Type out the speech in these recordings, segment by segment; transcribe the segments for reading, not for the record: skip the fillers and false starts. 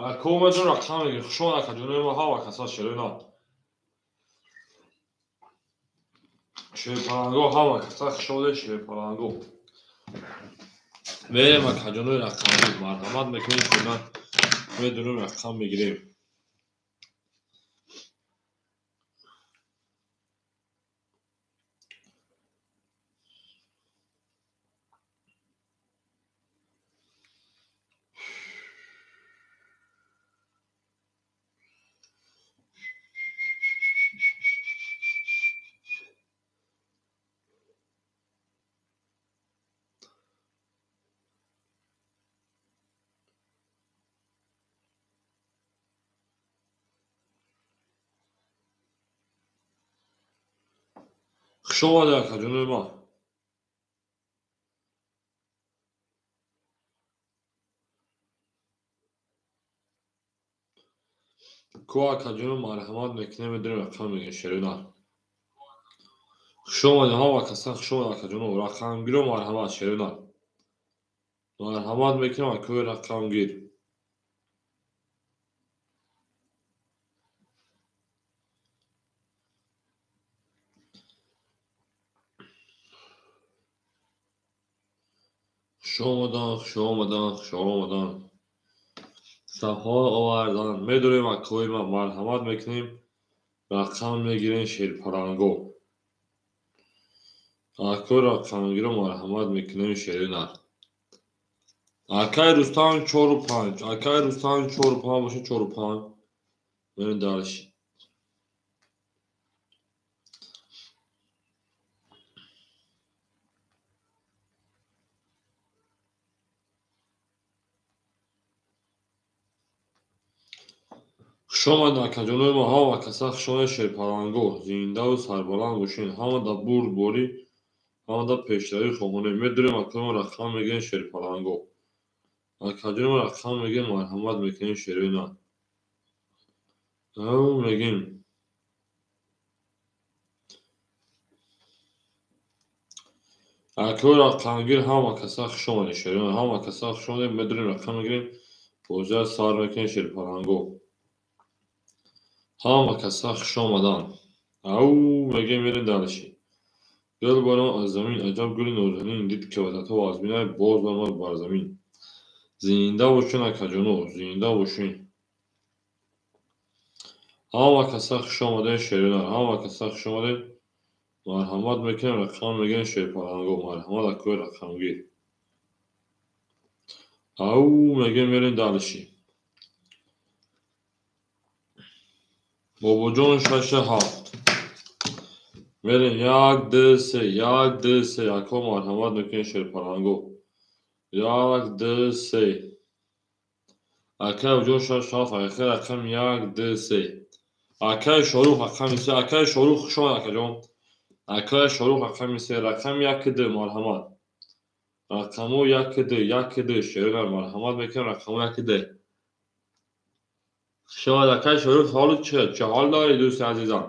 Акомаҷон рақам мегирем. Хуш омад акаҷонои мо, ҳама каса шерои нар. Шерпаланго ҳама каса хуш омадед шерпаланго. Мерем акаҷонои рақамгир, марҳамат мекунем шуна медонем рақам мегирем. Хуш омадед акаҷонои ман. Ку акаҷоно марҳамат мекунем, медонем рақам мегирем шерои нар. Хуш омадед ҳама каса, хуш омадед акаҷоно. Рақамгиро марҳамат шерои нар. Марҳамат мекунем акои рақамгир. Хуш омадан, хуш омадан, хуш омадан. Сафо овардан. Медонем акои ман, марҳамат мекунем, рақам мегирем шерпаланго. Акои рақамгиро марҳамат мекунем шерои нар. Акаи Рустам 4-5, акаи Рустам 4-5 боша 4-5. Мерем дальше. Хуш омадед акаҷонои мо, ҳама каса хуш омадед шерпаланго. Зиндаву сарбаланд бошед. Ҳамада бурдборӣ, ҳамада пешравӣ хоҳонем. Медонем акои мо рақам мегирем шерпаланго. Акаҷонои мо рақам мегирем, марҳамат мекунем шерои нар. Ав мегем. Акои рақамгир ҳама каса хуш омадед шерои нар. Ҳама каса хуш омадед, медонем рақам мегирем, бозиро сар мекунем шерпаланго. Ҳама каса хуш омаданд. Ау мегем, мерем дальше. Гул баром аз замин, аҷаб гули нозанин, дид ки ватато аз бинай, боз омад бар замин. Зинда бошен акаҷоно, зинда бошен. Ҳама каса хуш омадед шерои нар, ҳама каса хуш омадед. Марҳамат мекунем, рақам мегирем шерпаланго. Марҳамат акои рақамгир. Ау мегем, мерем дальше. Бобоҷон 6-7. Мерем 1 2 3, 1 2 3. Ако марҳамат мекунем шерпаланго. 1 2 3. Акай Бобоҷон 6-7, акай рақам 1 2 3. Акай Шорух рақами 3, акай Шорух хуш омад акаҷон. Акай Шорух рақами 3, рақами 1 2 марҳамат. Рақамо 1 2, 1 2 шерои нар марҳамат мекунем рақамо 1 2. Хуш омад акай Шорух, ҳолу чӣ? Чӣ ҳол дорӣ дӯсти азизам?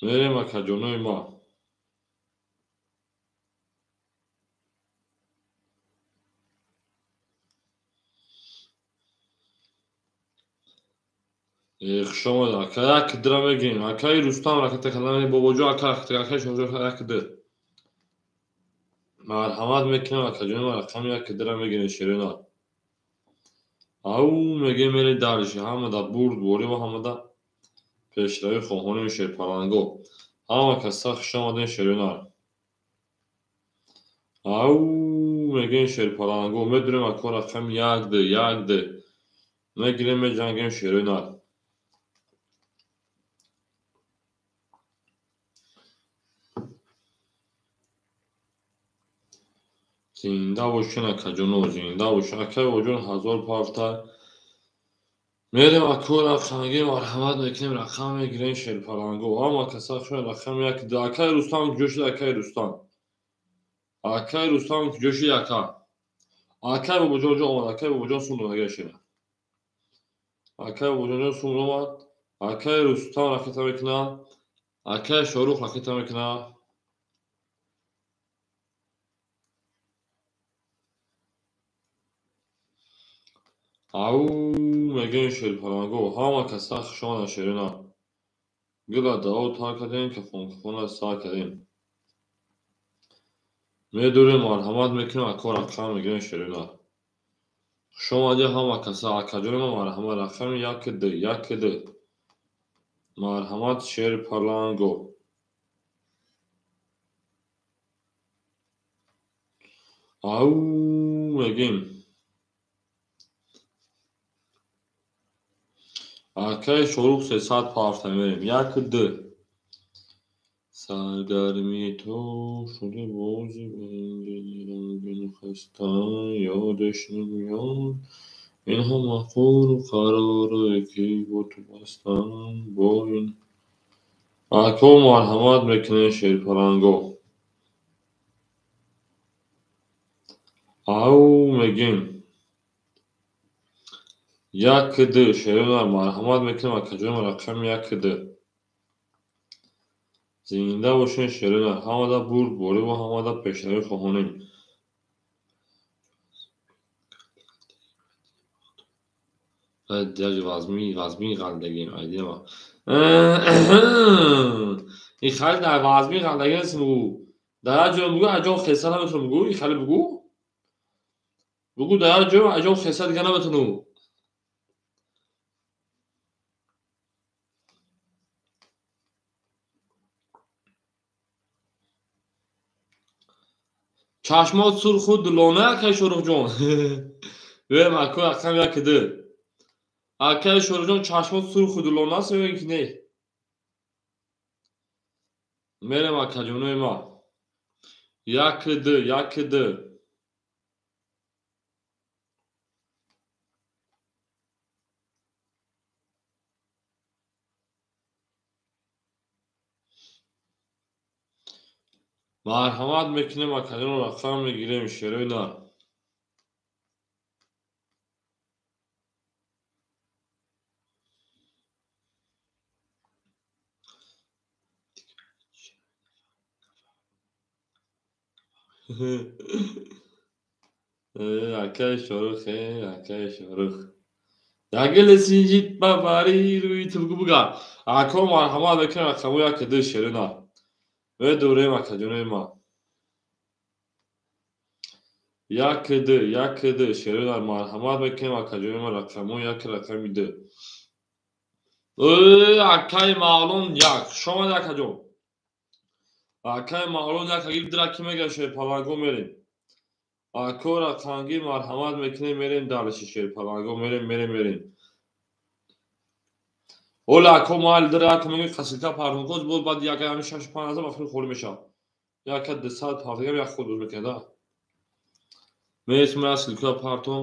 Мерем акаҷонои ма. Хуш омад ака, 1 2 мегирем. Акаи Рустам ракета кардам, бобоҷон ака ракета, акаи Шорух 1 2. Марҳамат мекунем акаҷони ма, рақами 1 2 мегирем шерои нар. Ау мегем, мерем дальше. Ҳамада бурдборӣ ва ҳамада пешравӣ хоҳонем шерпаланго. Ҳама каса хуш омадем шерои нар. Ау мегем шерпаланго. Медонем ако рақами 1 2, 1 2. Мегирем, меҷангем шерои нар. Зинда бошен акаҷоно, зинда бошен. Акай бобоҷон 1000 парта. Мерем акои рақамгир, марҳамат мекунем, рақам мегирем шерпаланго. Ҳама каса хуш омадед, рақами 1 2. Акай Рустам куҷо шуд, акай Рустам? Акай Рустам куҷо шуд, ака? Акай бобоҷон ҷо омад, акай бобоҷон сум додагия шера. Акай бобоҷон ҷо сум омад. Акай Рустам ракета мекунад. Акай Шорух ракета мекунад. Ау мегӯем шерпаланго, ҳама каса хушомаданд шерона. Гула дао тар кардем, кафон-кафона сар кардем. Медурем, марҳамат мекунем, ако рақам мегирем шерона. Хушомадӣ ҳама каса, акаҷони ма марҳамат, рақами 1 2, 1 2. Марҳамат шерпаланго. Ау мегӯем. Акаи Шорух 300 парта мерем. 1 2. Саргарми то шуди бози ғамгину хаста, ёдаш намеёд ин ҳама қуру қароре ки бо ту бастам бо ин. Ако марҳамат мекунем шерпаланго. Ау мегӯем. 1 2 шерона марҳамат мекунем, акаҷон рақами 1 2. Зинда бошед шерона, ҳамада бурдбориву ҳамада пешравӣ хоҳонем. Вазмин ғалдагем, айдинама. Ин хали дар вазмин ғалдагӣ нест бугӯ. Дар як ҷой бугӯ, аҷон хеса наметавонам бугӯ, ин хали бугӯ. Бугӯ дар як ҷой аҷон хеса дига наметавонам. Чашмот сурху дулона, акаи Шоруҳҷон. Верем ако рақам 1 2. Акаи Шоруҳҷон, чашмот сурху дулона аст ё ин ки не? Мерем акаҷонои ма. 1 2, 1 2. Марҳамат мекунем, акаҷон рақам мегирем шерои нар. Акаи Шорух, акаи Шорух. Ягили синҷит ба бари рӯи ту бугӯ буга. Ако марҳамат мекунем рақамҳои 1 2 шерои нар. Медурем акаҷонои ма. 1 2, 1 2 шерои нар марҳамат мекунем акаҷонои ма рақамҳои як рақами 2. Акаи Мавлон як. Хушомадед акаҷон. Акаи Мавлон як агир дира ки мега шерпаланго мерем. Ако рақамгир марҳамат мекунем, мерем далиши шерпаланго мерем, мерем, мерем. Ола ако майли дира ако мегӯи қасилка партонкоз боз баъд як ами 6-5 ҳазор ба фикр холӣ мешавад. Яка 200 партигам як худ боз мекунад, а? Мересим я силка партон.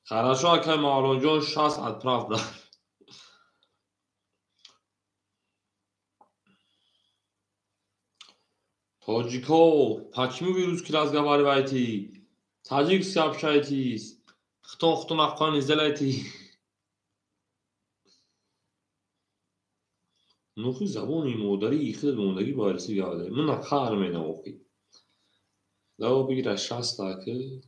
Хорошо, акаи Мавлонҷон, 60 отправ да. Тоҷико, почему вы русский разговариваете? Таджикский общаетесь? Хтон хтон афған не сделаете? Нухи забони модарии худат мондагӣ ба русӣ гап зад. Ман қаҳр менам охи. Даво бигира 60 ки.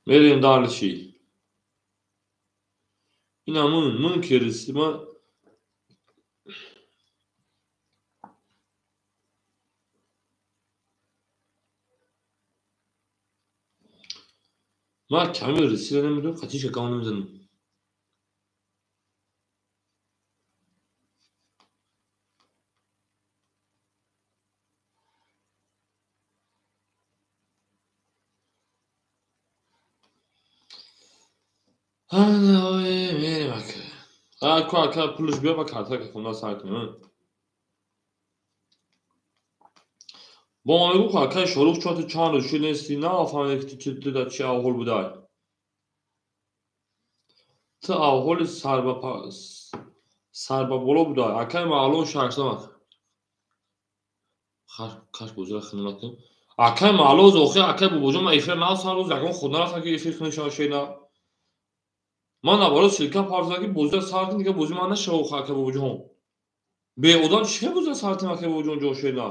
Мерем дальше. Ина ман ки русӣ ман ман ками русиро намедонам, қатишка гап намезанам. Мерем ака. Ако ака пулш биё ба карта хона сар кунем. Бо ма мегӯ акаи Шорух чо ту чанд рӯз шуд нести, нафаҳмидем ки ту дар чӣ аҳвол будай. Ту аҳволи сарбаболо будай. Акаи Мавлон 600. Каш бозира хина накун. Акаи Мавлон охир акаи бобоҷон ман эфир нав сар рӯз ягон худ нарафтам ки эфир кунем шава шена. Ман наоборот ссылка партофтам ки бозира сар кун, дига бози ман нашава охир акаи бобоҷон. Беодам чӣ хел бозира сар кунем акаи бобоҷон ҷо шена?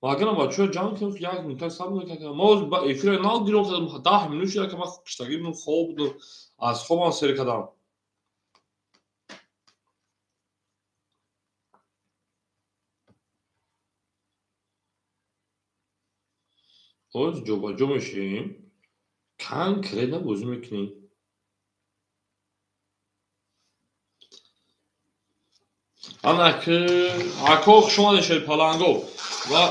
Магар бачаҳо ҷамъ кунем, як минута сабр мекардам. Мо эфира нав гиром кардам, 10 минут шуда, ки ман киштагӣ будам, хоб будам, аз хобам сер кардам. Боз ҷобаҷо мешавем, конкретно бозӣ мекунем. Ана ки ако хуш омадед, шерпаланго ва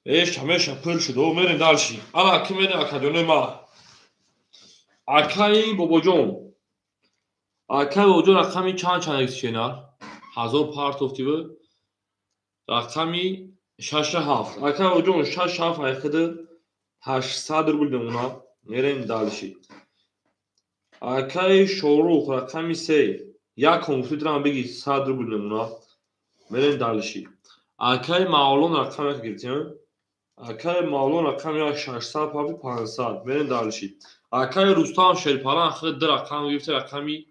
эш ҳамеша пур шуд. Мерем дальше. Ана ки мерем, акаҷонои ма. Акаи бобоҷон, акаи бобоҷон рақами чанд чанд шенар? 1000 партофтиву рақами 6-7. Акаи бобоҷон 6-7 айқиди 800 рубл мемонад. Мерем дальше. Акаи Шорух рақами 3, як компютерам бигӣ 100 рубл мемонад. Мерем дальше. Акаи Мавлон рақами 1 гирифтем. Акаи Мавлон рақами 1 600 пафи 500. Мерем дальше. Акаи Рустам Шерпалан худ 2 рақам гирифта, рақами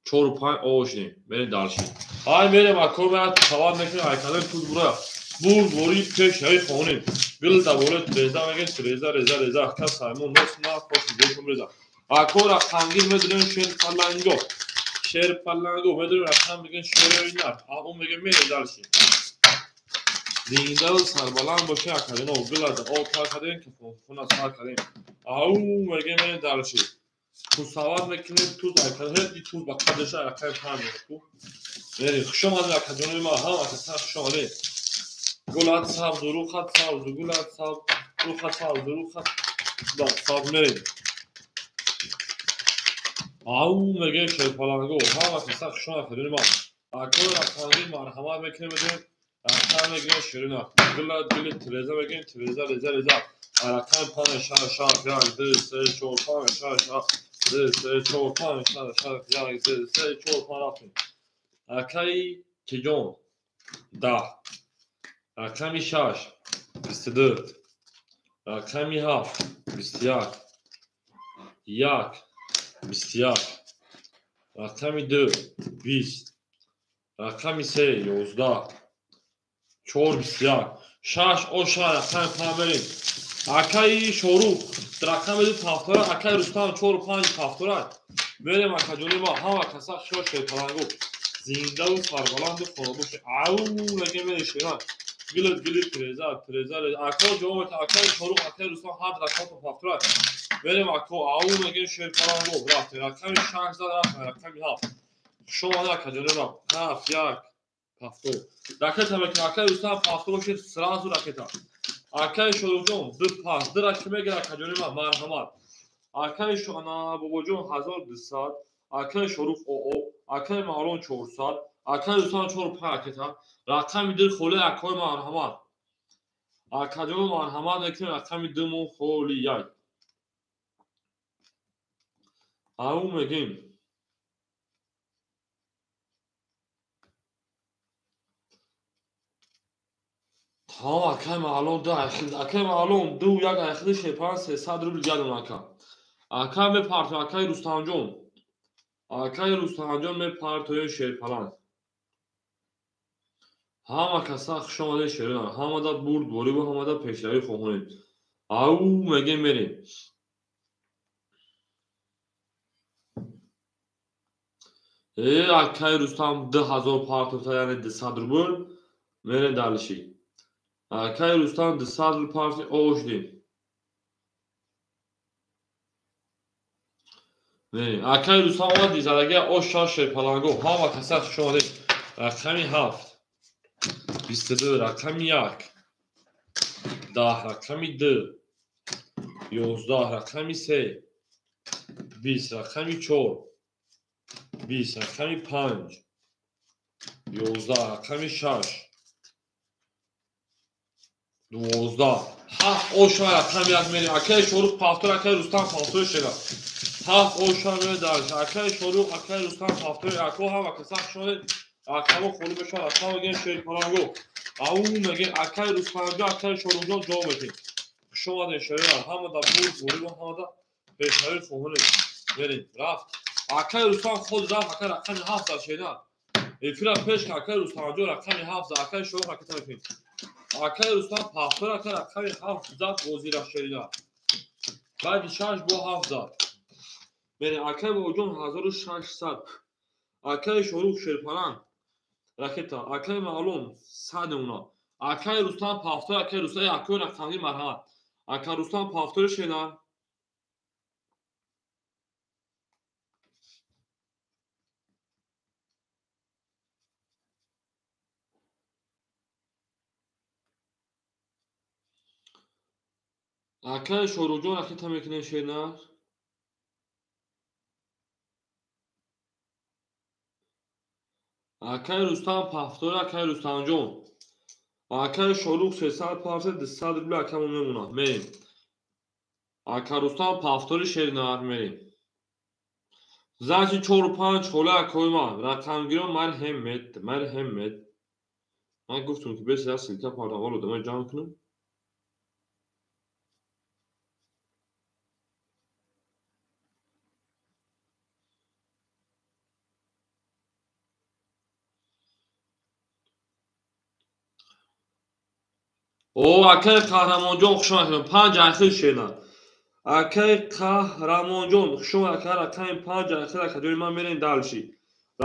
4 5 ошнем. Мерем дальше. Ай мерем, ако ма савол мекунем, айкадан туз бура. Бур бори пеш ай хонем. Гул даволе треза мегем, треза реза реза. Ака саймон нос на хош гӯшум реза. Ако рақамгир медонем шерпаланго. Шерпаланго медонем рақам мегем шерои нар. Ау мегем мерем дальше. Зиндаву сарбаланд боше, акаҷоно. Гулада об тар кардем, ки хуна сар кардем. Ау мегем мерем дальше. Тузсават мекунем, туз айкаҷон, туз ба қадраша рақами 5 мегем. Мерем. Хуш омадед, акаҷонои ма, ҳама каса хуш омадед. Гулат сабзу, рухат сабзу, гулат сабз, рухат сабзу, рухат сабз мерем. Ау мегем шерпаланго, ҳама каса хуш омадед, акаҷонои ма. Акои рақамгир марҳамат мекунем, медонем рақам мегирем ширина. Гула гули треза мегирем, треза реза реза. Рақами 5 6 6 1 2 3 4 5 6 6 2 3 4 5 6 6 1 2 3 4 5 рафтем. Акаи Киҷон 10, рақами 6 22, рақами 7 21, 1 21, рақами 2 20, рақами 3 11, 4 21, 6 оша рақами 5 мерем. Акаи Шорух рақами 2 ҳафтора, акаи Рустам 4 5 ҳафтора. Мерем, акаҷони ма, ҳама каса хушо шерпаланго. Зиндаву сарбаланду хонабош. Ау мегем мерем шеран. Гилит гилит треза треза. Ако ҷавоб мета, акаи Шорух, акаи Рустам ҳар рақамто ҳафтора. Мерем ако, ау мегем шерпаланго. Рафтем. Рақами 6 зад рафтем, рақами 7. Хуш омадед, акаҷони ма. 7 1 ҳафто. Ракета мекунем, акаи Рустам ҳафто бошед, сразу ракета. Акаи Шорухҷон 2 5 2 ракета мегирад, акаҷони ма, марҳамат. Акаи Бобоҷон 1200, акаи Шорух ОО, акаи Мавлон 400, акаи Рустам 4 5 ракета. Рақами 2 холи, акаи марҳамат. Акаҷон марҳамат мекунем, рақами 2 мо холи 1. Ау мегем. Тамом, акаи Мавлон 2 айхид, акаи Мавлон 2 1 айхиди шерпалан 300 рубл ҷадон ака. Ака мепартоем, акаи Рустамҷон. Акаи Рустамҷон мепартоем шерпалан. Ҳама каса хуш омадед, шерона. Ҳамада бурд бориву ҳамада пешравӣ хоҳонем. Ау мегем мерем. Акаи Рустам 2000 партофта, яъне 200 рубл. Мерем дальше. Акаи Рустам 200 рубл парти ошдем. Акаи Рустам омад дизалагия ош 6 шерпаланго. Ҳама каса хуш омадед. Рақами 7 22, рақами 1 10, рақами 2 11, рақами 3 20, рақами 4 20, рақами 5 11, рақами 6 12, 7 оша рақами 1 мерем. Акаи Шорух ҳафтор, акаи Рустам ҳафтор шера. 7 оша мерем дальше. Акаи Шорух, акаи Рустам ҳафтор, ако ҳама каса хуш омадед. Рақамҳо холӣ мешавад, рақам мегем шерпаланго. Ау мегем акаи Рустамҷон, акаи Шорухҷон ҷавоб медиҳем. Хуш омадед, шерон. Ҳамада бурд бориву ҳамада пешравӣ хоҳонем. Мерем. Рафт. Акаи Рустам худ рафт, акаи рақами 7 дар шера. Эфира пеш акай Рустамҷон рақами 7 акай Шоҳ ракета мекунем. Акай Рустам пафтор ака рақами 7 зад бозира шерина. Баъди 6 бо 7 зад. Мерем акай Бобоҷон 1600. Акай Шоҳрух Шерпаланг ракета. Акай Маълум 100 уна. Акай Рустам пафтор акай Рустам акай рақамги марҳамат. Ака Рустам пафтори шена. Акай Шоҳруҷон ракета мекунем шена. Акай Рустам пафтор акай Рустамҷон. Акай Шоҳрух 300 парса 200 рубли акамон мемонад. Мерем. Ака Рустам пафтори шеринар мерем. Значит 4-5 хола акои ман. Рақамгирон марҳамат, марҳамат. Ман гуфтам ки бес як силка пардавол одамай ҷамъ кунам. О, акай Қаҳрамонҷон хуш омадед. 5 ахир шена. Акай Қаҳрамонҷон хуш омадед. Ака рақами 5 ахир акаҷони ман мерем дальше.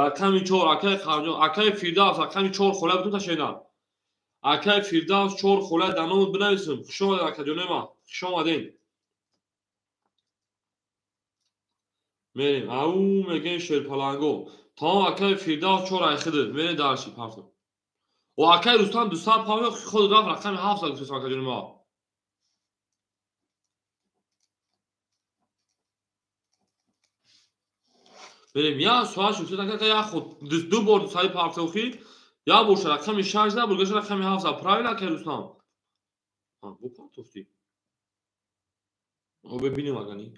Рақами 4 акай Қаҳрамонҷон, акай Фирдавс рақами 4 хола бутун та шена. Акай Фирдавс 4 хола дар номат бинависем. Хуш омадед акаҷони ман. Хуш омадед. Мерем. Ау мегем Шерпаланго. Тамом акай Фирдавс 4 ахир мерем дальше партов. О акай Рустам 200 павел худ рафт рақами 7 зад гуфтем акаҷони ма. Мерем як соат шуд ака як худ ду бор сари партовхи як бор рақами 6 зад бургаш рақами 7 зад. Правильно акай Рустам? А, бо партовти. О бибинем агани.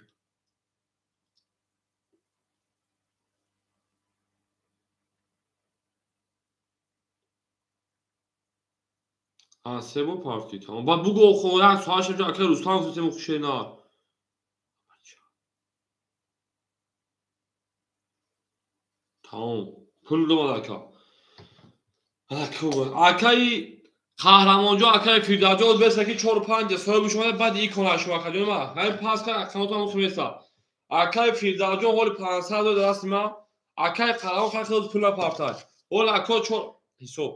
А, се бор партӣ. Тамом. Баъд бугӯ хо як соат шуд акай Рустам гуфтем хушена. Тамом. Пул домад ака. Акаи Қаҳрамонҷон, акаи Фирдавсҷон беса ки 4-5 соҳиби шумо баъд икона шумо акаҷони ман. Ҳамин пас ка рақамотон мехоста. Акаи Фирдавсҷон ҳоли 500 дод дасти ман. Акаи Қаҳрамон хеле пул напартад. Ҳол ака 4 ҳисоб.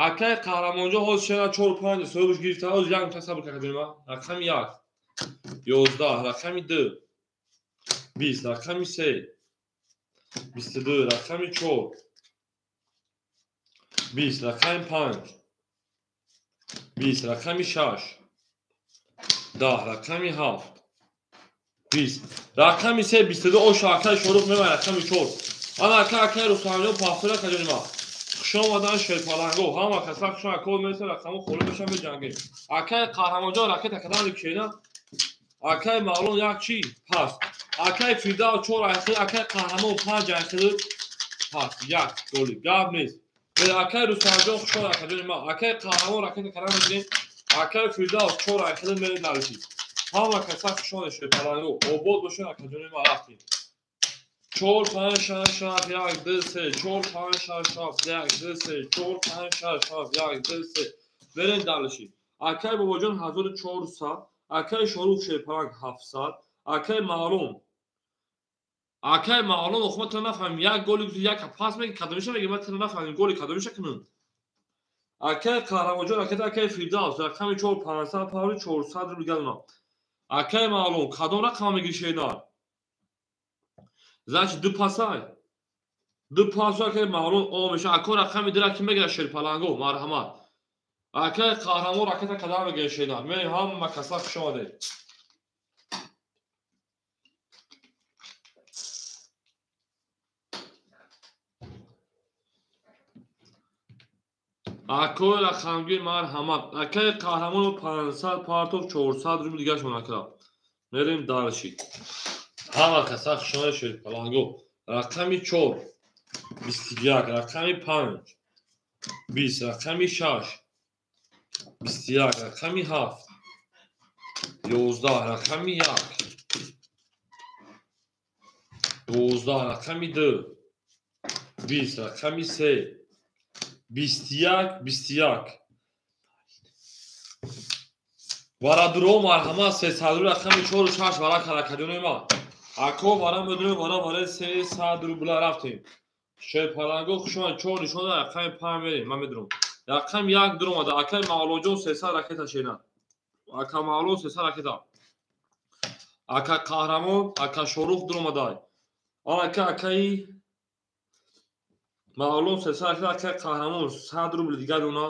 Акаи Қаҳрамонҷон ҳоз шена 4-5 соҳибаш гирифта. Ҳоз як мта сабр карда ҷони ман. Рақами 1 11, рақами 2 20, рақами 3 22, рақами 4 20, рақами 5 20, рақами 6 10, рақами 7 20, рақами 3 22. Оша акаи Шоҳрух мебарад рақами 4. Ана ака акаи Рустамҷон пафтора каҷони ман. Хуш омадан Шерпаланго. Ҳама каса хуш акол меса рақамо холӣ мешан беҷангем. Акаи Қаҳрамонҷон ракета кадан ликшена. Акаи Мавлон як чи пас. Акаи Фирдавс 4 ахир, акаи Қаҳрамон 5 ахир пас. Як голи. Гап нест. Акаи Рустамҷон хуш омад акаҷони ман. Акаи Қаҳрамон ракета кадан мегирем. Акаи Фирдавс 4 ахир мерем дальше. Ҳама каса хуш омадед Шерпаланго. Обод бошед акаҷони ман рафтем. 4 5 6 7 1 2 3 4 5 6 7 1 2 3 4 5 6 7 1 2 3 мерем дальше. Акаи Бобоҷон 1400, акаи Шоҳрух Шерпаланг 700, акаи Маълум. Акаи Маълум охо ман тра нафаҳмем. Як голи гуфти як пас меги кадомиша меги ман тра нафаҳмем голи кадомиша кунам. Акаи Қаҳрамонҷон ракета акаи Фирдавс рақами 4 500 павли 400 рубл гадона. Акаи Маълум кадом рақама мегири шернар? Значит, ду пасай. Ду пасай акаи Маълум о меша. Ака рақами 2 ки мегира Шерпаланго марҳамат. Акаи Қаҳрамон ракета кадам мегира шернар? Мерем ҳама каса хуш омадед. Акои рақамгир марҳамат. Акаи Қаҳрамон 500 партов 400 рубл дигашон ака. Мерем дальше. Ҳама каса хуш омадед Шерпаланго. Рақами 4 21, рақами 5 20, рақами 6 21, рақами 7 11, рақами 1 12, рақами 2 20, рақами 3 21 21. Варадуро марҳамат 300 рубл рақами 4 6 вара каракаҷони ма. Ако вара медонем вара барои 300 рубла рафтем. Шерпаланго хушомад 4 нишон рақами 5 мерем. Ман медонам. Рақам 1 дуромада. Акай Мавлоҷон 300 ракета шена. Ака Мавло 300 ракета. Ака Қаҳрамон, ака Шорух дуромада. Ака акаи Мавлон 300 ракета, акаи Қаҳрамон 100 рубл дигар дона.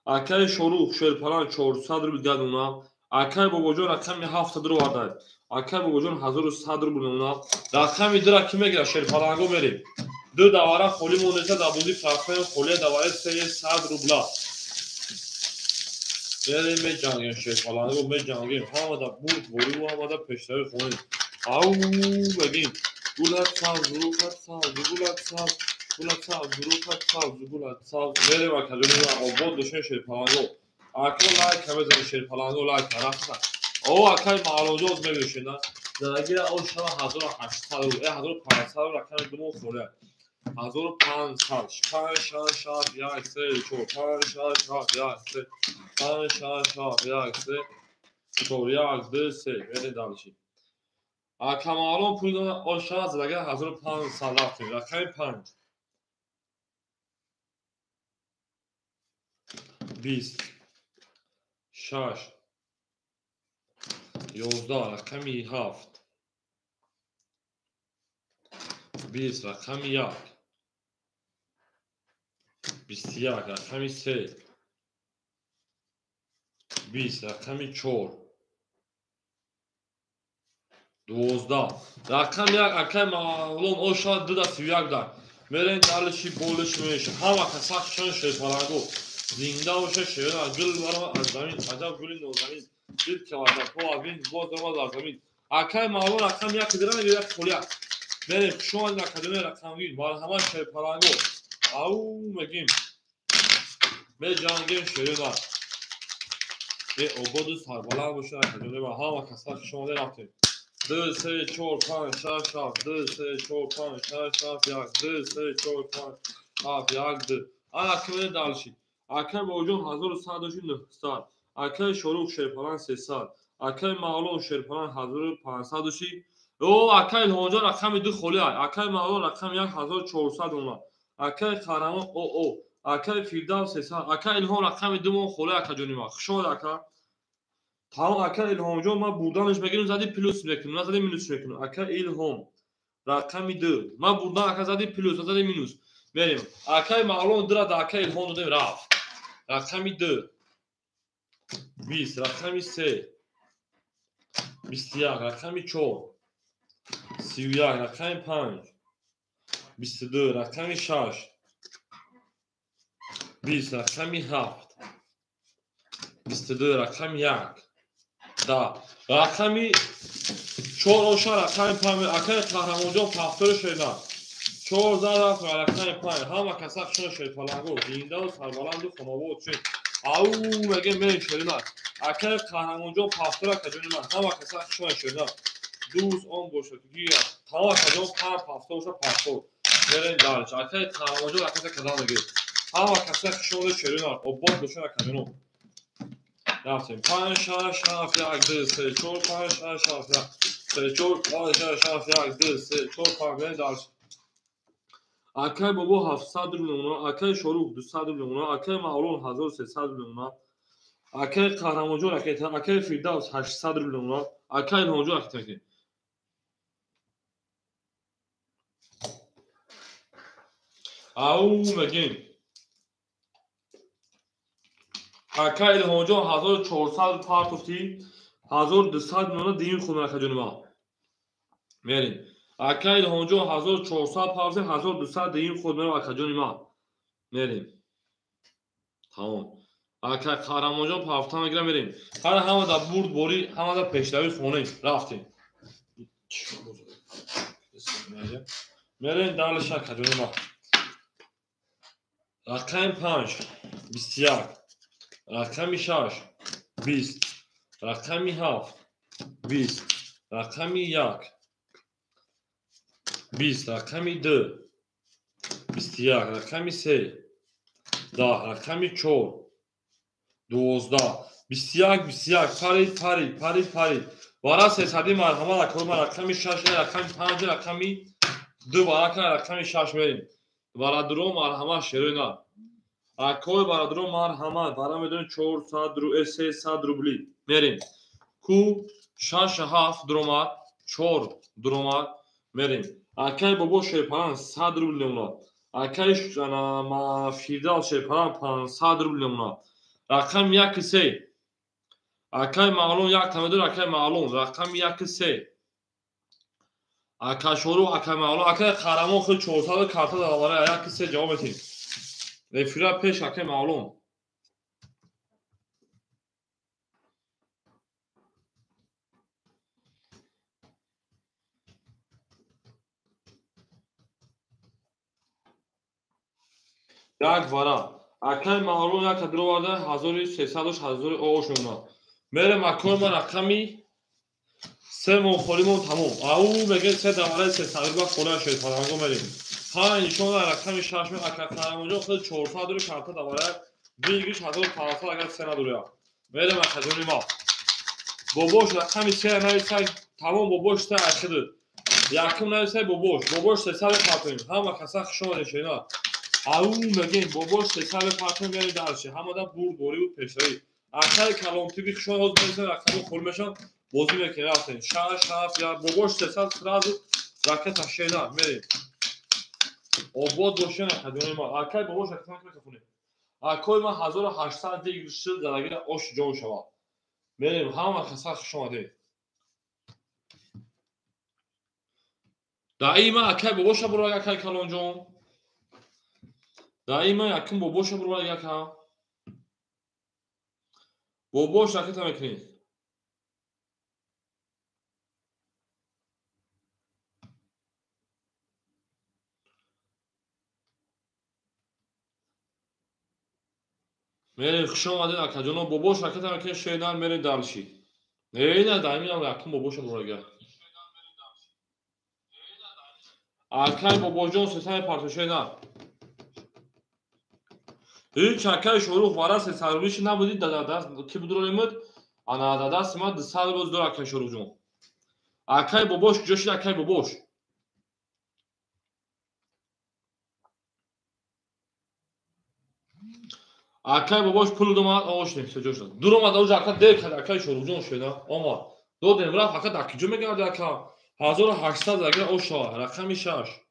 Акаи Шорух Шерпаланг 400 рубл дигар дона. Акаи Бобоҷон рақами 7 дуроварда. Акаи Бобоҷон 1100 рубл мемона. Рақами 2-ра ки мегирад? Шерпаланго мерем. Ду давара холӣ монеса дар бозӣ прафтаем холия давари 300 рубла. Мерем меҷангем шерпаланго меҷангем. Ҳамада бурд бориву ҳамада пешравӣ хонем. Ау бегим. Гулат сабз, рухат сабз, гулат сабз, гулат сабз, рухат сабз, гулат сабз. Мерем акаҷони обод бошем шерпаланго. Ака лайк мезанем шерпаланго лайк рафта. О акай Мавлоҷон мебошед на. Зарагира о шава 1800 рубл, 1500 рубл рақами думо холия. 1500 5 6 7 1 3 4 5 6 7 1 3 5 6 7 1 3 4 1 2 3 мерем дальше. Ака Мавлон пул о шава зарагира 1500 рафтем. Рақами 5 20 6 11 рақами 7 20 рақами 1 21 рақами 3 20 рақами 4 12 рақами 1 акай Мавлон оша 231 да мерем далиши болиш меша ҳама каса хушон шерпаланго зинда боша шерон аз гул барома аз замин аҷаб гули нозанин дид ки аз по аз ин боз омад аз замин. Акай Мавлон рақами 1 дира мегирад холия. Мерем хушомад академия рақамгир марҳамат шерпаланго. Ау мегим меҷангем шерона. Е ободу сарбаланд боша академия ҳама каса хушомада рафтем. 2 3 4 5 6 7 2 3 4 5 6 7 1 2 3 4 5 7 1 2. Ана кимеде дальше. Акай Бобоҷон 1100 900. Акай Шорух Шерпаланг 300. Акай Мавлон Шерпаланг 1500. О акай Илҳомҷон рақами 2 холӣ. Акай Мавлон рақами 1 1400 омад. Акай Қаҳрамон о акай Фирдавс 300. Акай Илҳом рақами 2 мон холӣ акаҷони ма. Хушомад ака. Тамом ака Илҳомҷон ман бурданаш мегирам зади плюс мекунам, на зади минус мекунам. Ака Илҳом рақами 2. Ман бурдан ака зади плюс, на зади минус. Мерем. Акай Мавлон 2-ра да акай Илҳом додем рафт. Рақами 2 20 рақами 3 21 рақами 4 31 рақами 5 22 рақами 6 20 рақами 7 22 рақами 1 да рақами 4 оша рақами 5 акаи Қаҳрамонҷон пафтори шена 4 зад рафт рақами 5 ҳама каса хушон шерпаланго зиндаву сарбаланду хонобод шед. Ау мегем мерем шерина. Акаи Қаҳрамонҷон пафтор акаҷони ман ҳама каса хушон шерина. Дӯст он бошад гия тамом акаҷон 5 пафтор боша пафтор. Мерем дальше. Акаи Қаҳрамонҷон ракета кадам мегиред. Ҳама каса хушон шерина обод бошад акаҷоно. Рафтем 5 6 7 1 2 3 4 5 6 7 1 3 4 5 6 7 1 2 3 4 5 мерем дальше. Акай Бобо 700 рубл мемона, акай Шорух 200 рубл мемона, акай Мавлон 1300 рубл мемона, акай Қаҳрамонҷон ракета, акай Фирдавс 800 рубл мемона, акай Илҳомҷон ракета мекунем. Ау мегим. Акай Илҳомҷон 1400 партофтӣ, 1200 мемона дим хунар акаҷони ма. Мерем. Акай Илҳомҷон 1400 партофтӣ, 1200 дим худ мерам акаҷони ма. Мерем. Тамом. Акай Қаҳрамонҷон пафта мегирам мерем. Ҳар ҳамада бурд борӣ, ҳамада пешравӣ хонем. Рафтем. Мерем дальше акаҷони ма. Рақами 5 21 рақами 6 20 рақами 7 20 рақами 1 20 рақами 2 21 рақами 3 10 рақами 4 12 21 21 парид парид парид парид вара 300 марҳамат акои ма рақами 6 рақами 5 рақами 2 вара рақами 6 мерем барадуро марҳамат шерои на акои барадуро марҳамат вара медонем 400 300 рубли мерем ку 6 7 дуромад 4 дуромад мерем акай бобо шерпаран 100 рубл мемонад акай Фирдавс шерпаран 500 рубл мемонад рақами 1 3 акай маълум як тамедор акай маълум рақами 1 3 ака Шорух акай маълум акай Қаҳрамон худ 400 карта давара 1 3 ҷавоб метем эфира пеш акай маълум як вара акай маълум як дироварда 1300 1000 ош мемонад мерем акои ма рақами 3 мо холимон тамом ау меге 3 давараи 300 рубла хола шуд фаранго мерем панҷ нишон рақами 6 ме ака Қаҳрамонҷон худ 400 рубл карта давара выигрыш 1500 агар 3 надоря мерем акаҷони ма бобош рақами 3 нависай тамом бобош 3 ахид якум нависай бобош бобош 300 партоем ҳама каса хуш омадед шена ау мегем бобош 300 партоем мерем дарши ҳамада бурдбориву пешравӣ акаи калонтиби хушон ҳозир мерасем рақами хол мешан бозӣ мекунем рафтем 6 7 я бобош 300 сразу ракета шена мерем обод бошен акаҷони ма акай бобош ракета мекунем акои ма 1800 выигрыш залагира ош ҷон шавад мерем ҳама каса хуш омадед даима акай бобоша буро акай калонҷон даима якум бобоша буро яка бобош ракета мекунед мерем хуш омадед акаҷоно бобош ракета мекунед шенар мерем дарши на даиминам якум бобоша бурага акай бобоҷон сесаи парту шенар ҳеҷ акай Шорух вара 300 рублиши набуди дадаст ки будуронимуд ана дадасти ма 200 рубл дор акай Шорухҷон акай бобош куҷо шид акай бобош акай бобош пул домад ошнем сеҷо шуд дуромад оҷа ака дер кард акай Шорухҷон шуда омад додем рафт ака дар куҷо мегарди ака 1800 агар оша рақами 6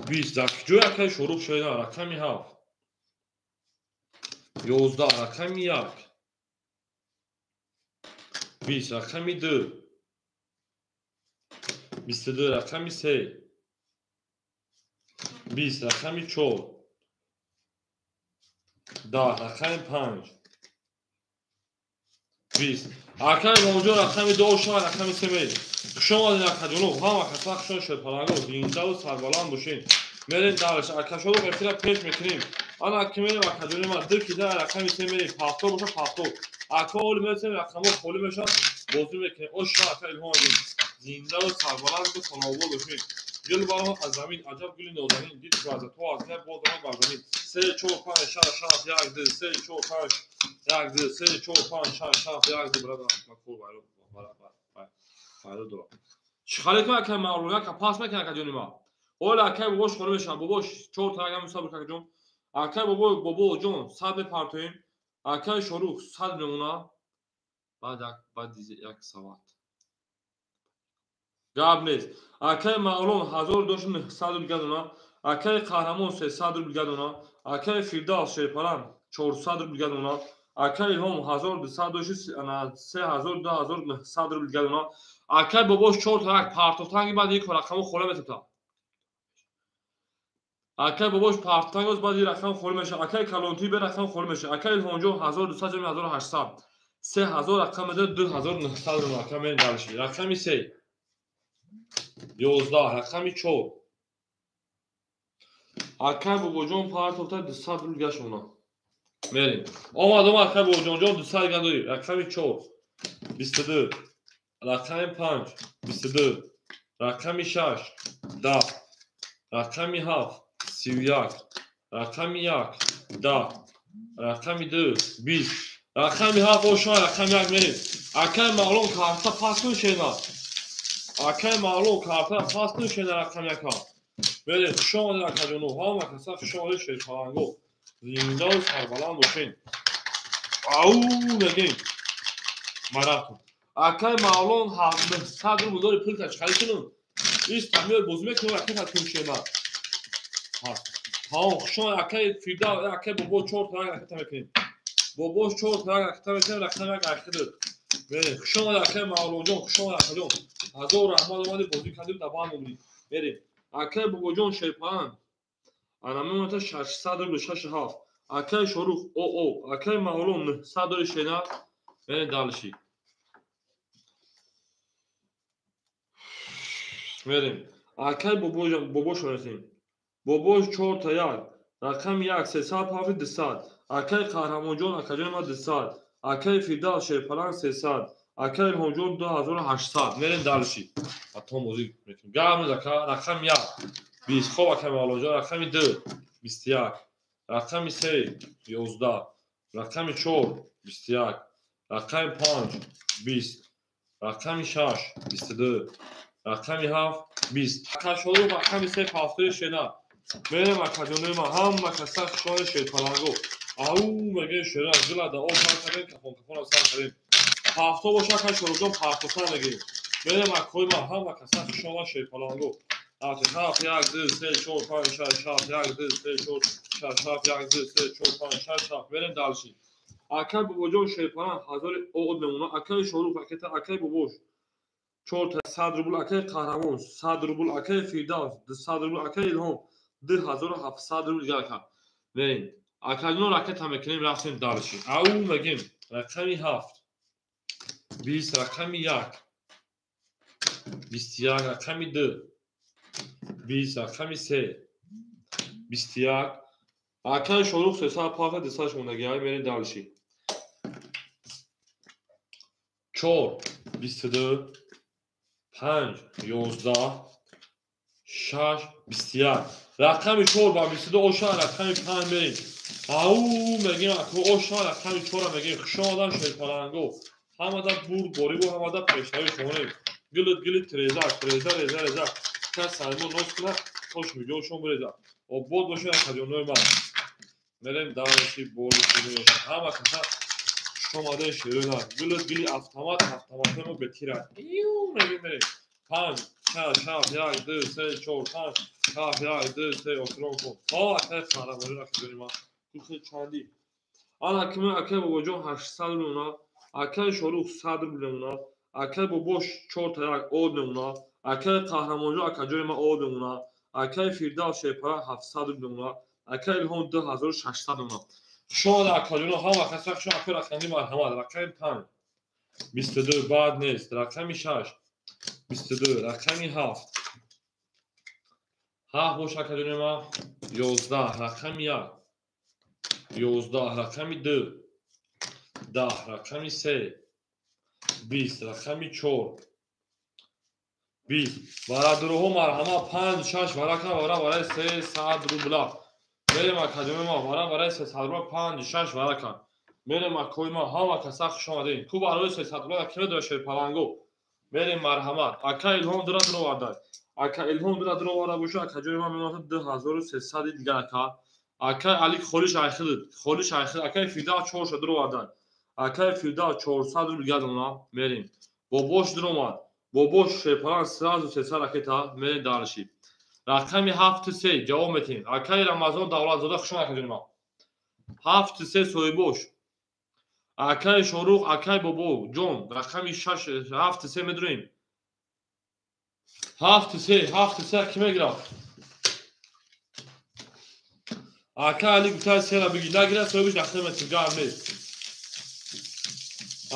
20 дар куҷои акай Шорух шуда рақами 7 11 рақами 1 20 рақами 2 22 рақами 3 20 рақами 4 10 рақами 5 20 акай Бобоҷон рақами 2 шава рақами 3 мерем хуш омадед акаҷоно ҳама каса хушон шуд паланго зиндаву сарбаланд бошед мерем дарш ака Шорух эфира пеш мекунем ана ки мерем акаҷони ма ду кида рақами 3 мерем пафтор боша пафтор ака оли мерасем рақамҳо холӣ мешавад бозӣ мекунем оша ака Илҳом аҷон зиндаву сарбаланду хонобод бошед гул бароҳ аз замин аҷаб гули нозанин дид ваза то аз не боз омад бар замин 3 4 5 6 7 1 2 3 4 5 1 2 3 4 5 6 7 1 2 бародар макул байро байро дора чӣ хеле ки акай маълум яка пас мекунад акаҷони ма ола акай бобош холӣ мешавад бобош 4 та рақам сабр акаҷон акай бобо бобоҷон 100 мепартоем акай Шорух 100 мемонад баъд як сават гап нест акай маълум 1900 рубл гадона акай Қаҳрамон 300 рубл гадона акай Фирдавс шерпаран 400 рубл гадона акай Илҳом 1200 доши 3000 2900 рубл гадона акай бобош 4 та як партофтанги баъд як рақамро холӣ метота акай бобош партофтанги баъд як рақам холӣ мешавад акай калонтӣ бе рақам холӣ мешавад акай Илҳомҷон 1200 ҷамъи 1800 3000 рақам медод 2900 рубл рақам дарши рақами 3 11 рақами 4 акай бобоҷон партофта 200 рубл гашона мерем омад омад акай бобоҷонҷон 200 гадои рақами 4 22 рақами 5 22 рақами 6 10 рақами 7 31, рақами 1, 10, рақами 2, 20, рақами 7 ошон, рақами 1 мерем. Акай Мавлон карта пас кун шена. Акай Мавлон карта пас кун шена рақами 1. Мерем, хуш омадед акаҷоно, ҳама каса хуш омадед шерпаланго. Зиндаву сарбаланд бошед. Ау мегем. Маратон. Акай Мавлон 900 рубл дори пул ташхали кунун. Ист тамиёр бозӣ мекунем ракета кун шена. Ҳа, хуш омадед акай Фирдавс, акай Бобо 4 та ракета мекунем. Бобо 4 та ракета мекунем, рақами 1 ахир. Мерем, хуш омадед акай Мавлонҷон, хуш омадед акаҷон. Ҳазор раҳмат омадед бозӣ кардем, дар банд омадед. Мерем. Акай Бобоҷон шерпаланг. Ана мемонад 600 рубл 6,7. Акай Шорух ОО, акай Мавлон 900 дори шена. Мерем дальше. Мерем. Акай Бобош мерасем. Бобош 4 та 1. Рақами 1 300 пафи 200. Акай Қаҳрамонҷон акаҷони ма 200. Акай Фирдавс шерпаланг 300. Акай Илҳомҷон 2800. Мерем дальше. Атом бозӣ мекунем. Гап нест ака, рақами 1 20. Хоб акай Мавлонҷон, рақами 2 21, рақами 3 11, рақами 4 21, рақами 5 20, рақами 6 22, рақами 7 20. Акашоду рақами 3 пафтои шена. Мерем акаҷонои ман, ҳама каса хушони шерпаланго. Ау мегем шера, гила да об сар кардем, кафон кафонам сар кардем. Пафто боша акай Шоруҷон пафтосар мегирем. Мерем акои ман, ҳама каса хушона шерпаланго. 7 1 2 3 4 5 6 7 1 2 3 4 6 7 1 2 3 4 5 6 7. Мерем дальше. Акай Бобоҷон шерпаланг 1000 од мемона. Акай Шорух ракета, акай Бобош 4 100 рубл, акай Қаҳрамон 100 рубл, акай Фирдавс 200 рубл, акай Илҳом 2700 рубл дигар ака. Мерем. Акаҷон ракета мекунем, рафтем дальше. Ау мегем рақами 7 20, рақами 1 21, рақами 2 20, рақами 3 21. Акай Шорух 300 пафа 200 мондагӣ. Ай мерем дальше. 4 22, 5 11, 6 21. Рақами 4 ба 22 оша, рақами 5 мерем. Ау мегем аку оша, рақами 4 мегем. Хуш омадан шерпаланго. Ҳамада бурд борибу, ҳамада пешравӣ шумонем. Гилит гилит треза, треза реза реза. Кас сармо нос кунад, тош видеошон биреза. Обод бошед акаҷонои ман. Мерем дальше болиши. Ҳама каса хуш омадаи шерона. Гилит гили автомат, автоматҳои мо бетира. Иу мегем мерем. 5 6 7 1 2 3 4 5 7 1 2 3 охирон кун. То акай Қаҳрамонҷон акаҷони ман. Кухи чанди. Ана киме акай Бобоҷон 800 рубл мемона, акай Шорух 100 рубл мемона, акай Бобош 4 та 1 од мемона, акай Қаҳрамонҷон акаҷони ман од мемона, акай Фирдавс шерпаланг 700 рубл мемона, акай Илҳом 2600 мемона. Хуш омадед акаҷоно, ҳама каса хуш омадед. Акай рақами марҳамат, рақами 5 22 баъд нест, рақами 6 22, рақами 7 7 бош акаҷони ман 11, рақами 1 11, рақами 2 10, рақами 3 20, рақами 4 20. Бародарҳо марҳамат 5 6 варака вара барои 300 рубла. Мерем акаҷони ман, вара барои 300 рубла 5 6 варака. Мерем акои ман, ҳама каса хуш омадед. Ку барои 300 рубла ки медорад шерпаланго. Мерем марҳамат. Ака Илҳом дура дуроварда. Ака Илҳом дура дуроварда боша, акаҷони ман мемонад 2300 дигар ака. Акай Али холиш айхид, холиш айхид, акай Фирдавс 400 дуроварда. Акай Фирдавс 400 рубл дигар дона. Мерем. Бобош дуромад. Бобош шерпаланг сразу 300 ракета. Мерем дальше. Рақами 7 3 ҷавоб метиҳем. Акай Рамазон Давлатзода хуш омадед акаҷони ман. 7 3 соҳибош. Акай Шорух, акай Бобо ҷон, рақами 6 7 3 медурем. 7 3 7 3 ки мегирад? Ака Али гуфта сера биги нагирад, соҳибиш рақами метиҳем, гап нест.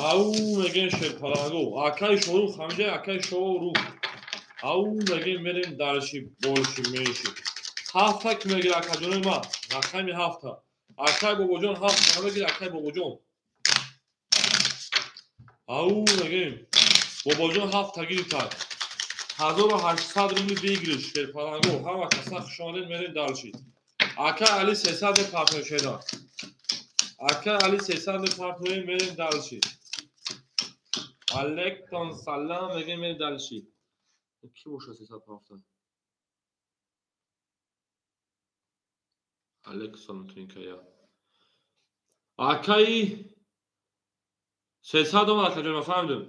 Ау мегем шерпаланго. Акай Шорух ҳамҷа, акай Шорух. Ау мегем мерем дальше больше меньше. 7 ки мегирад акаҷонои ман? Рақами 7. Акай Бобоҷон 7 мегирад, акай Бобоҷон. Ау мегем Бобоҷон 7 гирифтад. 1800 рубли выигрыш шерпаланго. Ҳама каса хуш омадед, мерем дальше. Ака Али 300 мепартоем шеда. Ака Али 300 мепартоем, мерем дальше. Алейкум салам, мегем мерем дальше. Ки боша 300 партофта? Алейкум салам тункая. Акаи 300 омад, акаҷон, фаҳмидем.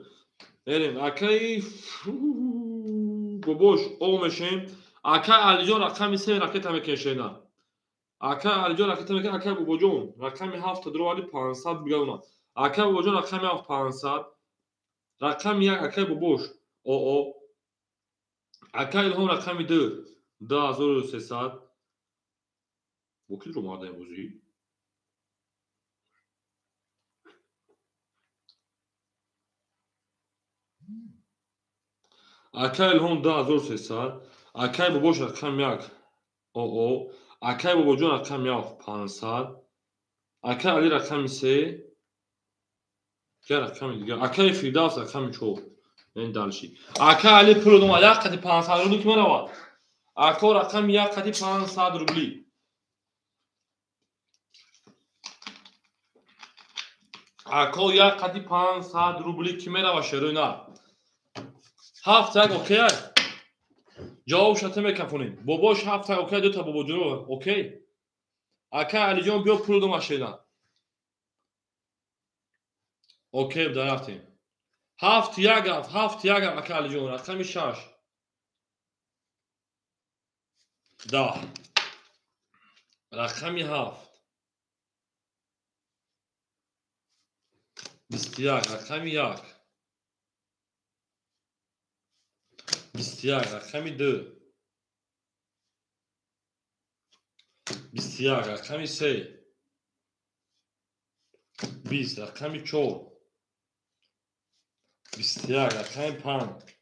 Мерем. Акаи бобош о мешем. Акаи Алиҷон рақами 3 ракета мекунем. Акаи Алиҷон ракета мекунем. Акаи бобоҷон рақами 7 дуроварди 500 бигавна. Акаи бобоҷон рақами 7 500. Рақами 1 акаи бобош оо. Акаи Илҳом рақами 2 2300. Бо ки дуромарда имрӯзӣ? Акаи Илҳом 2300, акаи бобош рақами 1 оо, акаи бобоҷон рақами 7 500, акаи Али рақами 3, дигар рақами дигар, акаи Фирдавс рақами 4. Ин дальше. Акаи Али пул дом, як қати 500 рубли ки меравад? Ако рақами 1 қати 500 рубли. Ако як қати 500 рубли ки мерава шерои нар? 7 як окей. Ҷавоб шата мекафонем. Бобош 7 як окей, дута бобоҷон окей. Ака Алиҷон биё пул дома шедан. Окей, дарафтем. 7 як рафт, 7 як рафт ака Алиҷон, рақами 6. 10. Рақами 7. 21, рақами 1. 21, рақами 2. 21, рақами 3. 20, рақами 4. 21, рақами 5.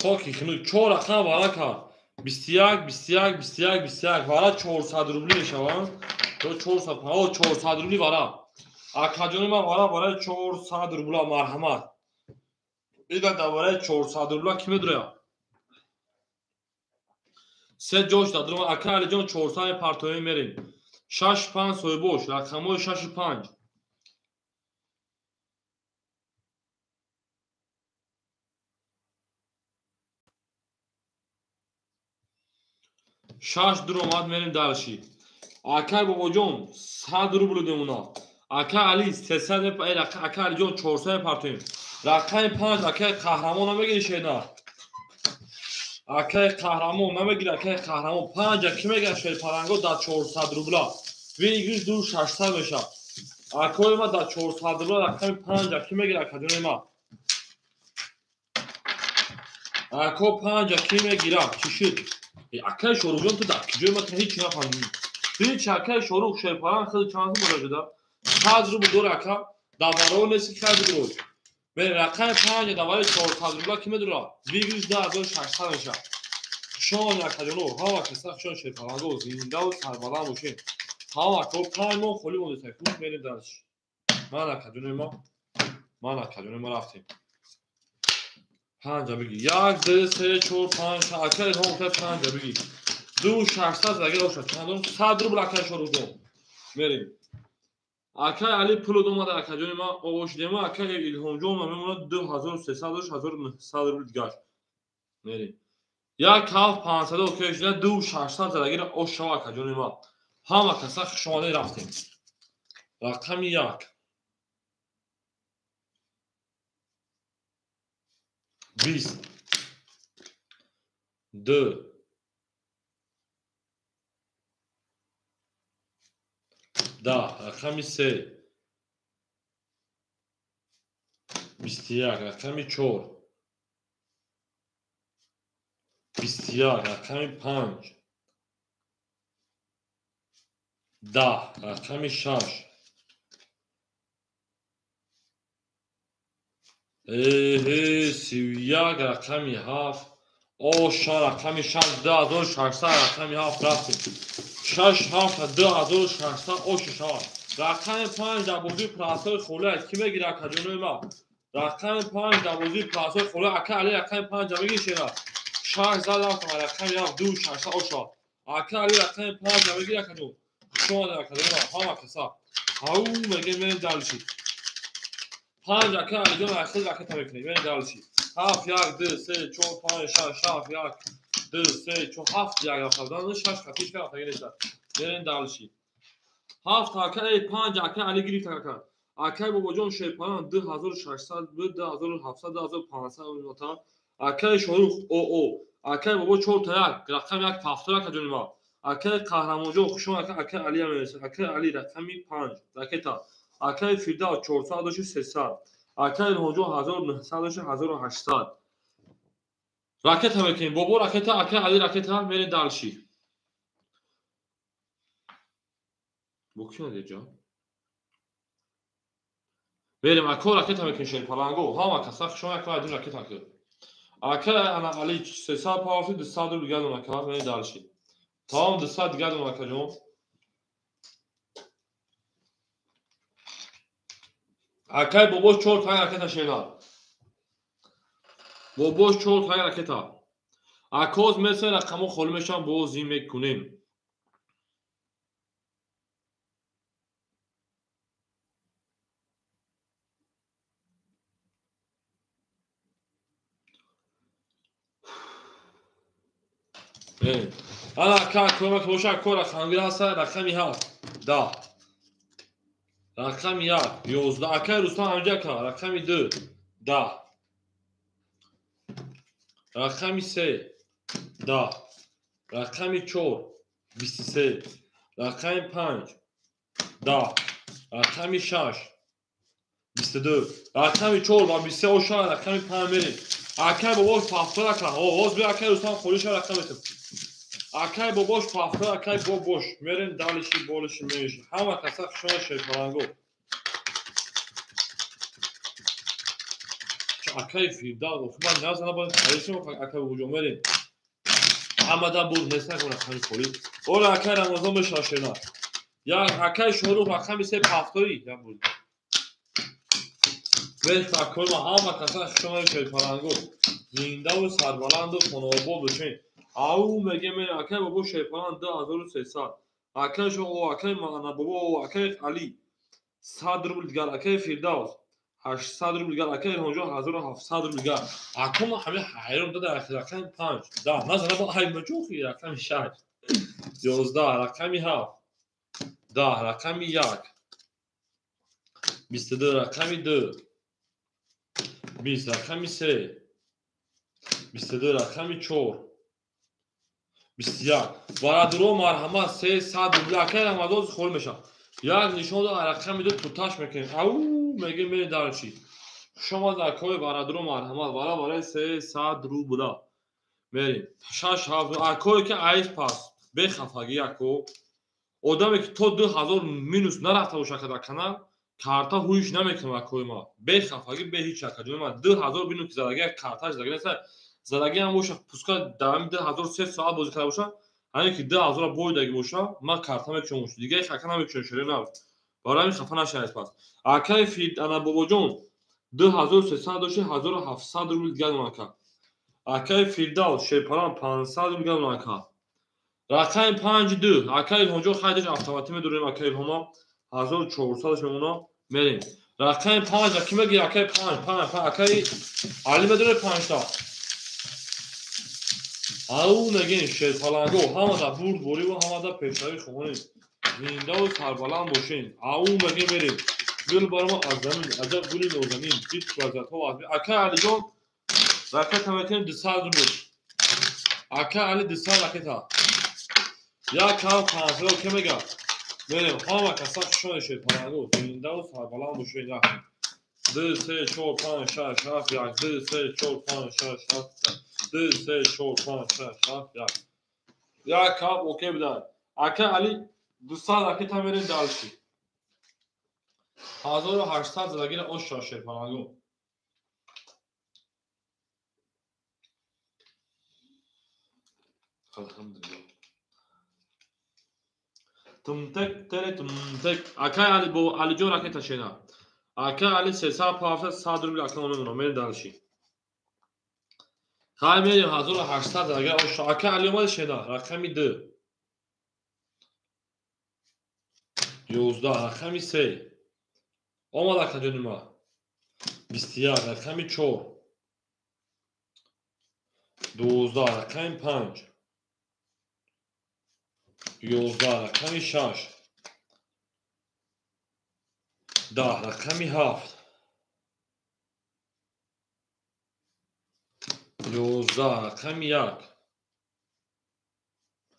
Хоки хинук 4 рақам вара кард. 21, 21, 21, 21 вара 400 рубли мешаванд. Ё 400, 400 рубли вара. Акаҷони ман вара барои 400 рубла марҳамат. Ида дар барои 400 рубла ки медуря? Се ҷош дар дурума. Ака Алиҷон 400 мепартоем, мерем. 6 5 соҳибош, рақамҳои 6 5. Шаш дуромад, мерем дальше. Акай бобоҷон 100 рубл демона. Ака Али 300, ака Алиҷон 400 мепартоем. Рақами 5 акаи қаҳрамон намегири шена. Акаи қаҳрамон намегири, акаи қаҳрамон 5 ки мегирад шерпаланго дар 400 рубла. Выигрыш 2600 мешавад. Акои ма дар 400 рубла рақами 5 ки мегирад акаҷони ма? Ако 5 ки мегирад? Чӣ шуд? Акаи Шоруҳҷон ту дар куҷои ма ҳеҷ нафаҳмидӣ. Ҳеҷ акаи Шоруҳ шерпаланг хеле чанд сум бода шуда? 100 рубл дор ака, дар баробар нест ки хай бидурод. Мерем рақами 5 дар барои 400 рубла ки медурад? Выигрыш 2600 мешавад. Хушон акаҷоно, ҳама каса хушон шерпаланго, зиндаву сарбаланд бошед. Ҳама ако 5 моҳ холӣ монда, хуш мерем дальше. Ман акаҷони ма, ман акаҷони ма рафтем. 5 бигӣ. 1 2 3 4 5 ака Илҳом 5 бигӣ. 2 600 агар бошад чанд дорам? 100 рубл акаи Шоруҳҷон. Мерем. Акаи Али пул омада акаҷони ма овошидема, акаи Илҳомҷон мемонад 2300 дошт, 1900 рубл дигаш. Мерем. 1 7 500 окей шуда 2 600 задагира ош шава акаҷони ма. Ҳама каса хушомадед, рафтем. Рақами 1. 20. 2. 10, рақами 3. 21, рақами 4. 21, рақами 5. 10, рақами 6. 31, рақами 7. Оша рақами 6, 2600 рақами 7 рафтем. 6 7 2600 оша шавад. Рақами 5 дар бозии прасои холӣ ки мегирад акаҷонои ма? Рақами 5 дар бозии прасои холӣ ака Али рақами 5 мегири шера. 6 зад рафтам рақами 7 2600 оша. Ака Али рақами 5 мегир акаҷон. Хуш омадед акаҷон, ҳама каса. Ҳау мегем мерем дальше. 5 ака Алиҷон ахир ракета мекунем, мерем дальше. 7 1 2 3 4 5 6 7 1 2 3 4 7 1 рафтан, 6 хатишка рафтаги неста. Мерем дальше. 7 ака 5 ака Али гирифт ака. Акай бобоҷон шерпалан 2600 2700 2500 нота. Акай Шорух ОО. Акай бобо 4 та 1 рақами 1 пафтор акаҷони ма. Акай Қаҳрамонҷон хуш омад ака, акай Али ҳам мерасад. Акай Али рақами 5 ракета. Акай Фирдавс 400 доши 300. Акай Илҳомҷон 1900 доши 1800. Ракета мекунем. Бобо ракета, акай Али ракета, мерем дальше. Бо ки омадед ҷон? Мерем ако ракета мекунем шерпаланго. Ҳама каса хуш омад ака, айдун ракета кунем. Ака ана Али 300 пафти 200 рубл дигар дон ака, мерем дальше. Тамом 200 дигар дон ака ҷон. Акай бобош 4 та ракета шена. Бобош 4 та ракета. Акоз меса рақамо холӣ мешаванд, бозӣ мекунем. Ана ака кӯмак боша, ако рақамгир ҳаста, рақами 7 10 рақами 1 11 акай Рустам ҳамҷа ака, рақами 2 10 рақами 3 10 рақами 4 23 рақами 5 10 рақами 6 22 рақами 4 ва 23 оша рақами 5 мерем. Акай бобош пафтор ака, оғоз бия акай Рустам холиша рақам метем. Акай бобош пафтор, акай бобош мерем далиши болиши мериши. Ҳама каса хушона шерпаланго. Акай Фирдавс, охи ман назана бояд харишим акай бобоҷон мерем. Ҳамада бур нест накун рақами холӣ. Ола акай Рамазон меша шена. Я акай Шорух рақами 3 пафтори, я бур. Мерем акой ма ҳама каса хушона шерпаланго. Зиндаву сарбаланду хонаобод бошед. Ау мегем мерем акай бобо шерпалан 2300. Акай шо акай ана бобо акай Али 100 рубл дигар, акай Фирдавс 800 рубл дигар, акай Илҳомҷон 1700 рубл дигар. Аком ҳама ҳайрон дада рақами 5 10 назара бо ай маҷухи рақами 6 11 рақами 7 10 рақами 1 22 рақами 2 20 рақами 3 22 рақами 4 21. Бародаро марҳамат 300 рубл акай Рамазон холӣ мешавад. Як нишон дод рақами 2 туташ мекунем. Ау мегем мерем дальше. Хуш омад акои бародаро марҳамат баробари 300 рубла. Мерем. 6 7 акое ки айс пас бехафагӣ ако. Одаме ки то 2000 минус нарафта бошад дар канал, карта ҳуиш намекунам акои ма. Бехафагӣ бе ҳеч ака ҷони ма 2000 бинус ки задаги карташ задаги нест. Задаги ҳам боша, пуска дар ҳамин 2003 соат бозӣ карда боша, ҳамин ки 2000 бойдаги боша, ман карта мекушам боша. Дига ҳеч ака намекушам, шере нав. Барои ҳамин хафа нашавед пас. Акай Фид ана бобоҷон 2300 доши 1700 рубл дигар дон ака. Акай Фирдавс шерпалан 500 рубл дигар дон ака. Рақами 5 2 акай Илҳомҷон хайдаш автоматӣ медорем акай Илҳома 1400 мемона мерем. Рақами 5 аки мегир акай 5 5 5 акай Али медоре 5 та. Ау мегин шерпаланго ҳамада бурдборӣ ва ҳамада пешравӣ хоҳонем. Зиндаву сарбаланд бошем. Ау мегин мерем. Гул барома аз замин, аҷаб гули нозанин, бит вазиятҳо аз акай Алиҷон ракета мекунем 200 рубл. Акай Али 200 ракета. Як ҳам 500 ке мега. Мерем ҳама каса хушона шерпаланго зиндаву сарбаланд бошем. 2 3 4 5 6 7 1 2 3 4 5 6 7 2 3 4 5 6 7 1. Як кап окей бидан. Ака Али 200 ракета мерем дальше. 1800 задагира ош шерпаланго. Алҳамдулиллоҳ. Тумтек тере тумтек. Акай Али бо Алиҷон ракета шена. Акай Али 300 пафта 100 рубл ака мемонам мерем дальше. Хай мерем 1800 агар ош. Акай Али омад шена рақами 2. 11 рақами 3 омад акаҷони ма 21 рақами 4 12 рақами 5 11 рақами 6 10 рақами 7 11 рақами 1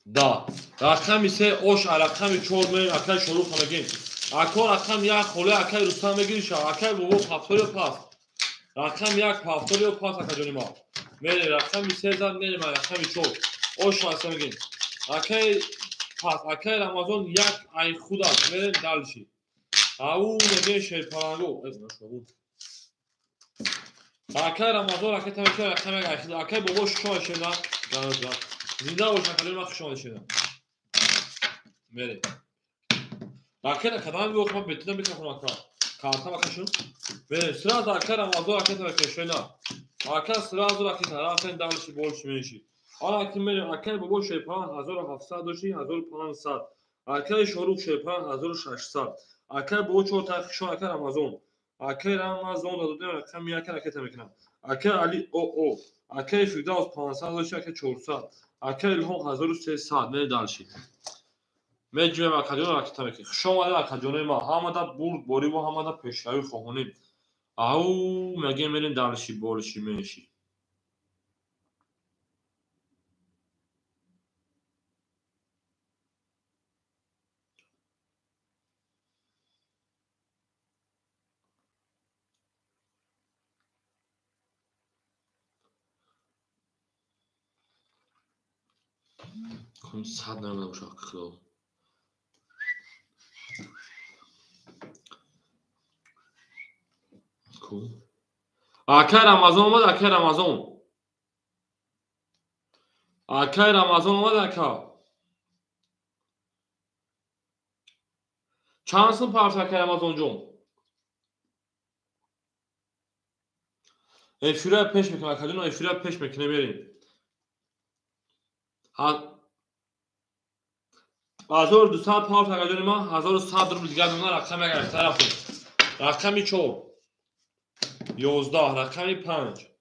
10 рақами 3 ош рақами 4 мерем акай Шорух мегем ако рақами 1 холе акай Рустам мегириша акай бобо пафториё пас рақами 1 пафториё пас акаҷони ма мерем рақами 3 зад мерем рақами 4 ош аса мегем акай пас акай Рамазон 1 ай худ аст мерем дальше ау мегем шерпаланго акай Рамазон ракета мекунад рақами 1 ай худ акай бобо шумо шена ганаза зинда бош акаҷони ма хуш омадед шена мерем ракета кадам гӯх ма бетина микрофон ака картам акашун мерем сразу акай Рамазон ракета мекунад шена ака сразу ракета рафтем дальше больше меньше ана ки мерем акай бобо шерпалан 1700 дошти 1500 акай Шорух шерпалан 1600 акай бобо 4 та хишон акай Рамазон додем рақами 1 ракета мекунам акай Али оо акай Фирдавс 500 дошти акай 400 акай Илҳом 1300 мерем дальше меҷӯем акаҷон ракета мекунем хуш омадед акаҷонои ма ҳамада бурд бориву ҳамада пешравӣ хоҳонем ау мегем мерем дальше больше меньше сад намеда боша худо акай Рамазон омад акай Рамазон акай Рамазон омад ака чанд сум парт акай Рамазонҷон эфира пеш мекунем акаҷон эфира пеш мекунем мерем 1200 парт акаҷони ман 1100 рубл дигар мемонад рақами агар тараф рақами 4 11 рақами 5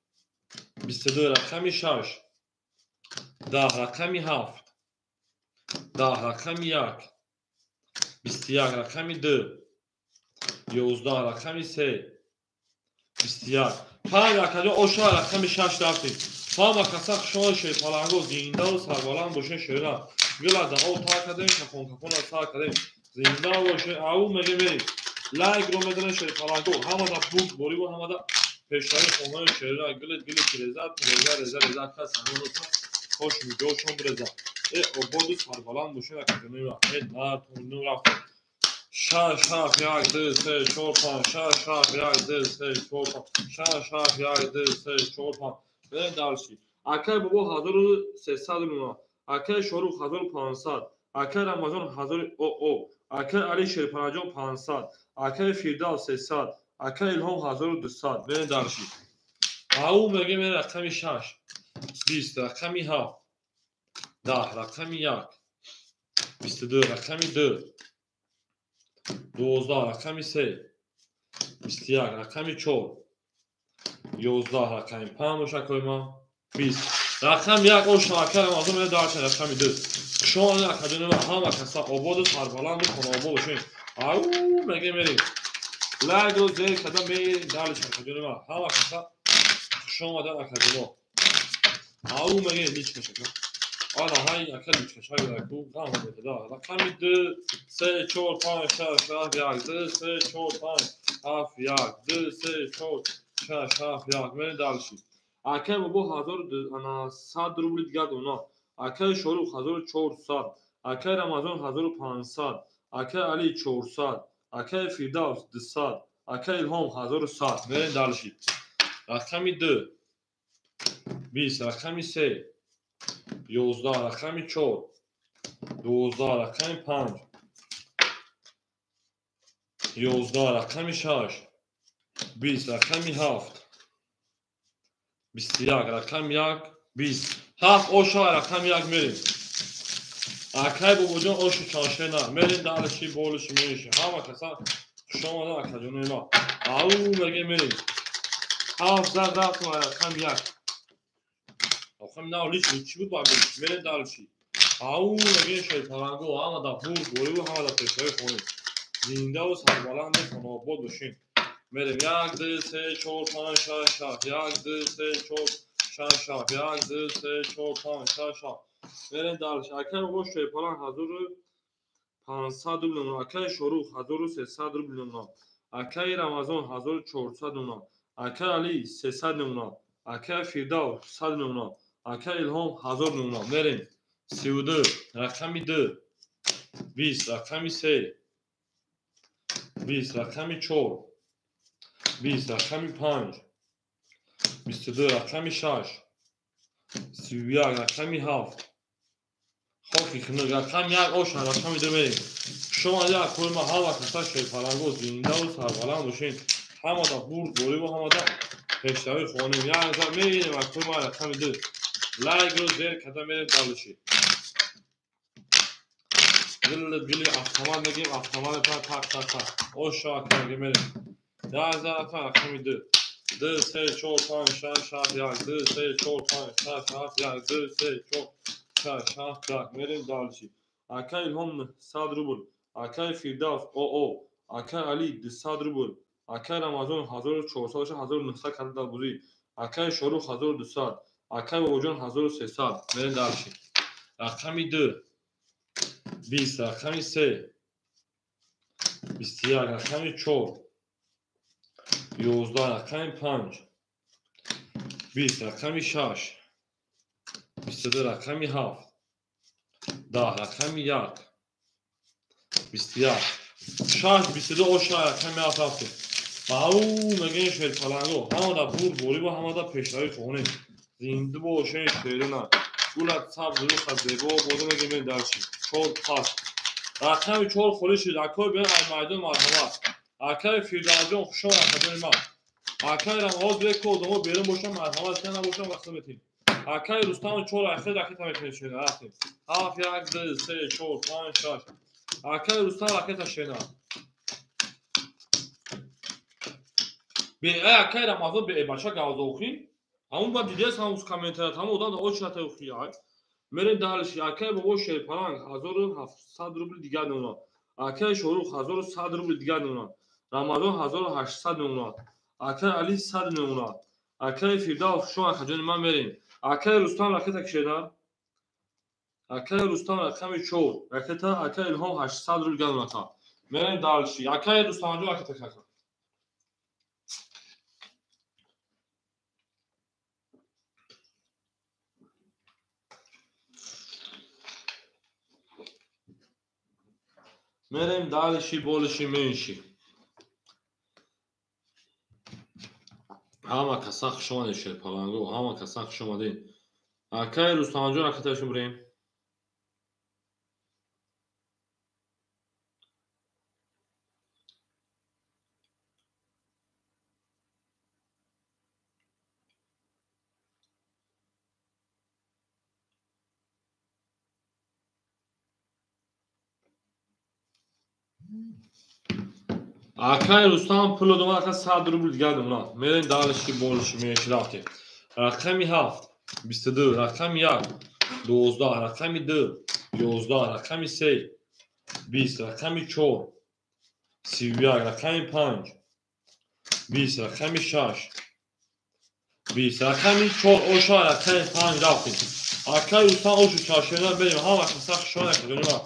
22 рақами 6 10 рақами 7 10 рақами 1 21 рақами 2 11 рақами 3 21 5 акаҷон оша рақами 6 рафтем ҳама каса хушомад шерпаланго зиндаву сарбаланд бошед шера гила да об тар кардем кафон кафона сар кардем зинда бошед ау мегем мерем лайкро мезанем шерпаланго ҳамада бурд бориву ҳамада пешравӣ хонаи шера гилит гилит реза реза реза реза кас ҳамонотон хош миҷошон биреза э ободу сарбаланд бошед акаҷонои ма э натонну рафтем 6 7 1 2 3 4 5 6 7 1 2 3 4 5 6 7 1 2 3 4 5 мерем дальше акай бобо 1300 рубл акай Шорух 1500 акай Рамазон 1000 оо акай Али Шерпанаҷон 500 акай Фирдавс 300 акай Илҳом 1200 мерем дальше ау мегем рақами 6 20 рақами 7 10 рақами 1 22 рақами 2 12 рақами 3 21 рақами 4 11 рақами 5 бошад ма 20 рақами 1 ош акай Рамазон мерем дальше рақами 2 хушомадед акаҷони ма ҳама каса ободу сарбаланду хонаобод бошед ау мегем мерем лайкро зер карда мерем дальше акаҷони ма ҳама каса хушомадед акаҷоно ау мегем личкаша ана ҳай ака личкаша ку ғам мекада рақами 2 3 4 5 6 7 1 2 3 4 5 7 1 2 3 4 6 7 1 мерем дальше акай бобо 1100 рубли дигар дона акай Шорух 1400 акай Рамазон 1500 акай Али 400 акай Фирдавс 200 акай Илҳом 1100 мерем дальше рақами 2 20 рақами 3 11 рақами 4 12 рақами 5 11 рақами 6 20 рақами 7 21 рақами 1 20 7 оша рақами 1 мерем Акай бобоҷон оши чаншена. Мерем дальше больше меньше. Ҳама каса хуш омада акаҷонои ма. Ау мегем мерем. Ҳафт зад рафтем рақам як. Охам нав лич чӣ буд ба мерем дальше. Ау мегем шерпаланго ҳама да бурд бориву ҳама да пешравӣ хонем. Зиндаву сарбаланду хонаобод бошем. Мерем 1 2 3 4 5 6 7 1 2 3 4 6 7 1 2 3 4 5 6 7. Мерем дальше. Акай бобо шерпаланг 1500 рубл мемонад. Акай Шорух 1300 рубл мемонад. Акай Рамазон 1400 мемонад. Акай Али 300 мемонад. Акай Фирдавс 100 мемонад. Акай Илҳом 1000 мемонад. Мерем 32 рақами 2 20 рақами 3 20 рақами 4 20 рақами 5 22 рақами 6 31 рақами 7 хоки хунук рақами 1 оша рақами 2 мерем. Шумо як кӯи ма ҳама каса шерпаланго зиндаву сарбаланд бошед. Ҳамада бурд бориву ҳамада пешравӣ хонем. Як зад мерем акӯи ма рақами 2 лайкро зер карда мерем дальше. Гилли гилли автомат мегем, автомат так так так так. Оша ака мегем мерем. Як зад ака рақами 2 2 3 4 5 6 7 1 2 3 4 5 6 7 1 2 3 4 6 7 1 мерем дальше. Акай Илҳом 100 рубл. Акай Фирдавс ОО. Акай Али 200 рубл. Акай Рамазон 1400 1900 карда дар бузӣ. Акай Шорух 1200. Акай Бобоҷон 1300. Мерем дальше. Рақами 2 20 рақами 3 21 рақами 4 11 рақами 5 20 рақами 6 22 рақами 7 10 рақами 1 21 6 22 оша рақами 7 рафтем. Ау мегем шерпаланго ҳамада бурд бориву ҳамада пешравӣ хонем. Зинда бошен шерина. Гулат сабз руха зебо боза мегем мерем дальше. 4 пас. Рақами 4 холӣ шуд. Акой биён ай майдон марҳамат. Акай Фирдавсҷон хуш омад акаҷони ман. Акай Рамаз бек одамо берун бошам марҳамат, ка набошам вақт метем. Акай Рустам 4 ахир ракета мекунем шена рафтем. 7 1 2 3 4 5 6. Акай Рустам ракета шена. Бе акай Рамазон бе бача гавзохи. Ҳамун ба дидес ҳамуз комментария ҳамун одам да очната ухи ай. Мерем дальше. Акай бобо шерпаланг 1700 рубл дигар мемонад. Акай Шорух 1100 рубл дигар мемонад. Рамазон 1800 мемонад. Акай Али 100 мемонад. Акай Фирдавс шумо акаҷони ман мерем. Акай Рустам ракета кишеда. Акай Рустам рақами 4 ракета. Акай Илҳом 800 рубл дигар мемонад. Мерем дальше. Акай Рустамҷон ракета кака. Мерем дальше больше меньше. Ҳама каса хуш омадед шерпаланго, ҳама каса хуш омадед. Акай Рустамҷон ракеташон бирем. Акай Рустам пул додам, ака 100 рубл дигар мемонад. Мерем дальше больше меньше рафтем. Рақами 7 22 рақами 1 12 рақами 2 11 рақами 3 20 рақами 4 31 рақами 5 20 рақами 6 20 рақами 4 оша рақами 5 рафтем. Акай Рустам ошу чашена мерем. Ҳама каса хуш омадед акаҷони ман.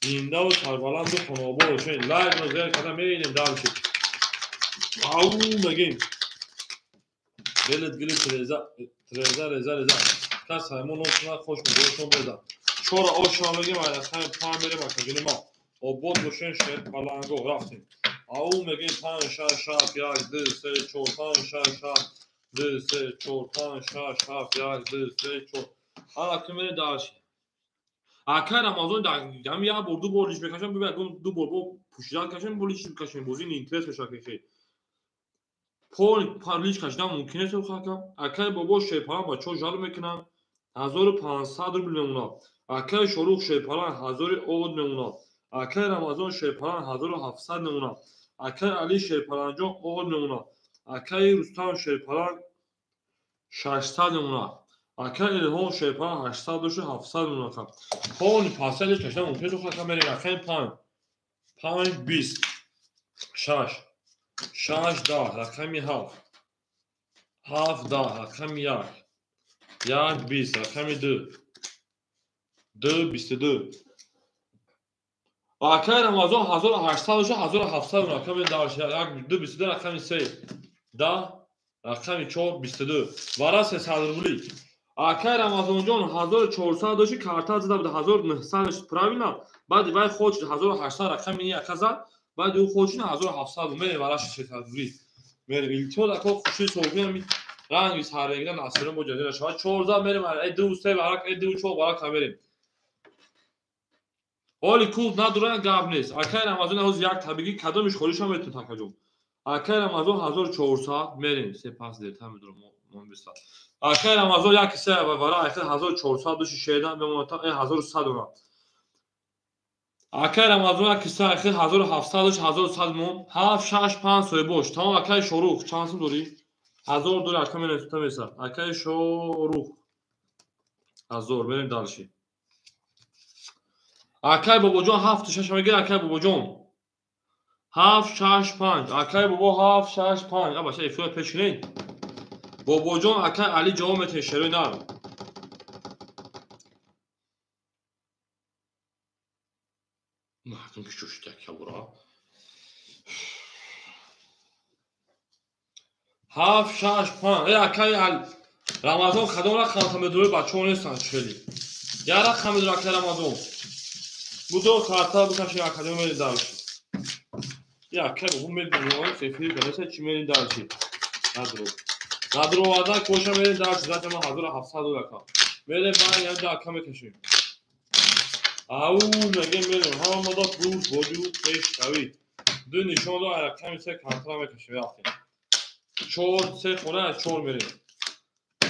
Зиндаву сарбаланду хонаобод бошед. Лайкро зер карда мерем дальше. Ау мегем. Гилит гилит треза треза реза реза. Кас ҳаймон нотуна хош мебошон беза. Чора оша мегем ай рақами 5 мерем акаҷони ман. Обод бошед шерпаланго рафтем. Ау мегем 5 6 7 1 2 3 4 5 6 7 2 3 4 5 6 7 1 2 3 4. Ҳала ки мерем дальше. Акай Рамазон ҳам як бор ду бор лиш мекашам, бибин ду бор бо пӯшидан кашам, бо лиш мекашем, бозӣ интерес мешавад ки пол лиш кашидан мумкин нест. Хака акай бобо шерпаланг бачаҳо жалб мекунанд. 1500 рубл мемонад. Акаи Шорух шерпаланг 1000 од мемонад. Акаи Рамазон шерпаланг 1700 мемонад. Акаи Али шерпалангҷон од мемонад. Акаи Рустам шерпаланг 600 мемонад. Акаи Илҳом шерпаланг 800 дошу 700 мемонад. Хони пасали кашидан мумкин аст, ака мерем рақами 5. 5 20 6 6 10 рақами 7 7 10 рақами 1 1 20 рақами 2 2 22. Акаи Рамазон 1800 дошу 1700 мемонад. Акаи дальше 1 2 22 рақами 3 10 рақами 4 22. Вара 300 рубли. Акаи Рамазонҷон 1400 доши карта зада буда 1900 доши правильно? Баъди вай ход шуд 1800 рақами яка зад, баъди ӯ ход шуд 1700. Мерем вараши 300 рубли. Мерем илтимос ако хуши соҳиби ранги саррегида насирон бо ҷазира шавад. 14 мерем 2 3 варак 2 4 варак мерем. Ҳоли кул надоран гап нест. Акаи Рамазон ҳоз як табиги кадомиш холиша метун такаҷон. Акаи Рамазон 1400 мерем. Се пас дертар медорам мон бисад. Акаи Рамазон як се вара ахир 1400 души шедан мемонад 1100 дорад. Акаи Рамазон як се ахир 1700 душ 1100 мон 7 6 5 соҳибош. Тамом акаи Шорух чанд сум дорӣ? 1000 дорӣ ака менависам тамеса. Акаи Шорух 1000 мерем дальше. Акаи Бобоҷон 7 6 мегирад. Акаи Бобоҷон 7 6 5. Акаи Бобо 7 6 5. Абаша эфир пеш кунед. Бобоҷон акаи Али ҷавоб метиҳад шерои нар. Мардум ки чӯшид яка бура. 7 6 5. Э акаи Али Рамазон кадом рақамта медорӣ? Бачаҳо нестанд хеле. Як рақам медорӣ акаи Рамазон. Будо карта бикаши академия мерем дальше. Я акаи Бобо медонам эфир ганеса чи мерем дальше. Надро. Надровардан коша мерем дальше. Зачем 1700 доллар. Мерем ба як да ака мекашем. Ау мегем мерем. Ҳама да плюс бодю пеш шавӣ. Ду нишон до рақами се карта мекашем рафтем. 4 3 хона аз 4 мерем.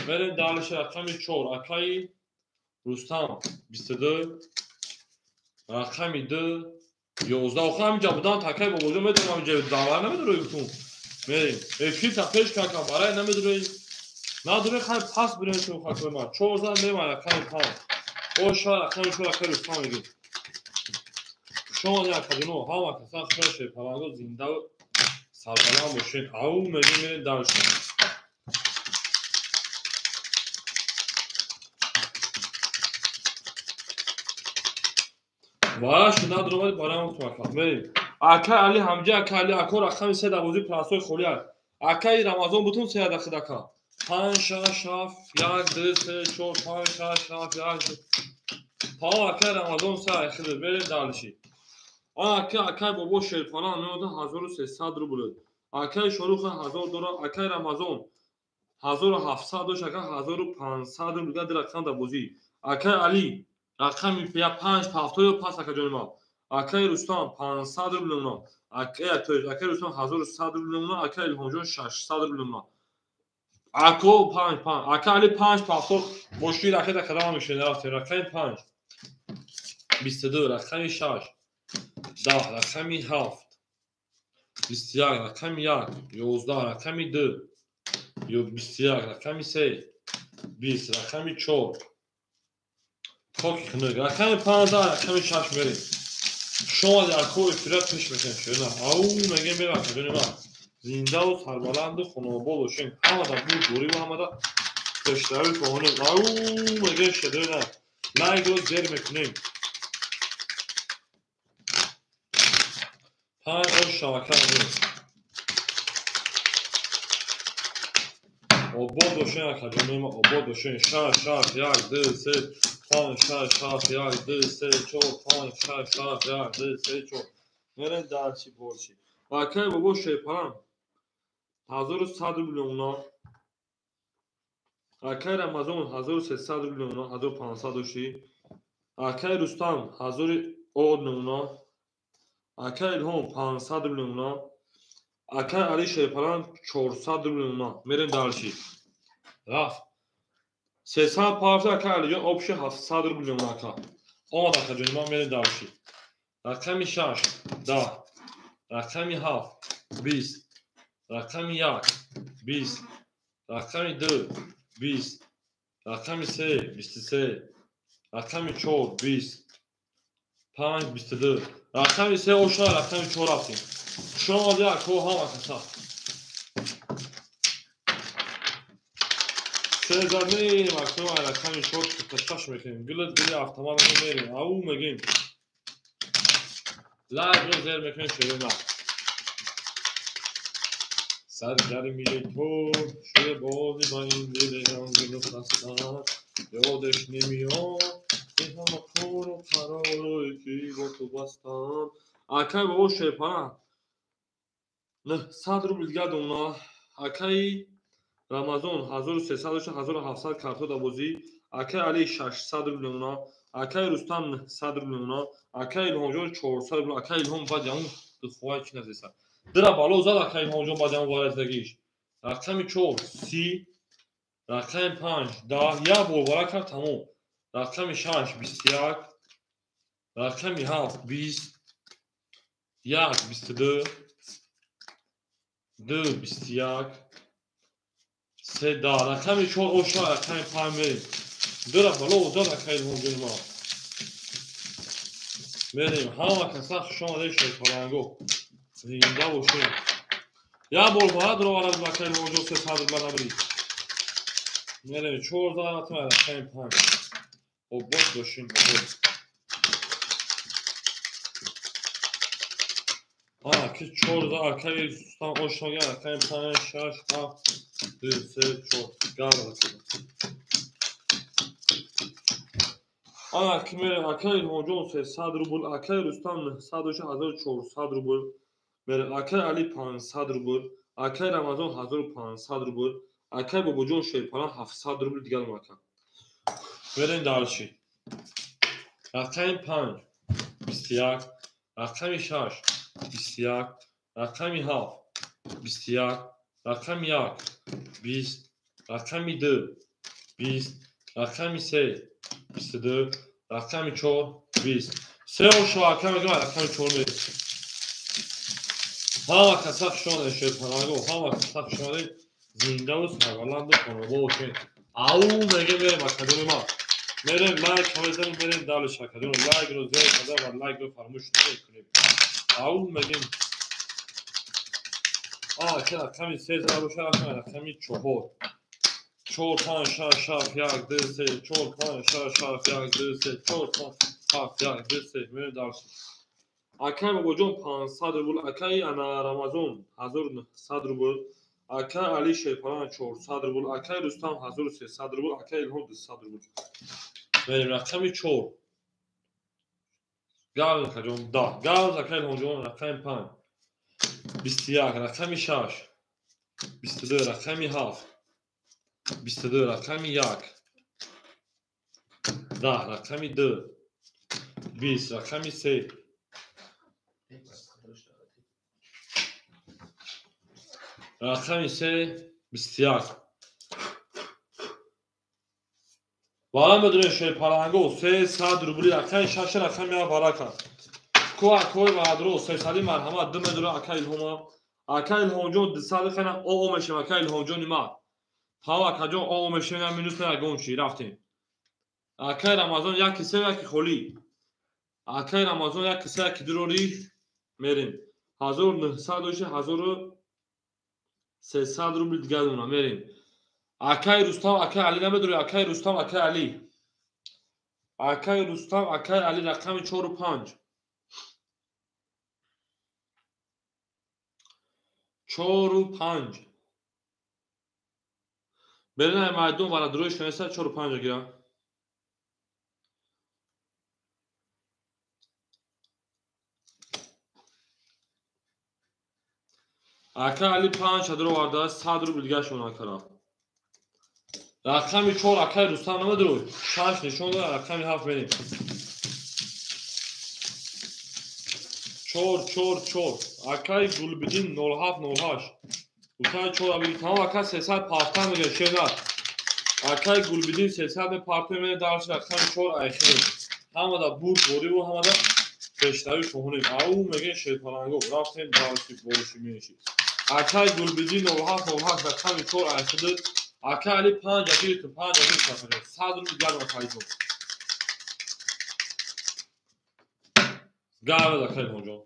Мерем дальше рақами 4. Акаи Рустам 22 рақами 2 11. Охир ҳаминҷа будан такаи Бобоҷон медонам ҳаминҷа давар намедорӣ бутун. Мерем. Эфир та пеш какам барай намедорӣ. Надорӣ хай пас бирем ту хакои ма. 14 мерем рақами 5. О ша рақами 4 акаи Рустам мегирем. Шумо акаҷоно ҳама касан хушо шерпаланго зинда сарбаланд бошед. Ау мегем мерем дальше. Вара шуд надоромад барам гуфтам ака. Мерем. Акаи Али ҳамҷа акаи Али ако рақами 3 дар бозии прасои холӣ аст. Акаи Рамазон бутун 3 дақиқа ака. 5 6 7 1 2 3 4 5 6 7 1 2. Тамом акаи Рамазон 3 ахир мерем дальше. Ака акаи Бобо шерпаланг меода 1300 рубл. Акаи Шорух 1000 дорад. Акаи Рамазон 1700 дошт ака 1500 рубл дар рақам дар бозӣ. Акаи Али рақами 5 ҳафтоду пас акаҷони ман. Акаи Рустам 500 рубл мемонад. Акаи Рустам 1100 рубл мемонад. Акаи Илҳомҷон 600 рубл мемонад. Ако 5 5. Ака Али 5 ҳафтод боши ракета кадама мешавад рафтем. Рақами 5 22 рақами 6 10 рақами 7 21 рақами 1 11 рақами 2 21 рақами 3 20 рақами 4 хоки хунук рақами 5 рақами 6 мерем. Шумо дар ко эфира пеш мекунем шуна. Ау мегем мерем акаҷони ман. Зиндаву сарбаланду хонобод бошем. Ҳамада буд дорӣ ва ҳамада пешравӣ хоҳонем. Ау мегем шедона. Лайкро зер мекунем. 5 ош шабака мерем. Обод бошем акаҷони ман, обод бошем. 6 6 1 2 3 5 6 7 1 2 3 4 5 6 7 1 2 3 4. Мерем дальше больше. Акаи Бобо шерпаланг 1100 рубл мемонад. Акаи Рамазон 1300 рубл мемонад, 1500 дошти. Акаи Рустам 1000 од мемонад. Акаи Илҳом 500 рубл мемонад. Акаи Али шерпаланг 400 рубл мемонад. Мерем дальше. Рафт. 300 пафта ака Алиҷон обши 700 рубл мемона ака. Омад акаҷони ман мерем дарши. Рақами 6 10, рақами 7 20, рақами 1 20, рақами 2 20, рақами 3 23, рақами 4 20, 5 22, рақами 3 оша, рақами 4 рафтем. Шумо ако ҳама каса. Се задем, ако рақами 4 ташаш мекунем. Гулат гули автомат мерем. Ау мегем. Лайк ро зер мекунем шерона. Саргармии ту шуд бози ба ин дили ғамгину хаста, ёдаш намеояд ин ҳама кору қаророе ки бо ту бастам. Акай бобо шерпара 900 рубл дигар дона. Акаи Рамазон 1300 дошта 1700 карто да бозӣ. Акаи Али 600 рубл мемона. Акаи Рустам 900 рубл мемона. Акаи Илҳомҷон 400 рубл. Акаи Илҳом баъд ямун духовай чи назеса. Дира бало зад акаи Илҳомҷон баъд ямун вараздагиш. Рақами 4 30, рақами 5 10, як бор вара кард тамом. Рақами 6 21, рақами 7 20, 1 22, 2 21, 3 10, рақами 4 оша, рақами 5 мерем. Дира бало зад акаи Илҳомҷони ман. Мерем. Ҳама каса хуш омадед шерпаланго. Зинда бошем. Як бор бояд роварад ба акаи Илҳомҷон 300 рубла набирид. Мерем 4 зад рақами 5. Обод бошем, обод. Ана ки 4 зад акаи Рустам ошнога рақами 5 6 7 2 3 4 гав. Ана ки мерем акаи Илҳомҷон 300 рубл, акаи Рустам 900 дошта 1400 рубл. Мерем акаи Али 500 рубл, акаи Рамазон 1500 рубл, акаи Бобоҷон Шерпалан 700 рубл дигар мака. Мерем дарши. Рақами 5 21, рақами 6 21, рақами 7 21, рақами 1 20, рақами 2 20, рақами 3 22, рақами 4 20. Се ошо ака мегӯям рақами 4 мерем. Ҳама каса хуш омадед шерпаланго, ҳама каса хуш омадед. Зиндаву сарбаланду хонобод бошед. Ау мегем мерем академи ма. Мерем лайк мезанем, мерем далиш академи. Лайкро зер карда ва лайкро фаромӯш намекунем. Ау мегем. Ки рақами 3 зада боша, рақами 4. 4 5 6 7 1 2 3 4 5 6 7 1 2 3 4 5 7 1 2 3 мерем далиш. Акаи Бобоҷон 500 рубл, акаи ана Рамазон 1900 рубл, акаи Али Шерпалан 400 рубл, акаи Рустам 1300 рубл, акаи Илҳом 200 рубл. Мерем рақами 4. Гав акаҷон 10. Гав акаи Илҳомҷон рақами 5. 21, рақами 6. 22, рақами 7. 22, рақами 1. 10, рақами 2. 20, рақами 3. Рақами 3 21. Вара медонем шерпаланго 300 рубли, рақами 6 рақами 1 вара кард. Ку акои ваадро 300 марҳамат 2 медора акаи Илҳома. Акаи Илҳомҷон 200 хана оо мешем акаи Илҳомҷони ма. Ҳава акаҷон оо мешем на минус на ягон чи рафтем. Акаи Рамазон 1 3 1 холӣ. Акаи Рамазон 1 3 1 2 рори мерем. 1900 дошта 1300 рубл дигар дона мерем. Акаи Рустам, акаи Али намедорӣ, акаи Рустам, акаи Али. Акаи Рустам, акаи Али рақами 4 5. 4 5. Берин майдон вара дурӯш неста 4 5 гира. Ака Али 5 шадро варда 100 рубл дигар шона кара. Рақами 4 акаи Рустам намедорӣ. 6 нишон дора, рақами 7 мерем. 4 4 4. Акаи Гулбидин 07 08. Утаи 4 абиги тамом ака 300 пафта мега шернат. Акай Гулбидин 300 мепартоем, мерем дарши рақами 4 айхел. Ҳамада бурд бориву ҳамада пешравӣ хоҳонем. Ау мегӯем шерпаланго. Рафтем дарши бориши мениши. Акай Гулбидин 97 98 рақами 4 айхел. Акай Али 5 гирифт, 5 гирифт, 100 рубл гарма файзон. Гарма акай моҷон.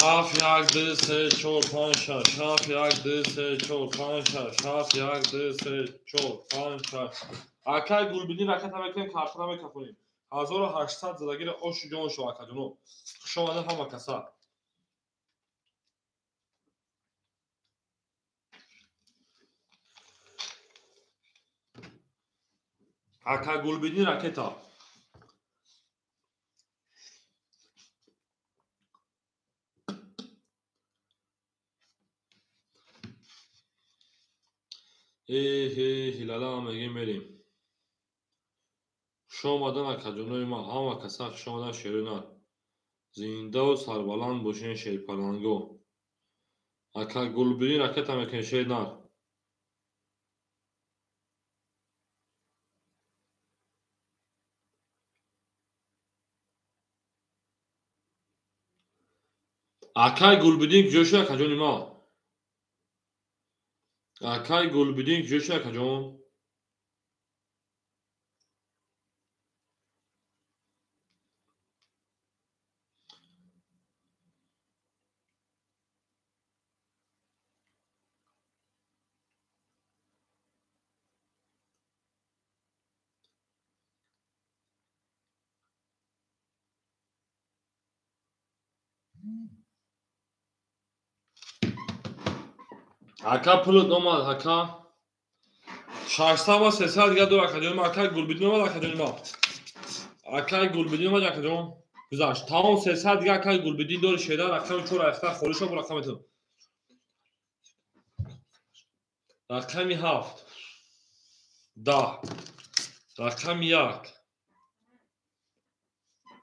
7 1 2 3 4 5 6 7 1 2 3 4 5 6 7 1 2 3 4 5 6. Акай Гулбидин ракета мекунем, картона мекафонем. 1800 задагиро оши ҷон шо акаҷоно. Хуш омадед ҳама каса. Ака Гулбидин ракета. Ҳилала мегем мерем. Хуш омадан акаҷонои ман, ҳама каса хуш омадан шерои нар. Зиндаву сарбаланд бошен шерпаланго. Ака Гулбидин ракета мекунем шери нар. Акай Гулбидин куҷо шуд акаҷони ман? Акай Гулбидин куҷо шуд акаҷон? Ака пулот омад, ака. 600 ва 300 дигар дор акаҷон. Акай Гулбидин омад акаҷони ман. Акай Гулбидин омад акаҷон. Гузашт. Тамом 300 дигар акай Гулбидин дори шеда рақами 4 айхта холӣ шуд рақами ту. Рақами 7. 10. Рақами 1.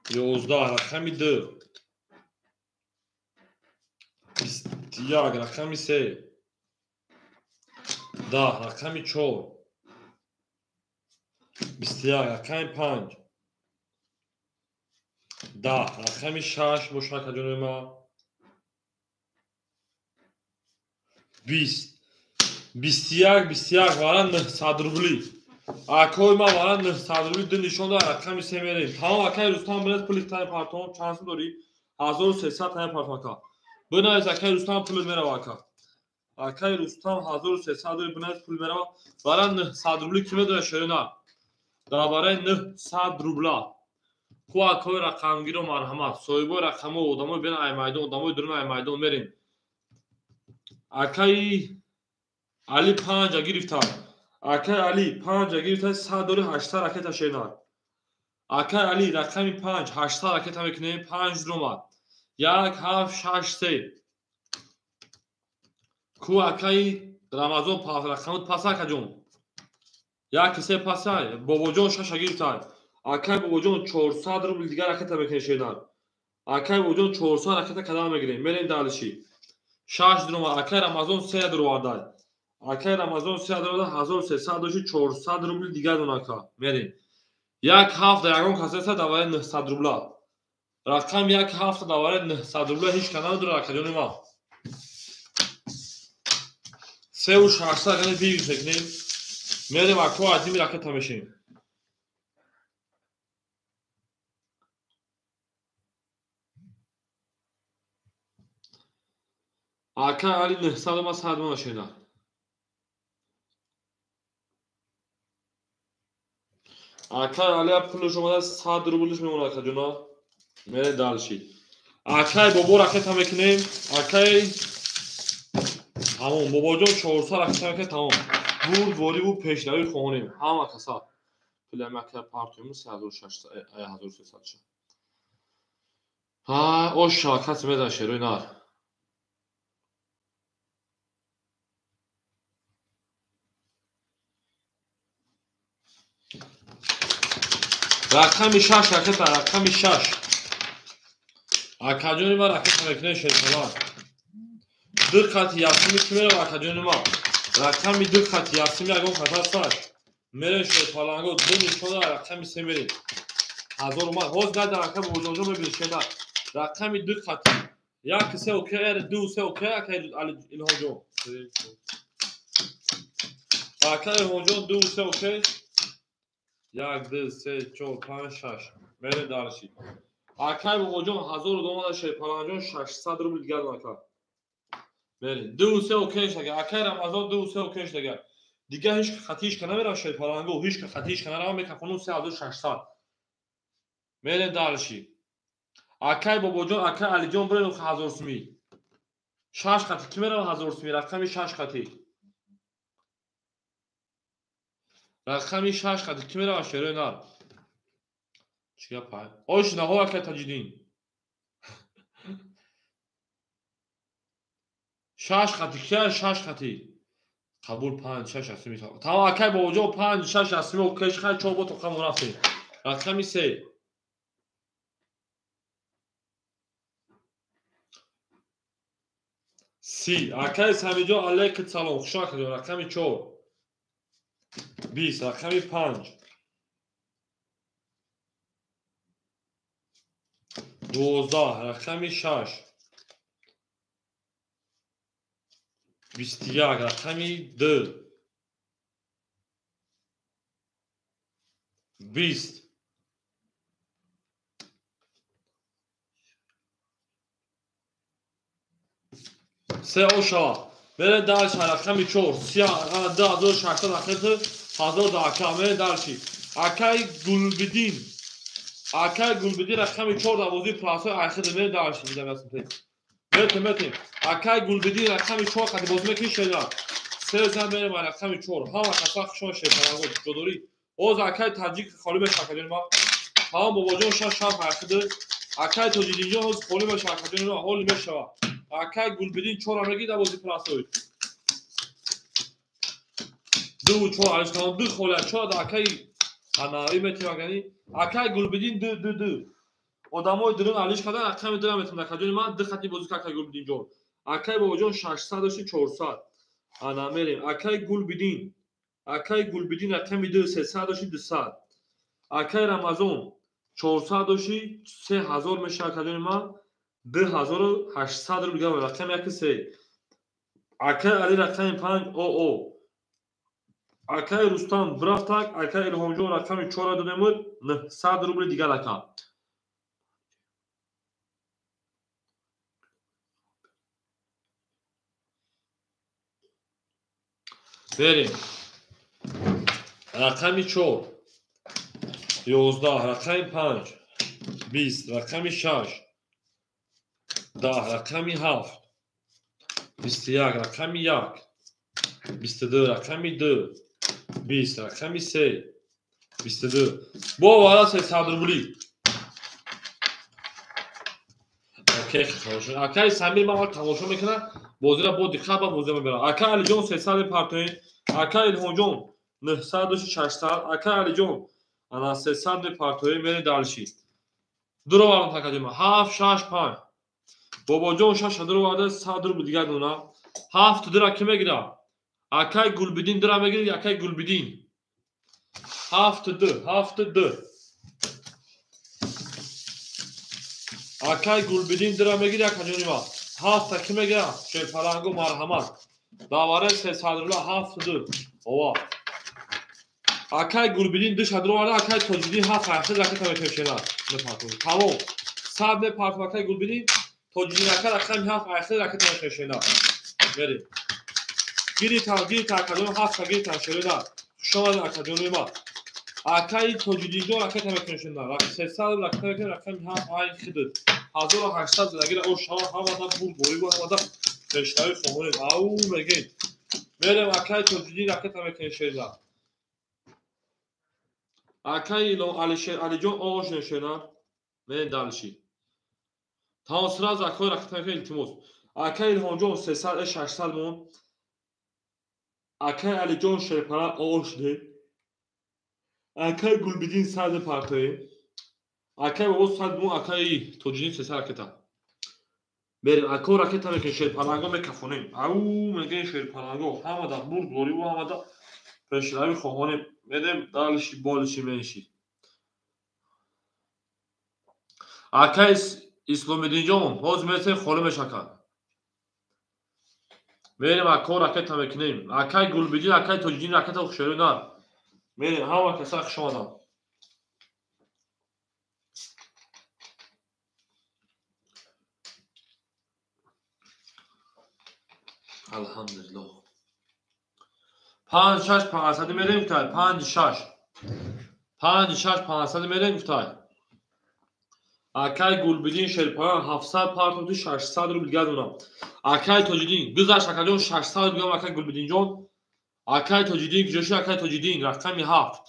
11. Рақами 2. 21. Рақами 3. 10. Рақами 4. 21. Рақами 5. 10. Рақами 6 бошад акаҷони ман. 20. 21 21 вара 900 рубли. Акои ман вара 900 рубли ду нишон дорад рақами 3 мерем. Тамом акаи Рустам бинед пули тани партом чанд сум дорӣ? 1300 тани партом ака. Бинавис акаи Рустам пул мерава ака. Акаи Рустам 1300 дорӣ бинавис пул мерава. Вара 900 рубли ки медонад шерина? Дар барои 900 рубла. Ку акои рақамгиро марҳамат. Соҳибои рақамҳо одамои бен ай майдон, одамои дурун ай майдон мерем. Акаи Али 5 гирифта. Акаи Али 5 гирифта 100 дори 800 ракета шерина. Акаи Али рақами 5 800 ракета мекунем 5 ромад. 1 7 6 3. Ку акаи Рамазон рақамот пас акаҷон. 1 3 пасай. Бобоҷон 6 гирифта. Акаи Бобоҷон 400 рубл дигар ракета мекунем шерина. Акаи Бобоҷон 400 ракета кадам мегирем. Мерем далиши. 6 ромад. Акаи Рамазон 3 дурварда. Акаи Рамазон 3 дурварда 1300 доши 400 рубл дигар донака. Мерем. 1 7 ягон касеса давари 900 рубла. Рақам 1 7 давари 900 рубла ҳеч кана надорад акаҷони ман. 3 ва 600 гани бигир мекунем. Мерем ако азими ракета мешем. Ака Али 900 ма 100 ма шена. Акай Али пулш омада 100 рублш мемонад акаҷона. Мерем далши. Акай бобо ракета мекунем. Акай тамом бобоҷон 400 ракета мекунем тамом. Бурд вориву пешравӣ хоҳонем. Ҳама каса. Пулами акай партоему 3600 1300 ша. Ҳа, ош шавакат мезан шерои нар. Рақами 6 ракета, рақами 6. Акаҷони ман ракета мекунем шерпалан. Ду қати якуми ки мерава акаҷони ман? Рақами 2 хати ясим ягон хат ҳастак. Мерем шерпаланго 2 нишона рақами 3 мерем. 1000 омад. Ҳоз гада ака бобоҷонҷон мебинед шена. Рақами 2 хати. 1 3 окей, 2 3 окей ака Илҳомҷон. Ака Илҳомҷон 2 3 окей. 1 2 3 4 5 6. Мерем дарши. Акай бобоҷон 1000 омада шерпаланҷон 600 рубл дигар ака. Мерем. 2 3 окей шага. Акай Рамазон 2 3 окей шага. Дигар ҳеч хати ҳеч намерам шерпаланго, ҳеч хати ҳеч намерам, мекафону 3600. Мерем дарши. Акай бобоҷон, акай Алиҷон бирем 1000 сумӣ. 6 хати ки мерам 1000 сумӣ, рақами 6 хати. Рақами 6 хати ки мерам шерои нар. Чӣ гап ай? Ош наҳо акай Таҷиддин. 6 хати ки 6 хати. Қабул 5 6 асми. Тамом акай бобоҷон 5 6 асми окей хай 4 бо тоқа мурафтем. Рақами 3. Си. Акай Самиҷон алейкум салом. Хуш омадед. Рақами 4. 20. Рақами 5. 12. Рақами 6. 21. Рақами 2. 20. Се оша. Мерем дальше. Рақами 4. 2600 рақами 1000 ака. Мерем дальше. Акай Гулбидин. Акай Гулбидин рақами 4 дар бозии пласои айхид. Мерем дальше. Дидам ясм. Метем. Акай Гулбидин рақами 4 қати бозӣ мекунӣ шеда. Се зан мерем рақами 4. Ҳама каса хушон шерпаланго ҷодорӣ. Оз акай таҷик холӣ мешавад акаҷони ма. Тамом бобоҷон 6 7 айхид. Акай Тоҷиддинҷон ҳоз холӣ мешавад акаҷони ма, ҳолӣ мешавад. Акай Гулбидин 4 мегирад дар бозии пласои. 2 4 алиш тамом 2 холӣ 4 акай анави метем агани. Акай Гулбидин 2 2 2. Одамои дурун алиш кардан рақами 2 метем акаҷони ман 2 хати бозӣ кард акай Гулбидинҷон. Акай бобоҷон 600 дошти 400. Ана мерем. Акай Гулбидин. Акай Гулбидин рақами 2 300 дошти 200. Акай Рамазон 400 дошти 3000 мешавад акаҷони ман. 2800 рубл дигар рақами 1 3. Акай Али рақами 5 ОО. Акай Рустам брафтак, акай Илҳомҷон рақами 4 додем 900 рубл дигар ака. Берем. Рақами 4 11, рақами 5 20, рақами 6 10, рақами 7 21, рақами 1 22, рақами 2 20, рақами 3 22. Бо вара 300 рубли. Окей, хорошо. Акай Самир ман тамошо мекунад, бозиро бо диққат ба бозӣ мебарад. Акай Алиҷон 300 партоӣ, акай Илҳомҷон 900 600, акай Алиҷон ана 300 партоӣ мерем дальше. Дуро варам такадима 7 6 5. Бобоҷон 6 дуро варда 100 рубл дигар дона. 7 дура ки мегирад? Акай Гулбидин дура мегирад, акай Гулбидин. 7 2 7 2. Акай Гулбидин дура мегирад, акаҷони ма. 7 ки мегирад? Шерпаланго марҳамат. Даваре 300 рубл 7 2. Ова. Акай Гулбидин 2 шадро варда, акай Тоҷиддин 7 8 ракета мекашад. Мепартояд. Тамом. 100 мепартояд акай Гулбидин. Тоҷиддин ака рақами 7 8 ракета мекашад. Мерем. Гиритан, гиритан, акаҷон 7 гиритан шерена. Хуш омадед акаҷони ма. Акай Тоҷиддинҷон ракета мекашад. 300 ракета мекашад, рақами 7 8 1800 загира о шава ҳамада бурд борибу ҳамада пешравӣ хоҳонем. Ау мегем. Мерем акай Тоҷиддин ракета мекашад шерена. Акай Алиҷон оғош шерена. Мерем дальше. Тамом сразу акай ракета мекашад илтимос. Акай Илҳомҷон 300 600 мон. Акай Алиҷон шерпара оғош де. Акай Гулбидин 100 партоӣ. Акай бобо 100 мон, акай Тоҷиддин 300 ракета. Мерем ако ракета мекунем шерпаланго мекафонем. Ау мегӯем шерпаланго ҳамада бурдвориву ҳамада пешравӣ хоҳонем. Мерем далши болши менши. Акай Исломиддинҷон ҳозир мерасем холӣ мешакад. Мерем ако ракета мекунем. Акай Гулбиддин, акай Тоҷиддин ракета хушёрӣ нар. Мерем ҳама каса хуш омаданд. Алҳамдулиллоҳ. 5 6 500 мерем гуфтай. 5 6. 5 6 500 мерем гуфтай. Акай Гулбиддин Шерпалан 700 партоти 600 рубл гадонам. Акай Тоҷиддин гузашт акаҷон 600 рубл акай Гулбиддинҷон. Акай Тоҷиддин куҷоши акай Тоҷиддин рақами 7.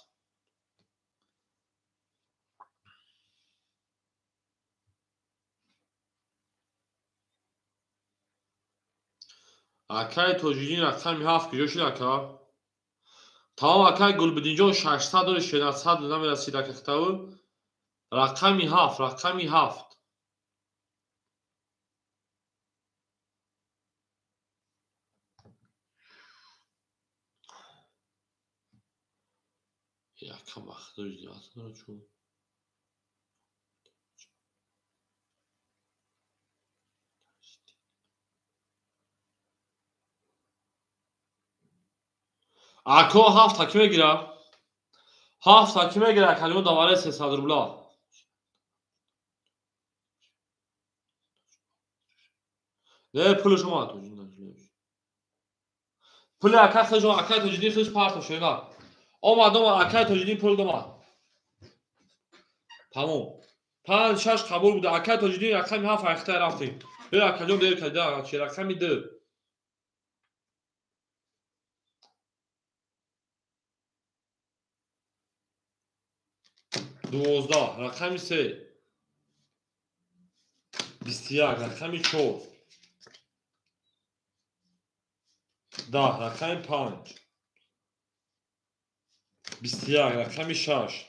Акай Тоҷиддин рақами 7 куҷо шуд ака? Тамом акай Гулбиддинҷон 600 дори 600 намерасид ака хитаву. Рақами 7, рақами 7. Якам вақт чун. Ако 7 таки мегира? 7 таки мегира акаҷон давараи 300 рубла. Не пули шумо пули акай худшо акай Тоҷиддин худш парто шуда. Омад омад акай Тоҷиддин пул домад. Тамом. 5 6 қабул буда. Акай Тоҷиддин рақами 7 айхта рафтем. Бе акаҷон дер када чи рақами 2. 12 рақами 3. 21 рақами 4. 10 рақами 5. 21 рақами 6.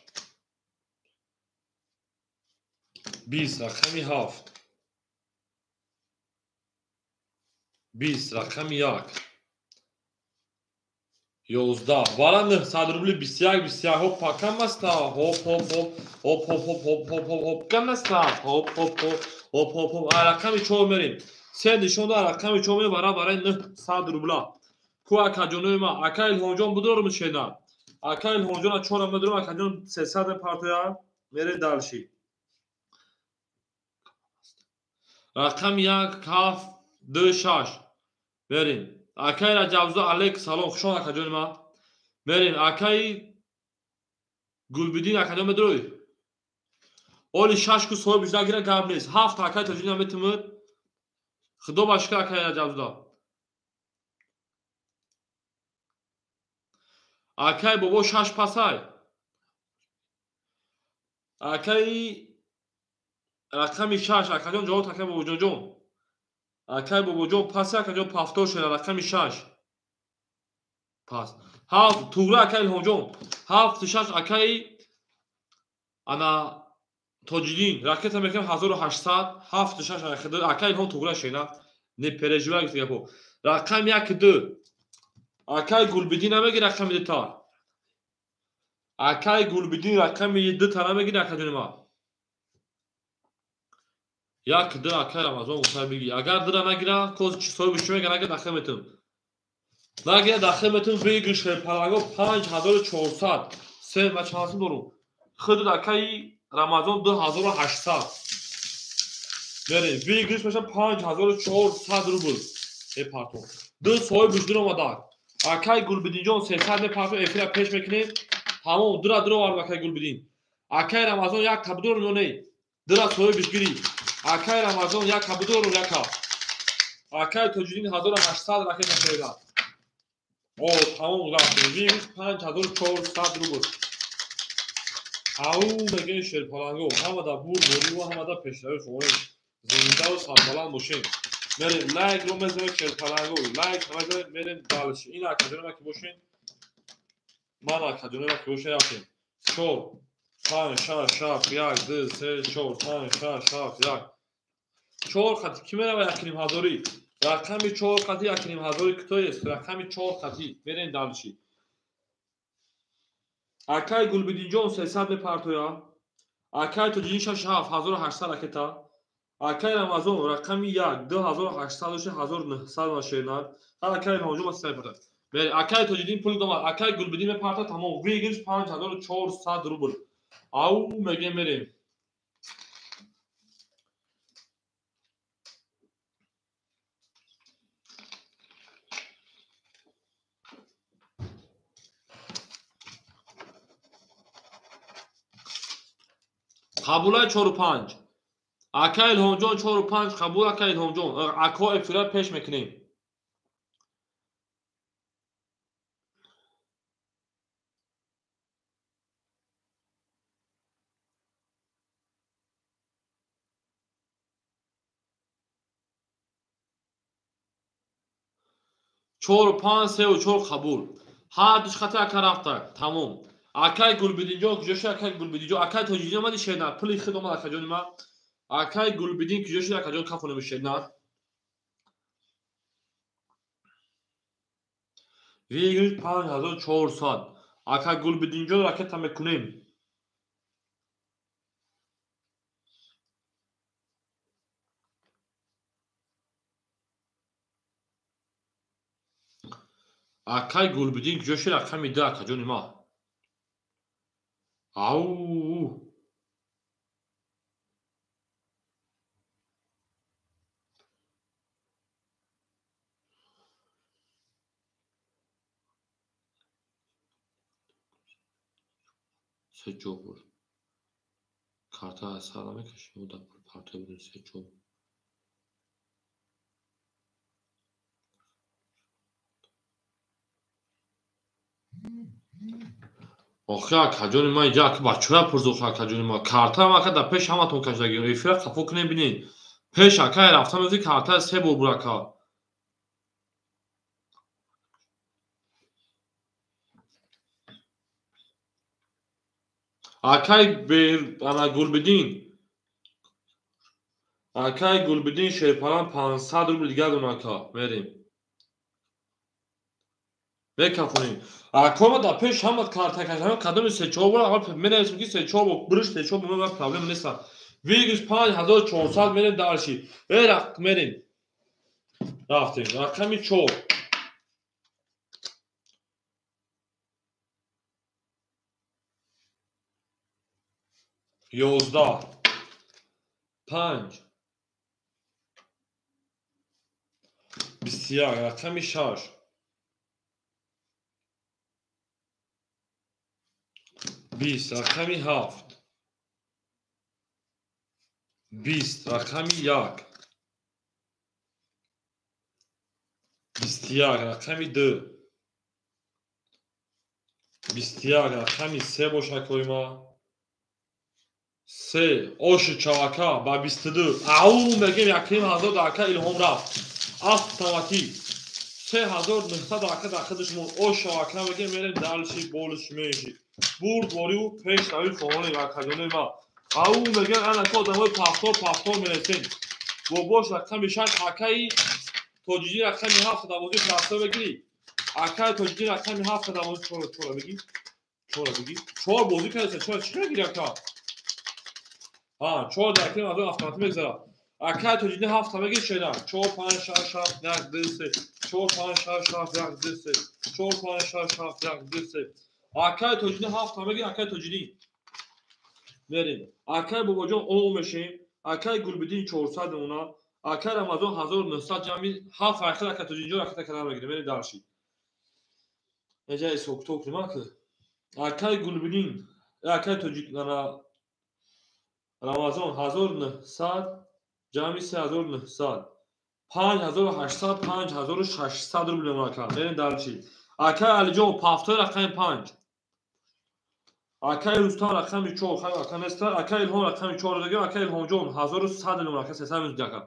20 рақами 7. 20 рақами 1. 11 вара 900 рубли 21 21 хоп пакамаста хоп хоп хоп хоп хоп хоп хоп хоп хоп хоп камаста хоп хоп хоп хоп хоп хоп рақами 4 мерем. Се нишон дод рақами 4 мерем вара барои 900 рубла. Ку акаҷонои ма ака Илҳомҷон будорум шена. Ака Илҳомҷон 4 медорум акаҷон 300 партоя мере далши. Рақами 1 7 2 6 мерем. Акай Раҷабзода алейк салом хуш омад акаҷони ма. Мерем акай Гулбиддин акаҷон медорӣ? Оли 6 ку соҳиб нагира гап нест. 7 акай Тоҷиддин метумуд. Худо ба шукр акай Раҷабзода. Акай бобо 6 пасай. Акай рақами 6 акаҷон ҷавоб акай бобоҷонҷон. Акай бобоҷон паси акаҷон пафтор шуда рақами 6. Пас. 7 туғра акай Илҳомҷон. 7 6 акай ана Тоҷиддин ракета мекунем 1800 7 6 акай Илҳом туғра шена. Не переживай гуфт гапо. Рақами 1 2. Акай Гулбиддин намеги рақами 2 та. Акай Гулбиддин рақами 2 та намеги акаҷони ма. 1 2 акай Рамазон гуфта биги. Агар 2 нагира, коз чи соҳиби чӣ мега нагира дахил метум. Нагира дахил метум бигир шерпаланго 5400. Се ма чанд сум дорум? Худ акай Рамазон 2800. Мерем бигирш меша 5400 рубл. Мепартом. Ду соҳиби дур омадак. Акай Гулбиддинҷон 300 мепартом эфира пеш мекунем. Тамом дура дур овардам акай Гулбиддин. Акай Рамазон як табдор ё не? Дура соҳибиш гирӣ. Акай Рамазон як кабудору яка. Акай Тоҷиддин 1800 ракета шеда. О, тамом рафтем. Вирус 5400 рубл. Ау мегӯем шерпаланго ҳамада бурдвориву ҳамада пешравӣ хоҳем. Зиндаву сарбаланд бошем. Мерем лайкро мезанем шерпаланго. Лайк мезанем мерем далши. Ин акаҷонема ки бошем. Ман акаҷонема ки бошем рафтем. 4 5 6 7 1 2 3 4 5 6 7 1. Чор қати ки мерава якним ҳазорӣ? Рақами чор қати якним ҳазори кто есть? Рақами чор қати. Мерем дальше. Акай Гулбидинҷон 300 мепартоя. Акай Тоҷидин 6 7800 ракета. Акай Рамазон рақами 1 2800 1900 машина. Акай Илҳомҷон ма 300 мепарта. Мерем. Акай Тоҷидин пул домад. Акай Гулбидин мепарта, тамом. Выигрыш 5400 рубл. Ау мегем мерем. Қабулай 4-5. Акай Илҳомҷон 4-5 қабул акай Илҳомҷон. Ако эфира пеш мекунем. Чор панҷ сеу чор қабул. Ҳар душ хата ака рафта. Тамом. Акай Гулбидинҷон куҷо шуд? Акай Гулбидинҷон, акай Тоҷидин омади шернар. Пули худ омад акаҷони ма. Акай Гулбидин куҷо шуд? Акаҷон кафонем шернар. Выигрыш 5400. Акай Гулбидинҷон ракета мекунем. Акай Гулбидин куҷо шуд? Рақами 2 акаҷони ма. Ау! Се ҷо буд. Карта аз сар намекашем, дар пул партоя будем се ҷо. Охи акаҷони ман иҷа бачаҳоя пурзохи акаҷони ман. Картаам ака дар пеш ҳаматон кашидагим. Эфира қафо кунем бинед. Пеш акай рафтам ози карта се бор бур ака. Акай ана Гулбидин. Акай Гулбидин шерпаран 500 рубл дигар дон ака. Мерем. Мекафонем. Акома дар пеш ҳамат карта кашидам. Кадоми се-чор бор аввал менависем ки се-чор бор буриш се-чор бор ман проблем нест. Выигрыш 5400 мерем дальше. Рақ мерем. Рафтем. Рақами 4. 11 5 21 рақами 6 20 рақами 7 20 рақами 1 21 рақами 2 21 рақами 3 бошад кои ма. 3 оши чавака ба 22. Ау мегем 1500 ака Илҳом рафт. Автоматик 3900 ака дар худаш монд. Ош чавака мегем мерем дальше болиш меши. Бурдвориву пешравӣ хоҳони акаҷони ма. Ау мегем анака одамои пафтор мересем. Бобош рақами 6 акаи Тоҷидин рақами 7 давозӣ прасто бигирӣ. Акаи Тоҷидин рақами 7 давозӣ чора бигӣ. Чора бигӣ. Чор бозӣ кардаса чора чӣ мегирӣ ака? Чор дар кунем аз он автоматик мегзарад. Акаи Тоҷидин 7 мегирӣ шена. 4 5 6 7 1 2 3 4 5 6 7 1 2 3 4 5 6 7 1 2 3. Акаи Тоҷидин 7 мегирӣ акаи Тоҷидин. Мерем. Акаи Бобоҷон 10 мешем. Акаи Гулбидин 400 мемонад. Акаи Рамазон 1900 ҷамъи 7 айхел акаи Тоҷидинҷон ракета кардан мегирем. Мерем дальше. Эҷа ҳисоб-китоб кунем ака. Акаи Гулбидин, акаи Тоҷик Рамазон 1900 ҷамъи 3900 5800 5600 рубл мемонад ака. Мерем дальше. Акаи Алиҷон пафтои рақами 5. Акаи Рустам рақами 4, хай ака неста. Акаи Илҳом рақами 4 дагем. Акаи Илҳомҷон 1100 мемонад ака, 300 мемонад ака.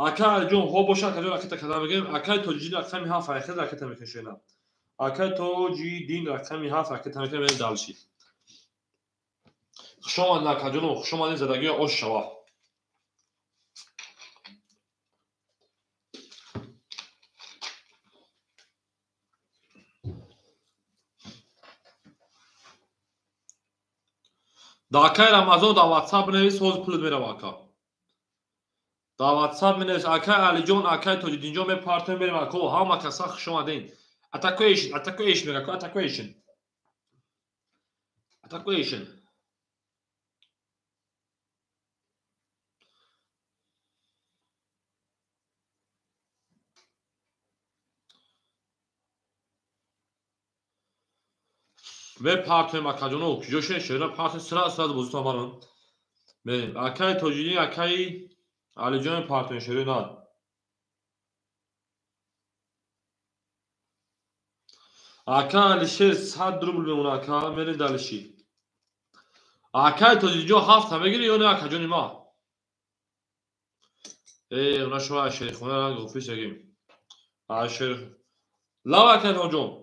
Акаи Алиҷон хо боша акаҷон ракета кардан мегирем. Акаи Тоҷидин рақами 7 айхел ракета мекунем. Акаи Тоҷидин рақами 7 ракета мекунем. Мерем дальше. Хуш омадед акаҷоно, хуш омадед задагиҳо ош шава. Да акай Рамазон да WhatsApp бинавис, ҳозир пулат мерава ака. Да WhatsApp бинавис, акай Алиҷон, акай Тоҷиддинҷон мепартоем мерем ако, ҳама каса хуш омаден. Атакуэйшн, атакуэйшн мега, атакуэйшн. Атакуэйшн. Мепартоем акаҷоно, куҷо шед шера партоем, сразу сразу бозитон барон. Мерем. Акай Тоҷиддин, акай Алиҷон мепартоем шерои нар. Ака Алишер 100 рубл мемона ака, мерем далиши. Акай Тоҷиддинҷон 7 мегири ё не акаҷони ма? Э, уна шумо аз шерихона ранг офис ягим. Ашер лав акай Тоҷон.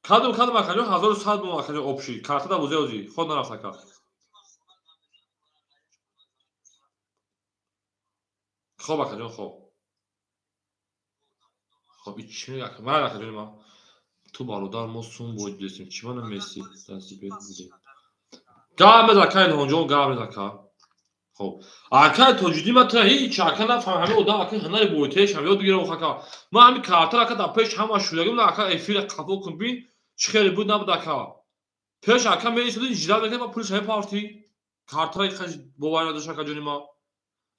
Кадом кадом акаҷон 1100 мон акаҷон обши. Карта да бозӣ озӣ. Ход нарафт ака. Хоб акаҷон хоб. Хоб ич чӣ мега ака? Ман акаҷони ман. Ту бародар мо сум боид бидесем. Чӣ мана Месси дасти бед будем. Гап мез ака Илҳонҷон, гап мез ака. Хоб. Акай Тоҷиддин ман тура ҳеҷ ака нафаҳмам, ҳамин одам ака ҳунари бойтеш ҳам ёд бигирам ака. Ман ҳамин картара ака дар пеш ҳама шудагим на ака эфира қафо кун бин чӣ хеле буд набуд ака. Пеш ака меистодӣ жидал мекард ма пулиш мепартӣ. Картара бовар надошт ака ҷони ма.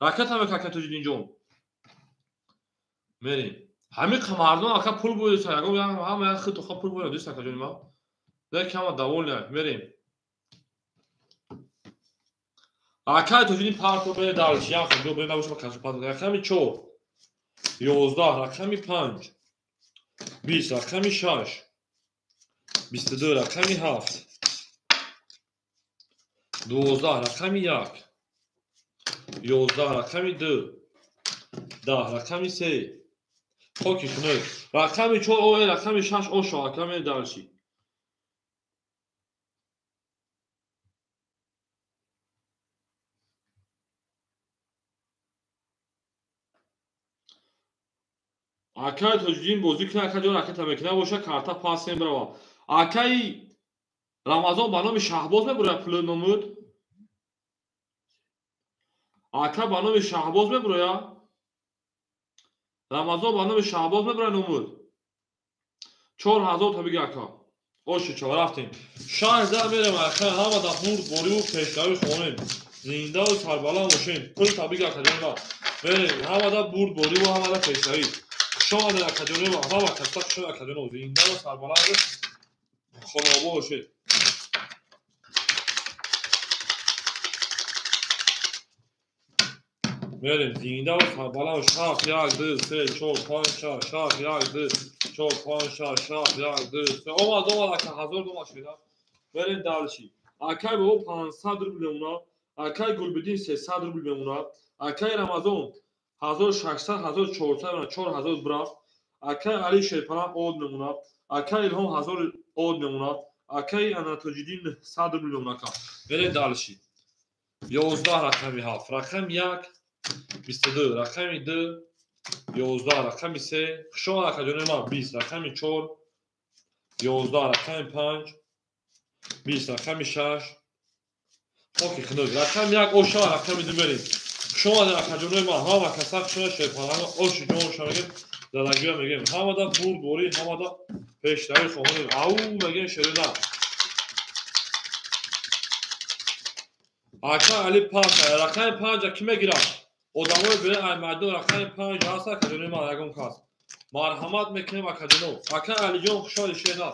Ракета мека ака Тоҷиддинҷон. Мерем. Ҳамин мардум ака пул боиса, ягон ҳама як хит ака пул боида дӯст ака ҷони ма. Лекин ҳама довольны мерем. Акай Тоҷиддин парто бере далиш, як хел бере набоша ма кашу парто. Рақами 4, 11, рақами 5, 20, рақами 6, 22, рақами 7, 12, рақами 1, 11, рақами 2, 10, рақами 3, хоки хунук. Рақами 4 о, рақами 6 ошо, ака мере далиши. Акай Тоҷиддин бозӣ кунад, ака ҷон ракета мекунад боша, карта пас мебарава. Акай Рамазон ба номи Шаҳбоз мебурояд пули номуд? Ака ба номи Шаҳбоз мебурояд? Рамазон ба номи Шаҳбоз мебурояд номуд? 4000 та биги ака. Оши чо рафтем. 6000 мерем ака, ҳама да бурд бориву пешравӣ хонем. Зиндаву сарбаланд бошем. Пул та биги ака ҷон ва. Мерем ҳама да бурд бориву ҳама да пешравӣ. Шумо дар акаҷони ва ҳама каса шумо акаҷони зиндаву сарбаланд хонобо бошед. Мерем зиндаву сарбаланд 6 1 2 3 4 5 6 6 1 2 4 5 6 6 1 2 3 омад омад ака 1000 дома шуда. Мерем далши. Акай бо 500 рубл мемонад, акай Гулбиддин 300 рубл мемонад, акай Рамазон 1600, 1400, 4000 бурафт, акай Али Шерпалан од мемонад, акай Илҳом 1000 од мемонад, акай Анатоҷиддин 100 рубл мемонад. Мерем далши. 11 рақами 7, рақами 1, 22, рақами 2, 11, рақами 3, хуш омад акаҷони ман 20, рақами 4, 11, рақами 5, 20, рақами 6, хоки хунук, рақами 1 оша, рақами 2 мерем. Хуш омадед акаҷонои ман, ҳама каса хуш омадед шерпаланга, оши ҷон мегем, задагиё мегем, ҳамада бурдборӣ, ҳамада пешравӣ хоҳонем. Ау мегем шерина. Ака Али пас, рақами 5 ки мегирад? Одамои бере ай майдон рақами 5 ҳаст акаҷонои ман, ягон кас. Марҳамат мекунем акаҷоно. Ака Алиҷон хуш омадед шерина.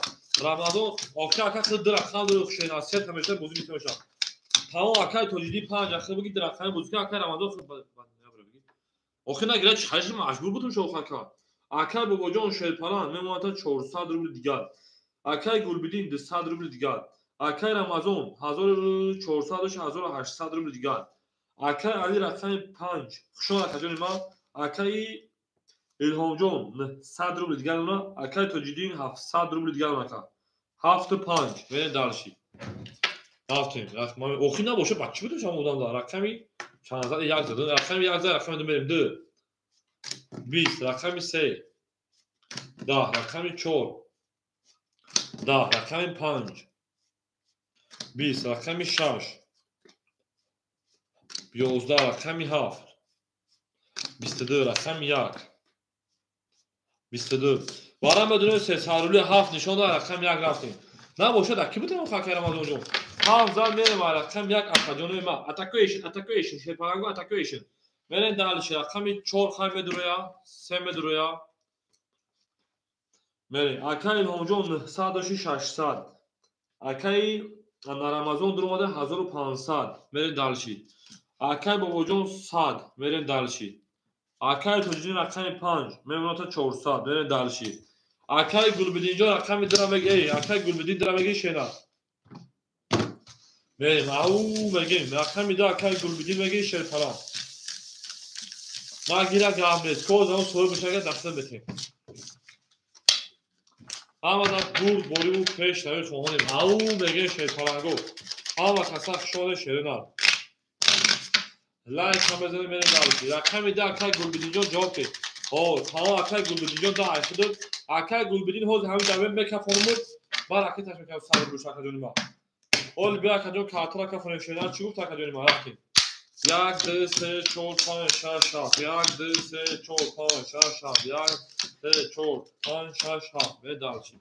Рамазон, охир ака худ ду рақам дорӣ хуш шерина, се та мешавад бозӣ мешавад. Тамом акай Тоҷиддин 5 ахир буги ду рақами бозӣ акай Рамазон худ охир нагирад чӣ хариши маҷбур будум шо ака. Акай Бобоҷон Шерпалан мемонад 400 рубл дигар. Акай Гулбиддин 200 рубл дигар. Акай Рамазон 1400 1800 рубл дигар. Акай Али рақами 5 хуш омад акаҷони ман. Акай Илҳомҷон 100 рубл дигар мемонад. Акай Тоҷиддин 700 рубл дигар мемонад. 7 5 мерем далши. Рафтем. Охир набоша ба чӣ будем шумо одам дар рақами чанд зад як зад рақами як зад рақами 2 мерем 2 20 рақами 3 10 рақами 4 10 рақами 5 20, рақами 6, 11, рақами 7, 22, рақами 1, 22. Барам медонем 300 рубли 7 нишон дод, рақами 1 рафтем. Набошад, аки бутем хакай Рамазонҷон. 7 зад мерем рақами 1 акаҷонои ма. Атакуэшн, атакуэшн, шерпаланго атакуэшн. Мерем дальше, рақами 4 хай медуроя, 3 медуроя. Мерем, акай Илҳомҷон 900 доши 600. Акай Рамазон дуромада 1500. Мерем дальше. Акай Бобоҷон 100. Мерем дальше. Акай Тоҷиддин рақами 5, мемоната 400. Мерем дальше. Акай Гулбиддинҷон рақами 2 меги, акай Гулбиддин 2 меги шена. Мерем, ау мегем, рақами 2 акай Гулбиддин меги шерпалан. Магира гап нест, козам соҳиб мешага даста бетем. Ҳамада бурд бориву пеш нави хоҳонем. Ау мегем шерпаланго. Ҳама каса хушоде шеринар. Лайк ҳам безанем, мерем дальше. Рақами 2 акай Гулбиддинҷон ҷавоб дед. Ҳо, тамом акай Гулбиддинҷон 2 айхудуд. Акай Гулбиддин ҳозир ҳамин давем мекафонумуд. Ман ракеташ мекардам 100 рубл акаҷони ма. Ҳоли бия акаҷон картара кафонем шеринар чӣ гуфт акаҷони ма? Рафтем. 1, 2, 3, 4, 5, 6, 7. 1, 2, 3, 4, 5, 6, 7. 1, 3, 4, 5, 6, 7. Мерем дальше.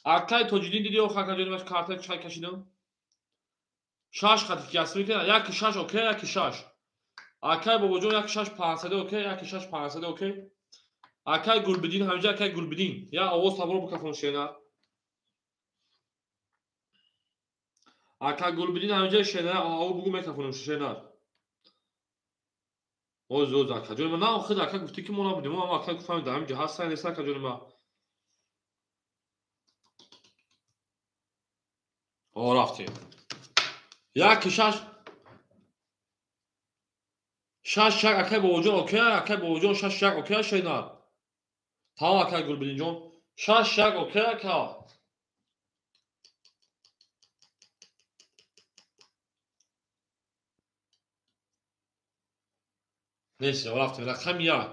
Акай Тоҷиддин диди ох акаҷони ма карта чай кашидам? 6 хати кияс мекунад. 1 6 окей, 1 6. Акай Бобоҷон 1 6 500 окей, 1 6 500 окей. Акай Гулбиддин ҳаминҷа акай Гулбиддин. Я овоз таборо бикафон шена. Акай Гулбиддин ҳаминҷа шена, ав бугу мекафонем шена. Оз оз акаҷони ма, на худ ака гуфтӣ ки мо набудем, мо ака гуфтам дар ҳаминҷа ҳастан нест акаҷони ма. О рафтем. 1 6 6 1 акай Бобоҷон окей, акай Бобоҷон 6 1 окей шена. Тамом акай Гулбиддинҷон 6 1 окей ака. Нест, рафтем рақами 1.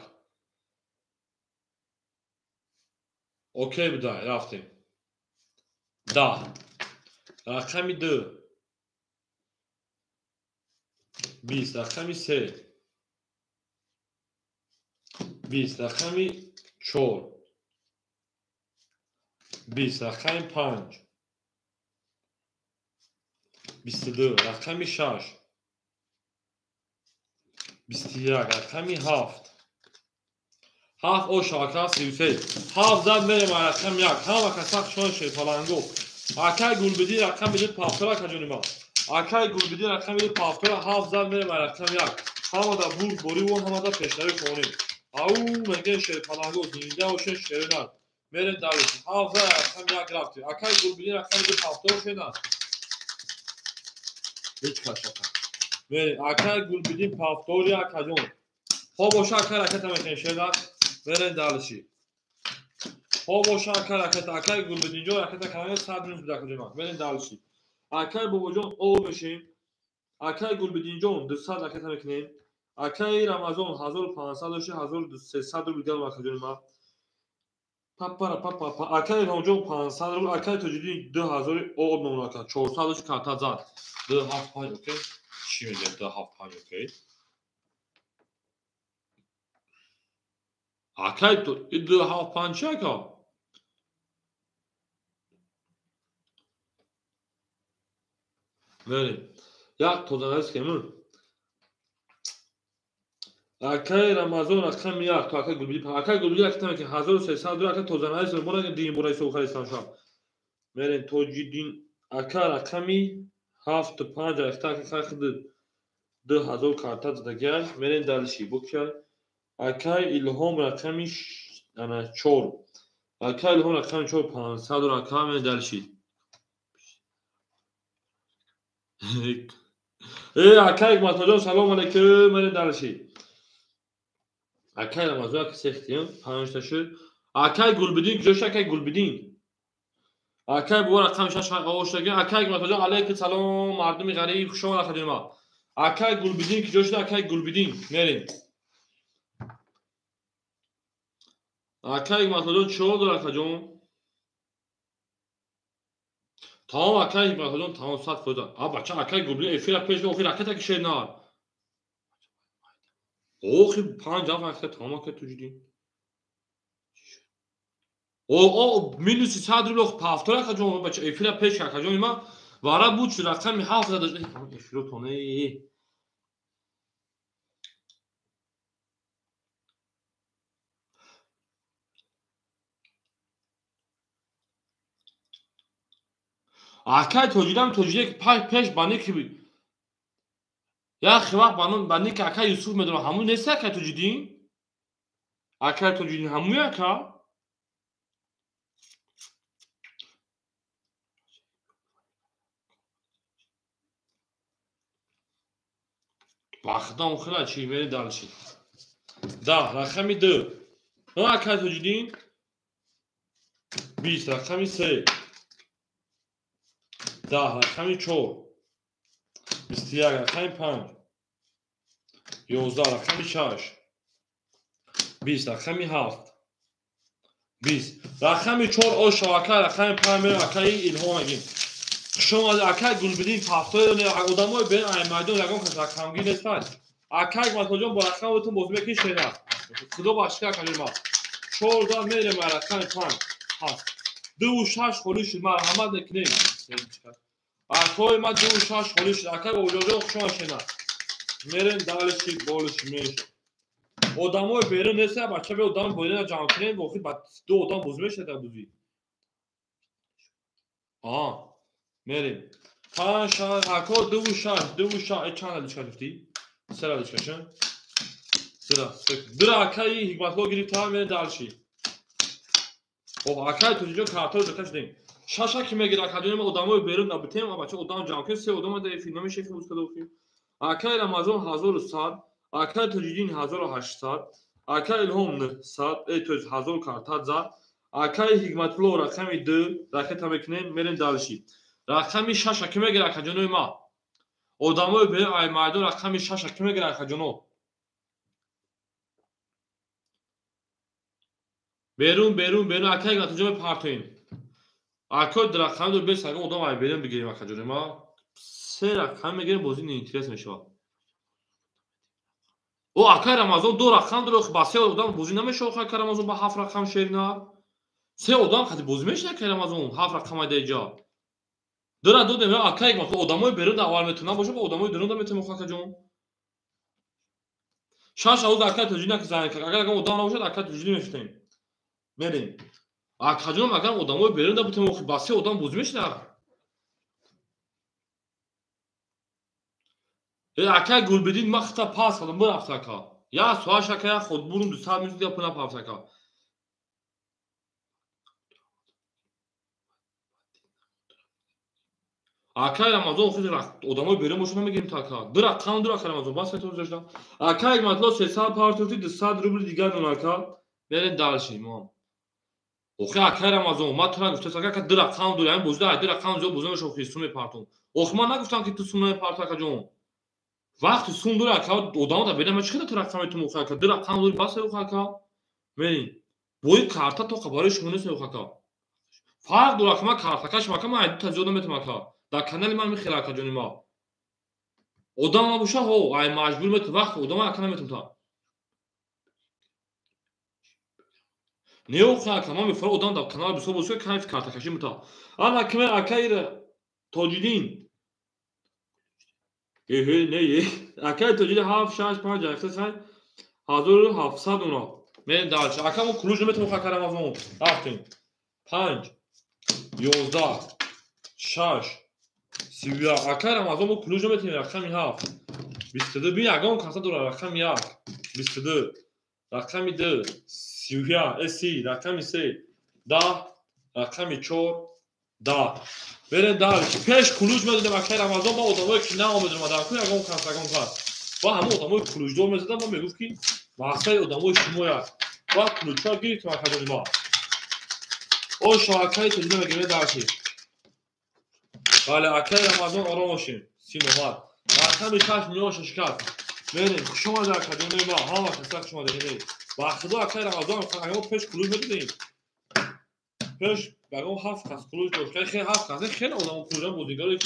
Окей будай, рафтем. 10. Рақами 2. 20, рақами 3. 20, рақами 4. 20, рақами 5. 22, рақами 6. 21, рақами 7. 7 о шабака 33. 7 зад мерем рақами 1. Ҳама каса хушон шерпаланго. Акай Гулбиддин рақами 2 пафтора акаҷони ма. Акай Гулбиддин рақами 2 пафтора 7 зад мерем рақами 1. Ҳамада бурд бориву ҳамада пешравӣ хоҳонем. Ау мегем шерпаланго зинда бошед шеринар. Мерем дальше. 7 зад рақами 1 рафтем. Акай Гулбиддин рақами 2 пафтора шена. Ҳеҷ кас шака. Мерем акай Гулбиддин пафтори акаҷон. Хо боша акай ракета мекунем шеринар. Мерем дальше. Хо боша акай ракета, акай Гулбиддинҷон ракета кардем 100 минус буд акаҷон ма. Мерем дальше. Акай Бобоҷон об мешем. Акай Гулбиддинҷон 200 ракета мекунем. Акай Рамазон 1500 дошти 1300 рубл дигар акаҷони ма. Папара папа. Акай Илҳомҷон 500 рубл, акай Тоҷиддин 2000 об мемонад ака. 400 дошти карта зад. 2 7 5 окей. Чӣ мегӯяд 2 7 5 окей? Акай 2 7 5 чӣ ака? Мерем. Як тозанавис кемун. Акай Рамазон рақами 1 то акай Гулбиддин. Акай Гулбиддин ракета мекунем 1300 рубл ака тозанавис мо дим бора ҳисоб харистам шаб. Мерем Тоҷиддин ака рақами 7 5 ракета ака хай 2000 карта задагиаш. Мерем дальше. Букай акай Илҳом рақами 4. Акай Илҳом рақами 4 500 рақам мерем дальше. Акай Ҳикматуллоҷон салом алейкум. Мерем дальше. Акай Рамазон ака сехтиям 5 та шуд. Акай Гулбиддин куҷо шуд? Акай Гулбиддин. Акай бо рақами 6 оштаги. Акай Ҳикматуллоҷон алейкум салом мардуми ғариб хуш омад акаҷони ма. Акай Гулбиддин куҷо шуд? Акай Гулбиддин. Мерем. Акай Ҳикматуллоҷон чӣ дорад акаҷон? Тамом акай Ҳикматуллоҷон, тамом 100%. А бача акай Гулбидин эфира пеш охир ракета ки шернар. Охи 5 7 ракета тамом акай Тоҷиддин. О минуси 100 рубл ох пафтор акаҷон бача эфира пеш акаҷон ма вара буд шуд рақами 7 зада эфиротон э. Акай Тоҷидам Тоҷиде ки пеш ба ники як вақт ба ники акай Юсуф медонам ҳамун нест акай Тоҷиддин? Акай Тоҷиддин ҳамуи ака? Вақтам хела чи мери дальше. Да, рақами 2. Акай Тоҷиддин 20, рақами 3. 10, рақами 4. 21, рақами 5. 11, рақами 6. 20, рақами 7. 20. Рақами 4 ош ака, рақами 5 мерем акаи Илҳом агим. Шумо акай Гулбидин пафтои одамои бен ай майдон ягон кас рақамгир нестанд. Акай Ҳикматуллоҷон бо рақаматон бозӣ мекунӣ шена. Худо ба шукр акаҷон ма. 14 мерем ай рақами 5. 7. 2 6 холӣ шуд, марҳамат мекунем. Акои ма 2 6 холӣ шуд. Акай Бобоҷонҷон хуш омад шена. Мерем дальше больше меньше. Одамои берун нестанд, бача бе одам берун ҷамъ кунем, охир ба ду одам бозӣ мешавад бозӣ. Аҳа. Мерем. 5 6 ако 2 6 2 6 чанд аличка гуфтӣ? Се аличка шин? Се. Ду акаи Ҳикматулло гирифта, мерем дальше. Ох, акаи Тоҷиҷон картаро ҷота шудем. Шаша ки мегирад акаҷони ма одамои берун набутем, бача одам ҷамъ кунем, се одама дар эфир намешехи буз када охир. Акаи Рамазон 1100, акаи Тоҷиддин 1800, акаи Илҳом 900, то есть 1000 карта зад. Акаи Ҳикматулло рақами 2 ракета мекунем, мерем дальше. Рақами 6 ки мегирад акаҷонои ма? Одамои берун ай майдон рақами 6 ки мегирад акаҷоно? Берун, берун, берун акаи Ҳикматуллоҷон мепартоем. Акои рақами ду бес агар одам ай берун бигирем акаҷонои ма. Се рақам мегирем, бозӣ неинтерес мешавад. О акаи Рамазон ду рақам дорад, ба се одам бозӣ намешавад акаи Рамазон ба 7 рақам шерина. Се одам қати бозӣ мешавад акаи Рамазон 7 рақам айда иҷа. Дора додем акаи Ҳикматулло одамои берун аввал метавонанд бошад, ба одамои дурун метавонем акаҷон. 6 аввал акаи Тоҷиддин ки занг кард. Агар одам набошад акаи Тоҷиддин мешавем. Мерем. Акаҷон агар одамои берун набутем, ба се одам бозӣ мешавад. Акаи Гулбидин ма хита пас кардам, бирафт ака. Я соаш ака, я худ бурум 200 минут дигар пула пафт ака. Акаи Рамазон худ одамои берун бошад намегирем та ака. Ду рақам ду акаи Рамазон бас метавон гузоштам. Акаи Ҳикматулло 300 партофти 200 рубл дигар дон ака. Мерем дальше мо. Охи акаи Рамазон ма тура гуфтам ака ду рақам ду, ҳамин бозида ду рақам зиёд бозӣ мешавад охи сум мепартом. Охи ман нагуфтам ки ту сум намепарто акаҷон. Вақти сум дора ака одамо да берам чӣ қадар ту рақам метум охи ака. Ду рақам дори бас охи ака. Мерем. Бои карта тоқа барои шумо нест охи ака. Фарқ дора ака ман картакаш ака ман ду та зиёд наметум ака. Дар канали ман мехела акаҷони ма. Одам набоша ҳо, ай маҷбур метум вақт одама ака наметум та. Не охи ака ман мефара одам дар канал бисёр бозӣ кайф картакашӣ мета. Ана киме акаи Тоҷиддин. Эҳе, не, е. Акаи Тоҷиддин 7 6 5 8 6 1700 уна. Мерем дальше. Ака мо кулуҷ наметавонем ака Рамазон. Рафтем. 5 11 6 31. Акаи Рамазон мо кулуҷ наметавонем рақами 7. 22 бин ягон каса дора рақами 1. 22 рақами 2 31 30 рақами 3 10 рақами 4 10. Берем дальше. Пеш кулуҷ медодем акаи Рамазон ба одамое ки наомедум дар кун ягон кас ягон кас. Ба ҳамон одамои кулуҷдор мезадам, ма мегуфт ки мақсади одамои шумояст. Ба кулуҷҳо гирифтем акаҷони ма. Ошо акаи Тоҷиддин мегирем дальше. Бале акаи Рамазон ором бошем. Синомад. Рақами 6 миллион шикаст. Мерем. Хуш омадед акаҷони ма. Ҳама каса хуш омадед. Ба худо акаи Рамазон мо пеш кулуҷ медодем. Пеш ягон ҳафт кас кулуш дошт. Хеле ҳафт кас, хеле одамо кулуша бозигари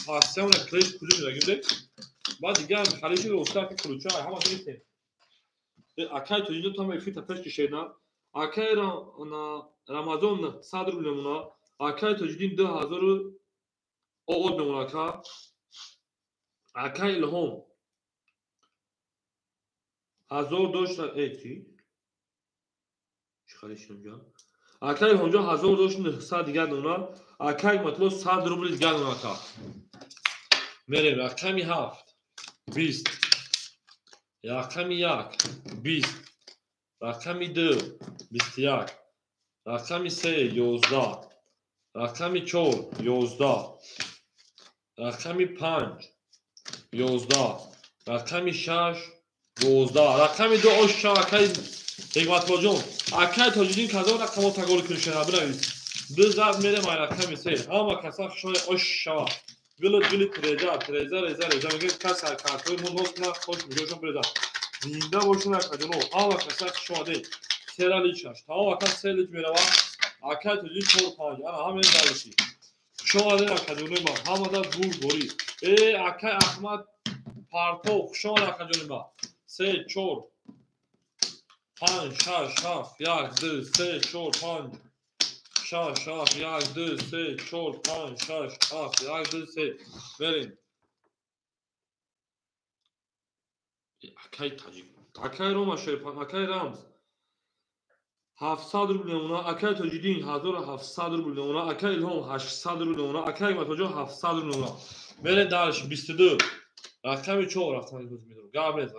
пассиона клеш кулуш дагимде. Баъд дига халиши роста ки кулуча ҳама гирифтем. Акай тоҷиҷон там эфита пеш кишедна. Акай Рамазон 100 рубл мемона. Акай Тоҷиддин 2000 оод мемона ака. Акай Илҳом 1000 дошт. Чи? Чӣ халиши инҷа? Акай Илҳомҷон 1000 дошт 900 дигар мемона. Акай Матло 100 рубл дигар мемона ака. Мерем рақами 7 20, рақами 1 20, рақами 2 21, рақами 3 11, рақами 4 11, рақами 5 11, рақами 6 12, рақами 2 оша акай Ҳикматуллоҷон. Акай Тоҷиддин казо рақамо тагори куншена бинавис. Ду зарб мерем ай рақами 3. Ҳама каса хушои ош шава. Гилит гилит реза, реза реза реза мегӯяд кас картҳои мо нос кунад, хош миҷошон биреза. Зинда бошед акаҷоно, ҳама каса хуш омадед. Сера личаш. Тамом ака се лич мерава. Акай Тоҷиддин 4 5. Ана ҳамин дарши. Хуш омадед акаҷонои ман. Ҳамада бурдборӣ. Акай Аҳмад Партов, хуш омадед акаҷонои ман. 3 4 5 6 7 1 2 3 4 5 6 7 1 2 3 4 5 6 7 1 2 3. Мерем. Акай Таҷик, акай Рома Шерпан, акай Рамз 700 рубл мемона. Акай Тоҷиддин 1700 рубл мемона. Акай Илҳом 800 рубл мемона. Акай Ҳикматуллоҷон 700 рубл мемона. Мерем дарш 22 рақами 4 рафтан медорам. Гап нест,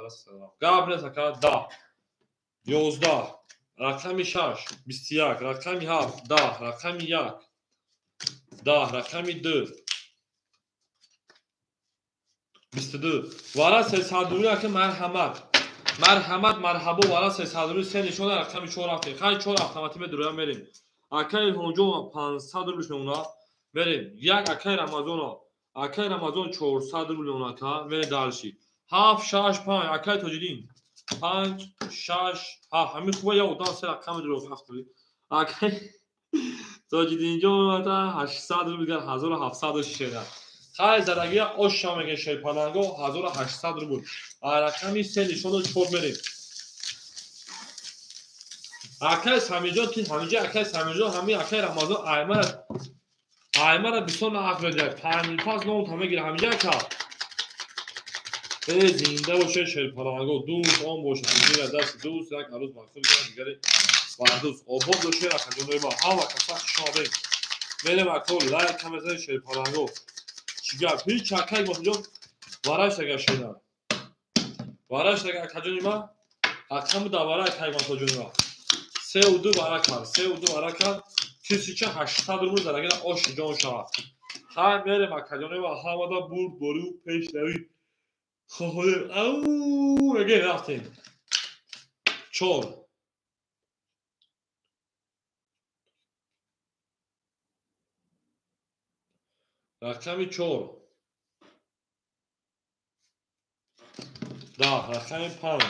гап нест ака. 10 11, рақами 6 21, рақами 7 10, рақами 1 10, рақами 2 22. Вара 300 рубл ака марҳамат. Марҳамат, марҳабо, вара 300 рубл се нишона рақами 4 рафтем. Хай 4 автоматӣ медуроям мерем. Акай Илҳомҷон 500 рубл мемона. Мерем. Як акай Рамазон. Акай Рамазон 400 рубл мемона ака. Мерем дарши. 7 6 5 акай Тоҷиддин 5 6 7. Ҳамин хуба як одам се рақами дурӯғ ҳафт. Акай Тоҷиддинҷон омада 800 рубл дигар 1700 шишеда. Хай задагия оша меге шерпаланго 1800 рубл. Рақами се нишону 4 мерем. Акай Самиҷон ки ҳамиҷа акай Самиҷон ҳами акай Рамазон аймара бисёр наҳақ медиҳад. 55 ном та мегира ҳамиҷа ака. Зинда боше шерпаланго, дӯст он бошад, дигар дасти дӯст, як арӯз мақсуд дигари бардӯст. Обод боше акаҷонои ма. Ҳама каса хуш омадед. Мерем ако лайк мезанед шерпаланго. Чӣ гап? Ҳеҷ акай мотиҷон вараш агар шуда. Вараш агар акаҷони ма, рақами да вара акай мотиҷони ма. 3 2 вара кард, 3 2 вара кард. 1800 рубл зарагина ош ҷон шавад. Хай мерем акаҷони ма, ҳамада бурд борю пешравӣ. Хоҳем. Ау, меге рафтем. 4 рақами 4 10, рақами 5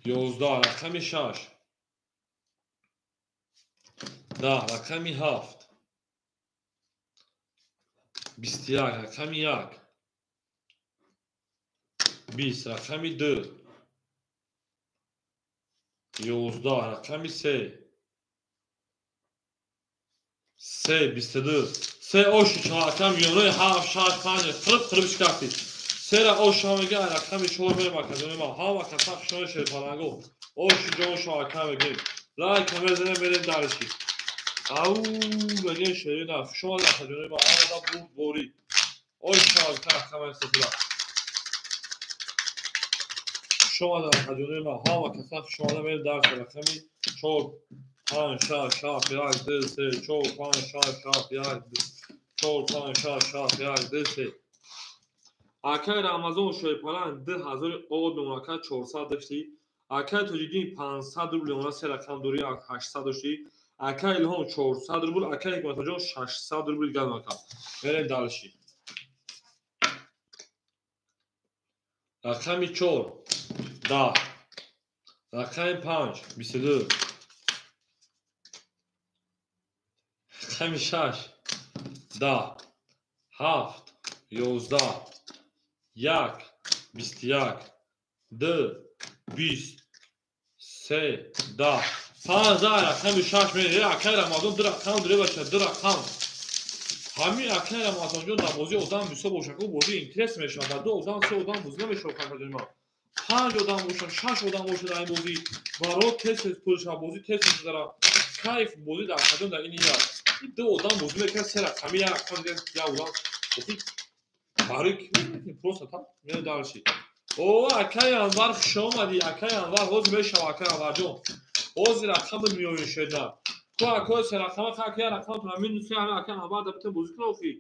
11, рақами 6 10, рақами 7 21, рақами 1 20, рақами 2 11, рақами 3 3 22 3 оши чаҳакам ёнои 7 6 5 қирб қирб шикафтид. Сера оша мега рақами 4 мерем акаҷони ма. Ҳама каса хушони шерпаланго. Оши ҷон шоака мегем. Лайк мезанем мерем дарши. Ау мегем шерина хушони акаҷони ма. Ҳамада бурд борӣ. Оши шоака рақами сетила. Хушони акаҷони ма. Ҳама каса хушони мерем дарши рақами 4 5 6 7 1 2 3 4 5 6 7 1 2 4 5 6 7 1 2 3. Акай Рамазон шерпаланг 2000 од мемона ака 400 дошти. Акай Тоҷиддин 500 рубл мемона се рақам дори 800 дошти. Акай Илҳом 400 рубл, акай Ҳикматуллоҷон 600 рубл дигар мемона ака. Мерем дарши. Рақами 4 10, рақами 5 22, Рақами 6, 10, 7, 11, 1, 21, 2, 20, 3, 10, 5 рақами 6 мере. Акай Рамазон 2 рақам дуре бача, 2 рақам. Ҳамин акай Рамазонҷон дар бозӣ одам бисёр бошад, ку бозӣ интерес мешавад. Дар 2 одам, 3 одам бозӣ намешавад акаҷони ман. 5 одам бошад, 6 одам бошад дар ин бозӣ, баро тез тез пул шавад, бозӣ тез тез гузарад. Кайф бозӣ дар акаҷон дар ин як. Ин 2 одам бозӣ мекунад, 3 рақами, 1 рақам, 1 одам. Охи барои ки просто так мере дальше. О, акай Анвар хуш омадӣ, акай Анвар ҳозир мешава, акай Анварҷон. Ҳозир рақами меояд шеда. Ку акой се рақама как я рақам тuna минус ҳами акай Анвар да битен бозӣ кунад охи.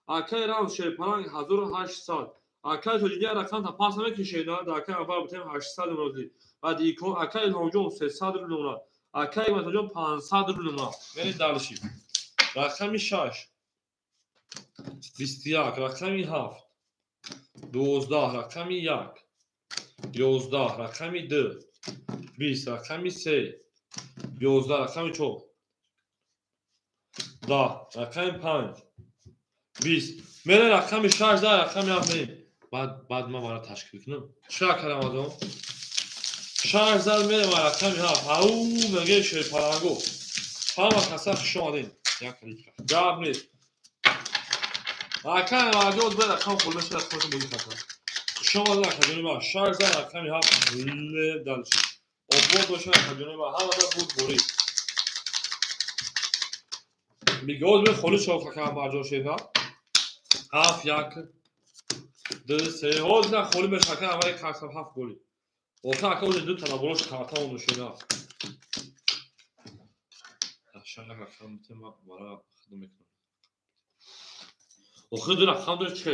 Акай Рамз Шерпаланг 1800. Акай Тоҷидия рақам та пас намекишед, да акай Анвар битен 800 рубл. Баъд икон акай Илҳомҷон 300 рубл. Акай Матоҷон 500 рубл. Мерем дальше. Рақами 6, 21, рақами 7, 12, рақами 1, 11, рақами 2, 20, рақами 3, 11, рақами 4, 10, рақами 5, 20. Мерем рақами 6, рақами 7 мерем. Баъд ман бара ташкил кунам. Чӣ акай Рамазон? 6 зад мерем рақами 7. Ау, мегӯем Шерпаланго. Ҳама каса хуш омадед. Як литра. Гап нест. Акай Рамазон бе рақам хӯрда шуда рақамашон бозӣ кард. Хуш омадед акаҷони ман. 6 зад рақами 7 ле дальше. Обод бошад акаҷони ман. Ҳамада буд борӣ. Мигоз бе холӣ шав какам барҷо шеда. 7 1 2 3 ҳозир на холӣ мешава ака аввали карсам 7 голӣ. Охир ака уже ду тана болош карта монда шеда. Шак рақам тема бара хидм мекунам. Охир ду рақам дошт чӣ?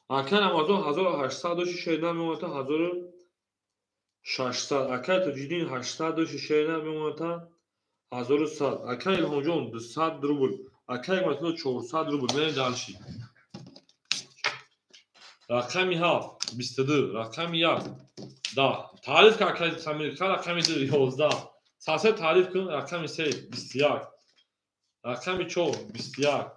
Акай Рамазон 1800 дошти шеда мемонад 1600. Акай Тоҷиддин 800 дошти шеда мемонад 1100. Акай Илҳомҷон 200 рубл. Акай Матулло 400 рубл. Мерем дальше. Рақами 7, 22, рақами 1, 10. Таъриф кун акай Самир, рақами 2, 11. Сасе таъриф кун, рақами 3, 21. Рақами 4, 21.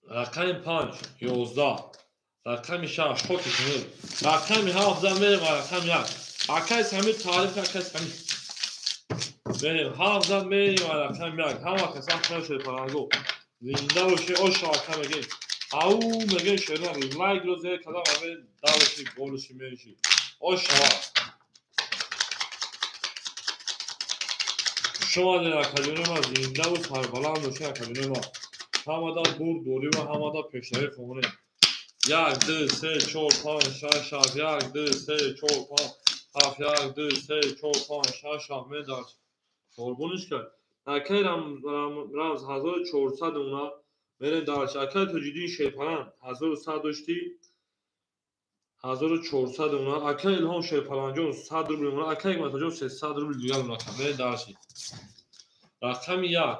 Рақами 5, 11. Рақами 6, хоки кунед. Рақами 7 мерем рақами 1. Акай Самир таъриф кун, акай Самир. Мерем 7 мерем рақами 1. Ҳама каса хуш Шерпаланго. Зинда бошед, оша ака мегем. Ау, мегем шерон, лайк ро зер кардам, аме дальше болиши мериши. Оша. Шумо дар акаҷони ман зинда ва сарбаланд бошед акаҷони ман. Ҳамада бурд дорӣ ва ҳамада пешравӣ хоҳонем. 1 2 3 4 5 6 7 1 2 3 4 5 7 1 2 3 4 5 6 7 мен дар қурбониш кард. Акай Рамз 1400 уна мерем дальше. Акай Тоҷиддин Шерпаланг 1100 доштӣ 1400 уна. Акай Илҳом Шерпалангҷон 100 рубл уна. Акай Матоҷон 300 рубл дигар уна. Мерем дальше. Рақами 1,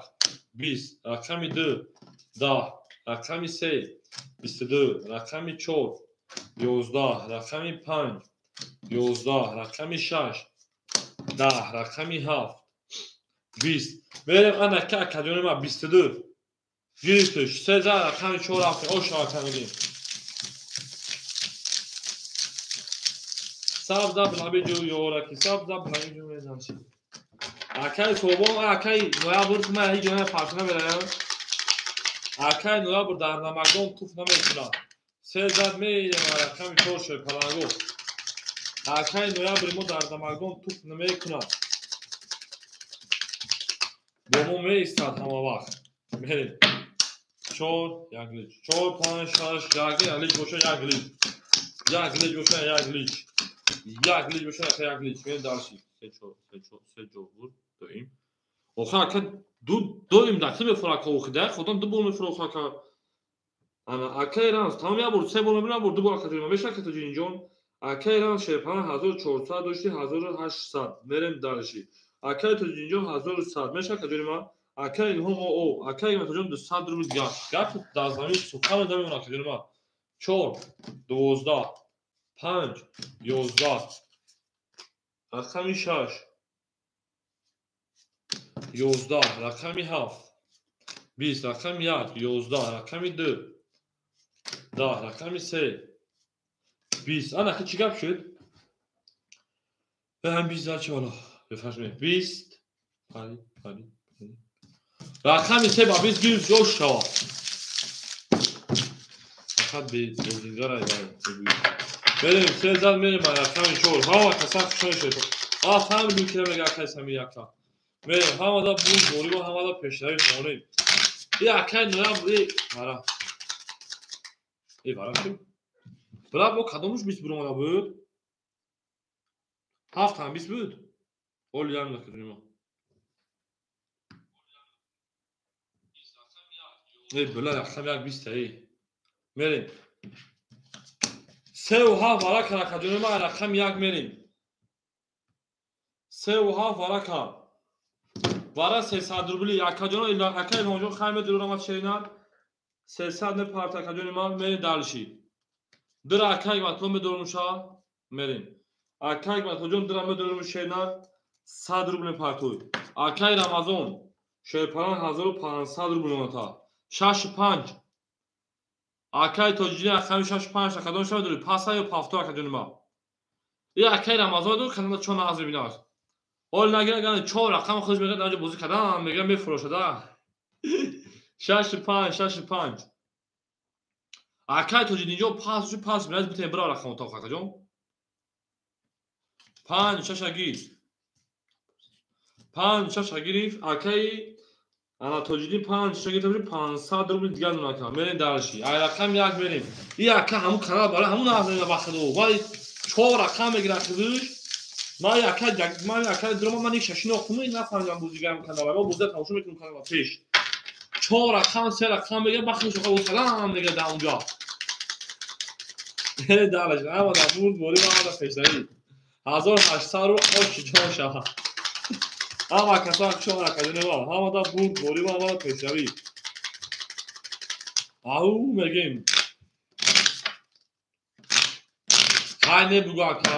20, рақами 2, 10, рақами 3, 22, рақами 4, 11, рақами 5, 11, рақами 6, 10, рақами 7, 20. Мерем анака акаҷони ман 22. Гирифтиш, 3 рақами 4 рафтем. Оша ака мегем. Сабза лаби ҷӯ ёраки, сабза лаби ҷӯ мезанши. Акай Собон, акай ноябр ман ҳеҷ ҷо парча намеравам. Акай ноябр дар намакдон туф намекунад. 3 зад мерем рақами 4 Шерпаланго. Акай ноябри мо дар намакдон туф намекунад. Бо мо меистад ҳама вақт. Мерем. 4 1 лич. 4 5 6 1 1 лич боша 1 лич. 1 лич боша 1 лич. 1 лич боша 1 лич. Мерем дальше. 3 4 3 4 3 ҷо буд доим. Охир ака ду доим дахти мефура ака охир да худам ду бор мефура охир ака. Ана акай Рамз тамом як бор се бор мебинам бор ду бор ака дорим. Меша ака Тоҷиддинҷон. Акай Рамз Шерпаланг 1400 дошти 1800. Мерем дальше. Акай Тоҷиддинҷон 1100. Меша ака ҷони ман. Акай Илҳом о акай Матоҷон 200 рубл дигар. Гап дар замин сухан намемонад ака ҷони ман. 4 12 5 11 рақами 6 11, рақами 7, 20, рақами 1, 11, рақами 2, 10, рақами 3, 20. Ана чӣ гап шуд? Ҳам 20 зад чи ҳоло? Бифармоед. 20. Пари, пари, пари. Рақами 3 ба 20 гирифт ҷош шавад. Фақат бе бозингар ай бай. Мерем 3 зад мерем ба рақами 4. Ҳама каса хушҳол шуд. А фаҳмидем ки мега акай сами яка. Мерем ҳамада буд борибо ҳамада пешравӣ монем. И акай ноябр и мара. Э вара шуд. Бра бо кадомуш 20 буромада буд? 7 ҳам 20 буд? Оли ям накардем. Э била рақам 1 20 эй. Мерем. 3 ва 7 варака рақаҷони ма рақам 1 мерем. 3 ва 7 варака. Вара 300 рубли акаҷоно ака Илҳомҷон хай медурам аз шеринат. 300 не парт акаҷони ман мерем далши. Дира акай матло медурам ша мерем. Акай матлоҷон дира медурам шеринат 100 рубли партуй. Акай Рамазон шерпаран 1500 рубли моната. 6 5. Акай Тоҷидин рақами 6 5 акадон ша медури паса ё пафто акаҷони ман. И акай Рамазон ду канала чо нағз мебинад. Ҳол нагира гана 4 рақам худаш мегӯяд дар ҷо бозӣ кардан мегӯяд мефурӯшада. 6 5 6 5. Акай Тоҷидинҷон пас пас мебинад битен бира рақам отоқ акаҷон. 5 6 гир. 5 6 гирифт акай ана Тоҷидин 5 6 гирифт 500 рубли дигар нака. Мерем дарши. Ай рақам 1 мерем. И ака ҳамун канал барои ҳамун нағз вақту. Вале 4 рақам мегирад худаш. Ман ака дурам ман як шашино хумӣ нафаҳмидам бозигарам канала. Мо бозида тамошо мекунем канала пеш. 4 рақам 3 рақам мегирад бахши шоқа бозкардан мегирад дар онҷо. Дараш ҳамада бурд борӣ ҳамада пешравӣ. 1800 рубл ош ҷон шавад. Ҳама каса чор рақаҷони ва ҳамада бурд борӣ ҳамада пешравӣ. Ау мегем. Хай не бугу ака.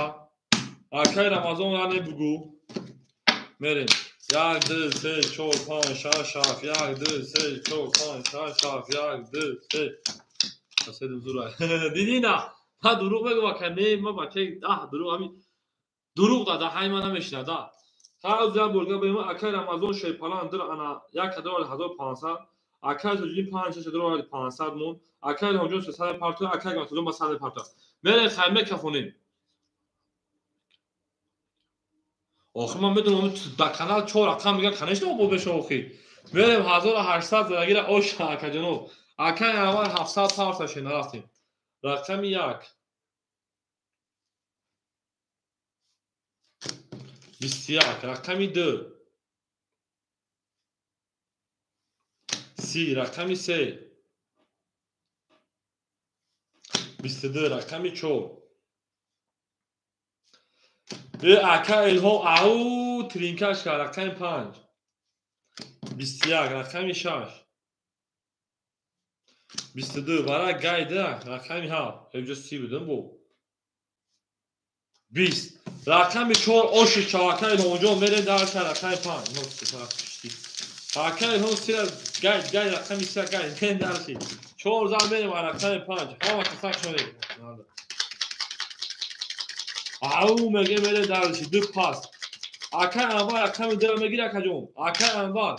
Акай Рамазон ра не бугу. Мерем. 1 2 3 4 5 6 7 1 2 3 4 5 6 7 1 2 3. Аседим зура. Дидӣ на? Ма дурӯғ мегӯм ака не, ма бачаи даҳ дурӯғ ҳами дурӯғ да ҳай ма намешинад да. Ҳар як борга ба ма акай Рамазон шерпалан дир ана 1500, акай Тоҷидин 5 6 500 мон, акай Илҳомҷон 300 парту, акай Рамазон ба 100 парту. Мерем хай мекафонем. Охир ман медонам дар канал 4 рақам мегӯяд, конечно бо беша охир. Мерем 1800 задагира ош акаҷоно. Акай аввал 700 парта шена рафтем. Рақами 1. 21, рақами 2. 30, рақами 3. 22, рақами 4. Ака Илҳом ау тринкаш кард рақами 5. 21, рақами 6. 22, вара гайда рақами 7. Эвҷо 30 будам бо. 20. Рақами 4 оши чавака Илҳомҷон мерем дар рақами 5. Ака Илҳом сира гайд гайд рақами 3 гайд мерем дарши. 4 зан мерем рақами 5. Ҳама касак шудем. Ау меге мерем дарши ду пас. Акай Анвар рақами 2 мегир акаҷон. Акай Анвар.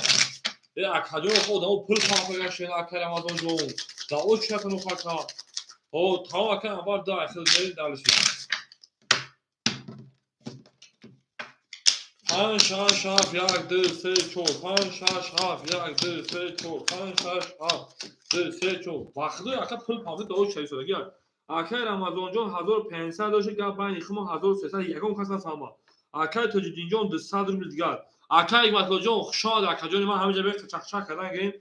Э акаҷон одамо пул пафагашен акай Рамазонҷон. Да очатану хака. О тамом акай Анвар да хел мерем дарши. 5 6 7 1 2 3 4 5 6 7 1 2 3 4 5 6 7 2 3 4. Вақту ака пул пафи да оча исодаги. Акай Рамазонҷон 1500 дошт гап байни хумо 1300 ягон кас нафаҳмад. Акай Тоҷиддинҷон 200 рубли дигар. Акай Ҳикматуллоҷон хушомад акаҷони ман ҳаминҷа бех чақчақ кардан гирем.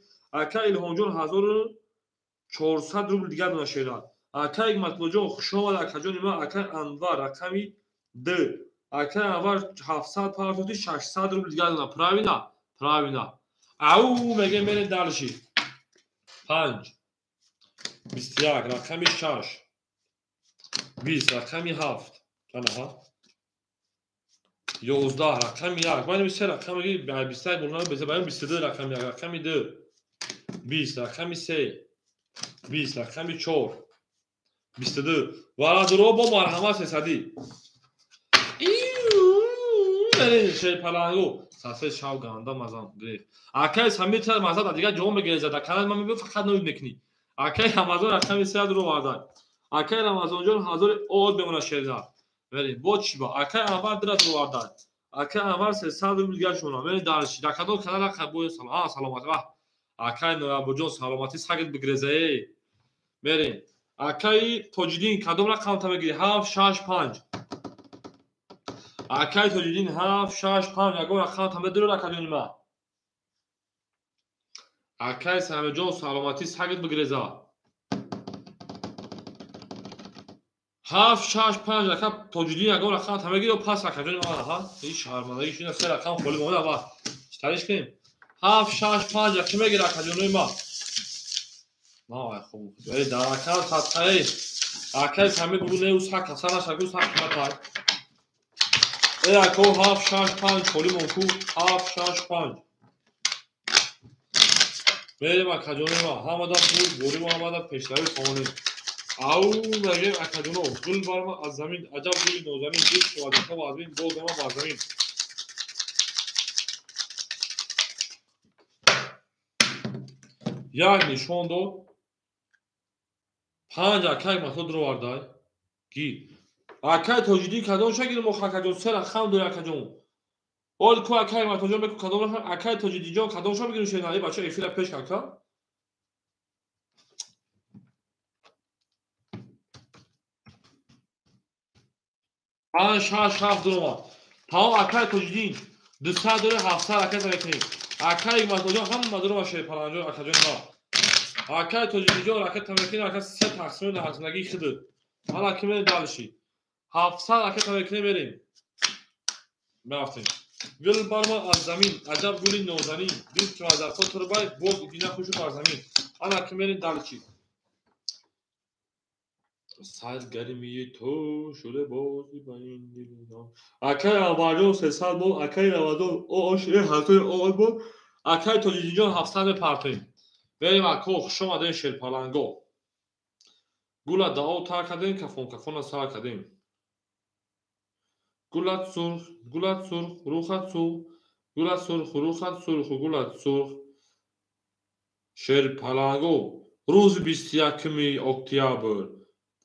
Акай Илҳомҷон 1400 рубли дигар дона шерад. Акай Ҳикматуллоҷон хушомад акаҷони ман. Акай Анвар рақами 2. Акай Анвар 700 партоти 600 рубли дигар дона. Правильно? Правильно. Ау мегем мерем дарши. 5 21, рақами 6. 20, рақами 7. Анаҳа. 11 рақами 1. Ман се рақам мегирӣ, 21 болна беза баён 22 рақами 1, рақами 2 20, рақами 3 20, рақами 4 22. Варадуро бо марҳамат 300. Шерпалангу сасе шав ганда мазам гирифт. Акай Самир маза да дигар ҷо мегирезад. Дар канали ман мебинам фақат ноид мекунӣ. Акай Рамазон рақами 3 ро вардай. Акай Рамазонҷон ҳазори од мемонад шерзад. Верин бо чӣ ба? Акай Анвар дират ро вардай. Акай Анвар 300 рубл дигар шуна. Верин дарши. Дар кадом канал рақам бо салом. Саломат. Ваҳ. Акай Ноябрҷон саломатӣ сагит бигиреза эй. Верин. Акай Тоҷиддин кадом рақамта мегирӣ? 7 6 5. Акай Тоҷиддин 7 6 5 ягон рақамта медурӣ ракаҷони ма? Акай Самирҷон саломатӣ сагит бигиреза. 7 6 5 ака Тоҷиддин ягон рақамта мегирӣ ё пас ракаҷони ма? Аҳа, ин шармандагӣ шуна се рақам холӣ монда ва. Чӣ кунем? 7 6 5 аки мегирӣ ракаҷони ма? На, хуб. Эй, дар акал садқаи. Акай Самир бугу не усак касана шагу сак матай. Эй, ако 7 6 5 холӣ монку 7 6 5. Мерем акаҷони ма, ҳамада пул, борим ҳамада пешравӣ хонем. Ау, мегем акаҷоно, гул барма аз замин, аҷаб гули нозанин, гул шавад аз бин, боз ама бар замин. Як нишон дод. 5 акай масо дуровардай. Гир. Акай Тоҷиддин кадом шагир мо акаҷон се рақам дори акаҷон. Ол ку акай Матоҷон беку кадом рақам акай Тоҷиддинҷон кадом ша бигирем шена? Эй бача эфира пеш ака. Панҷ шаш ҳафт дуромад. Тамом акай Тоҷиддин 200 дори 700 ракета мекунем. Акай Матоҷон ҳама дурома шерпаланҷон акаҷон ма. Акай Тоҷиддинҷон ракета мекунем, ака се тақсими нақсинагии хиди. Ҳала ки мерем далши. 700 ракета мекунем мерем. Мерафтем. Гул барма аз замин, аҷаб гули нозанин, дил чу аз афсо турбай, боз дина хушу бар замин. Ана ки мерем далчи. Сад гармии ту шуде бози ба ин дил. Акай Анварҷон 300 бол, акай Рамазон ош ҳазори од бол, акай Тоҷиддинҷон 700 мепартоем. Берем ако, хуш омадем шерпаланго. Гула дао тар кардем, кафон кафона сар кардем. Гулат сурх, гулат сурх, рухат сурх, гулат сурх, рухат сурх, гулат сурх. Шерпаланго. Рӯзи 21 октябр.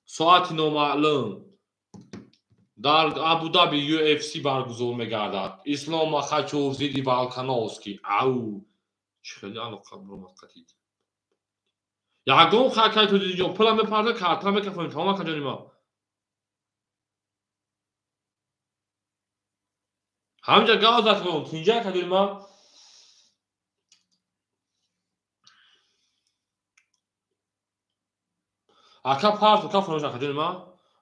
Соати номаълум. Дар Абу-Даби UFC баргузор мегардад. Ислом Махачев зидди Волкановский. Ау! Чӣ хеле алоқа буромад қатид. Ягон хакай Тоҷиддинҷон пула мепарда, карта мекафонем. Тамом акаҷони ма. Ҳаминҷа гав закунем, тинҷа акаҷони ма. Ака парту кафонем акаҷони ма.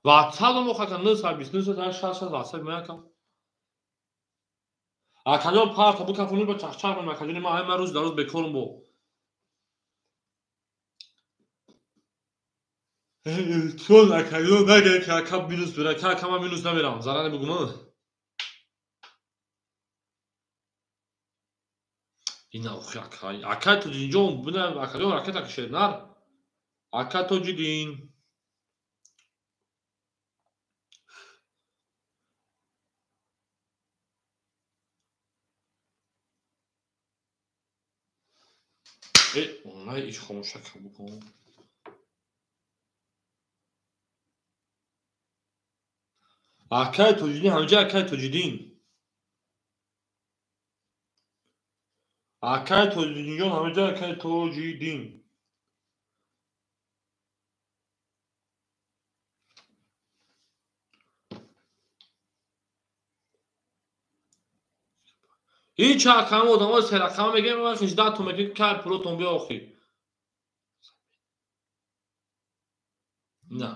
WhatsApp мо хака 929 66 WhatsApp мо ака. Акаҷон парту букафонем ба чахчах мекунем акаҷони ма. Ҳама рӯз дар рӯз бекорум бо. Чон акаҷон нагар ки ака минус бира, ки ака ман минус намерам. Зарар бигум. Ина охи акай. Акай Тоҷиддинҷон, бина акаҷон ракета кашед нар. Ака Тоҷиддин. Э, онай иш хомӯша букун. Акай Тоҷиддин, ҳамҷа акай Тоҷиддин. Акай Тоҷиддинҷон, ҳамҷа акай Тоҷиддин. Ҳеҷ рақами одамҳо се рақама мегирем, ман 18 тон мекунем, кай пулотон биё охир. На.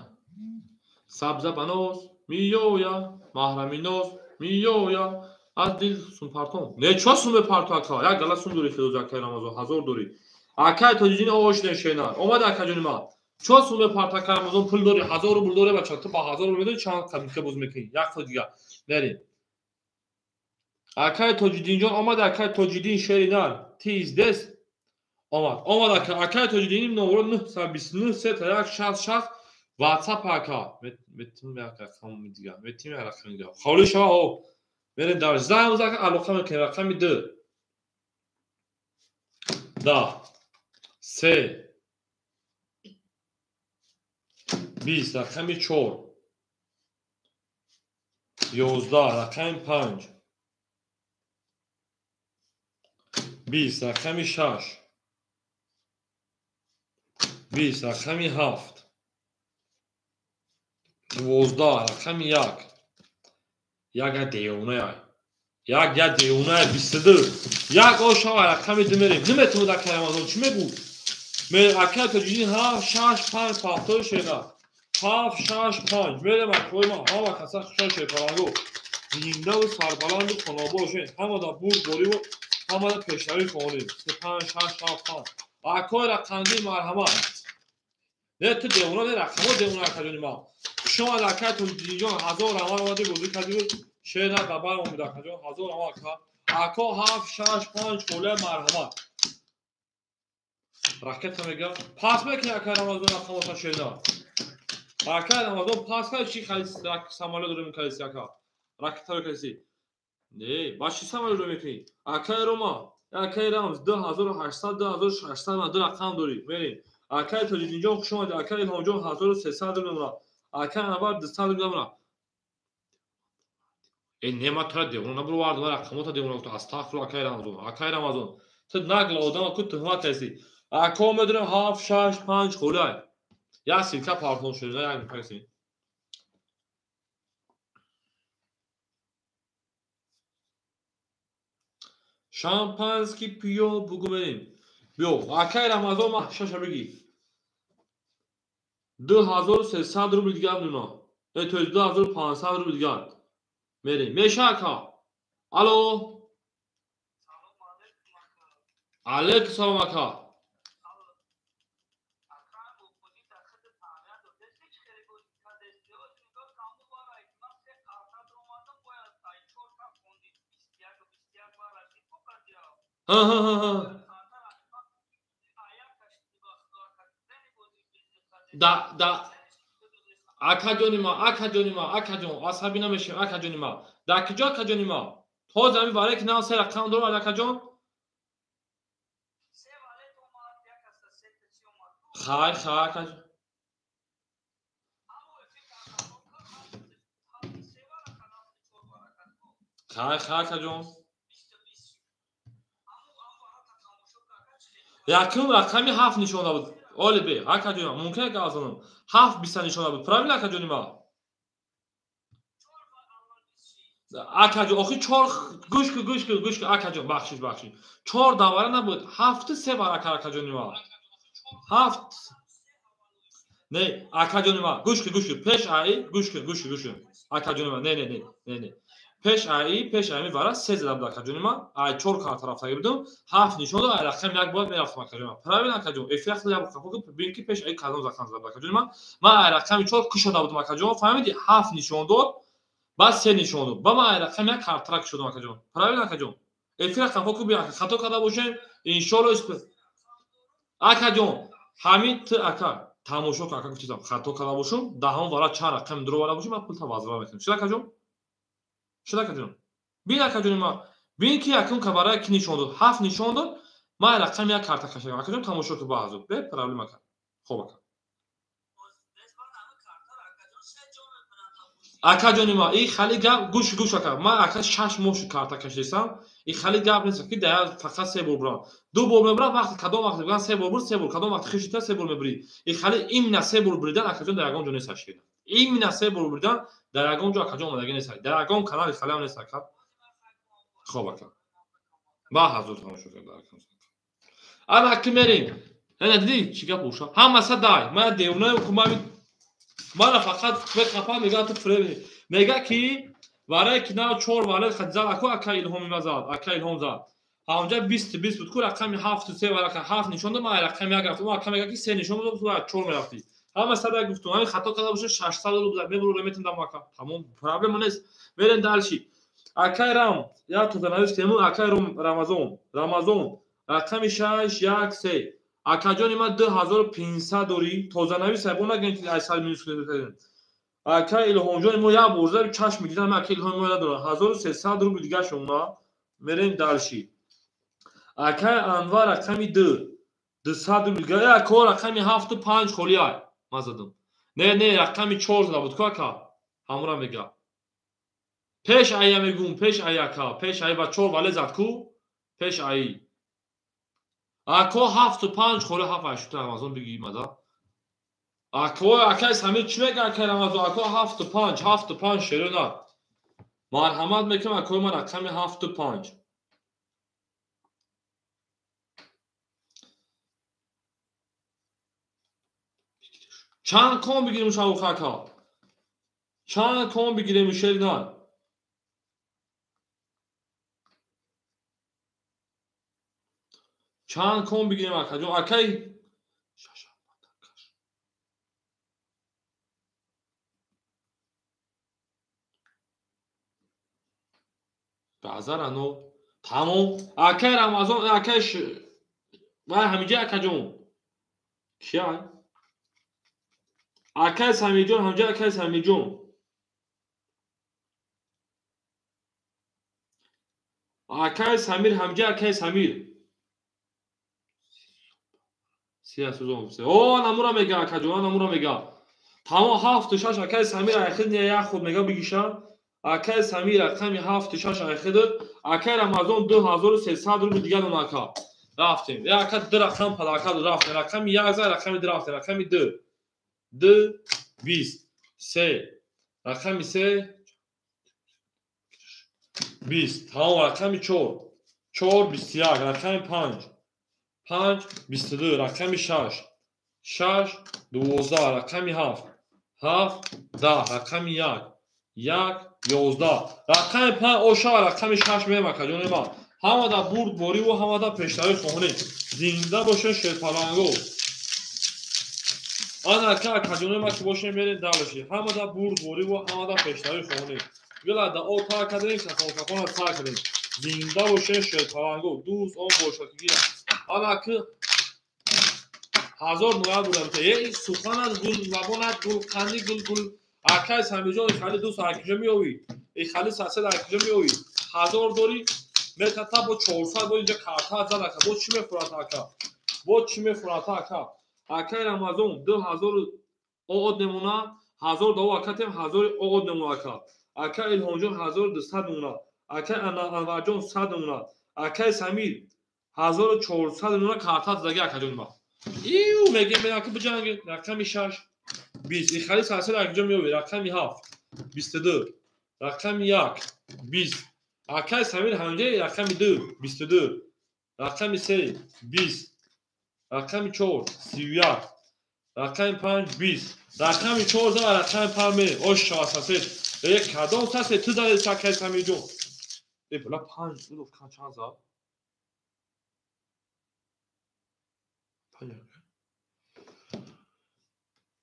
Сабзабаноз миёя, маҳраминоз миёя, аз дил сумпартон. Не, чо сум мепарто ака? Як гала сум дорӣ Фирӯз акай Рамазон, 1000 дорӣ. Акай Тоҷиддин ош нешена. Омад акаҷони ман. Чо сум мепарто акай Рамазон, пул дорӣ, 1000 рубл дорӣ бача, ту ба 1000 рубл медонӣ чанд кабинка боз мекунӣ? Як сол дигар. Мерем. Акай Тоҷиддинҷон омад, акай Тоҷиддин шери нар. Ти здесь? Омад. Омад ака. Акай Тоҷиддин номро 929 3 1 60 60 WhatsApp ака. Метим як рақам дигар. Метим як рақам дигар. Холӣ шава, ҳо. Мерем дар занг зака алоқа мекунем рақами 2. 10 3 20 рақами 4 11 рақами 5 20 рақами 6 20 рақами 7 12 рақами 1 як девона як девона 22 як ошава рақами 2 мерем наметавонад акай Рамазон чӣ мегӯ акай Тоҷиддин 7 6 5 пафтои шера 7 6 5 мерем акои ма ҳама каса хушҳол шерпаланго зиндаву сарбаланду хонобошен ҳамада бурдбориву ҳамада пешравӣ хонем 5 6 7 5 акои рақамди марҳамат не ту девона не рақамо девона акаҷони ма шумо акай Тоҷиддинҷон 1000 раман омади бозӣ кардӣ шер на бабар омад акаҷон 1000 раман ака ако 7 6 5 холия марҳамат ракета мега пас мекунӣ акай Рамазон рақамота шерна акай Рамазон пас кай чи самолёт ро мекардиси ака ракета мекардиси не ба чи самолёт ро мекунӣ акай Рома акай Рамз 2800 2600 ма ду рақам дорӣ мерем акай Тоҷиддинҷон хуш омадӣ акай Илҳомҷон 1300 рубл акай Анвар 200 рубл э не ма тура девона набуровардам рақамота девона гуфтам астағфируллоҳ акай Рамазон акай Рамазон ту нагла одама ку туҳмат кардӣ ако медонем 7 6 5 холай як силка партон шуда як мепаксӣ шампанский пиё бугу мерем биё акай Рамазон ма шаша бигӣ 2300 рубл дигар нуна то есть 2500 рубл дигар мерем меша ака алло алейкум салом ака да акаҷони ма акаҷони ма акаҷон асабӣ намешем акаҷони ма дар куҷо акаҷони ма ҳозир ҳамин варе ки нав се рақам дорад акаҷон хай хай акаҷон хай хай акаҷон якум рақами 7 нишонда буд оли бе акаҷони ма мумкин ака азонам 7 биста нишонда буд правильно акаҷони ма акаҷон охи 4 гӯш кун гӯш кун гӯш кун акаҷон бахшиш бахшиш 4 давара набуд 7 3 варака акаҷони ма 7 не акаҷони ма гӯш кун гӯш кун пеш аи гӯш кун гӯш кун гӯш кун акаҷони ма не не не не не пеш аи вара 3 зада буд акаҷони ма ай 4 карта рафтагӣ будум 7 нишон дод ай рақами 1 бояд мерафтам акаҷони ма правильно акаҷон эфир хеле як қафо ки бин ки пеш аи кадом рақам зада буд акаҷони ма ман ай рақами 4 кушода будум акаҷон фаҳмидӣ 7 нишон дод баъд 3 нишон дод ба ман ай рақами 1 картара кушодам акаҷон правильно акаҷон эфир қафо ку бин хато карда бошем иншоалло акаҷон ҳамин ту ака тамошо кун ака гуфтам хато карда бошум дар ҳамон вара чанд рақами дуро вара бошум ман пулта вазва мекунам шуд акаҷон шуд акаҷон бин акаҷони ма бин ки якум кабарая ки нишон дод 7 нишон дод ман рақами 1 карта кашидам акаҷон тамошо кун баъзу бе проблем ака хоб ака акаҷони ма и хали гап гӯш гӯш ака ман ака 6 моҳ шуд карта кашидасам и хали гап нест ки дар фақат 3 бор бурам 2 бор мебурам вақти кадом вақт мегӯянд 3 бор бур 3 бор кадом вақт хишита 3 бор мебурӣ и хали именно 3 бор буридан акаҷон дар ягон ҷо нест ашкида именно 3 бор буридан дар ягон ҷо акаҷон омадагӣ нест дар ягон канали халиам нест ака хоб ака ба ҳазур тамошо карда ана ки мерем ана дидӣ чӣ гап уша ҳамаса дай ман девонаем ку ман мана фақат мехапам мегӯям ту фиреб мега ки варае ки нав 4 валет зад аку ака Илҳоми ма зад ака Илҳом зад ҳамонҷа 20 20 буд ку рақами 7 3 варақа 7 нишон дод ман рақами 1 рафтам ака мега ки 3 нишон дод ту 4 мерафтӣ ҳама сада гуфтум ҳамин хато карда боша 600 рубл мебуру метем дам ака тамом проблема нест мерем дальше Акай Рам, як тозанавис тему акай Рамазон. Рамазон рақами 6 1 3. Акаҷони ман 2500 дорӣ. Тозанавис айбо нагӯем ки ай сар минус кунем. Акай Илҳомҷони мо як бор зад чашм мегирам, акай Илҳом мо надорад. 1300 рубл дигар шумо. Мерем дальше. Акай Анвар рақами 2. 200 рубл дигар. Ако рақами 7 5 холӣ ай. Ман задам. Не, не, рақами 4 зада буд ку ака. Ҳамура мега. Пеш ая мегум, пеш ая ака, пеш ай ба 4 вале зад ку? Пеш ай. Ако 7 5 холӣ 7 ай шуд Рамазон биги мада. Ако акай Самир чӣ мега акай Рамазон? Ако 7 5, 7 5 шерона. Марҳамат мекунам акои ман рақами 7 5. Чанд ком бигирем шавух ака? Чанд ком бигирем шерина? Чанд ком бигирем ака ҷон? Акай баъзан ано тамом. Акай Рамазон, акай вай ҳамиҷа ака ҷон. Кия? Акай Самирҷон, ҳамиҷа акай Самирҷон. Акай Самир, ҳамиҷа акай Самир. О, намура мега акаҷон, намура мега. Тамом 7 6 акай Самир айхид не як худ мега бигиша. Акай Самир рақами 7 6 айхид. Акай Рамазон 2300 рубл дигар дон ака. Рафтем. Я ака ду рақам падака рафтем. Рақами 1 за рақами 2 рафтем. Рақами 2 2 20 3 рақами 3 20. Тамом рақами 4 4 21 рақами 5 5 22 рақами 6 6 12 рақами 7 7 10 рақами 1 1 11 рақами 5 оша рақами 6 меем акаҷони ман. Ҳамада бурдбориву ҳамада пешравӣ хоҳонем. Зинда бошед шерпаланго. Ана ака акаҷони ман ки бошем мерем дальше. Ҳамада бурдбориву ҳамада пешравӣ хоҳонем. Гила да о тар кардем, кафонкафона сар кардем. Зинда бошед шерпаланго. Дӯст он бошад ки гирам. Ана ки 1000 ноябр будам. Е суханат гул лабонат гул қанди гул гул. Акай Самирҷон ихали дӯст акиҷо меовӣ. Ихали сасед акиҷо меовӣ. 1000 дорӣ метата бо 400 бо инҷа карта зад ака. Бо чӣ мефурат ака? Бо чӣ мефурат ака? Акай Рамазон 2000 оод немона, 1000 даво ака тем 1000 оод немона ака. Акай Илҳомҷон 1200 немона. Акай Анварҷон 100 немона. Акай Самир 1400 немона карта задаги акаҷон ма. Иу мегем ака биҷанг рақами 6 20. Ихали сасед акиҷо меовӣ. Рақами 7 22 рақами 1 20. Акай Самир ҳамҷа рақами 2 22 рақами 3 20 рақами 4 31 рақами 5 20 рақами 4 за рақами 5 ме ош шава сасед. Е кадом сасед ту зади акай Самирҷон? Е бала 5 дудов чанд зад? 5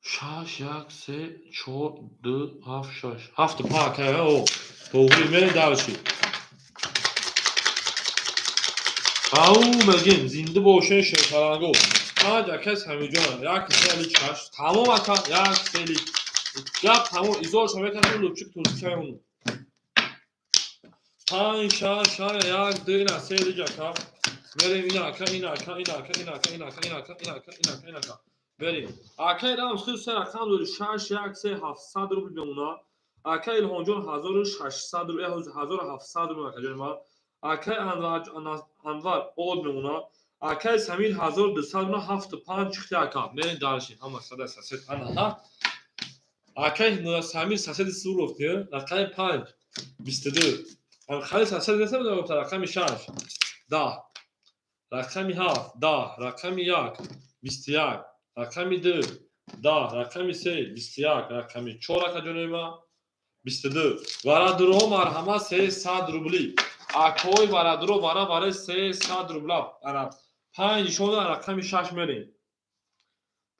6 1 3 4 2 7 6 7 5 акай о тоғри мерем дальше. Ау мегем зинда бошен шерпаланго. 5 акай Самирҷон 1 3 6 тамом ака 1 3 гап тамом изор шава метавонем лупчик турча 5 6 6 1 2 ина 3 лиҷ ака. Мерем ина ака ина ака ина ака ина ака ина ака ина ака ина ака ина ака ина ака. Мерем. Акай Рам 3 рақам дори 6 1 3 700 рубл мемона. Акай Илҳомҷон 1600 рубл 1700 рубл акаҷони ман. Акай Анвар од мемона. Акай Самир 1200 мемона 7 5 чихти ака. Мерем дальше. Ҳама сада сасед ана ҳа. Акай Самир саседи суров рақами 5 22. Ам хали сасед нестам рақами 6 10 рақами 7 10 рақами 1 21 рақами 2 10 рақами 3 21 рақами 4 акаҷони ман 22. Варадуро марҳамат 300 рубли. Акои варадуро вара вара 300 рубла. Ана 5 нишон рақами 6 мерем.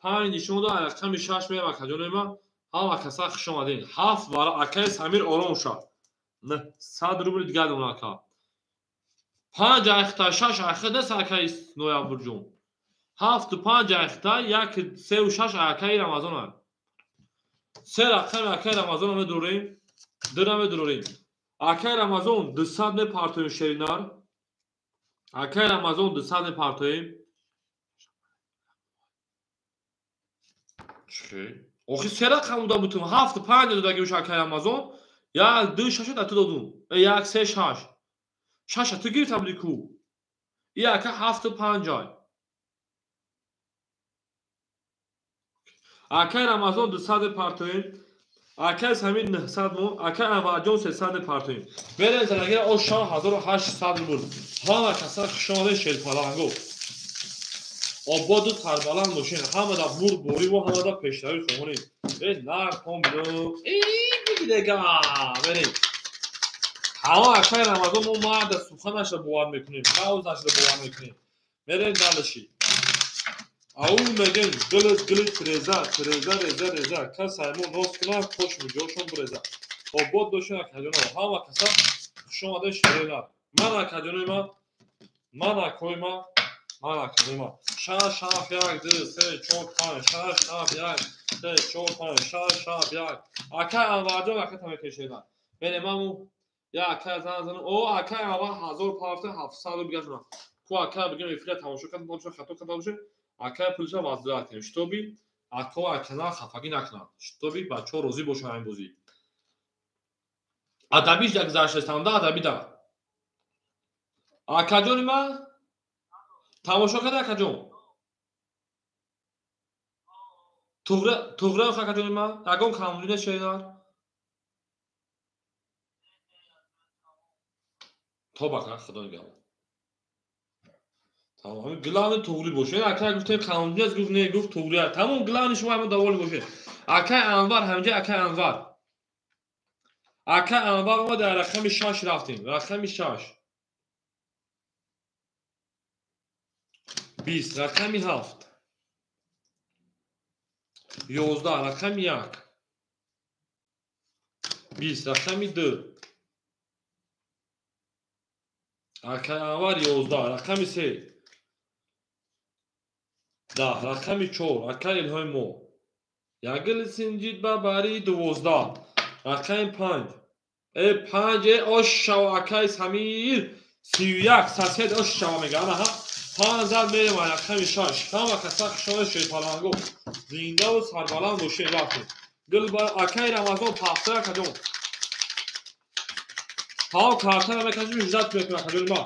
5 нишон рақами 6 мерем акаҷони ман. Ҳама каса хуш омадед. 7 вара акаи Самир ором шав. 900 рубл дигар дон ака. 5 айхта 6 айхта нест акаи ноябрҷон. 7 5 айхта 1 3 6 акаи Рамазон. Се рақами акаи Рамазон медурем, дира медурем. Акаи Рамазон 200 мепартоем шеринар. Акаи Рамазон 200 мепартоем. Чӣ? Охи се рақам буда бутум. 7 5 додаги уш акаи Рамазон. 1 2 6 да ту додум. 1 3 6. 6 ту гирифта буди ку. И ака 7 5 ай. Акаи Рамазон 200 партоем. Акаи Самир 900 мо, акаи Анварҷон 300 партоем. Берем залагира о 6800 рубл. Ҳама каса хушомадед шерпаланго. Ободу сарбаланд бошед. Ҳамада бурдборӣ ва ҳамада пешравӣ хоҳонем. Э нархон бино. Эй бигидега. Берем. Ҳама акаи Рамазон мо марда суханашро бовар мекунем, мавзашро бовар мекунем. Мерем далаши. Ау мегем гилит гилит реза, реза реза реза. Кас аймон нос кунад, кош муҷошон биреза. Обод бошед акаҷоно. Ҳама каса хушомадед шеринар. Ман акаҷонои ман, ман акои ман, ман акаҷонои ман. 6 7 1 2 3 4 5 6 7 1 3 4 5 6 7 1. Акаи Анварҷон ака тамекешена. Берем маму я акаи зан зан. О акаи Анвар 1700 рубл гашна. Ку акаи бигем эфира тамошо кард, бошад хато карда бошад. Акаи пулша вазрат кунем, шитоби ако акана хафагӣ накунанд, шитоби бачаҳо розӣ бошанд ин бозӣ. Адабиш як гузаштастанда адабида. Акаҷони ман тамошо карда акаҷон. Туғра туғра акаҷони ман, ягон камбудӣ нешавад. Тоба кана худо нигаҳбон. Тамом, главное туғри бошед. Акай гуфтем камбудӣ аст, гуфт не, гуфт туғри аст. Тамом, главное шумо ҳама доволӣ бошед. Акай Анвар ҳамҷа акай Анвар. Акай Анвар омад дар рақами 6 рафтем. Рақами 6. 20, рақами 7. 11, рақами 1. 20, рақами 2. Акай Анвар 11, рақами 3. 10, рақами 4, акаи Илҳоми мо. Ягили синҷид ба бари 12, рақами 5. 5 ош шава акаи Самир 31 сасед ош шава мега. Анаҳа 5 зад мерем рақами 6. Ҳама каса хушомад шерпаланго. Зиндаву сарбаланд бошед рафтем. Гул ба акаи Рамазон пахта акаҷон. Ҳа картара мекашем ждат мекунем акаҷони ма.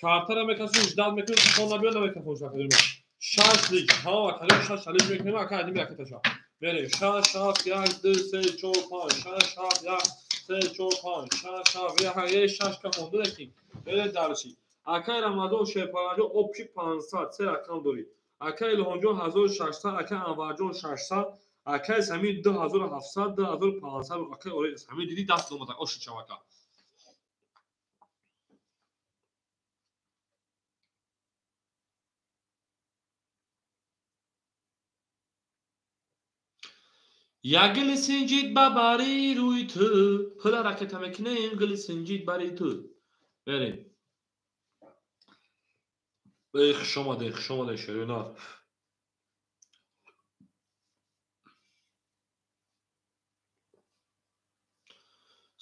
Картара мекашем ждат мекунем хон набиёд намекунем акаҷони ма. 6 лич, ҳа акаҷон 6 лич мекунем ака адими акаташа. Мерем 6 7 1 2 3 4 5 6 7 1 3 4 5 6 7 1 6 ка хонда лекин. Берем дарши. Акаи Рамазон шерпаланҷон обши 500 се рақам дорӣ. Акаи Илҳомҷон 1600, акаи Анварҷон 600, акаи Самир 2700, 2500, акаи Ори Самир диди даст омада оши чавака. Ягили синҷид ба бари рӯи ту, пула ракета мекунем, гили синҷид бари ту. Берем. Эй, хуш омадед, хуш омадед, шеринар.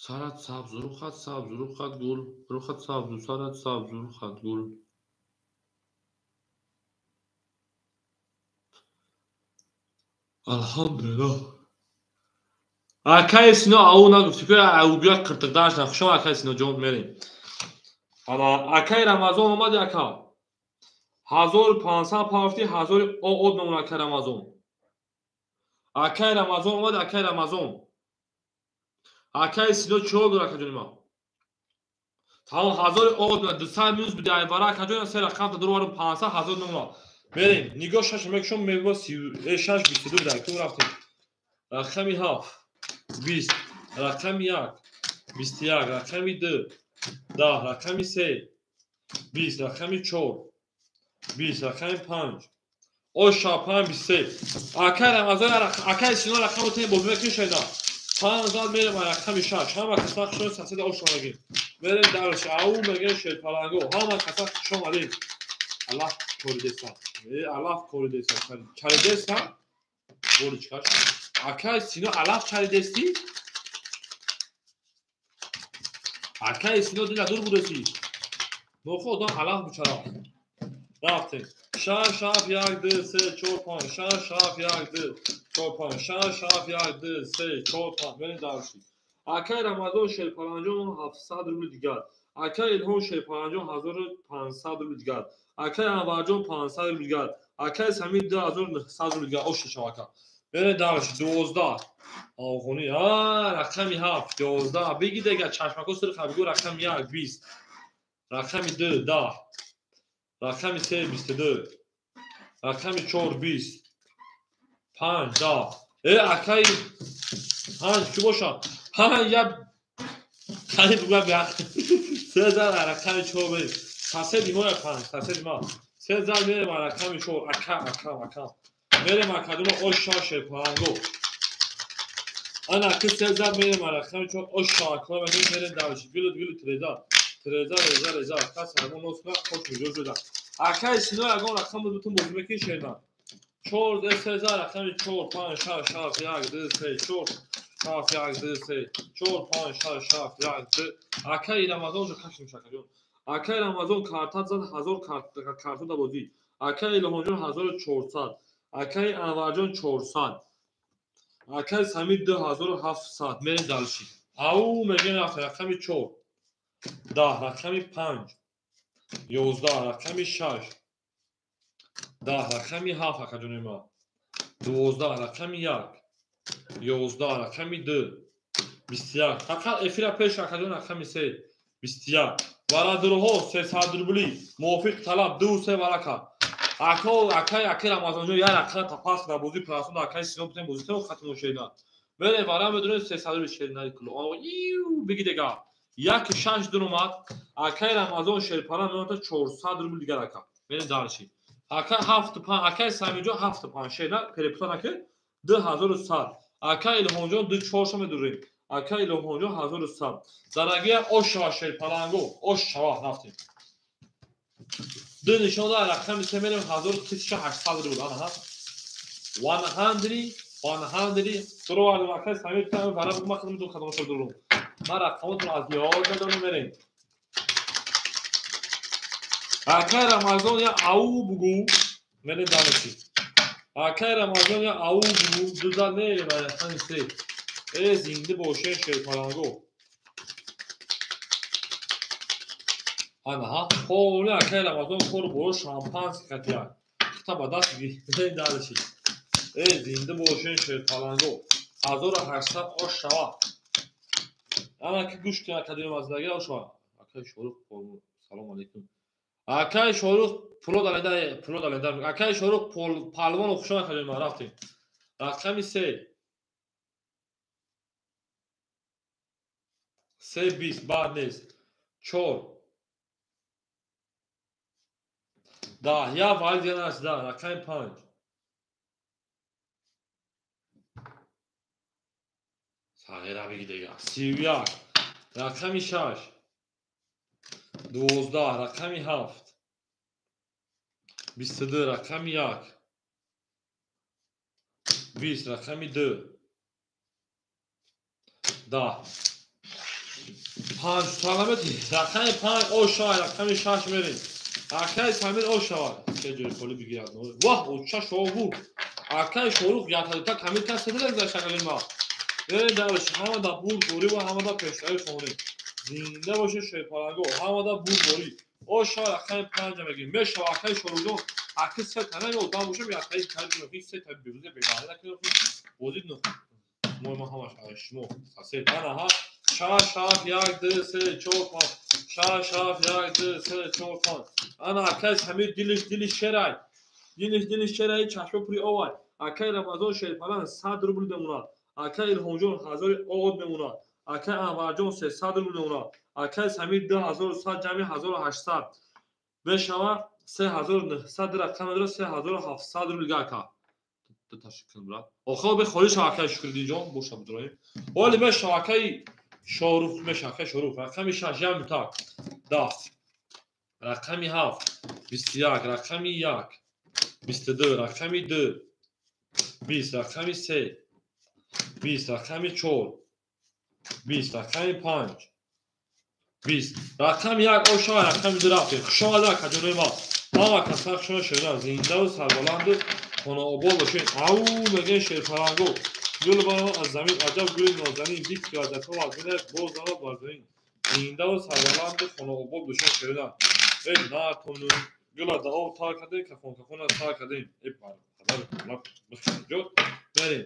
Сарат сабз, рухат сабз, рухат гул, рухат сабз, сарат сабз, рухат гул. Алҳамдулиллоҳ. Акаи Сино ау нагуфти ку аугӯя қиртиқдааш на. Хушом акаи Сино ҷон мерем. Ана акаи Рамазон омади ака. 1500 пафти 1000 од мемон акаи Рамазон. Акаи Рамазон омади акаи Рамазон. Акаи Сино чор дор акаҷони ман. Тамом 1000 од 200 минус биди айвара акаҷон се рақам та дурварум 500 1000 мемона. Мерем. Нигоҳ шаш мекушом мегӯ 6 22 дар ту рафтем. Рақами 7 20, рақами 1 21, рақами 2 10, рақами 3 20, рақами 4 20, рақами 5 оша 5 23. Акаи Рамазон акаи Сино рақамро тем бозӣ мекунӣ шайда. Панҷ зад мерем рақами шаш. Ҳама каса хушон соседа ош омадем. Мерем дарш. Ау мегем шерпаланго. Ҳама каса хуш омадем. Аллаҳ коридеса. Аллаҳ коридеса. Чаридеса? Боричкаш. Акай Сино алаф чаридести? Акай Сино дила дур будеси. Нохо одам алаф бучара. Рафтем. 6 7 1 2 3 4 5 6 7 1 2 4 5 6 7 1 2 3 4 5 мерем дарши. Акай Рамазон шерпаланҷон 700 рубл дигар. Акай Илҳом шерпаланҷон 1500 рубл дигар. Акай Анварҷон 500 рубл дигар. Акай Самир 2900 рубл дигар. Ош шава ака. Мерем дарши 12. Оғони рақами 7 12. Бигӣ дега чашмако сирха бигӯ рақами 1 20. Рақами 2 10. Рақами 3 22. Рақами 4 20. 5 10. Акай 5 ки бошад? 5 я қариб бугӯям як. 3 зад рақами 4 мерем. Соседи мо 5, соседи ма. 3 зад мерем рақами 4. Ака, ака, ака. Мерем акадуно ош шав шерпаланго. Ана ки 3 зад мерем рақами 4 ош шав акора мегӯем мерем дарш. Гулу гулу треза. Треза, реза, реза. Кас ягон нос кунад, хош миҷоз шуда. Акай Сино ягон рақам бутун бозӣ мекунӣ шерна. 4 3 зад рақами 4 5 6 7 1 2 3 4 7 1 2 3 4 5 6 7 1 2. Акай Рамазон ҷо кашим шакаҷон. Акай Рамазон картат зад 1000 картон да бозӣ. Акай Илҳомҷон 1400. Акай Анварҷон 400. Акай Самир 2700. Мерем дарши. Ау мегем рақами 4 10 рақами 5 11 рақами 6 10 рақами 7 акаҷони ма 12 рақами 1 11 рақами 2 21. Фақат эфира пеш акаҷон рақами 3 21. Варадурҳо 300 рубли мувофиқ талаб 2 3 варака. Ако акай акай Рамазонҷон як рақам тапас кунад бозӣ парасон акай Сино бутен бозӣ кунад хатмо шерина. Мерем вара медонем 300 рубли шерина кулу. Иу биги дега. 1 6 дуромад. Акай Рамазон шерпара меота 400 рубл дигар ака. Мерем дарши. Акай 7 5 акай Самиҷон 7 5 шерина перепута накард 2100. Акай Илҳомҷон 2 4 медурем. Акай Илҳомҷон 1100. Дарагия ош шава шерпаланго, ош шава рафтем. Ду нишон дорад рақами 3 мерем 1800 рубл. Аҳа. 100 100 дуровардем акай Самир там вара бугма хидм ду хадамошо дурум. Ман рақамотро аз ёд медонам мерем. Акай Рамазон я ау бугу мерем дарши. Акай Рамазон я ау бугу ду зад мерем рақами 3. Зинда боше шерпаланго. Ана ҳоли акай Рамазон кор боро шампанский хатия. Хита ба даст гирифта дарши. Зинда боше шерпаланго. 1800 ош шава. Ана ки гӯш кунад кадом аз даги ош шава. Акай Шорух салом алейкум. Акай Шорух пуло даледа, пуло даледа. Акай Шорух палвон хушона кадом рафтем. Рақами 3 3 20 баъд нест. 4 10 я валид я да рақами 5 сағира биги дега 31 рақами 6 12 рақами 7 22 рақами 1 20 рақами 2 10 5 саламати рақами 5 ош шава рақами 6 мерем. Акай Самир ош шава. Се ҷои холи бигирад. Ваҳ, оча шоҳ буд. Акай Шорух якта камил кас седа дар шакли ма. Дарш ҳама да бурдборӣ ва ҳама да пешравӣ хонем. Зинда боше шерпаланго, ҳама да бурдборӣ. Ош шава рақами 5 мегирем. Мешава акай Шорухҷон, аки се тана одам бошам яктай карди се та бирӯзе бемаъни накунем. Бозид ну. Мо ма ҳамаш шумо сасед. Ана ҳа 6 7 1 2 3 4 5 6 7 1 2 3 4 5. Ана акай Самир дилиш дилиш шерай. Дилиш дилиш шерай чашмо пури овай. Акай Рамазон шерпалан 100 рубл мемонад. Акай Илҳомҷон 1000 од мемонад. Акай Анварҷон 300 рубл мемонад. Акай Самир 2100 ҷамъи 1800. Мешава 3900 рақам медорад 3700 рубл ака. Ду ташкил брат. Охо бе холи шабакаи Шукриддинҷон боша бидроем. Оли ме шабакаи Шорух, ме шабакаи Шорух. Рақами 6 ям так. 10. Рақами 7 21, рақами 1 22, рақами 2 20, рақами 3 20, рақами 4 20, рақами 5 20, рақами 1 оша, рақами 2 рафтем. Хуш омадед акаҷонои ма. Ҳама каса хушона шеридан, зиндаву сарбаланду хонаобод бошед. Ау мегӯян шерпаланго. Гул баромад аз замин, аҷаб гули нозанин, бист ваҷатҳо аз бина боз замад бар замин. Зиндаву сарбаланду хонаобод бошед шеридан. Эй натону гула да об тар кардем, кафон кафона тар кардем. Эй бар бихаҷот. Мерем.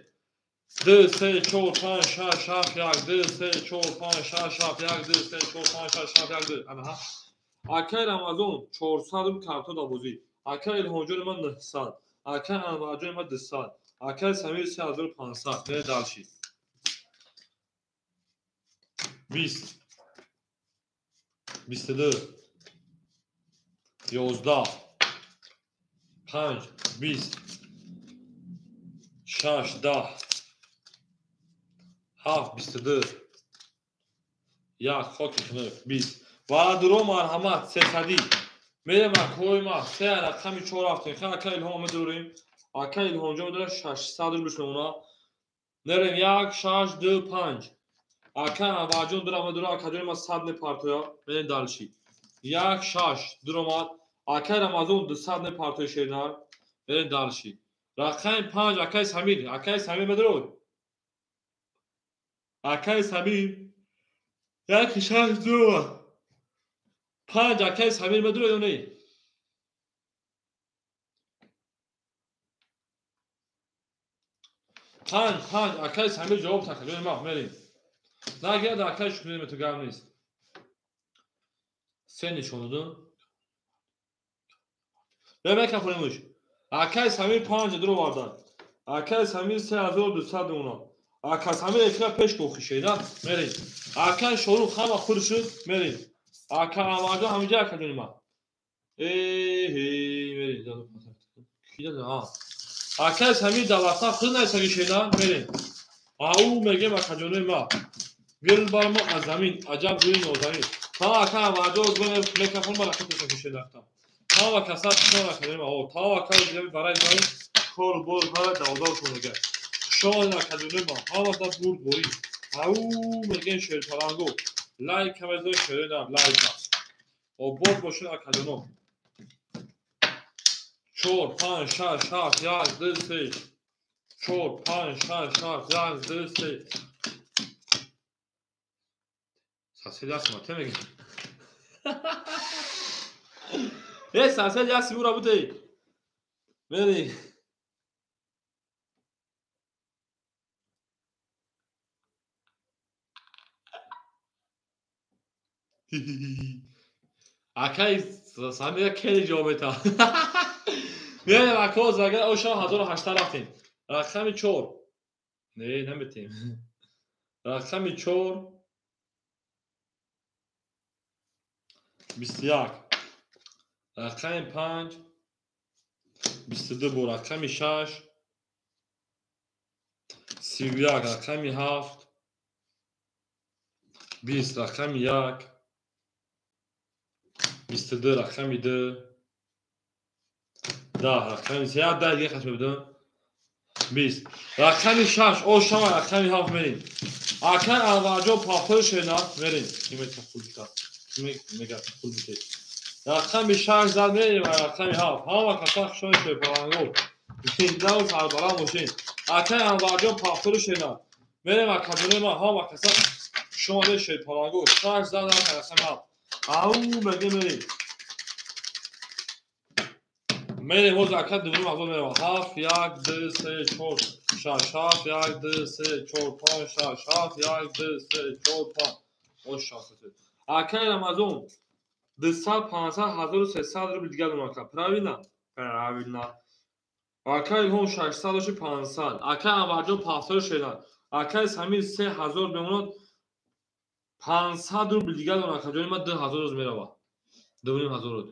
2 3 4 5 6 7 1 2 3 4 5 6 7 1 2 3 4 5 6 7 1 2. Анаҳа. Акай Рамазон 400 рубл карто да бозӣ. Акай Илҳомҷони ман 900. Акай Анварҷони ман 200. Акай Самир 3500. Мерем дальше. 20 22 11 5 20 6 10 7 22 1 хоки хунук 20. Ваъдуро марҳамат 300. Мерем акҳои ма се рақами 4 рафтем. Хай ака Илҳом медорем. Ака Илҳомҷон медорем 600 рубл мемона. Мерем 1 6 2 5. Ака Анварҷон дура медора, акаҷони ма 100 мепартоя. Мерем дальше. 1 6 дуромад. Акай Рамазон 200 мепартоя шернар. Мерем дальше. Рақами 5 акай Самир. Акай Самир медород. Акай Самир 1 6 2 5. Акай Самир медород ё не? Панҷ 5 акай Самир ҷавоб така. Ҷони ма мерем. Нагирад акай Шукриддин ту гап нест. Се нишон додум. Бемекафонемуш. Акай Самир 5 дуро вардан. Акай Самир 3200 мемонад. Ака Самир эфира пеш гохишеда. Мерем. Акай Шорух ҳама худ шуд. Мерем. Ака Анварҷон ҳамиҷа акаҷони ма. Э мерем. Акай Самир давлатта худ найсагишеда. Мерем. Ау мегем акаҷонои ма. Гул бар мо аз замин, аҷаб гули нозанин. Та ака Анварҷон микрофон ба рақам пешакишеда. Тава каса шона кардем. О, тава кар дидем барои мо кор бор барои давдав шонага. Шона кардем мо. Ҳама да бурд борӣ. Ау мегем шерпаланго. Лайк ҳамезо шерина лайк. Обод бошин акаҷоно. 4 5 6 7 1 2 3 4 5 6 7 1 2 3. Саседа сма те мегем. Э, сасед яси бура буде. Мери. Акай Самира кели ҷавоб мета. Мерем ако загар оша 1080 рафтем. Рақами 4. Не, наметем. Рақами 4 21. Рақами 5 22 бо рақами 6 31, рақами 7 20, рақами 1 22, рақами 2 10, рақами 3 10 дига хатм мебудам 20, рақами 6 ошама рақами 7 мерем. Акай Анварҷон пахтори шена мерем. Кимета хулбита. Мега хулбите. Рақами 6 зад мерем ва рақами 7. Ҳама каса хушони шерпаланго. Зиндаву сарбаланд бошед. Акай Анварҷон пахтори шена. Мерем акаҷонои ма ҳама каса хушомаде шерпаланго. 6 зад рақами 7. Ау меге мерем. Мерем ҳозир ака дуввум азон мерем. 7 1 2 3 4 6 7 1 2 3 4 5 6 7 1 2 3 4 5. Ош 6. Акай Рамазон 200 500 1300 рубл дигар дорам ака. Правильно? Правильно. Акай Илҳом 600 доши 500. Акай Анварҷон 500 шедан. Акай Самир 3000 мемонад. 500 рубл дигар дорам ака. Ҷони ман 2000 рӯз меравад. 2500 рӯз.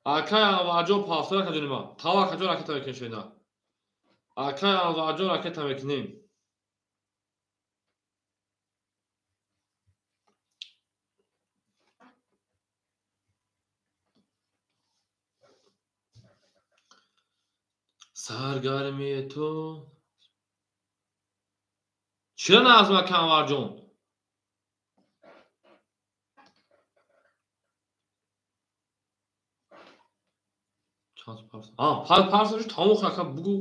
Акай Анварҷон пафта акаҷони ман. Тава акаҷон ракета мекунем шена. Акай Анварҷон ракета мекунем. Саргармии ту чиро назм ака Анварҷон? Парсашу тамом ака бугу.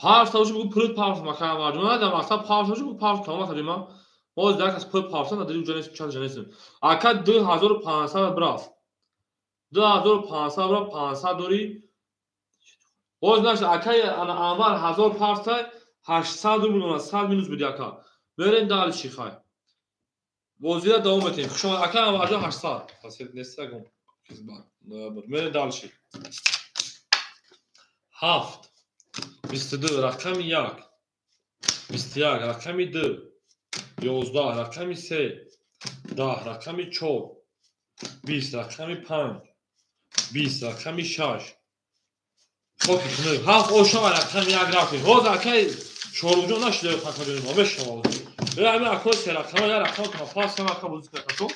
Парсашу бугу пул парс ака Анварҷон. На мақсад парсашу бугу парс тамом ака дима. Боз дар кас пул парса на дили ҷанес чанд ҷанес. Ака 2500 брафт. 2500 брафт 500 дори. Боз наша акай Анвар 1000 парса 800 рубл она 100 минус буди ака. Берем дальше хай. Бозира давом метем. Хуш омад ака Анварҷон 800. Пас нестагум. Ноябр. Мерем дальше. 7 22 рақами 1 21 рақами 2 11 рақами 3 10 рақами 4 20 рақами 5 20 рақами 6. Хоки хунук. 7 ошава рақами 1 рафтем. Ҳозир акай Шоруҷон нашида пакаҷони мо мешавад. Ҳамин акои се рақама як рақам та пас ҳам ака бозӣ кардам.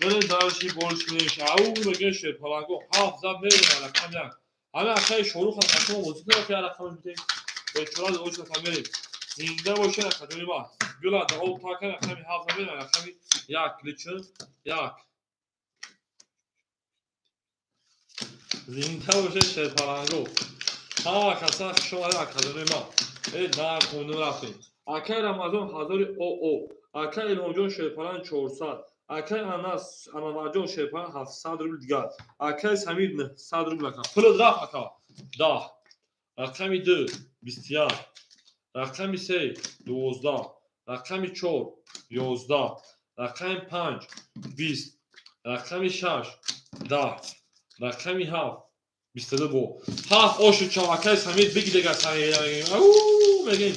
Мерем дальше больше меша. Ау мегӯем шерпаланго 7 зад мерем рақами 1. Ҳамин акаи Шорух ҳам шумо бозӣ кунад як рақам битем. Бечора оша та мерем. Зинда бошед акаҷони ма. Гула да об така рақами 7 зад мерем рақами 1 личин 1. Зинда бошед шерпаланго. Ҳама каса хуш омадед акаҷони ма. Э на рафтем. Акай Рамазон 1000 ОО. Акай Илҳомҷон шерпаланг 400. Акай Анас Анварҷон шерпаланг 700 рубл дигар. Акай Самир 900 рубл ака. Пул рафт ака. 10. Рақами 2 21. Рақами 3 12. Рақами 4 11. Рақами 5 20. Рақами 6 10. Рақами 7 22 бо. 7 ошу чав акай Самир биги дега Самир. Ау мегем.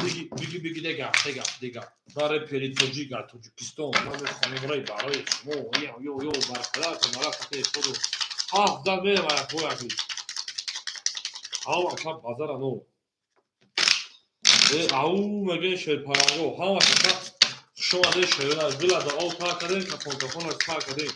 Биги биги биги дега дега дега. Ман репери тоҷик аз Тоҷикистон. Ман мехонам рай барои шумо. Ё ё ё барқарор марафате худу. 7 зад мерем аяк. Ҳама ака базара но. Э ау мегем шерпаранго. Ҳама ака хуш омадед шерона. Дила да об пар кардем, кафон кафон пар кардем.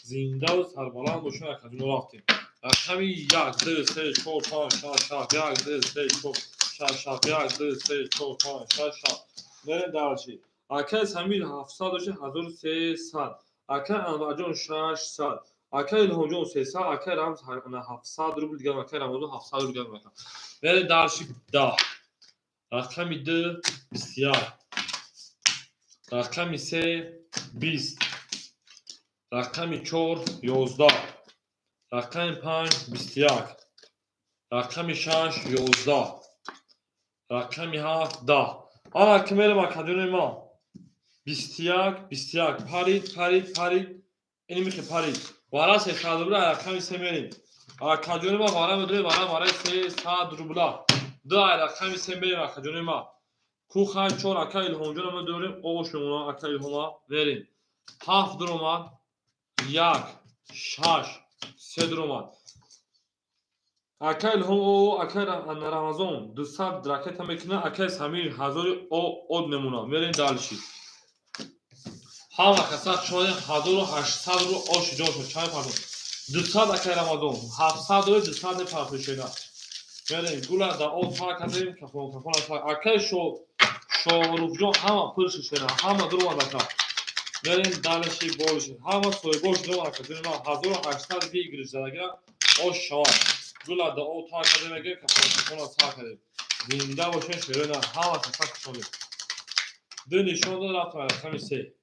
Зинда ва сарбаланд бошед акаҷон рафтем. Рақами 1 2 3 4 5 6 7 1 2 3 4 6 7 1 2 3 4 5 6 7. Мерем дальше. Акай Самир 700 дошт 1300. Акай Анварҷон 600. Акай Илҳомҷон 300. Акай Рамз 700 рубл дигар. Акай Рамазон 700 рубл дигар. Мерем дальше 10. Рақами 2 21. Рақами 3 20. Рақами 4 11. Рақами 5 21. Рақами 6 11. Рақами 7 10. Ана ки мерем акаҷони ма. 21 21 парид парид парид. Ини михе парид. Вара 300 рубла рақами 3 мерем. Акаҷони ма вара медорем вара вара 300 рубла. 2 рақами 3 мерем акаҷони ма. Кухай 4 ака Илҳомҷон медорем ош мемона ака Илҳома мерем. 7 дуромад 1 6 3 дуромад. Акай Илҳом о акай Рамазон 200 ракета мекунад, акай Самир 1000 о од мемона. Мерем дальше. Ҳама каса шояд 1800 ру ош ҷо шуд. Чанд пардон? 200 акай Рамазон 700 ру 200 партошена. Мерем гула да об пар кардем, кафон кафон акай Шоруфҷон ҳама пул шишена, ҳама дуромад ака. Мерем дальше больше. Ҳама соҳибош дуромад ака. 1800 выигрыш задагира ош шавад. Гула да об тар кардем, мегӯем кафон кафон сар кардем. Зинда бошед шерона, ҳама каса хуш омадед. Ду нишон дод рафтам рақами 3.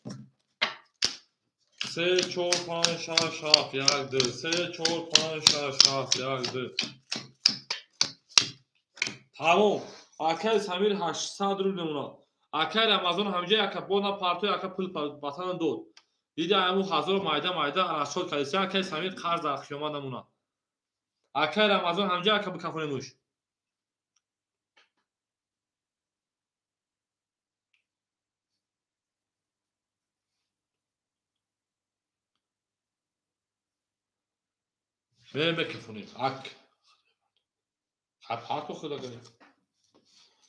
3 4 5 6 7 1 2 3 4 5 6 7 1 2. Тамом. Акай Самир 800 рубл мемонад. Акай Рамазон ҳамҷа яка бо на партой ака пул ватан дод. Дида ҳамун 1000 майда майда расход кардеси. Акай Самир қарз дар қиёмат намонад. Акай Рамазон ҳамҷа яка бикафонемуш. Мекафонем. Ак. Парту худа кунем.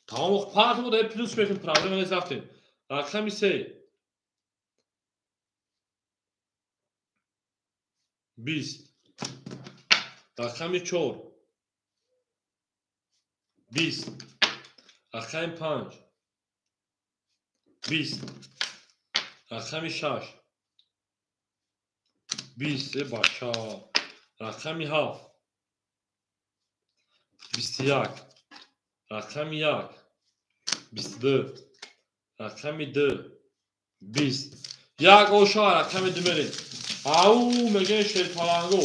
Тамом парту буда плюс мекунем, проблема нест, рафтем. Рақами 3. 20. Рақами 4. 20. Рақами 5. 20. Рақами 6. 20. Бача. Рақами 7. 21. Рақами 1. 22. Рақами 2. 20. Як оша рақами 2 мерем. Ау мегӯем шерпаланго.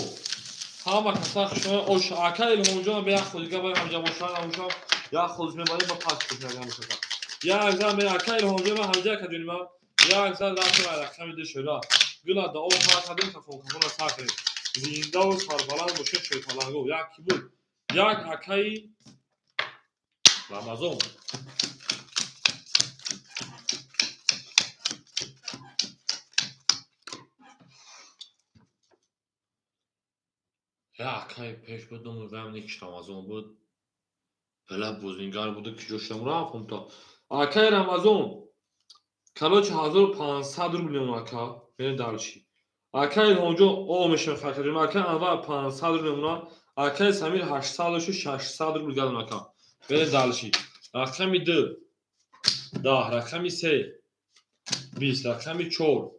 Ҳама каса хушона оша. Ака Илҳомҷон ба як худига ба ҳамҷа бошан ҳамшам як худ мебарем ба пас кушнагам шака. Як зан ба ака Илҳомҷон ба ҳамҷа кадуним. Як зан рафтем рақами 2 шуда. Гула да об кардем, кафон кафона сар кардем. Зиндаву сарбаланд бошед шерпаланго. Як ки буд? Як акаи Рамазон. Я акаи пеш буд, номи никиш Рамазон буд. Бела бозингар буда, ки ҷошам рафтам то. Акаи Рамазон. Короче 1500 рубл мемон ака. Мерем дальше. Акаи Илҳомҷон о мешавем хакаҷон. Акаи Анвар 500 рубл мемонад. Акаи Самир 800 600 рубл гадон ака. Мерем дальше. Рақами 2. 10, рақами 3. 20, рақами 4.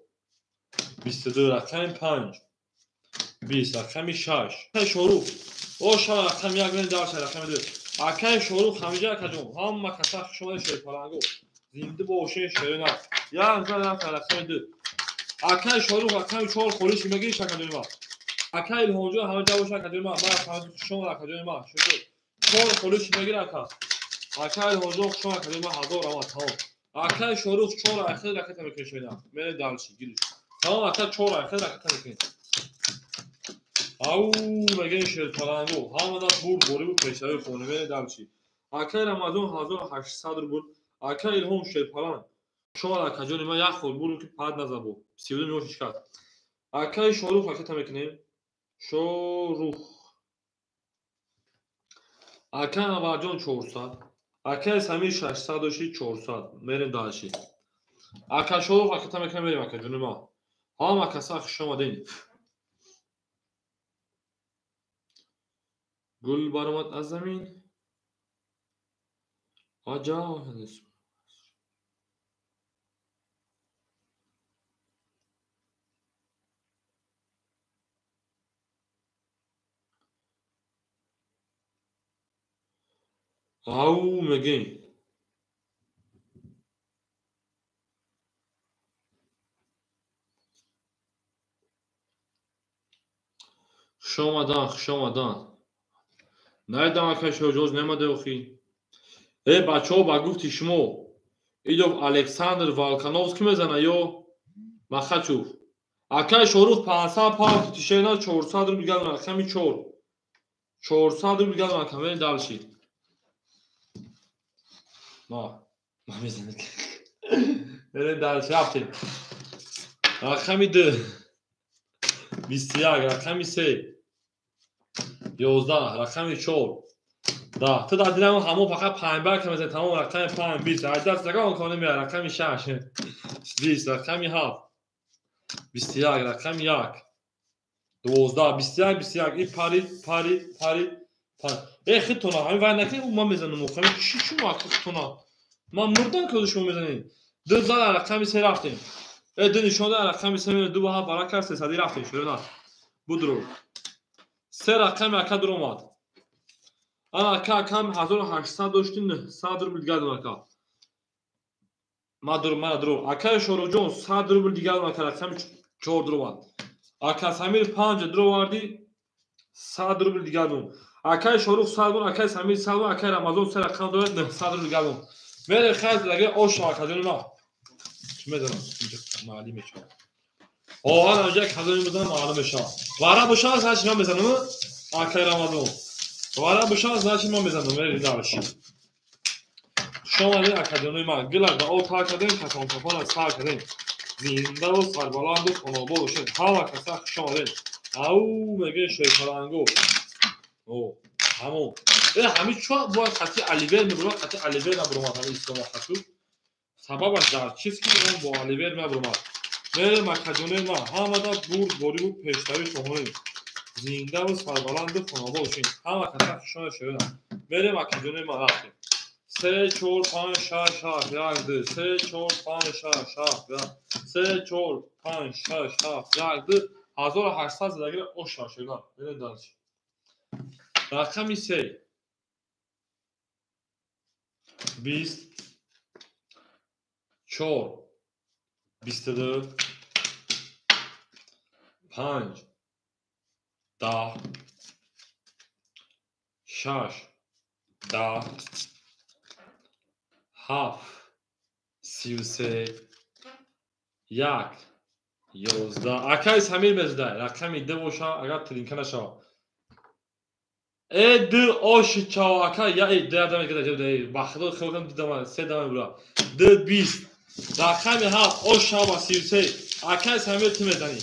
22, рақами 5. 20, рақами 6. Акаи Шорух. О ша рақами 1 мерем дальше, рақами 2. Акаи Шорух ҳамиҷа акаҷон. Ҳама каса хушомадед шерпаланго. Зинда бошед шерина. Як зан рақами 2. Акаи Шорух рақами 4 холиш мегириш акаҷони ма. Акаи Илҳомҷон ҳамаҷа боша акаҷони ма. Ман рақами хушомад акаҷони ма. Шукр. 4 холиш мегир ака. Акаи Илҳомҷон хушомад акаҷони ма 1000 рамад тамом. Акаи Шорух 4 ахир ракета мекунед шерина. Мерем дальше гириш. Тамом ака 4 ахир ракета мекунед. Ау мегӯем шерпаланго. Ҳамада бурд борибу пешравӣ хонем. Мерем дальше. Акаи Рамазон 1800 рубл. Акаи Илҳом шерпаланг. Шомад акаҷони ман як хол бурдум ки пад назабо. 32 миёш шикаст. Акаи Шорух ракета мекунем. Шорух. Акаи Анварҷон 400. Акаи Самир 600 дошти 400. Мерем дальше. Ака Шорух ракета мекунем, мерем акаҷони ман. Ҳама каса хуш омадед. Гул баромад аз замин. Аҷа ау мегӯем. Хуш омадан, хуш омадан. Найдам акаи Шоҳҷоз немаде охи. Э бачаҳо ба гуфти шумо идов Александр Волкановский мезана ё Махачев? Акаи Шорух 500 паунд тишена 400 рубл гадон рақами 4. 400 рубл гадон ака мерем дальше. Ма мезанем. Мерем дальше рафтем. Рақами 2. 21, рақами 3. 11, рақами 4. 10. Ту дар дилам ҳамон фақат панҷбар ка мезанӣ, тамом рақами 5, 20. Аз даст ягон кор намеояд. Рақами 6, 20, рақами 7, 21, рақами 1, 12, 21, 21. И парид, парид, парид, парид. Э хитона, ҳамин вай накунед, ӯ ман мезанам. Ҳамин чӣ шумо ака хитона? Ман мурдам ки шумо мезанед. Ду зан рақами 3 рафтем. Э ду нишон дод рақами 3 мезанем, ду ба ҳафт барак кард, 300 рафтем. Шурӯ будро. Се рақами ака дуромад. Ана ака акам 1800 дошти 900 рубл дигар дон ака. Ма дур, мана дур. Акаи Шоруҷон 100 рубл дигар дон ака, рақами 4 дуромад. Ака Самир 5 дуроварди 100 рубл дигар дон. Акаи Шорух 100 дон, акаи Самир 100 дон, акаи Рамазон 3 рақам дорад 900 рубл дигар дон. Мере хайр дагар ош акаҷони ма. Чӣ медонам? Инҷа маълум мешавад. Ана инҷа казони мезанам маълум мешавад. Вара бошад, значит ман мезанам. Акаи Рамазон. Вара бошад, значит ман мезанам. Мерем дальше. Хуш омадед акаҷонои ман. Гила да об тар кардем, кафон кафона сар кардем. Зиндаву сарбаланду хонобод бошед. Ҳама каса хуш омадед. Ау мегӯяд шерпаланго. О, ҳамон. Ҳамин чо бояд хати Оливер мебурад, хати Оливер набуромад ҳамин Ислом Махачук. Сабабаш дар чист ки он бо Оливер набуромад. Мерем акаҷонои ман, ҳамада бурд борибу пештави шоҳонем. Зиндаву сарбаланду хонобод бошем. Ҳама каса хушона шеринам. Мерем акаҷонои ман рафтем. 3 4 5 6 7 1 2 3 4 5 6 7 1 3 4 5 6 7 1 2 1800 задагира оша шеринам. Мерем дальше. Рақами 3 20 4 22 5 10 6 10 7 33 1 11. Акай Самир мездай. Рақами 2 боша, агар тринка нашава. Э д ош чао ака я э д адам када ҷаб ба худо хелкам дидам се дам бура. Д 20. Рақами 7 ош чао 33. Акай Самир ту мезани.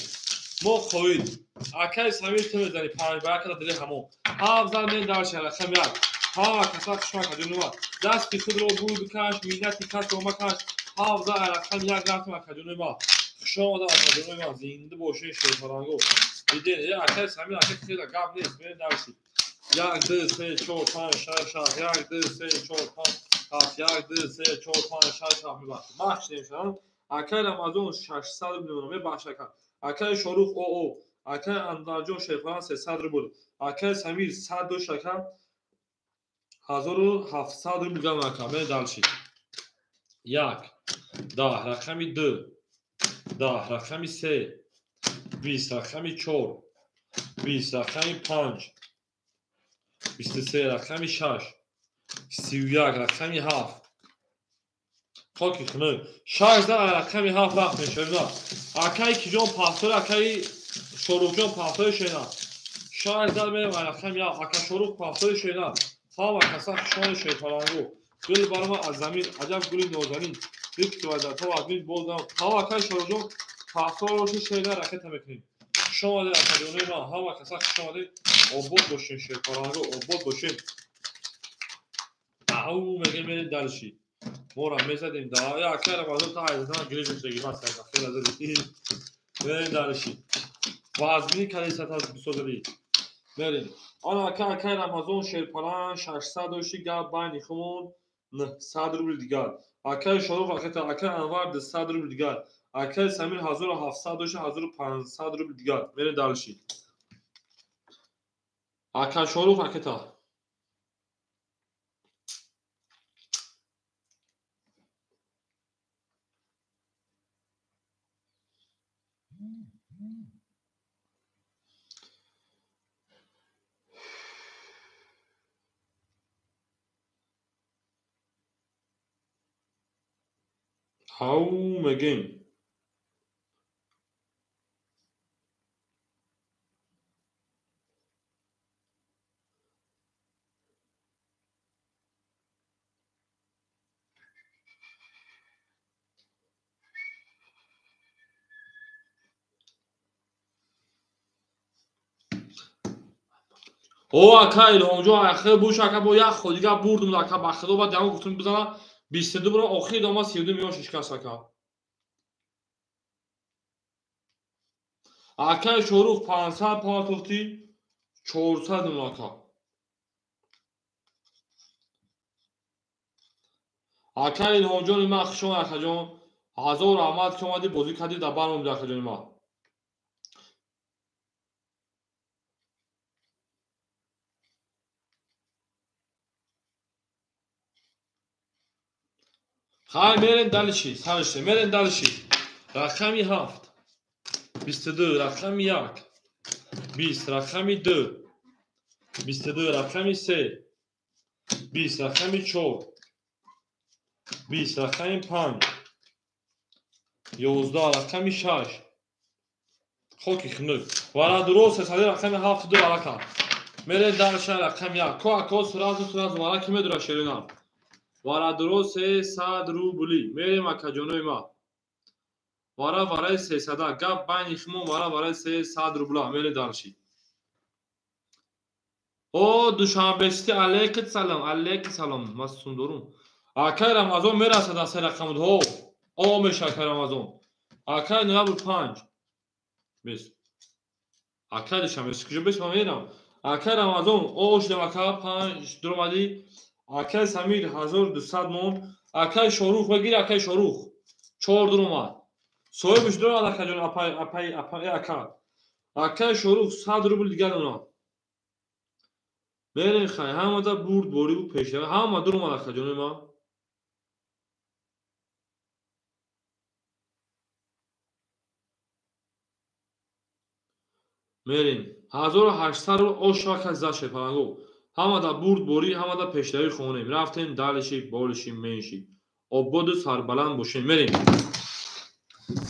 Мо хоид. Акай Самир ту мезани 5 ба дили ҳамо. 7 зан мен дарша рақами 1. Ҳама каса хушма каҷунума. Дасти худро буд каш, миннати касро макаш. 7 зан рақами 1 рафтем акаҷунума. Хуш омадам акаҷунума. Зинда бошед шерпаланго. Диден, акай Самир ака хела гап нест, мен дарши. 1 2 3 4 5 6 7 1 2 3 4 5 7 1 2 3 4 5 6 7 мебахшед. Бахш немешавам. Акай Рамазон 600 рубл мебахш ака. Акай Шорух ОО, акай Андарҷон Шерпалан 300 рубл, акай Самир 100 дош ака 1700 рубл гам ака. Мен дальше. 1 10 рақами 2 10 рақами 3 20 рақами 4 20 рақами 5 23 рақами 6 31 рақами 7. Хоки хунук. 6 рақами 7 рафт мешавад. Акай Киҷон пахтор, акай Шоруҳҷон пахтори шена. 6 мерем рақами 7. Ака Шоруҳ пахтори шена. Ҳама каса хушони шерпалангу. Гул барма аз замин, аҷаб гули нозанин. Бикутувазато аз мин боздам. Ҳама акай Шоруҳҷон пахтороши шена ракета мекунем. Хуш омадед акаҷонои ман. Ҳама каса хуш омадед. Обод бошем шерпалангу, обод бошем. Ау мегем мерем дальше. Мора мезадем да. Я акай Рамазон та айздан гирифтем шеги бас ака хела задем. Мерем дальше. Вазни калисат аз бисозади. Мерем. Ана акай Рамазон шерпалан 600 доши гап байни хумон 900 рубл дигар. Акай Шорух ракета, акай Анвар 200 рубл дигар. Акай Самир 1700 доши 1500 рубл дигар. Мерем дальше. Ака Шорух ракета. Ау мегем. О ака Илҳомҷон ахир буш ака бо як хо дигар бурдум ака ба худо баъд ямон гуфтум бизана 22 бро охир дома 32 миллион шишкаст ака. Акай Шорух 500 партофти 400 миллион ака. Акай Илҳомҷони ман хуш омад акаҷон. Ҳазор раҳмат ки омадӣ бозӣ кардӣ дар бар омадӣ акаҷони ман. Хай мерем дальше, сариште, мерем дальше. Рақами 7 22 рақами 1 20 рақами 2 22 рақами 3 20 рақами 4 20 рақами 5 11 рақами 6. Хоки хунук. Варадуро сесади рақами 7 2 варака. Мерем дальше рақами 1. Ко ако сразу сразу вараки медура шеринам. Варадуро 300 рубли. Мерем акаҷонои ман. Вара вараи 300 гап байни химон вара вараи 300 рубла мере дальше. О Душанбе-Сити алейкум салом, алейкум салом. Ман сум дорум. Акай Рамазон мерасад аз се рақам ҳо. О меша акай Рамазон. Акай ноябр 5. Бес. Акай Душанбе-Сити куҷо бес ман мерам. Акай Рамазон о шудам ака 5 дуромадӣ. Акай Самир 1200 мон. Акай Шорух бигир акай Шорух. 4 дуромад. Соҳибаш дуромад акаҷон апай апай апай ака. Акай Шорух 100 рубл дигар донад. Мерем хай ҳамада бурд бориву пешравӣ ҳама дуромад акаҷони ман. Мерем 1800 рубл ошва кас зад шерпаланго. Ҳамада бурд борӣ ҳамада пешравӣ хонем. Рафтем далиши болиши менши. Ободу сарбаланд бошем. Мерем.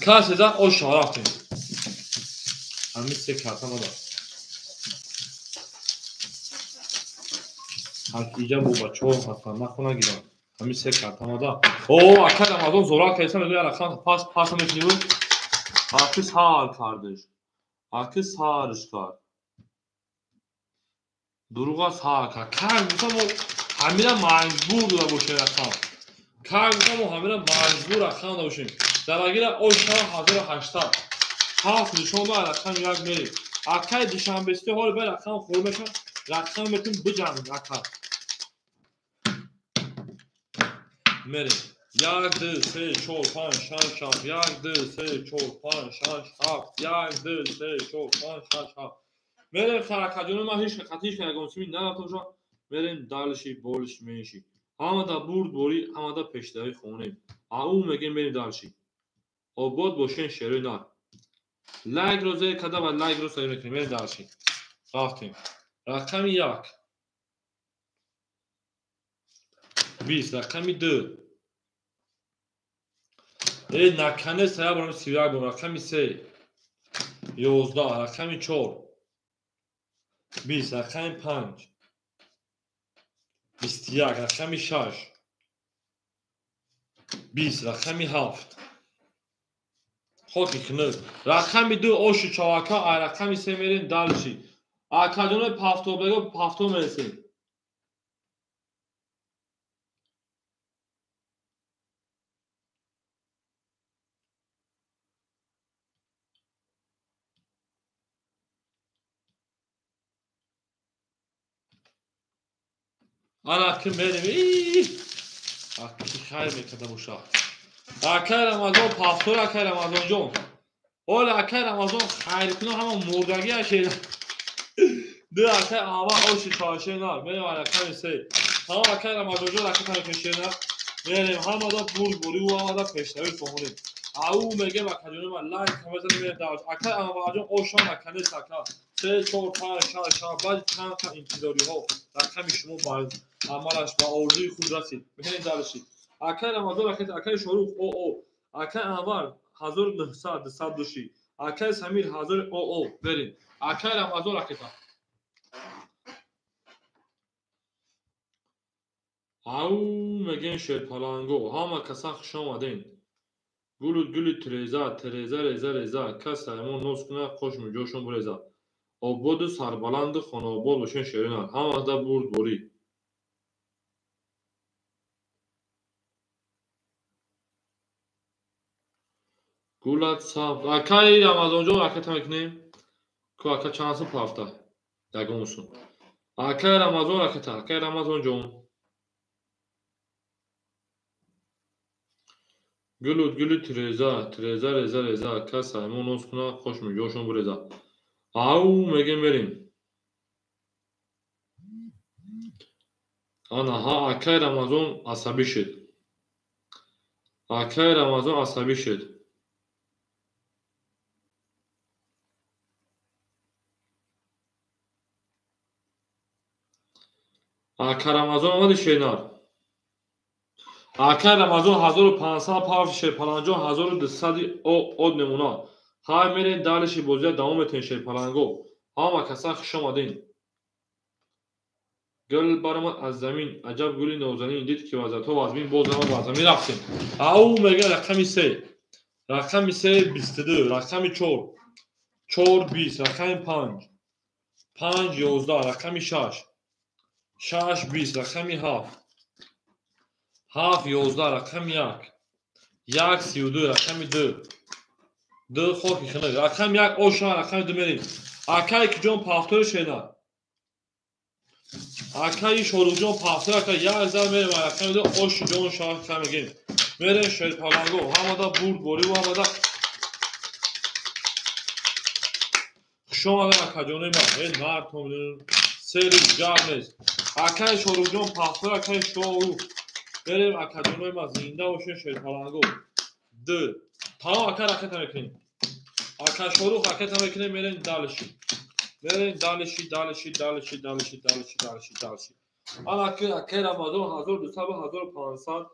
Касе зад ошва рафтем. Ҳамин се карта мада. Иҷа бо бачаҳо ҳастанд нахона гирам. Ҳамин се карта мада. О акай Рамазон зора кардиса мегӯяд рақам пас пас мекуниву. Аки сар кардиш. Аки сарш кард. Дуруға сар кард. Кар гуфта мо ҳамина маҷбур буда бошем рақам. Кар гуфта мо ҳамина маҷбур рақам буда бошем. Дарагира оша 1800. Ҳафт нишон ба рақам як мерем. Акай Душанбе-Сити ҳоло ба рақам хӯр мешавад. Рақам метун биҷанг ака. Мерем. 1 2 3 4 5 6 7 1 2 3 4 5 6 7 1 2 3 4 5 6 7. Мерем харакаҷони ман ҳеҷ қатиш ягон сими нарафта бошам. Мерем далиши болиши менши. Ҳамада бурд борӣ ҳамада пешравӣ хонем. Ау мегем мерем далиши. Обод бошен шерои нар. Лайкро зер карда ва лайкро сари мекунем. Мерем далиши. Рафтем. Рақами 1. 20 рақами 2. Накане сая барам 31 бор. Рақами 3. 11 рақами 4. 20 рақами 5. 21 рақами 6. 20 рақами 7. Хоки хунук. Рақами 2 оши чавака, а рақами 3 мерем далши. Акаҷонои пафтобего пафто мересем. Ана ки мерем. Аки хайр мекарда боша. Акай Рамазон пафтор акай Рамазонҷон. Ола акай Рамазон хайр кунам ҳама мурдагиаш. Ду акай ава оши чорше нар. Мерем рақами 3. Ҳама акай Рамазонҷон рақами пешер нар. Мерем ҳамада бурд борӣ ва ҳамада пешравӣ хонем. Ау мегем акаҷони ман лайк ҳамазани мерем даваш. Акай Анварҷон ошон аканес ака. 3 4 5 6 7 баъди чанд та интизориҳо рақами шумо ба амалаш ба орзуи худ расид. Мерем далиши. Акай Рамазон акай Шорух о о. Акай Анвар 1900 200 души. Акай Самир 1000 о о. Берем. Акай Рамазон ракета. Ау мегем шерпаланго. Ҳама каса хуш омаден. Гулу гули тиреза, тиреза реза реза. Кас саймон ноз куна қош муҷошон буреза. Ободу сарбаланду хонаобод бошен шеринар. Ҳамада бурд борӣ. Гулат сабз. Акай Рамазонҷон ракета мекунем. Ку ака чанд сум пафта? Ягон сум. Акай Рамазон ракета. Акай Рамазонҷон. Гулу гули тиреза, тиреза реза реза. Кас саймон ноз куна қош муҷошон буреза. Ау мегем мерем. Ана ҳа акай Рамазон асабӣ шуд. Акай Рамазон асабӣ шуд. Ака Рамазон омади шернар. Акай Рамазон 1500 пафт шерпаланҷон 1200 од мемонад. Ҳай мерем далиши бозия давом метем шерпаланго. Ҳама каса хуш омаден. Гул баромад аз замин, аҷаб гули нозанин дид ки вазъиятҳо вазмин боз ҳама ба замин рафтем. Ау мега рақами 3. Рақами 3 22, рақами 4 4 20, рақами 5 5 11, рақами 6 6 20, рақами 7 7 11, рақами 1 1 32, рақами 2 2 хоки хинак, рақами 1 оша, рақами 2 мерем. Акай киҷон пафтори шена. Акаи Шоруқҷон пафтори ака як зар мерем, рақами 2 оши ҷон шах мегем. Мерем шерпаланго, ҳамада бурд бориву ҳамада хуш омадед акаҷонои ман. Эй мардум, сери гап нест. Акаи Шоруқҷон пафтори акаи Шоруқ. Мерем акаҷонои ман, зинда бошед шерпаланго. 2 тамом ака ракета мекунем. Ака Шоруқ ракета мекунем, мерем далиши. Мерем далиши, далиши, далиши, далиши, далиши, далиши, далиши. Ана акаи Рамазон 1200 1500,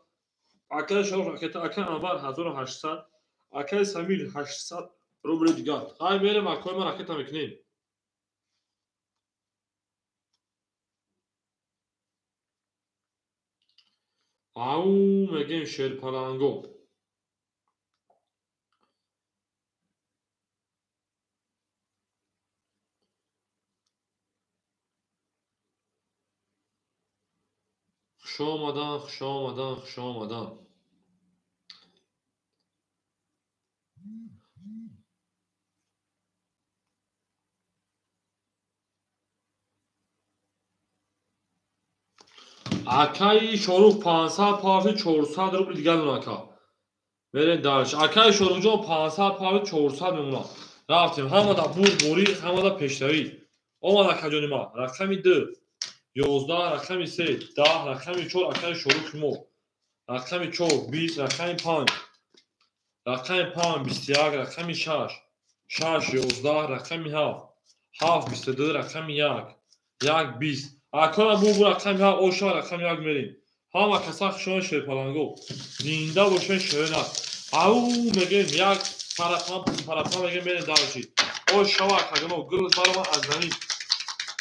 акаи Шоруқ ракета, акаи Анвар 1800, акаи Самир 800 рубли дигар. Ҳай мерем акаи ман ракета мекунем. Ау мегем шерпаланго. Хуш омадан, хуш омадан, хуш омадан. Акаи Шоруқ 500 парти 400 рубли дигар мемонад ака. Мерем дарш. Акаи Шоруқҷон 500 парти 400 мемонад. Рафтем. Ҳамада бурд борӣ, ҳамада пешравӣ. Омад акаҷони ман. Рақами 2 11, рақами 3 10, рақами 4 акаи Шоруқи мо. Рақами 4 20, рақами 5 рақами 5 21, рақами 6 6 11, рақами 7 7 22, рақами 1 1 20. Акора бу рақами 7 оша, рақами 1 мерем. Ҳама каса хушон шерпаланго. Зинда бошен шерна. Ау мегем як парапам парапам мегем мерем дарши. Ошава акаҷоно гул барова аз замин.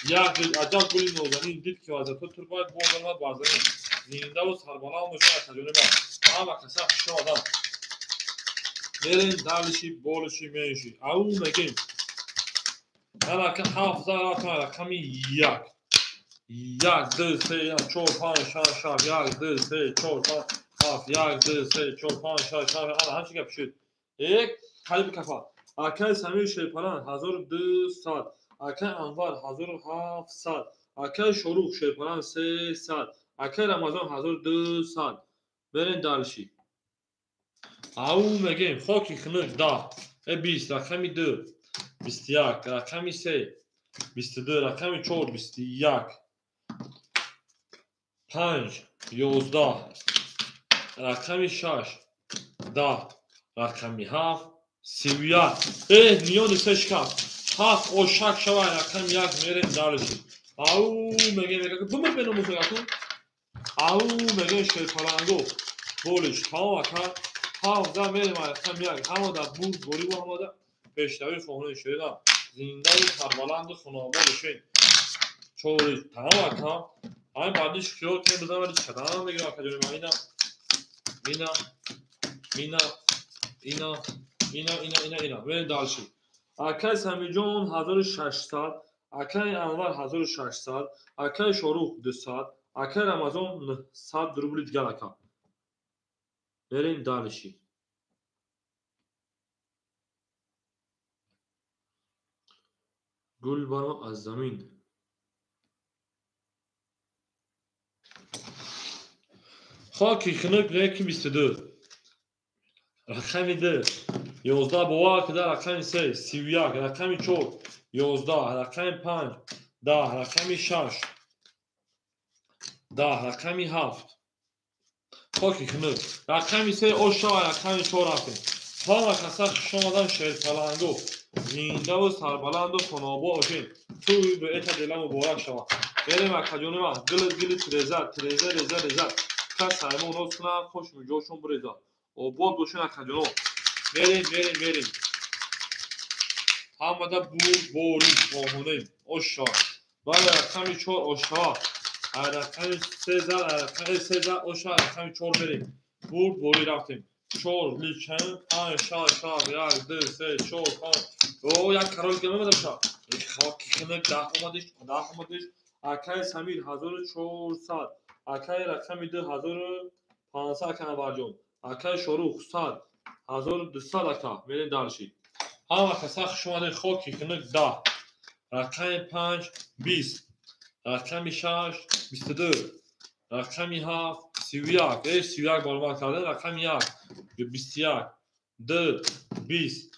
Як аҷаб гули нозанин дид ки вазато турбайд бозамад бар замин. Зиндаву сарбаланд бошен акаҷони ман. Ҳама каса хушон одам. Мерем дарши болиши менши. Ау мегем. Анака 7 рафтан рақами 1 1 2 3 4 5 6 7 1 2 3 4 5 7 1 2 3 4 5 6 7. Ана ҳамчи гап шуд. Як қариби кафа. Акаи Самир шерпалан 1200, акаи Анвар 1700, акаи Шоруқ шерпалан 300, акаи Рамазон 1200. Мерем дарши. Ау мегем хоки хинук 10, 20, рақами 2 21, рақами 3 22, рақами 4 21, 5 11, рақами 6 10, рақами 7 31. Миёни се шикаст. 7 ошак шава, рақами 1 мерем дарши. Ау мегем бумир беномусагатун. Ау мегем шерпаланго. Болиш тамом ака. 7 мерем рақами 1. Ҳамада бурд бориву ҳамада пешравӣ хоҳони шерина. Зиндаву сарбаланду хунобод бошед. Чори тамом ака. Ҳамин баъдиш хиёл кунем бизанам, вале чадам мегирам акаҷони ман. Ина ина ина ина ина ина ина ина. Мерем дарши. Акаи Самирҷон 1600, акаи Анвар 1600, акаи Шоруқ 200, акаи Рамазон 900 рубли дигар ака. Мерем дарши. Гул баро аз замин. Хоки хинук реки 22, рақами 2 11, бовар кида рақами 3 31, рақами 4 11, рақами 5 10, рақами 6 10, рақами 7. Хоки хинук рақами 3 оша, рақами 4 рафтем. Ҳама каса хуш омадан шерпаланго. Зиндаву сарбаланду хунобод бошед. Тӯй ба эта дела муборак шавад. Мерем акаҷони ман. Гили гили тиреза, тиреза реза реза. Кас саймон рост кунад, хуш миҷошон бирезад. Обод бошед акаҷоно. Мерем, мерем, мерем. Ҳамада бурд борӣ хоҳонем. Оша. Бале рақами 4 оша. Рақами 3 зад, рақами 3 зад оша, рақами 4 мерем. Бурд борӣ рафтем. 4 личан 5 6 7 1 2 3 4 5. О, як король дига мемадам. Хоки хинак 10 омадиш, 10 омадиш. Акай Самир 1400. Акай рақами 2500 ака Анварҷон. Акай Шорух 100. 1200 ака. Мерем дальше. Ҳама каса хуш омадед. Хоки хинак 10. Рақами 5 20. Рақами 6 22. Рақами 7 31. 31 баромад кардан. Рақами 1 21. 2 20.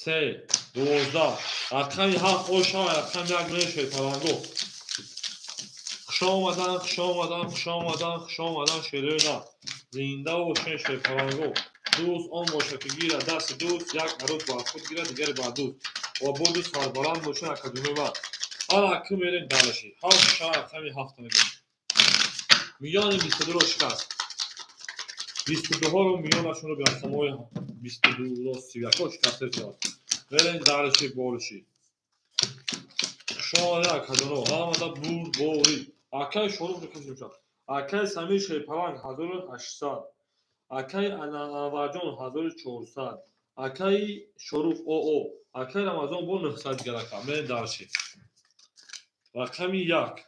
3 12. Рақами 7 ошава. Рақами 1 мешавад паланго. Хуш омадан, хуш омадан, хуш омадан, хуш омадан шерона. Зинда бошед шерпаланго. Дӯст он бошад ки гирад дасти дӯст, як арӯз ба худ гирад, дигаре ба дӯст. Ободу сарбаланд бошед академияи ман. Ана ки мерем дальше. 7 шава рақами 7 мегирем. Миёни 22-ро шикаст. 22-ҳоро миёнашонро ба рақамҳои 22-ро 31-ҳо шикаста шуд. Мерем дальше болиши. Хуш омадед акаҷоно. Ҳамада бурдборӣ. Акай Шорух мекашем. Акай Самир Шерпаланг 1800. Акай Анварҷон 1400. Акай Шорух ОО. Акай Рамазон бо 900 дигар ака. Мерем дальше. Рақами 1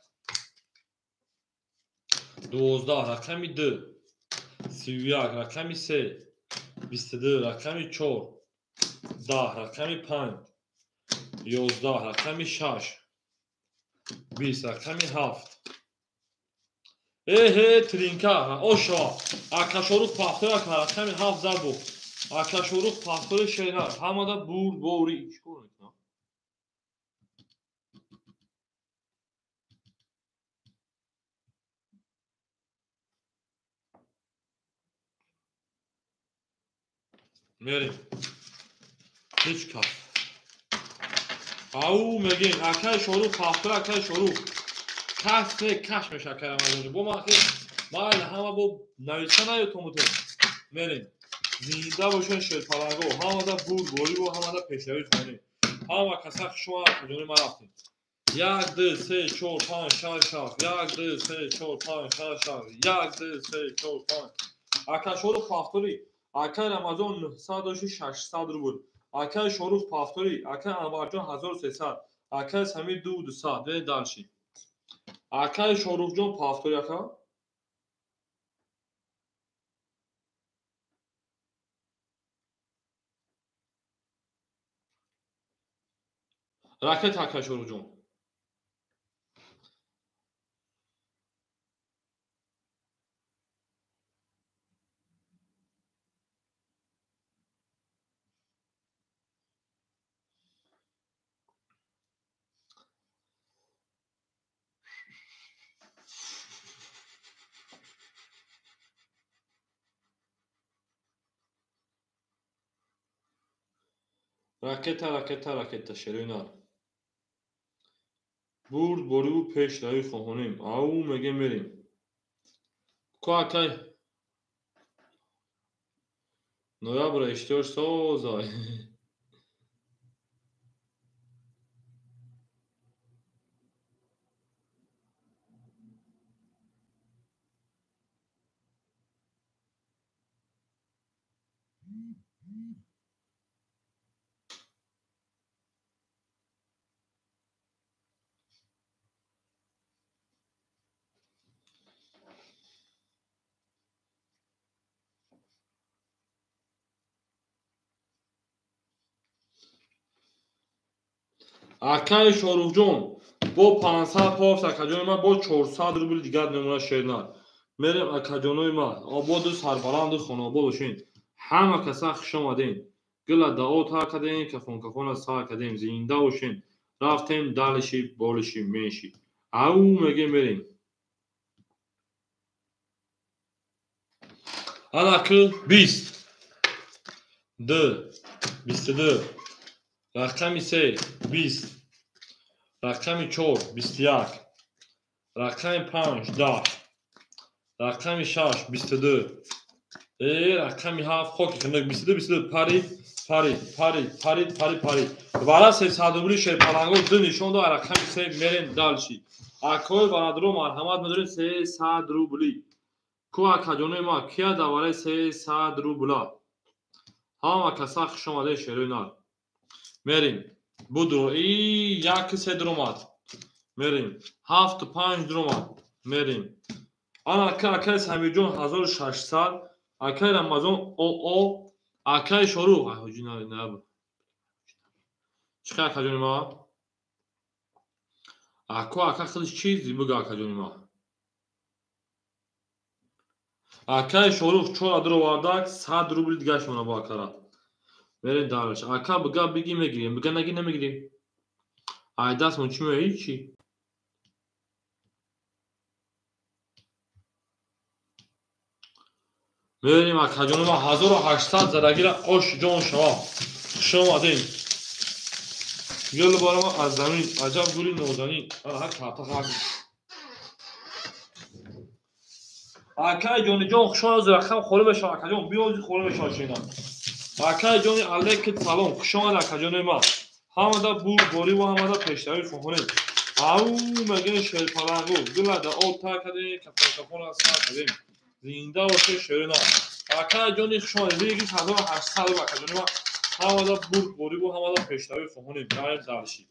12, рақами 2 31, рақами 3 22, рақами 4 10, рақами 5 11, рақами 6 20, рақами 7. Эҳе, тринка, ошо. Ака Шорух пахтори ака, рақами 7 зад буд. Ака Шорух пахтори шерар. Ҳамада бурдборӣ. Чӣ кор мекунам? Мерем. Ҳеҷ кас. Ау мегем, акай Шорух пахтори, акай Шорух. Кас не каш меша акай Рамазонҷон. Бо ман майли ҳама бо нависта наётомуто. Мерем. Зинда бошед шерпаланго. Ҳамада бурдборӣ бо ҳамада пешравӣ хонем. Ҳама каса хуш омад акаҷони ман рафтем. 1 2 3 4 5 6 7. 1 2 3 4 5 6 7. 1 2 3 4 5. Ака Шорух пахтори. Акай Рамазон 900 600 рубл. Акай Шорух пахтори. Акай Анварҷон 1300. Акай Самир 2200. Мерем дальше. Акай Шорухҷон пахтори ака. Ракета акай Шорухҷон. Ракета, ракета, ракета, шерина. Бурд бориву пешравӣ хоҳонем. Ау мегем мерем. Ко акай? Ноябра иштиёш созай. Акай Шорухҷон бо 500 пофт акаҷони ман бо 400 рубл дигар намуна шернар. Мерем акаҷонои ман ободу сарбаланду хонобод бошед. Ҳама каса хуш омадем. Гила дао тар кардем, кафон кафона сар кардем. Зинда бошем. Рафтем далиши болиши менши. Ау мегем мерем. Ана ки 20 2 22 рақами 3 20 рақами 4 21 рақами 5 10 рақами 6 22 рақами 7 хоки хинак 22 22 парид парид парид парид парид парид вара 300 рубли шерпаланго ду нишон дод. Рақами 3 мерем дальше. Акои бародаро марҳамат медорем 300 рубли. Ку акаҷонои ма кия давараи 300 рубла. Ҳама каса хуш омадед шерои нар. Мерим. Будро и 1 3 дуромад. Мерим. 7 5 дуромад. Мерим. Ана акаи Самирҷон 1600, акаи Рамазон ОО, акаи Шорух. Ай ҳоҷи на. Чӣ хел акаҷони ма? Ако ака худаш чизи буга акаҷони ма. Акаи Шорух 4 дуровардак 100 рубли дигаш мона бо акара. Мерем дарш. Ака буга биги мегирем, буга наги намегирем. Ай дастмон чӣ меояд? Ҳичи. Мерем акаҷони ма 1800 зарагира ош ҷон шава. Хуш омадем. Гул барама аз замин, аҷаб гули нозанин. Ана ҳар карта хак. Акаи ҷониҷон хуш омадед, рақам холӣ мешавад акаҷон, биёзи холӣ мешавад шина. Акаи ҷони алейкум салом, хуш омадед акаҷони ма. Ҳамада бурдборӣ ва ҳамада пешравӣ хоҳонем. Ау мегӯем шерпалангу, гулада об тар кардем, кафон-кафонро сар кардем. Зинда бошед шерина. Акаи ҷони хуш омадед, бигиред 1800 рубл акаҷони ма. Ҳамада бурдборӣ ва ҳамада пешравӣ хоҳонем. Дарем дарши.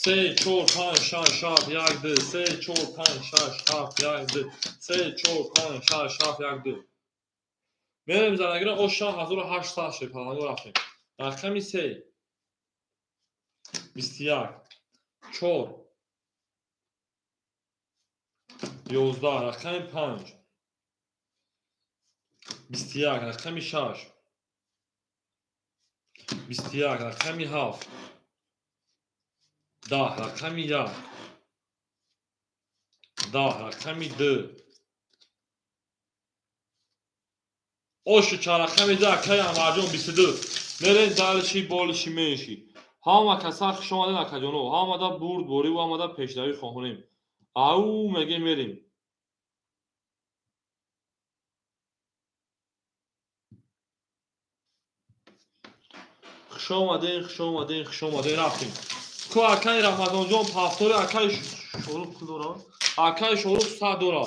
3 4 5 6 7 1 2 3 4 5 6 7 1 2 3 4 5 6 7 1 2. Мерем занагира оша 1800 шерпалангу рафтем. Рақами 3 21 4 11 рақами 5 21 рақами 6 21 рақами 7 10 рақами 1 10 рақами 2 ошу ча рақами 2 акаи Анварҷон 22. Мерем дарши болиши менши. Ҳама каса хуш омадед акаҷоно. Ҳамада бурдборӣ ва ҳамада пешравӣ хоҳонем. Ау мегем мерем. Хуш омадед, хуш омадед, хуш омадед, рафтем. Ку акаи Рамазонҷон пафтори акаи Шорух пул дора? Акаи Шорух 100 дора.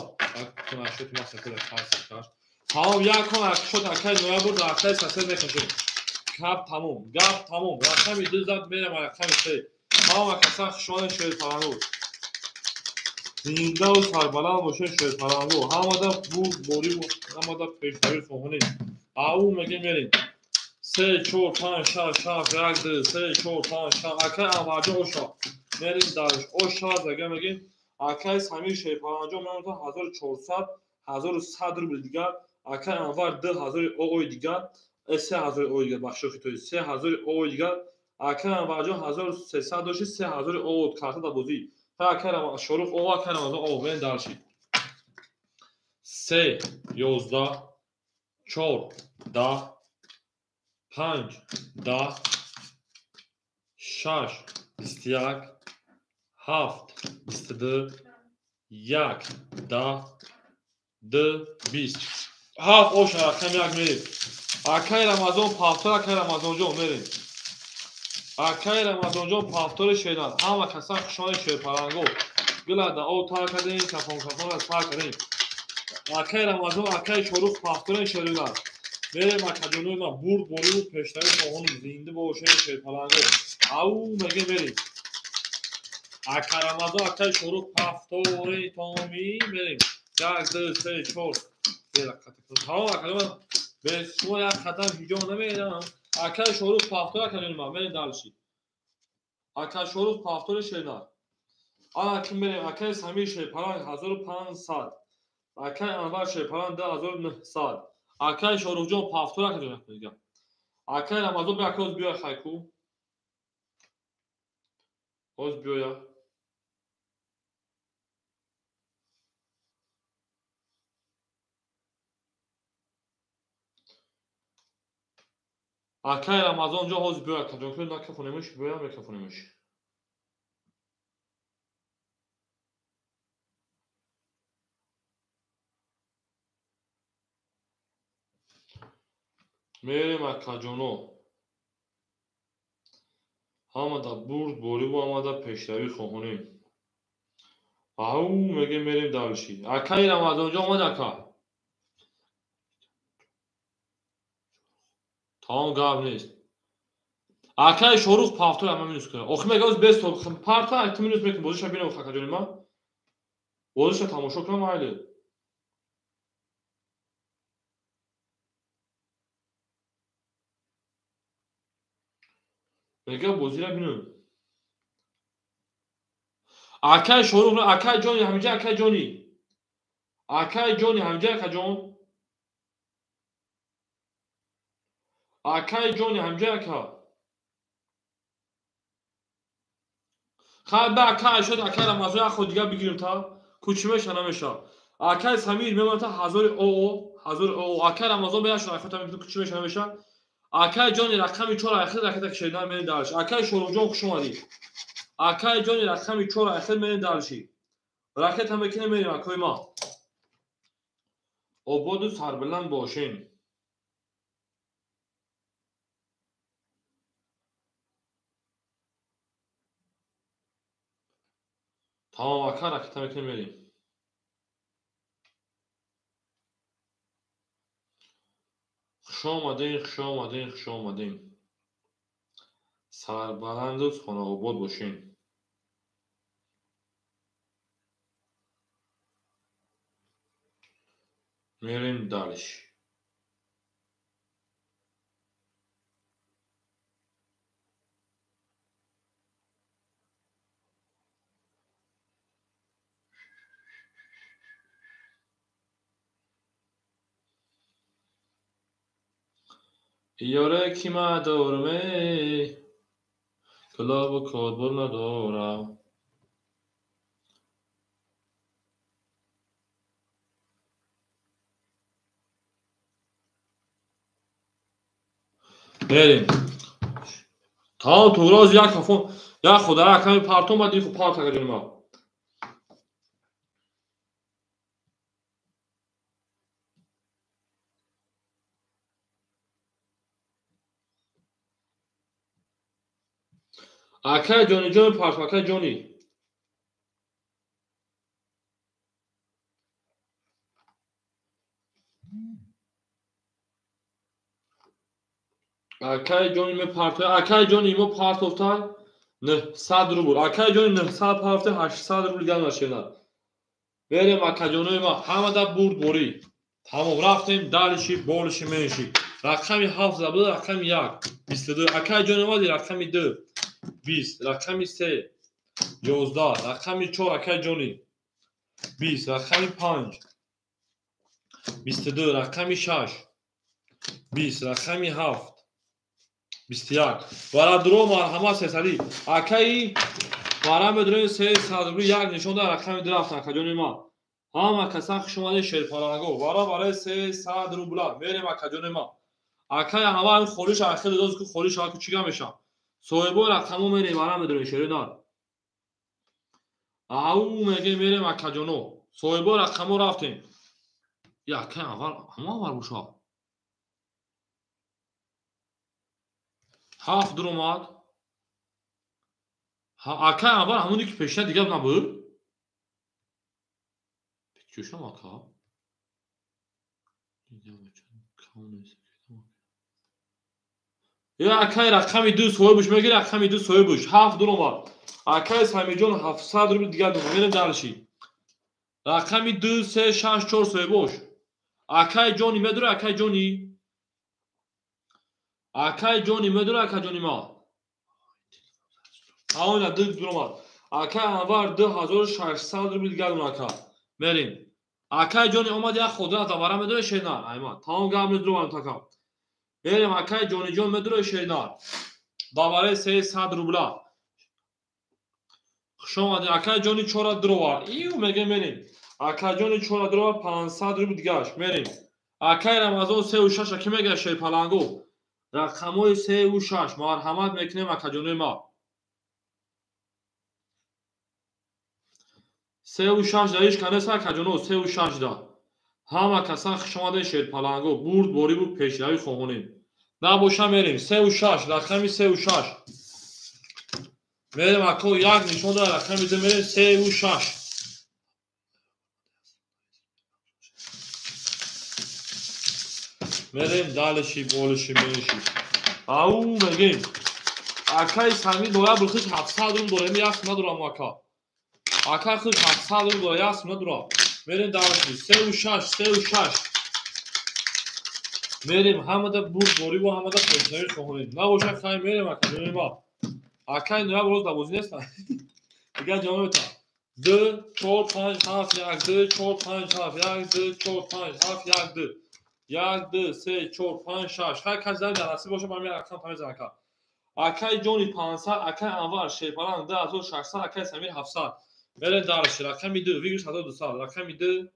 Тамом, як кон акшот акаи ноябр дар акаи сасед мехашем. Гап тамом, гап тамом. Рақами 2 зад мерам рақами 3. Тамом акаса хуш омадед шерпалангу. Зиндаву сарбаланд бошед шерпалангу. Ҳамада бурдборӣ ҳамада пешравӣ хоҳонем. Ау мегем мерем. 3 4 5 6 7 1 2 3 4 5 6 акаи Анварҷон оша. Мерем дарш. Оша зага мегем. Акаи Самир шерпаланҷон мемонад 1400 1100 рубл дигар. Акаи Анвар 2000 ОО дигар. 3000 ОО дигар бахшо хитои 3000 ОО дигар. Акаи Анварҷон 1300 дошти 3000 ОО карта да бозӣ. Та акаи Шорух ОО акаи Рамазон ОО мерем дарши. 3 11 4 10 5 10 6 21 7 22 1 10 2 20. 7 оша рақами 1 мерем. Акаи Рамазон пафтор акаи Рамазонҷон мерем. Акаи Рамазонҷон пафтори шернат. Ҳама каса хуш омадед шерпалангу. Гулада об тар кардем, кафон-кафонро сар кардем. Акаи Рамазон акаи Шорух пафтори шернат. Мерем акаҷонои ма бурдборӣ пешравӣ хоҳонем. Зинда бошед шерпалангу. Ау мегем мерем. Ака Рамазон акаи Шорух пафтори томи мерем. 1 2 3 4. Тамом акаҷон бе шумо як қадам ҳиҷоб намедам. Акаи Шорух пафтор акаҷони ма мерем дарши. Акаи Шорух пафтори шернат. Ана ки мерем акаи Самир шерпаланг 1500. Акаи Анвар шерпаланг 2900. Акаи Шорухҷон пафтор акаҷон дигар. Акаи Рамазон бия ака оз биёя хайку. Оз биёя. Акаи Рамазонҷон ҳозир биёя акаҷон, ки накафонемш, биёя мекафонемш. Мерем акаҷоно. Ҳамада бурдборӣ ва ҳамада пешравӣ хоҳонем. Ау мегем мерем дальше. Акаи Рамазонҷон омад ака. Тамом гап нест. Акаи Шорух пафтор ама минус кунад. Охи мега оз без парта ту минус мекунӣ. Бозиша бинам акаҷони ман. Бозиша тамошо кунам майли. Мега бозира бинам. Акаи Шорух, акаи ҷони ҳамиҷа, акаи ҷони. Акаи ҷони ҳамиҷа, акаҷон. Акаи ҷони ҳамиҷа, ака. Хай ба акаи шуд, акаи Рамазон як ход дигар бигирем та. Кучи меша намеша. Акаи Самир мемонад та 1000 ОО, 1000 ОО. Акаи Рамазон беяш рахата мекунад, кучи меша намеша. Акаи ҷони рақами 4 ахир ракета кшидан мерем дальше. Акаи Шоруҳҷон хуш омадӣ. Акаи ҷони рақами 4 ахир мерем дальше. Ракета мекунем мерем акои ма. Ободу сарбаланд бошем. Тамом ака ракета мекунем мерем. Хуш омадем, хуш омадем, хуш омадем. Сарбаланду хонаобод бошем. Мерем дальше. Ёре ки ма дораме, кулобу кодбур надорам. Мерем. Тамом туроз як хафон, як худара аками партом бад диху парт акаҷони ма. Акаи ҷони ҷони партом, акаи ҷони. Акаи ҷони мепартоя, акаи ҷони мо партофта 900 рубл. Акаи ҷони 900 партофта 800 рубл гам нашена. Берем акаҷонои ма, ҳамада бурдборӣ. Тамом рафтем дальше, больше, меньше. Рақами 7 забуд, рақами 1, 22. Акаи ҷони омади рақами 2, 20, рақами 3, 11, рақами 4, акаи ҷони 20, рақами 5, 22, рақами 6, 20, рақами 7, 21. Барадро марҳамат сесади. Акаи марҳам медорем 300 рубл як нишон дар рақами 2 рафтан акаҷони ма. Ҳама касан хуш омадед шерпаланго. Вара барои 300 рубла мерем акаҷони ма. Акаи ҳама холиш ахир доз ку холиш аку чига меша. Соҳибо рақамо мерем марҳам медорем шеринар. Ау меге мерем акаҷоно. Соҳибо рақамо рафтем. Я акаи аввал ҳама аввал боша. 7 дуромад. Акаи аввал ҳамоне ки пешина дигар набуд. Чӯшам ака? Я акаи рақами 2 соҳибуш мегири, рақами 2 соҳибуш. 7 дуромад. Акаи Самиҷон 700 рубл дигар дод. Мерем дальше. Рақами 2, 3, 6, 4 соҳибош. Акаи ҷони медура, акаи ҷони. Акаи ҷони медура, акаи ҷони ма. Аона 2 дуромад. Акаи Анвар 2600 рубл дигар дод ака. Мерем. Акаи ҷони омад як ходрат авара медура шернар. Айма. Тамом гап медурам така. Мерем акаи ҷониҷон медура шернар. Давараи 300 рубла. Хуш омадед. Акаи ҷони 4 дурова. Ию меге мерем. Акаи ҷони 4 дурова 500 рубл дигаш. Мерем. Акаи Рамазон 3 6 ки мега шерпаланго. Рақамҳои 3 6 марҳамат мекунем акаҷонои ма. 3 6 да иш канеса акаҷоно 3 6 да. Ҳама касан хуш омадед шерпаланго. Бурд борибу пешравӣ хоҳонем. Набоша мерем. 3 6 рақами 3 6. Мерем ако як нишон да рақами 2 мерем 3 6. Мерем дальше, больше, меньше. Ау, мегем. Акай Самир ноябр хиш 700 рубл дорем, як надорам ака. Акай хиш 700 рубл дорем, як надорам. Мерем дальше. 3 6, 3 6. Мерем ҳамада бурдборӣ ва ҳамада пешравӣ хоҳонем. Набошад, хай, мерем, ака ҷониба. Акай ноябр роз дар бозӣ нестан. Дигар ҷавоб мета. 2 4 5 7 1 2 4 5 7 1 2 4 5 7 1 2 1 2 3 4 5 6. Хай, кас дар насиб бошад, ман як рақам тамезан, ака. Акай ҷони 500, акай Анвар шерпаланг 2600, акай Самир 700. Мерем дальше. Рақами 2, выигрыш 1200, рақами 2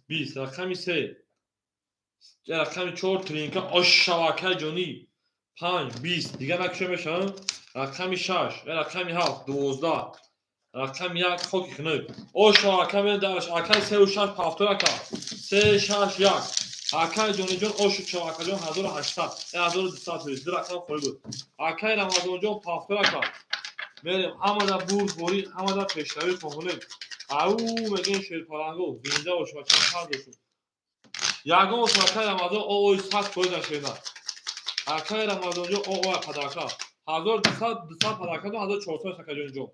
20, рақами 3, рақами 4 тринка ошшава, акай ҷонӣ 5 20, дигар накуша мешавам. Рақами 6, рақами 7 12, рақами 1 хоки хунук. Ошшава, ака, мерем дальше. Акай 3 6 повтор, ака. 3 6 1. Акай ҷониҷон, ошу чава, акаҷон, 1800, 1200 фоиз, ду рақам холӣ буд. Акай Рамазонҷон, повтор, ака. Мерем, ҳамада бурдборӣ, ҳамада пешравӣ хоҳонем. Ау, мегӯем, шерпаланго, зинда бош ва чанд бошум. Ягон акай Рамазон оой 100% шена. Акай Рамазонҷон, оой падака. 1200, 200 падака, 1400, акаҷонҷон.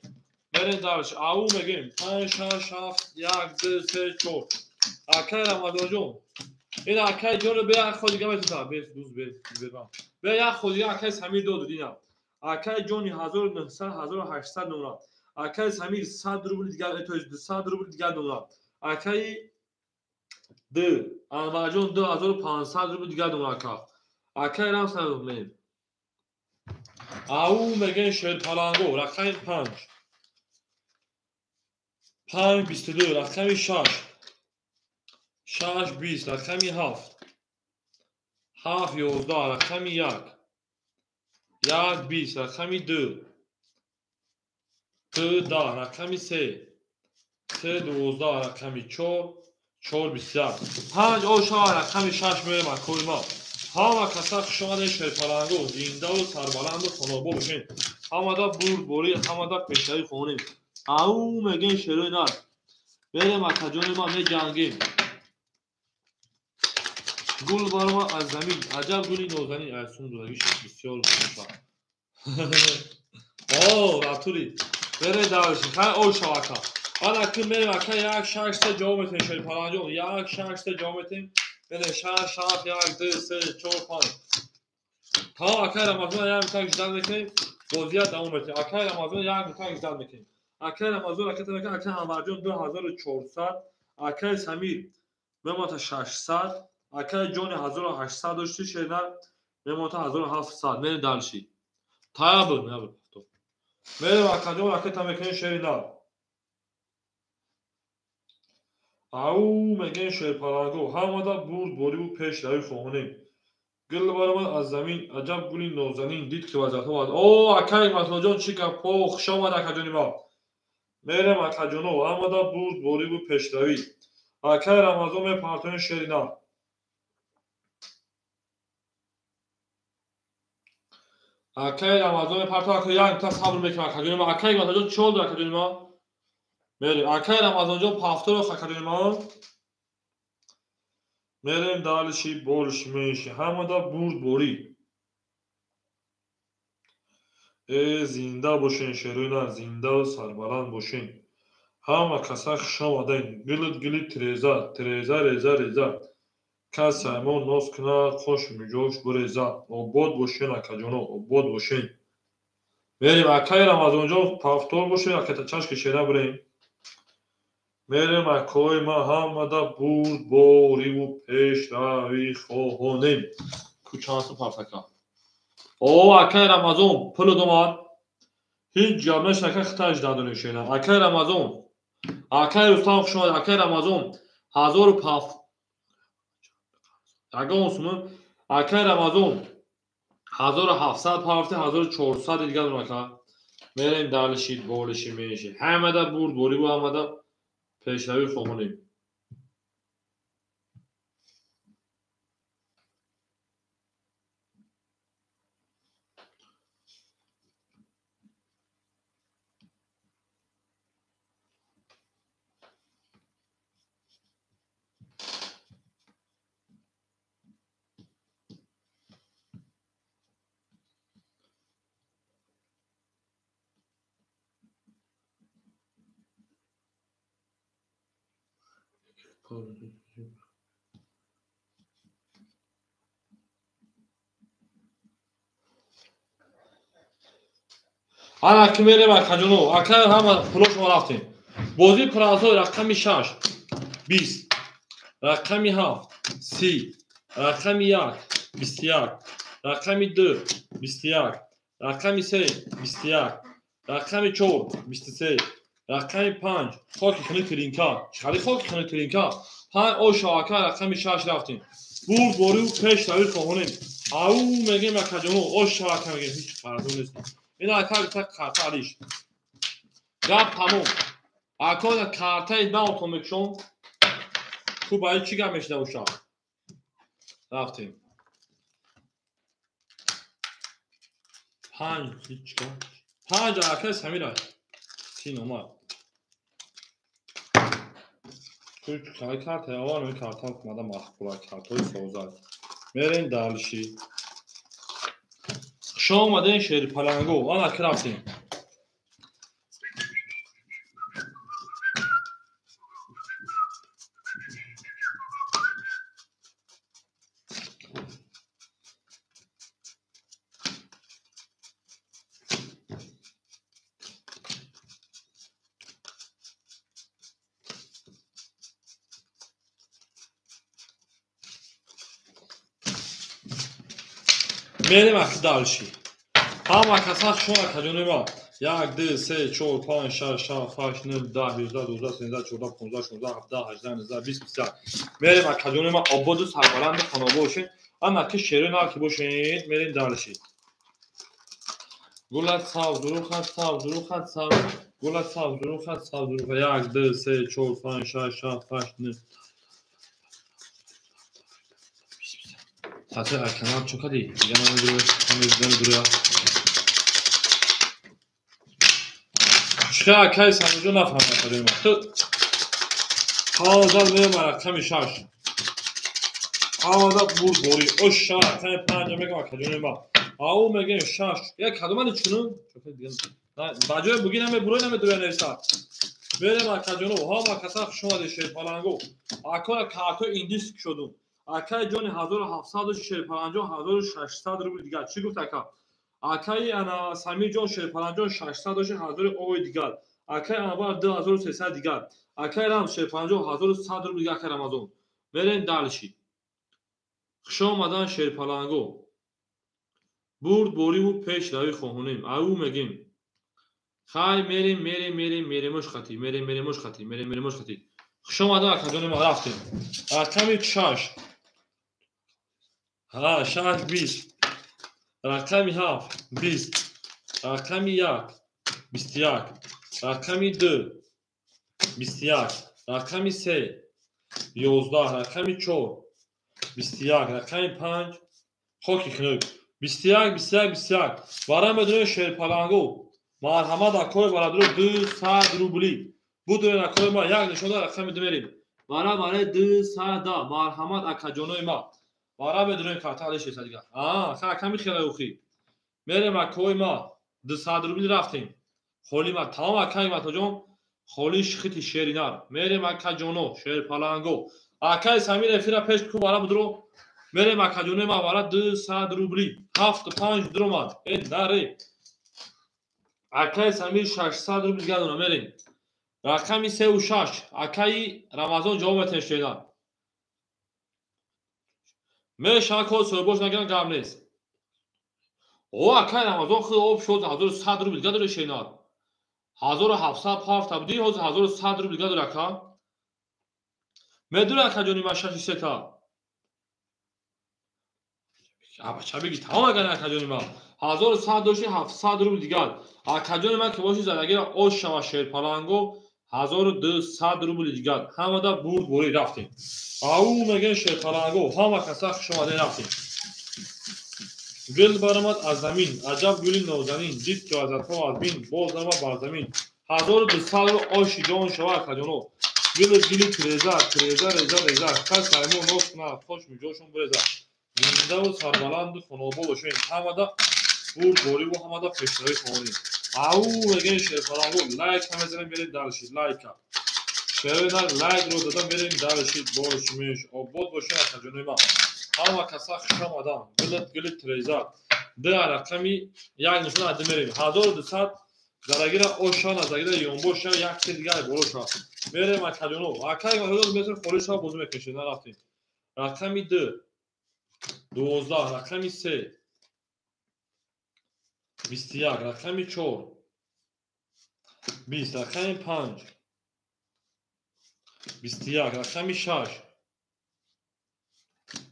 Мерем дальше. Ау, мегӯем 5 6 7 1 2 3 4. Акай Рамазонҷон, ин акай ҷоно бе як хол дига метута. Бес дуз бес бебам. Бе як хол дига акай Самир доду динам. Акай ҷони 1900, 1800 номра. Акай Самир 100 рубл дигар, то есть 200 рубл дигар номра. Акай д Анварҷон 2500 рубл дигар номра, ака. Акай Рамсан мем. Ау, мегӯем, шерпаланго, рақами 5. 5 22, рақами 6. 6 20, рақами 7. 7 11, рақами 1. 1 20, рақами 2. 2 10, рақами 3. 3 12, рақами 4. 4 21. 5 ошава, рақами 6 мерем, акои ма. Ҳама каса хуш омадед, шерпаланго, зиндаву сарбаланду хонобо бошед. Ҳамада бурдборӣ, ҳамада пешравӣ хоҳонем. Ау, мегӯем, шерои нар. Мерем, акаҷони ма, меҷангем. Гул барома аз замин, аҷаб гули нозанин, аз сум додагиш бисёр боша. О, ратури. Бере дальше. Хай, ошава, ака. Ана ки мерем, ака, 1 6 3 ҷавоб метем, шерпаланҷон. 1 6 3 ҷавоб метем. Бере 6 7 1 2 3 4 5. Тамом, акай Рамазон, як митак ждать мекунем. Бозия давом метем. Акай Рамазон, як митак ждать мекунем. Акай Рамазон, акай мекунем, акай Анварҷон 2400, акай Самир мемонта 600, акай ҷони 1800 дошти, шерна мемонта 1700. Мерем дальше. Тайёр буд, мерем, акаҷон, акай мекунем, шери нар. Ау, мегӯем, шерпаланго, ҳамада бурдбориву пешравӣ хоҳонем. Гул баромад аз замин, аҷаб гули нозанин, дид ки вазиятҳо. О, акай Матлоҷон, чӣ гапҳо, хуш омад, акаҷони ма. Мерем, акаҷоно, ҳамада бурдбориву пешравӣ. Акай Рамазон мепартоем, шери нар. Акай Рамазон мепартоем, ака, як та сабр мекунем, акаҷони ма. Акай Матлоҷон, чӣ ҳол, акаҷони ма? Мерем. Акай Рамазонҷон, повторо, акаҷони ма. Мерем дальше, больше, меньше. Ҳамада бурдборӣ. Э, зинда бошен, шерои нар, зиндаву сарбаланд бошен. Ҳама каса хуш омадед. Гилит гили тиреза, тиреза реза реза. Кас саймон ноз кунад, хош миҷош буреза. Обод бошен, акаҷоно, обод бошен. Мерем, акай Рамазонҷон, повтор бошен, аката чашки шера бурем. Мерем, акои ма, ҳамада бурдбориву пешравӣ хоҳонем. Ку чанд пафтака? О, акай Рамазон, пул домад. Ҳеҷ гап нашд, ака, хиташ дадонем, шена. Акай Рамазон, акай Рустам, хуш омадед, акай Рамазон, ҳазору паф. Ягон сумма, акай Рамазон, 1700 пафти, 1400 дигар дорам, ака. Мерем дальше, больше, меньше. Ҳамада бурдбориву ҳамада пешравӣ хоҳонем. Ана ки мерем акаҷоно, ака ҳама пулошмо рафтем. Бозии празой рақами 6 20, рақами 7 30, рақами 1 21, рақами 2 21, рақами 3 21, рақами 4 23, рақами 5 хоки хунук тиринка. Чӣ хоки хунук тиринка? 5 оша ака рақами 6 рафтем. Бурд борию пеш рави хоҳонем. Ау мегем акаҷоно, оша ака мегем, ҳеҷ қарзо нест. Ин ака гуфта карта алиш. Гап тамом. Ака картаи наотон мекушон. Хуб, ай чӣ гап мешида бошад? Рафтем. 5 ҳеҷ гап. 5 ака Самира. Син омад. Кай карта аввал ми карта омада махбула картои созад. Мерем далши. Хуш омадем шерпаланго. Ана ки рафтем. Мерем аки далши. Ҳама каса хуш акаҷони ма. 1 2 3 4 5 6 7 8 9 10 11 12 13 14 15 16 17 18 19 20 21. Мерем акаҷони ма ободу сарбаланди хонобо бошед. Ана ки шерои нав ки бошед, мерем далши. Гулат сабз, рухат сабз, рухат сабз, гулат сабз, рухат сабз, рухат. 1 2 3 4 5 6 7 8 9. Таъсир аз канал чо кардӣ? Дига намедуря. Чӣ акаи Самиҷон нафаҳмид акаҷони ма. Ту ҳавзал меома рақами 6. Ҳавзал бурд борӣ. Оша рақами 5 мегам акаҷони ма. Ау мегем 6. Як кадомани чунун? Ба ҷои буги намебурой намедуря нависад. Мерем акаҷоно, ҳама каса хуш омадед шерпаланго. Акора картои индис шудум. Акаи ҷони 1700 шерпаланҷон 1600 рубл дигар. Чӣ гуфт ака? Акаи ана Самирҷон шерпаланҷон 600 дошт 1000 ои дигар. Акаи Анвар 2300 дигар. Акаи Рам шерпаланҷон 1100 рубл дигар. Акаи Рамазон. Мерем далши. Хуш омадан шерпаланго. Бурд бориву пеш рави хоҳонем. Ау мегем. Хай мерем мерем мерем меремош хати. Мерем меремош хати. Мерем меремош хати. Хуш омадан акаҷони ма рафтем. Рақами 6. Ҳа, 6 20. Рақами 7 20. Рақами 1 21. Рақами 2 21. Рақами 3 11. Рақами 4 21. Рақами 5 хоки хунук. 21 21 21. Вара медонем шерпаланго. Марҳамат акои бародаро 200 рубли. Будуре акои ма як нишонда рақами 2 мерем. Вара барои 200 марҳамат акаҷонои ма. Вара медонем карта алиш еса дигар. А, ками хеле ухи. Мерем акои ма 200 рубли рафтем. Холи ма тамом акаи матоҷон холи шихити шеринар. Мерем акаҷоно шерпаланго. Акаи Самир эфира пеш ку вара будро. Мерем акаҷонои ма вара 200 рубли. 7 5 дромад. Э наре. Акаи Самир 600 рубли дигар дона мерем. Рақами 3 ва 6 акаи Рамазон ҷавоб метен шеринар. Мешава кор соҳибош нагиран гап нест. О акаи Рамазон худ об шуд 1100 рубл дигар дора шеринар. 1700 пафта будӣ ҳозир 1100 рубл дигар дора ака. Медура акаҷони ма 6 3 та. Абача бигӣ тамом агар акаҷони ма. 1100 дошти 700 рубл дигар. Акаҷони ман ки боши задагира ош шава шерпаланго 1200 рубл дигар. Ҳамада бурд борӣ рафтем. Ау мегем шерпаланго, ҳама каса хуш омадем рафтем. Гул баромад аз замин, аҷаб гули нозанин, дид ки аз атро аз бин, боз намад бар замин. 1200 рубл оши ҷон шава акаҷоно. Гули гули тиреза, тиреза реза реза, кас саймон ноз кунад, хош миҷошон биреза. Зиндаву сарбаланду хонобо бошем. Ҳамада бурд бориву ҳамада пешравӣ хоҳонем. Ау мегем шерпаланго, лайка мезанем мерем далши, лайка. Шерои нар лайк ро дода мерем дальше бош меш обод бошед акаҷонои ман. Ҳама каса хуш омадан. Гулит гулит треза. Ду рақами як нишон ади мерем. 1200 зарагира оша назагира ёнбоша як се дигар боло шава. Мерем акаҷоно. Акай ҳозир метр холӣ шава бозӣ мекунем. Нарафтем. Рақами 2 12, рақами 3 21, рақами 4 20, рақами 5 21, рақами 6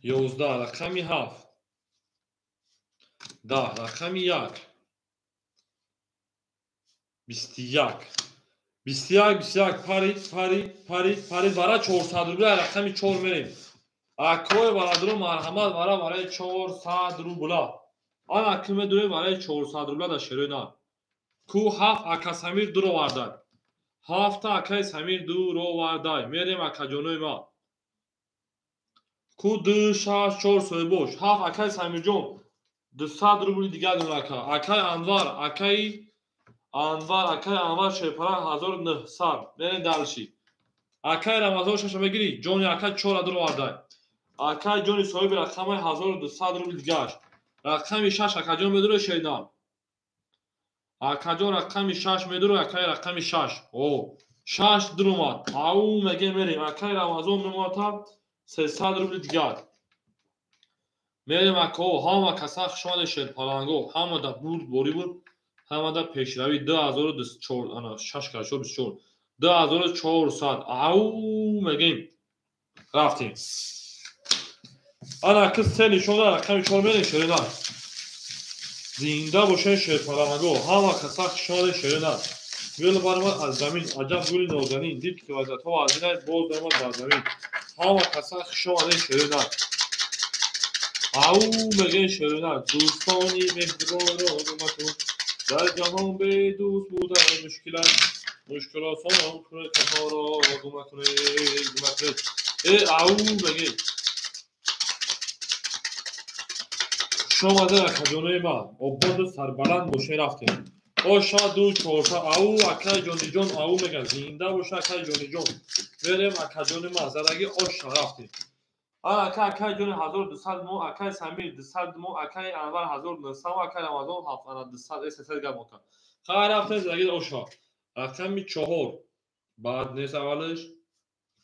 11, рақами 7 10, рақами 1 21 21 21 парид парид парид парид бара 400 рубля рақами 4 мерем. Акои бародаро марҳамат бара барои 400 рубля. Ана ки медонем барои 400 рубля дар шерои нар. Ку 7 ака Самир дуровардай. 7 акаи Самир дуровардай. Мерем акаҷонои ма. Ку 2 6 4 соҳибош. 7 акаи Самирҷон 200 рубли дигар дон ака. Акаи Анвар, акаи Анвар, акаи Анвар шерпара 1900. Мерем дальше. Акаи Рамазон шаша мегирӣ? Ҷони ака 4 дуровардай. Акаи ҷони соҳиби рақамаи 1200 рубли дигааш. Рақами 6 акаҷон медуре шеринар. Акаҷон рақами 6 медуре, акаи рақами 6. О, 6 дуромад. Ау меге мерем. Акаи Рамазон мемонад 300 рубли дигар. Мерем ако, ҳама каса хушомадед шерпаланго, ҳама да бурд борӣ буд, ҳама да пешравӣ 2024, ана 6 кард 24. 2400. Ау мегем. Рафтем. Ана ки се нишон дад рақами 4 мерем шеринар. Зинда бошед шерпаланго, ҳама каса хушомадед шеринар. Гул баромад аз замин, аҷаб гули нозанин, дид ки вазиятҳо аз ин боз даромад бар замин. Ҳама каса хушомадед шеринар. Ау мегем шеринар, дӯстони меҳрибонро гумакун, дар ҷаҳон бедӯст будан мушкил аст, мушкил осон кунед касоро гума кунед, гума кунед. Э ау мегем. Хушомадед акаҷонои ман, ободу сарбаланд бошед рафтем. Оша ду чорша ау акаи ҷониҷон ау меган, зинда боша акаи ҷониҷон. Мерем акаҷони ман, задаги оша рафтем. Ана ака акаи ҷони 1200 мо, акаи Самир 200 мо, акаи Анвар 1900 мо, акаи Рамазон 200 сесад гап мока. Хайр рафтем задаги оша. Рақами 4 баъд нест аввалаш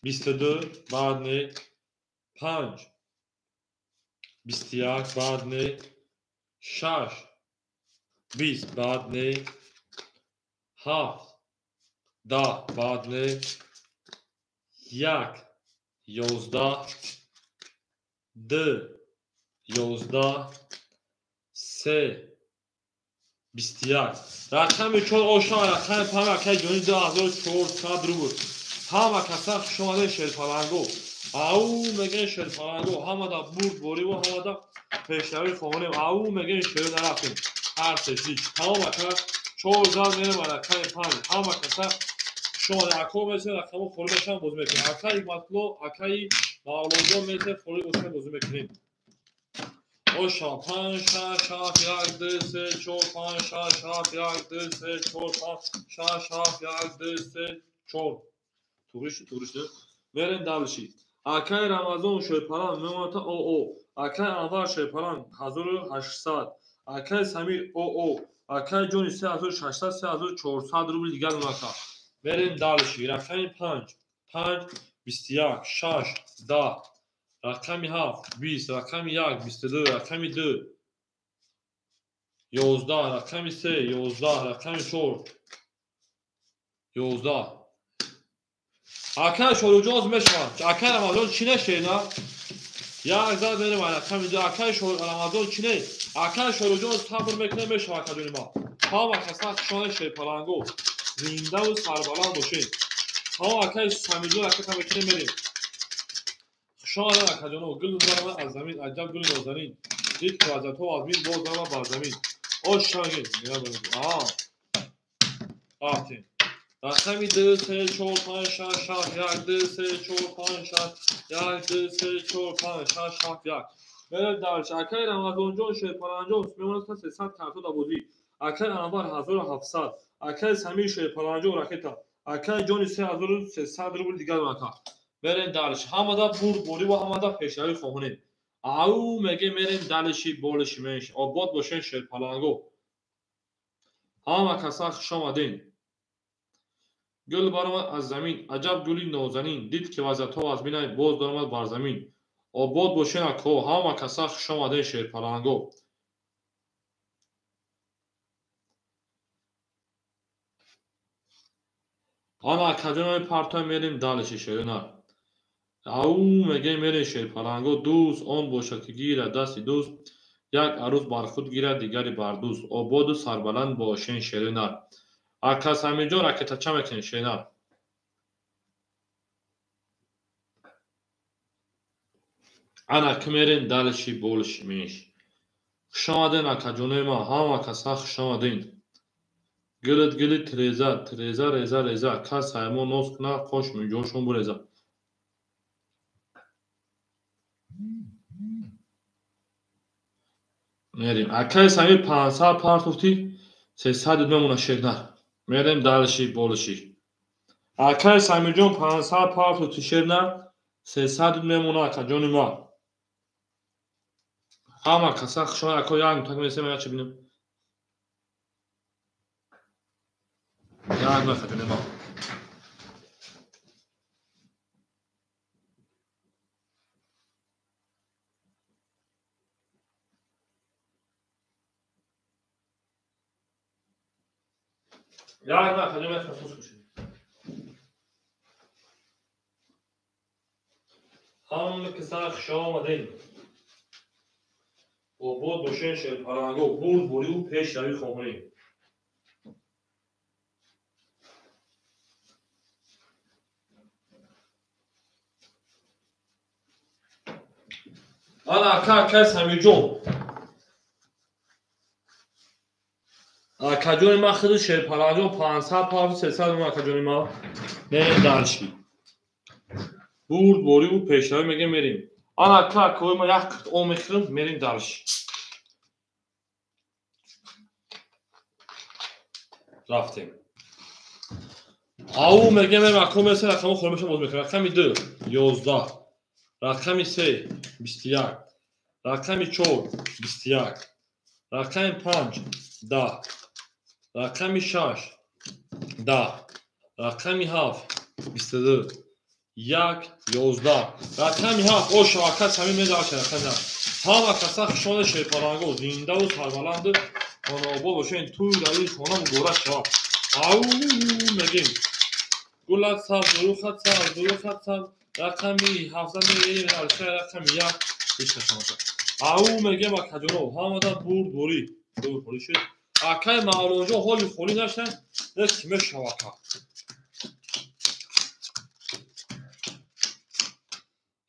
22 баъд не 5 21 баъд не 6 20 баъд не 7 10 баъд не 1 11 2 11 3 21. Рақами 4 оша, рақами 5 акаи ҷони 2400 рубл. Ҳама каса хушомадед шерпаланго. Ау мегӯянд шерпаланго, ҳама да бурд бориву ҳама да пешравӣ хоҳонем. Ау мегӯянд шер нарафтем. Ҳар се ҳеҷ. Тамом ака 4 зад мерем ба рақами 5. Ҳама каса хушомадед. Ако месем рақамҳо холӣ бошанд бозӣ мекунем. Акаи Ҳикматулло, акаи Мавлоҷон месем холӣ бошанд бозӣ мекунем. Оша 5 6 7 1 2 3 4 5 6 7 1 2 3 4 5 6 7 1 2 3 4. Туғри шуд, туғри шуд. Мерем дальше. Акаи Рамазон шерпаланг мемонад ОО. Акаи Анвар шерпаланг 1800. Акаи Самир ОО. Акаи ҷони 3600, 3400 рубли дигар монака. Мерем дальше. Рақами 5 5 21 6 10. Рақами 7 20, рақами 1 22, рақами 2 11, рақами 3 11, рақами 4 11. Акаи Шоруҷон оз мешавад. Акаи Рамазон чӣ нешена? Як зад мерем рақами 2. Акаи Рамазон чӣ не? Акаи Шоруҷон сабр мекунад мешавад акаҷони ма. Ҳама каса хушомадед шерпаланго. Зиндаву сарбаланд бошед. Ҳама акаи Самирҷон ракета мекунем мерем. Хушомадед акаҷоно. Гул баромад аз замин, аҷаб гули нозанин. Дид ки вазиятҳо аз мин боз даромад бар замин. Ош шавед. Аа. Рафтем. Рақами 2 3 4 5 6 7 1 2 3 4 5 6 1 2 3 4 5 6 7 1. Мерем дальше. Акаи Рамазонҷон шерпаланҷон мемонад 300 карто дар бозӣ. Акаи Анвар 1700. Акаи Самир шерпаланҷон ракета Акай ҷони 3300 рубл дигар ака. Мерем дальше. Ҳамада бурдборӣ ва ҳамада пешравӣ хоҳонем. Ау меге мерем дальше болиши менш. Обод бошен шерпаланго. Ҳама каса хуш омаден. Гул баромад аз замин, аҷаб гули нозанин, дид ки вазъиятҳо аз бинай боз даромад бар замин. Обод бошен ако, ҳама каса хуш омаден шерпаланго. Ана акаҷонои партой мерем дальше шерина. Ау меге мерем шерпаланго, дӯст он бошад ки гирад дасти дӯст, як арӯз бар худ гирад, дигари бар дӯст. Ободу сарбаланд бошен шерина. Ака Самирҷон ракетача мекунем шерина. Ана ки мерем дальше больше менш. Хуш омаден акаҷонои ман, ҳама каса хуш омаден. Гилит гилит треза, треза реза реза, кас ҳаймо ноз кунад, қош муҷошон буреза. Мерем. Акаи Самир 500 партофти, 300 мемона шерна. Мерем дальше больше. Акаи Самирҷон 500 партофти шерна, 300 мемона акаҷони ман. Ҳама каса хуш омад, ако як нутак месем, як чи бинем. Як нутак ман. Як нутак ман хасус кушем. Ҳама каса хуш омаден. Обод бошен шерпаланго, бурдбориву пешравӣ хоҳонем. Ана ака, акаи Самирҷон. Акаҷони ман худи шерпаланҷон 500 павз 300 ман акаҷони ман. Мерем дальше. Бурдбориву пешравӣ мегем мерем. Ана ака, акои ман як қит об мехӯрем, мерем дальше. Рафтем. Ау мегем мерем, ако мерсем, рақамо холӣ мешавад, боз мекунем. Рақами 2 11, рақами 3 21, рақами 4 21, рақами 5 10, рақами 6 10, рақами 7 22, 1 11, рақами 7 о шавака Самир медарша рақами 7. Ҳама каса хуш омадед шерпаланго, зиндаву сарбаланду хонаобод бошен, тӯй рави хона муборак шавад. Ау мегем. Гулат сабз, рухат сабз, рухат сабз, рақами 7 мегем, арша рақами 1 бишнашамаша. Ау мегем акаҷоно, ҳамада бурдборӣ. Бурдборӣ шуд. Акаи Мавлонҷон ҳоли холӣ нашдан, не ки мешавад ака.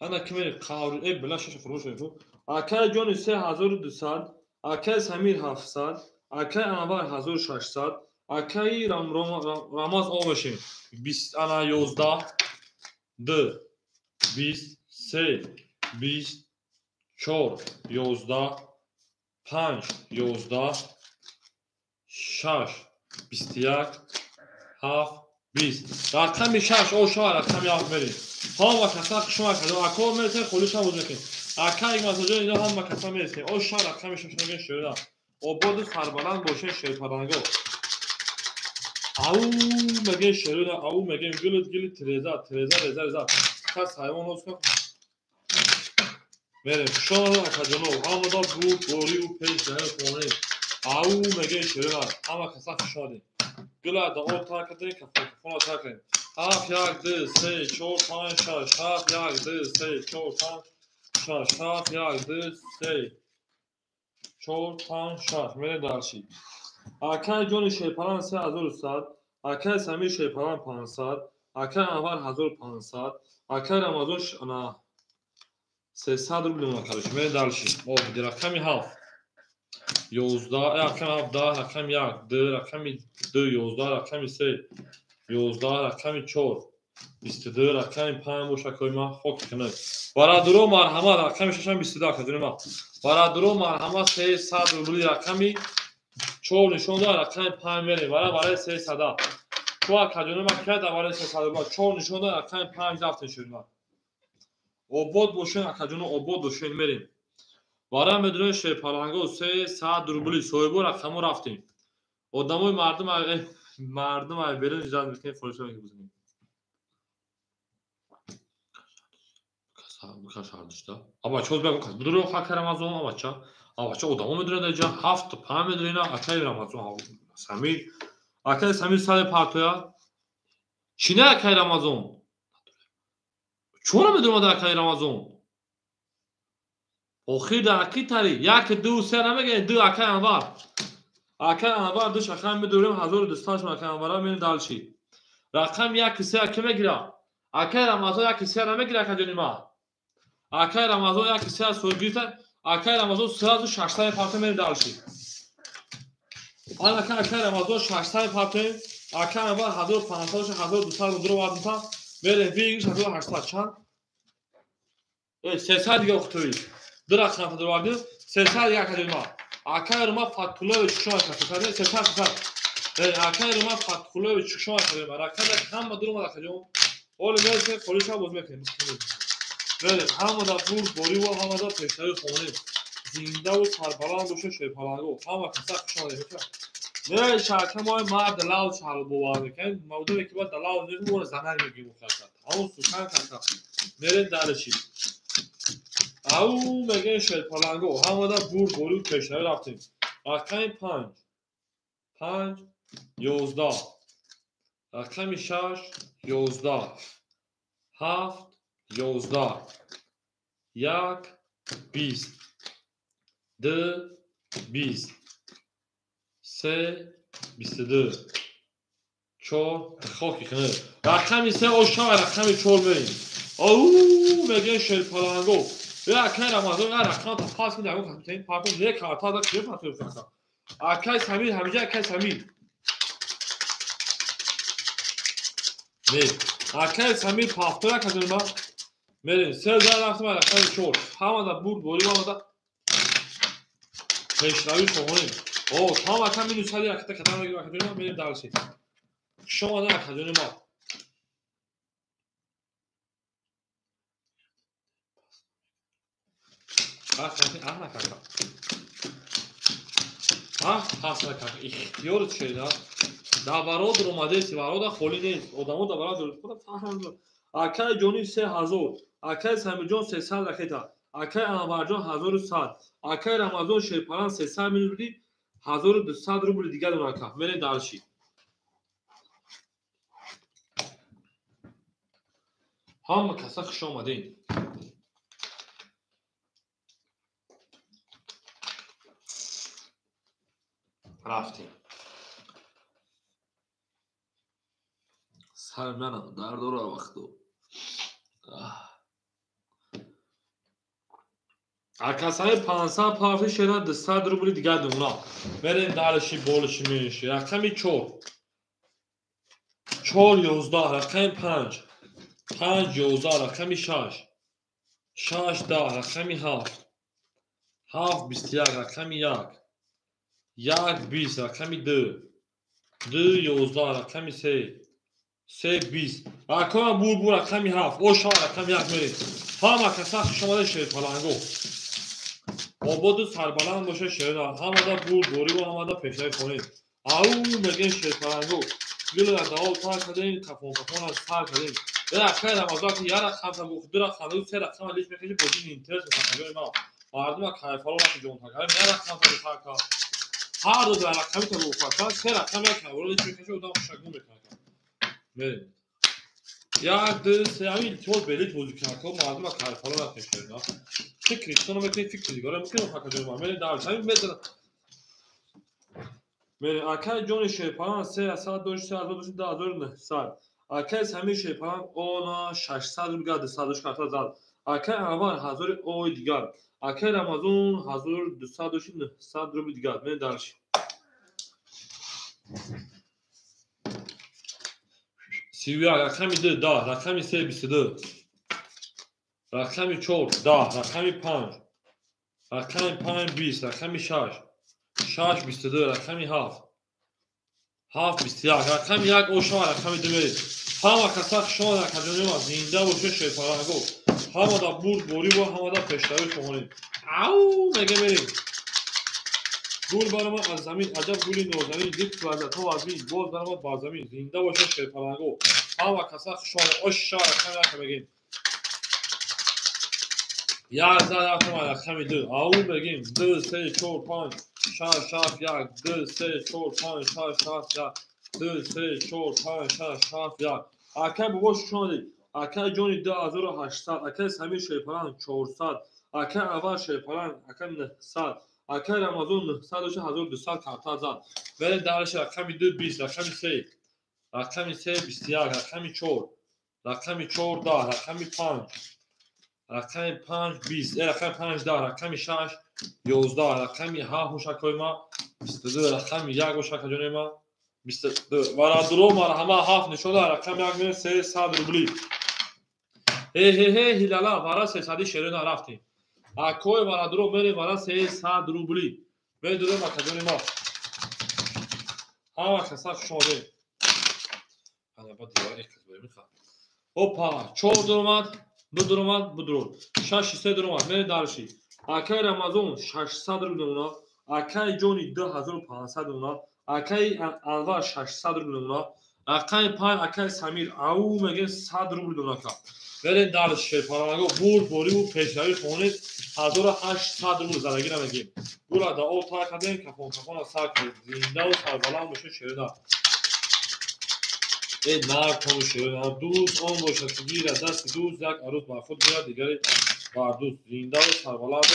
Ана ки мерем қавр, била шаша фурӯш шуд. Акаи ҷони 3200, акаи Самир 700, акаи Анвар 1600, акаи Рамаз об мешем 20 ана 11 2 20 3 20 4 11 5 11 6 21 7 20. Рақами 6 о шава рақами 7 мерем. Ҳама каса хуш омадед. Ако мерсем холишам боз мекунем. Акаи масоҷон ино ҳама каса мерсем. О шава рақами 6 мегем шерина. Ободу сарбаланд бошен шерпаланго. Ау мегем шерина, ау мегем гулит гулит треза, треза реза реза. Кас ҳайвон ноз кун. Мерем. Хуш омадед акаҷоно. Ҳамада бурдбориву пешравӣ хоҳонем. Ау мегем шерина. Ҳама каса хуш омадед. Гула да об тар кардем, кафона тар кардем. 7 1 2 3 4 5 6 7 1 2 3 4 5 6 7 1 2 3 4 5 6. Мерем дальше. Акаи ҷони шерпалан 3100, акаи Самир шерпалан 500, акаи Анвар 1500, акаи Рамазон ана 300 рубл мекариш. Мерем дальше. Об рақами 7 11, рақами 7 10, рақами 1 2, рақами 2 11, рақами 3 11, рақами 4 22, рақами 5 боша акои ман хок кунад. Бародаро марҳамат, рақами 6 22 акаҷони ман. Бародаро марҳамат 300 рубли рақами 4 нишон дод, рақами 5 мерем. Барои 300. Ку акаҷони ма кия давари 300 рубла 4 нишон дод, рақами 5 рафтем шерина. Обод бошен акаҷоно, обод бошен, мерем. Вара медонем шерпаланго 300 рубли соҳибо рақамо рафтем. Одамои мардум ай берун ждать мекунем, фориша мекунем. Кашардишта. Абача озбек кас будуро хака Рамазон абача. Абача одамо медонад аҷа 7 5 медонина акай Рамазон Самир. Акай Самир сари партоя. Чина акай Рамазон? Чора медонад акай Рамазон? Охир дар аки тари 1 2 3 намегӯяд 2 акай Анвар. Акай Анвар ду шахан медорем 1200 акай Анвара мен далши. Рақам 1 3 ки мегира? Акай Рамазон 1 3 намегира акаҷони ма. Акай Рамазон 1 3 соҳиб гирифта, акай Рамазон сразу 600 парта мерем далши. Ана акай Рамазон 600 парта, акай Анвар 1500 1200 рубл вардита, мерем вигиш 1800 чанд? 300 дига ухтуи. Ду рақам фадровардим, 300 дига акаҷони ма. Акай Рума Фатҳуллоевич шумо акаҷон, 300 300. Акай Рума Фатҳуллоевич шумо акаҷон. Рақам ҳама дур омад акаҷон. Ҳоло мерасем холиша боз мекунем. Мерем ҳамада бурд бориву ҳамада пешравӣ хонем. Зиндаву сарбаланд боша шерпаланго. Ҳама каса хуш омадед. Не шака мо мард лав шал бовар мекунем. Мавдуе ки баъд лав мегӯем, ора занак мегӯем хака. Тамом сухан хака. Мерем дарши. Ау мегӯем шерпаланго. Ҳамада бурд бориву пешравӣ рафтем. Рақами 5 5 11 рақами 6 11 7 11 1 20 2 20 3 22 4 хоки хне. Рақами 3 ошава рақами 4 мерем. Ау мегӯем шерпаланго. Акай Рамазон я рақам та пас медиҳам капитан паркун не карта да ки пату фака. Акай Самир ҳамиҷа акай Самир. Не. Акай Самир пафтоя кадем ма. Мерем се зар рафтем рақами 4. Ҳамада бурд борӣ ҳамада пешравӣ хоҳонем. О, там ака минус сади акта кадам мегирем акаҷони ма мерем дарси. Хуш омада акаҷони ма. Ихтиёр чеда. Дар бародр омадеси, барода холӣ нест. Одамо дар бародр фаҳм. Акай ҷони 3000, акай Самирҷон 300 ракета, акай Анварҷон 1100, акай Рамазон Шерпалан 300 минус буди, 1200 рубли дигар дорад ака. Мерем дарши. Ҳама каса хуш омадед. Рафтем. Сар манам дард дора вақто. Акасаи 500 парфи шера 200 рубли дигар думна. Мерем дарши болиши меши. Рақами 4. 4 11 рақами 5. 5 11 рақами 6. 6 10 рақами 7. 7 21 рақами 1. 1 20 рақами 2. 2 11 рақами 3. 3 20. Рақами бурбур рақами 7. Ошава рақами 1 мерем. Ҳама каса хуш омада шерпаланго. Ободу сарбаланд боша шерна. Ҳамада бурд бориву ҳамада пешравӣ хонем. Ау мегӯем шерпаланго. Гилра давол тар кардем, кафон кафон аз тар кардем. Акай Рамазон ки як рақам та гуфт, ду рақам, се рақам лиш мекаши бозӣ интерес мекунад. Ма мардума кайфаро наки ҷон та кардем, як рақам та гуфт ака. Ҳар ду рақами та гуфт ака, се рақам як кайфаро лиш мекаши, одам хушакгун мекунад. Мерем. 1 2 3 ҳамин илтимос белит бозӣ кунад, мардума кайфаро накешед. Фикри худро мекунед, фикри дигаро мекунед, акаҷони ман. Мерем дар ҳамин метр. Мерем акай ҷони Шерпалан 300 дошт, 3000 дошт, 2900. Акай Самир Шерпалан она 600 рубл 200 карта зад. Акай Анвар 1000 ой дигар. Акай Рамазон 1200 дошт, 900 рубл дигар. Мерем дарши. 31 рақами 2 10 рақами 3 22 рақами 4 10 рақами 5 рақами 5 20 рақами 6 6 22 рақами 7 7 21. Рақами 1 ошава, рақами 2 мерем. Ҳама каса хушомад, акаҷони ма, зинда бошед шерпаланго. Ҳамада бурд борӣ ва ҳамада пешравӣ хоҳонем. Ау мега мерем. Гул баромад аз замин, аҷаб гули нозанин, дид лаззатҳо аз мин, боз баромад бар замин. Зинда бошед шерпаланго. Ҳама каса хушомад, ошава, рақами 1 мегем. Як зад рафтем рақами 2. Ау мегем 2 3 4 5 6 7 1 2 3 4 5 6 7 1 2 3 4 5 6 7 1. Акай бобо шуш омадед. Акай ҷони 2800, акай Самир шерпаланг 400, акай Аввал шерпаланг акай 900, акай Рамазон 900 дошта 1200 карта зад. Вале дараш рақами 2 20, рақами 3, рақами 3 21, рақами 4, рақами 4 10, рақами 5, рақами 5 20, рақами 5 10, рақами 6 11, рақами 7 ҳушакои ма 22, рақами 1 ҳушакаҷони ма 22. Варадуро марҳама 7 нишода, рақами 1 меояд 300 рубли. Ҳе ҳе ҳе ҳилала вара 300 шерона рафтем. Акои варадуро мерем вара 300 рубли. Медурем акаҷони ма. Ҳама каса хуш омадем. Опа, 4 дуромад, 2 дуромад, будур. 6 3 дуромад, мерем дарши. Акай Рамазон 600 рубл мемонад, акай ҷони 2500 мемонад, акай Анвар 600 рубл мемонад, акай 5 акай Самир ау мегем 100 рубл мемонад. Мерем дарш шерпаланго бурд бориву пешравӣ хонед 1800 рубл задагира мегем. Гула да об тар кардем, кафон кафона сар кардем. Зиндаву сарбаланд бошед шерона. Э наркону шерона. Дӯст он бошад ки гирад дасти дӯст, як арӯз бар худ гирад, дигаре бар дӯст. Зиндаву сарбаланд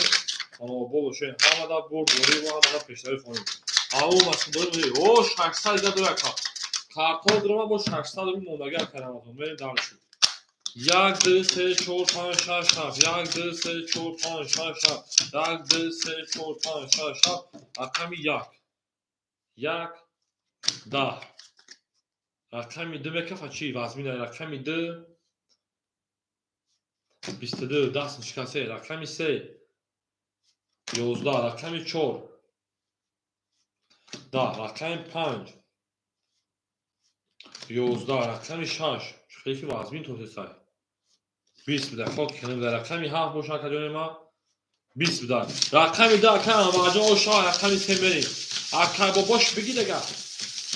хонобод бошед. Ҳамада бурд бориву ҳамада пешравӣ хонед. Ау масудои о 600 ида дора ка. Картҳо дурома бо 600 рубл мондагӣ акай Рамазон. Мерем дарш. 1 2 3 4 5 6 7 1 2 3 4 5 6 7 1 2 3 4 5 6 7 рақами 1 1 10 рақами 2 мекафа чӣ вазмина рақами 2 22 даст нишкасе рақами 3 11 рақами 4 10 рақами 5 11 рақами 6 хеле вазмин тосесай 20 буда хок кунем дар рақами 7 боша акаҷони ма 20 буда рақами 10 ака Анварҷон оша рақами 3 мерем акай бобош бигид ага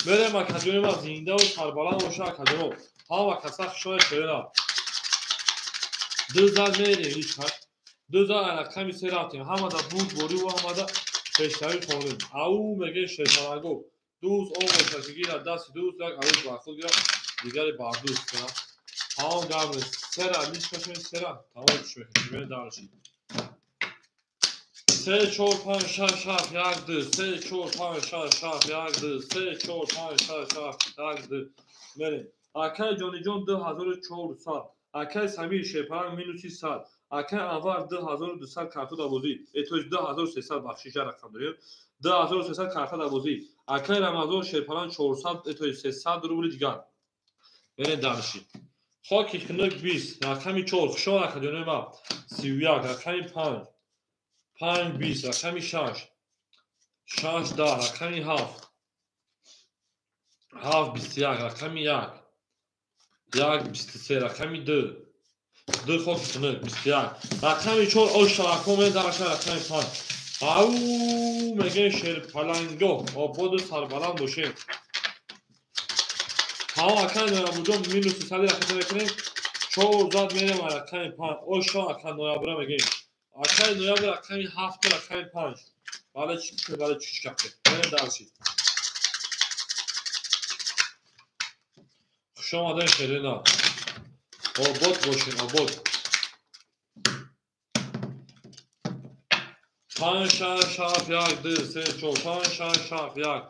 мерем акаҷони ма зиндаву сарбаланд боша акаҷоно ҳама каса хушоя шерена ду зад мерем ичхак ду зад рақами 3 рафтем ҳамада бурд бориву ҳамада пешравӣ хонем ау мегем шерпаланго дӯст он боша ки гирад дасти дӯст як арӯз бар худ гирад дигаре бар дӯст кунад. Тамом гап нест. Сера личкашон сера тамом чӣ мекунем мерем дарши. 3 4 5 6 7 1 2 3 4 5 6 7 1 2 3 4 5 6 7 1 2 мерем. Акай ҷониҷон 2400, акай Самир шерпаланг минуси 100, акай Анвар 2200 карта дар бозӣ, то есть 2300 бахшиша рақам дорем. 2300 карта дар бозӣ. Акай Рамазон шерпаланг 400, то есть 300 рубли дигар. Мерем дарши. Хоки хунук 20, рақами 4, хушомад акаҷони ма 31, рақами 5, 5 20, рақами 6, 6 10, рақами 7, 7 21, рақами 1, 1 23, рақами 2, 2 хоки хунук 21, рақами 4 оша рақам мерем дарша рақами 5. Ау мегем шерпаланго, ободу сарбаланд бошем. Тамом акай ноябрҷон минуси 100 рақам мекунем. 4 зад мерем рақами 5. Оша акай ноябра мегем. Акай ноябр рақами 7 рақами 5. Бале чӣ бале чӣ кафе. Мерем дарши. Хуш омадем шерина. Обод бошем, обод. 5 6 7 1 2 3 4 5 6 7 1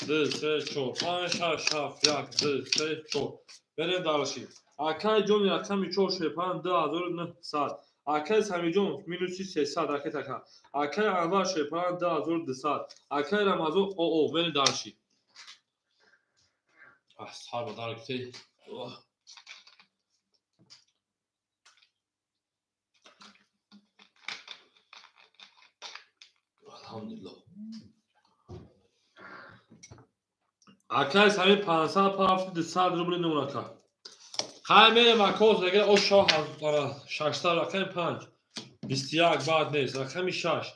2 3 4 5 6 7 1 2 3 4. Мерем дарши. Акай ҷони рақами 4 шерпаланг 2900, акай Самиҷон минуси 300 ракет ака, акай Анвар шерпаланг 2200, акай Рамазон оо мерем дарши. Сар ба дар гуфтей. Алҳамдулиллоҳ. Акай Самир 500 пафти 200 рубли нурака. Хай мерем акоз агар о шоҳ 600 рақами 5 21 баъд нест, рақами 6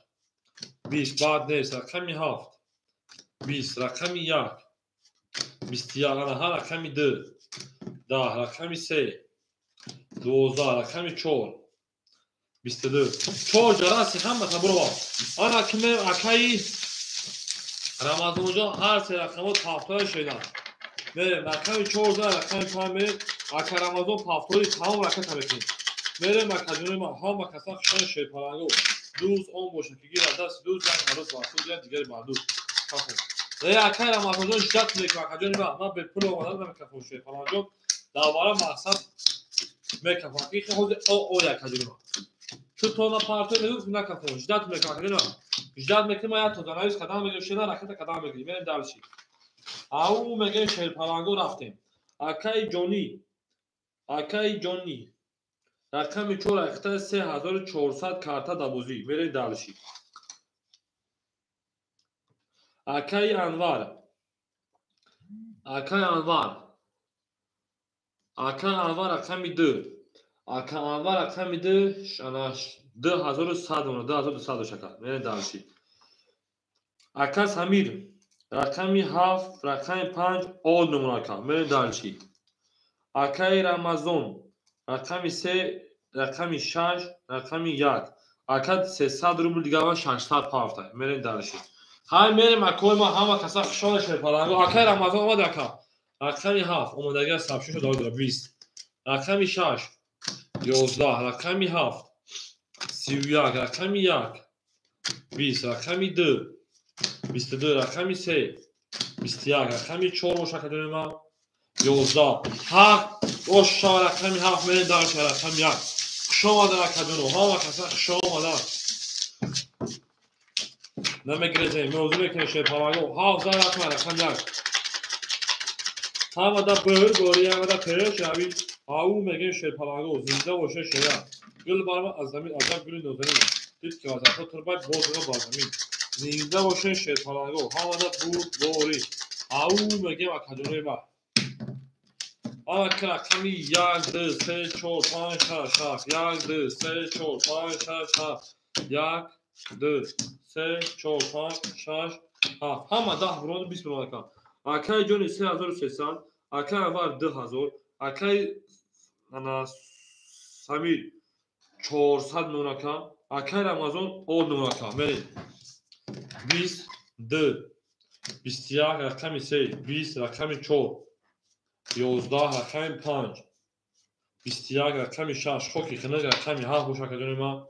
20 баъд нест, рақами 7 20, рақами 1 21, анаҳа рақами 2 10, рақами 3 12, рақами 4 22. 4 ҷараси ҳамата бурова. Ана ки мерем акаи Рамазонҷон ҳар се рақамҳо пафтори шудан. Мерем рақами 4 рақами 5 мерем. Ака Рамазон пафтори тамом раката мекунем. Мерем акаҷони ман ҳама касан хушони шерпаланго. Дӯз он бошад ки гирад даст дӯз як ҳарӯз барсуд як дигари бардӯз. Э акай Рамазонҷон ждат мекунам акаҷони ман. Ман бепул омадан намекафам шерпаланҷон. Давара мақсад мекафам. Ки ҳозир о о акаҷони ман. Чу тона партои мегӯфт накафам. Ждат мекунам акаҷони ман. Ждат мекунем як тозанавис қадам мегирем, шена ракета қадам мегирем. Мерем дальше. Ау мегем шерпаланго рафтем. Акаи ҷонӣ. Акаи ҷонӣ. Рақами 4 рақита 3400 карта дабозӣ. Мерем дальше. Акаи Анвар. Акаи Анвар. Акаи Анвар рақами 2. Ака Анвар рақами 2 ана 2100 мона 2200 шака. Мерем дальше. Ака Самир рақами 7 рақами 5 од номурака. Мерем дальше. Акаи Рамазон рақами 3 рақами 6 рақами 1. Ака 300 рубл дигар 600 пафта. Мерем дальше. Ҳай мерем акои ма ҳама каса хушҳол шерпаланго. Акаи Рамазон омад ака. Рақами 7 омадагӣ сабшин шуд 20. Рақами 6 11, рақами 7 31, рақами 1 20, рақами 2 22, рақами 3 21, рақами 4 боша акаҷони ман 11 7 оша рақами 7 мерем дальше рақами 1. Хуш омадан акаҷоно, ҳама каса хуш омадан. Намегирезем, мавзӯ мекунем шерпаланго. 7 зан рақами 1. Ҳамада бир бори, ҳамада пеш рави. Ау мегем шерпаланго, зинда боша шера. Гул барма аз замин, аҷаб гули нозанин. Дид ки вазатҳо турбад боз бар замин. Зинда боша шерпаланго, ҳамада бур бори. Ау мегем акаҷонои ман. Ана ки рақами 1 2 3 4 5 6 7 1 2 3 4 5 6 7 1 2 3 4 5 6 7 ҳама 10 бурон 20 бурон ака. Акаи ҷони 3300, акаи Анвар 2000, акаи ана Самир 400 мон ака, акаи Рамазон 10 мон ака. Мерем. 20 2 21 рақами 3 20 рақами 4 11 рақами 5 21 рақами 6 хоки хинак рақами 7 боша акаҷони ман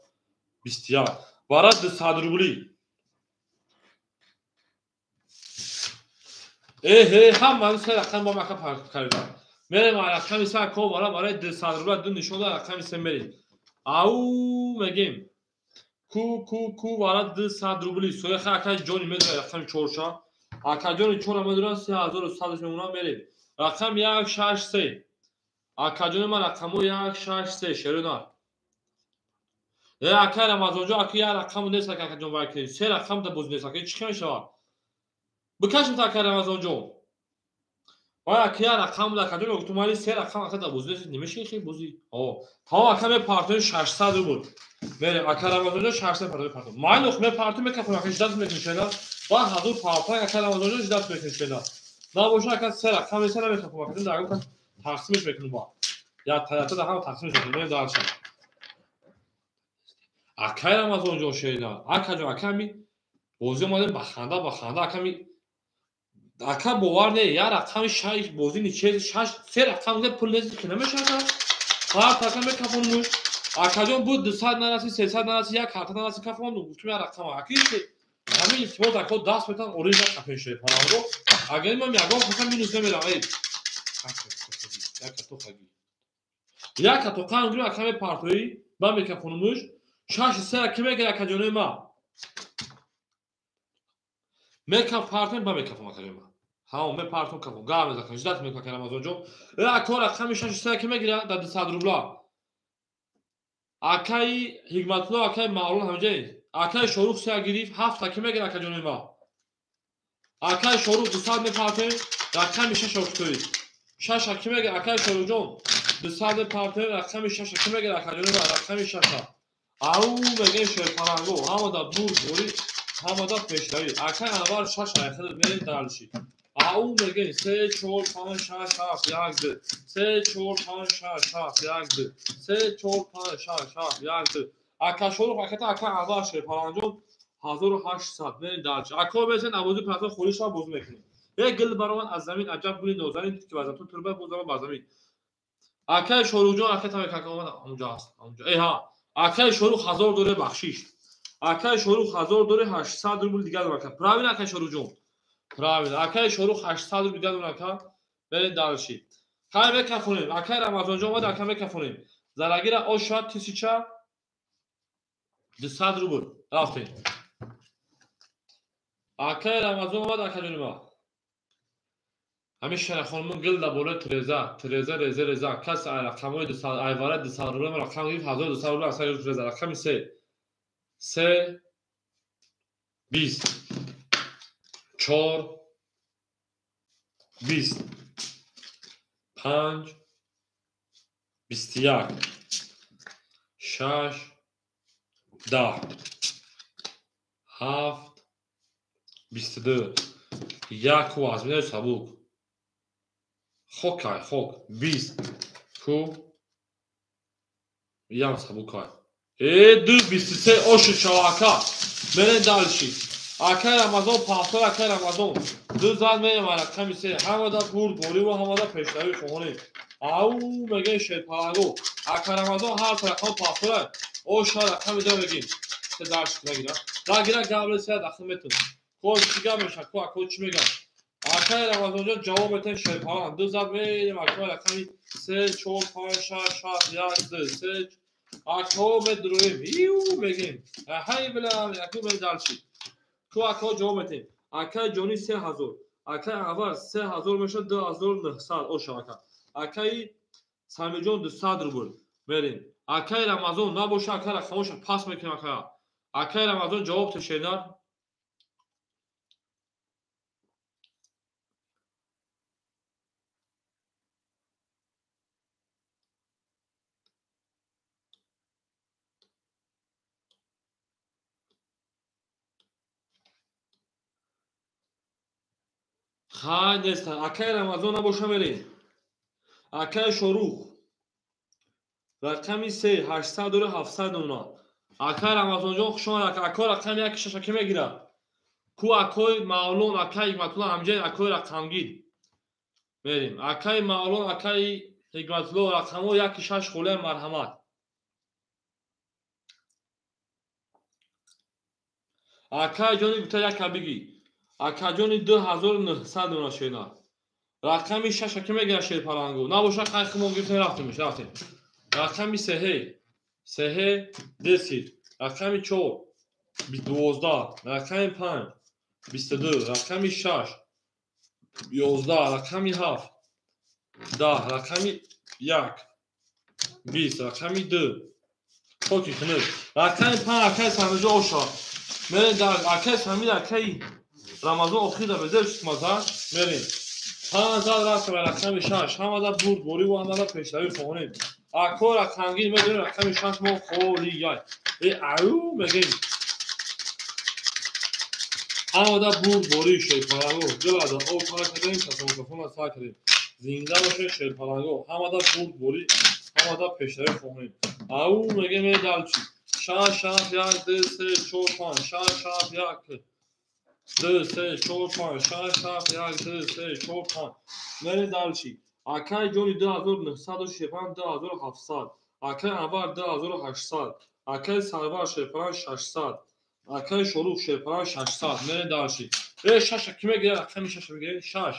21 бара 200 рубли. Эҳе ҳама се рақам бо мака карда. Мерем рақами 3 ко бара барои 200 рубла ду нишон да рақами 3 мерем. Ау мегем. Ку ку ку бара 200 рубли. Сояха акаи ҷони медора рақами 4 ша. Ака ҷони 4 медора 3100 мемона мерем. Рақам 1 6 3. Акаҷони ман рақамҳо 1 6 3 шерона. Э акаи Рамазонҷон ака як рақам нест ака акаҷон вай кунед. Се рақам да боз нест ака чӣ мешавад? Бикашем та акаи Рамазонҷон. Вай ака як рақам буда акаҷон гуфтум вале се рақам ака да боз нест немеши хи бозӣ. О, тамом ака мепартои 600 рубл. Мерем ака Рамазонҷон 600 партои партои. Майлух мепартои мекафам ака ждат мекунем шена. Ва ҳазор партои ака Рамазонҷон ждат мекунем шена. Набоша ака се рақам нест намекафам акаҷон дар гуфтам тақсимش мекунем ба. Я таята да ҳама тақсимш мекунем. Мерем дальше. Акаи Рамазонҷон шерида. Акаҷон аками бозӣ омадем ба ханда ба ханда аками ака бовар не як рақами шаш бозӣ ниче шаш се рақам не пул нест ки намешавад. Ҳар така мекафонмуш. Акаҷон буд 200 нараси 300 нараси як карта нараси кафонду гуфтум як рақам аки ҳамин илтимос ако даст метан орижа кафен шуд панаро. Агар ман ягон каса минус намерам. Эй як то хаги. Як то қан гирам ака мепартоӣ ба мекафонмуш. 6 3 ки мегирад акаҷонои ман. Мекаф партоем ба мекафам акаҷони ман. Ҳамо мепартом кафам. Гап мезакам. Ждат мекунам ака Рамазонҷон. Э ако рақами 6 3 ки мегирад да 200 рубла. Акаи Ҳикматулло акаи Мавлон ҳамҷа. Акаи Шорух се гирифт 7 ки мегирад акаҷонои ман. Акай Шорух 200 мепартем, рақами 6 октои. 6 ки мега акай Шоруҳҷон 200 мепартем, рақами 6 ки мега акаҷони ма рақами 6. Ау мегем шерпаланго, ҳамада бурд борӣ, ҳамада пешравӣ. Акай Анвар 6 айхел мерем дальше. Ау мегем 3 4 5 6 7 1 2 3 4 5 6 7 1 2 3 4 5 6 7 1 2. Ака Шорух аката ака Анвар шерпаланҷон 1800 мерем дальше. Ако бесен абозӣ пасо холиша боз мекунем. Як гул баромад аз замин, аҷаб гули нозанин ки вазатун турба бозама бар замин. Акай Шоруҳҷон аката мекака омад онҷо аст. Онҷо. Эҳа, акай Шорух 1000 доре бахшиш. Акай Шорух 1000 доре 800 рубл дигар дорад. Правильно акай Шоруҳҷон? Правильно. Акай Шорух 800 рубл дигар дорад. Берем дальше. Хай мекафонем. Акай Рамазонҷон омад, ака мекафонем. Зарагира ошад 1200 рубл. Рафтем. Акай Рамазон омад, акаҷони ма. Ҳамин шарахонмон гил дар болои треза, треза, реза, реза. Кас рақамҳои 200, айвара 200 рубл рақам гирифт, 1200 рубл аз сари треза. Рақами 3. 3 20 4 20 5 21 6 10 7 22 1 аз минаи сабук. Хокай, хок 20 ку ям сабукай. 2 23 оши чавака. Мерем дальше. Акай Рамазон пахтор, акай Рамазон. Ду зад мерем рақами 3. Ҳамада бурд борӣ ва ҳамада пешравӣ хоҳонем. Ау мегем шерпаланго. Акай Рамазон ҳар рақам пахтора. Оша рақами 2 мегим. Се дальше нагира. Нагира габре се дахл метун. Ко чӣ гап меша? Ко ако чӣ мегам? Акай Рамазонҷон ҷавоб метен шерпалан. Ду зад мерем акай рақами 3 4 5 6 7 1 2 3. Ако медроем. Иу мегем. Ҳай билам, аку мерем дальше. Ку ако ҷавоб метем. Акай ҷони 3000. Акай Анвар 3000 мешад 2900 оша ака. Акай Самиҷон 200 рубл. Мерем. Акай Рамазон набоша, акай рақамоша пас мекунем ака. Акай Рамазон ҷавоб тешенар. Хай нестан. Акай Рамазон набоша мерем. Акай Шорух рақами 3 800 дора 700 нуна. Акай Рамазонҷон хуш омад. Ако рақами 1 6 ки мегирад? Ку акои Мавлон, акай Ҳикматулло ҳамҷай акои рақамгир. Мерем. Акай Мавлон, акай Ҳикматулло рақамҳо 1 6 холия марҳамат. Акай ҷони гуфта яка бигӣ. Акаҷони 2900 дона шена. Рақами 6 ки мегирад шерпалангу? Набоша хай хумон гирифтем рафтем, рафтем. Рақами 3 3 10 рақами 4 12 рақами 5 22 рақами 6 11 рақами 7 10 рақами 1 20 рақами 2 хоки хунук. Рақами 5 акай Самиҷон оша. Мерем дар акай Самир, акай Рамазон охир безер шумаза мерем. 5 зад рафтем рақами 6. Ҳамада бурд борӣ ва ҳамада пешравӣ хоҳонем. Ако рақамгир медонем рақами 6 мо холияй. Ау мегем. Ҳамада бурд борӣ шерпаланго. Дилада об пара кардем, касонкафона сар кардем. Зинда бошед шерпаланго. Ҳамада бурд борӣ, ҳамада пешравӣ хоҳонем. Ау мегем дальше. 6 6 1 2 3 4 5 6 6 1 2 3 4 5 6 7 1 2 3 4 5. Мерем дальше. Акай ҷони 2900 шерпалан 2700. Акай Анвар 2800. Акай Сарвар шерпалан 600. Акай Шорух шерпалан 600. Мерем дальше. 6 ки мегирад? Рақами 6 мегирад. 6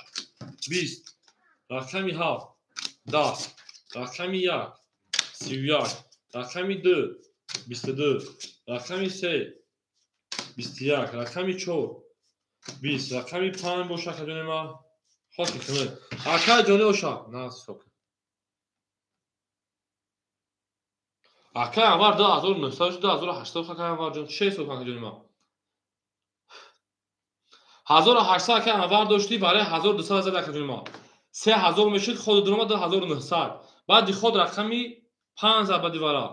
20 рақами 7 10 рақами 1 31 рақами 2 22 рақами 3 21 рақами 4 20 рақами 5 боша акаҷони ма. Хоки хунук. Акай ҷони оша. На сок. Акай Анвар 2900 2800 акай Анвар ҷон. 6 сок акаҷони ма. 1800 ака Анвар доштӣ, барои 1200 зад акаҷони ма. 3000 мешид, ход дурума 2900. Баъди ход рақами 5 зад баъди вара.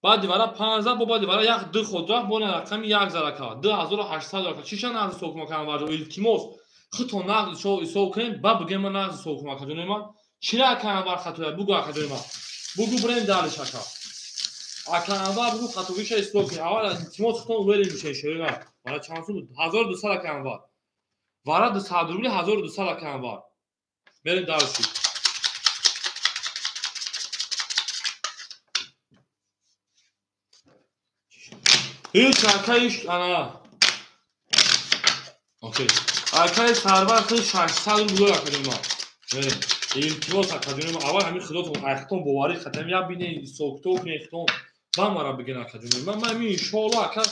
Баъди вара 5 зад, бо баъди вара як ду ход рафт, бо рақами 1 зад ака. 2800 ака. Чиша нағз ҳисоб кунам ака Анварҷон? Илтимос, худтон нағз ҳисоб кунед, ба бигӯем ман нағз ҳисоб кунам акаҷони ма. Чира ака Анвар хатоя? Бугӯ акаҷони ма. Бугӯ бирем далиш ака. Ака Анвар бугӯ хатогиша ислоҳ кунед. Аввал илтимос худтон уверен бишед шерина. Вара чанд сум буд? 1200 ака Анвар. Вара 200 рубли 1200 ака Анвар. Мерем далиши. Ҳеч акаи ана. Окей. Акаи Сарвар худ 600 рубл дор акаҷони ма. Мерем. Илтимос акаҷони ма, аввал ҳамин худотон айхтон боварӣ хатам як бинед, ҳисоб-китоб кунед худтон, ба мара бигӯед акаҷони ма. Ман ҳамин иншоалло ака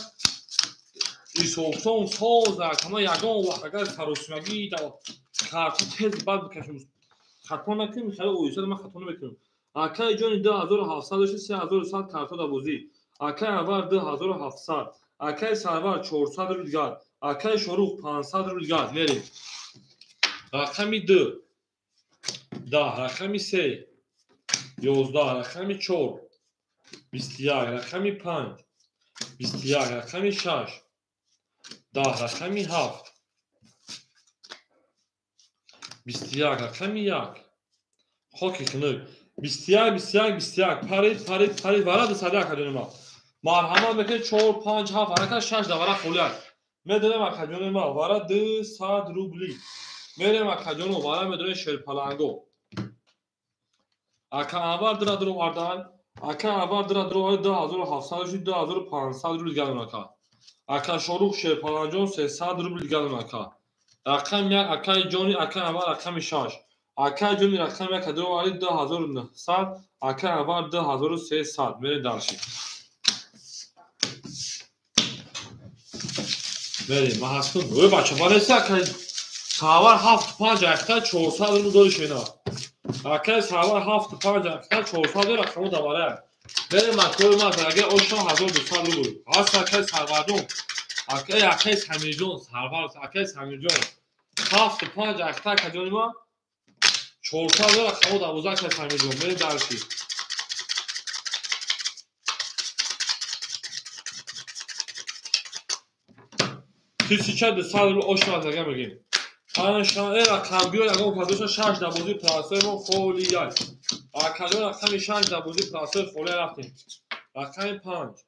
ҳисоб-китобам соз ака. Ман ягон вақт агар саросимагӣ карти тез бад бикашам, хато накунем, хеле оҳиста ман хато намекунам. Акаи ҷони 2700 дошти, 3100 карто дар бозӣ. Акаи Анвар 2700, акаи Сарвар 400 рубл дигар, акаи Шорух 500 рубл дигар. Мерем. Рақами 2 10, рақами 3 11, рақами 4 21, рақами 5 21, рақами 6 10, рақами 7 21, рақами 1. Хоки хунук. 21 21 21 парид парид парид вара 200 акаҷони ма. Марҳамат мекунед 4 5 7 варака 6 да вара холиак. Медонем акаҷони ма вара 200 рубли. Мерем акаҷоно вара медонем шерпаланго. Ака Анвар дира дур овардан. Ака Анвар дира дур овард 2700 шуд 2500 рубл дигар ака. Ака Шорух шерпаланҷон 300 рубл дигар ака. Рақами 1 акаи ҷони ака Анвар рақами 6. Акаи ҷони рақами 1 дур овард 2900, акаи Анвар 2300. Мерем дарши. Мерем, ман ҳастам. Ой бача, вареса акаи Сарвар 7 5 ахта 400 рубл дори шена. Акаи Сарвар 7 5 ахта 400 рақаму давара. Мерем акаи ма дараги ошон 1200 рубл. Ҳаст акаи Сарварҷон. Акаи Самирҷон, Сарвар, акаи Самирҷон. 7 5 ахта акаҷони ма 400 рақаму 12 акаи Самирҷон. Мерем дарши. Тисяча 200 рубл ошон аз мегим. Панҷшанбе рақам биё ягон кадоша 6 дар бозии прасои мо холияй. Акаҷон рақами 6 дар бозии прасои холия рафтем. Рақами 5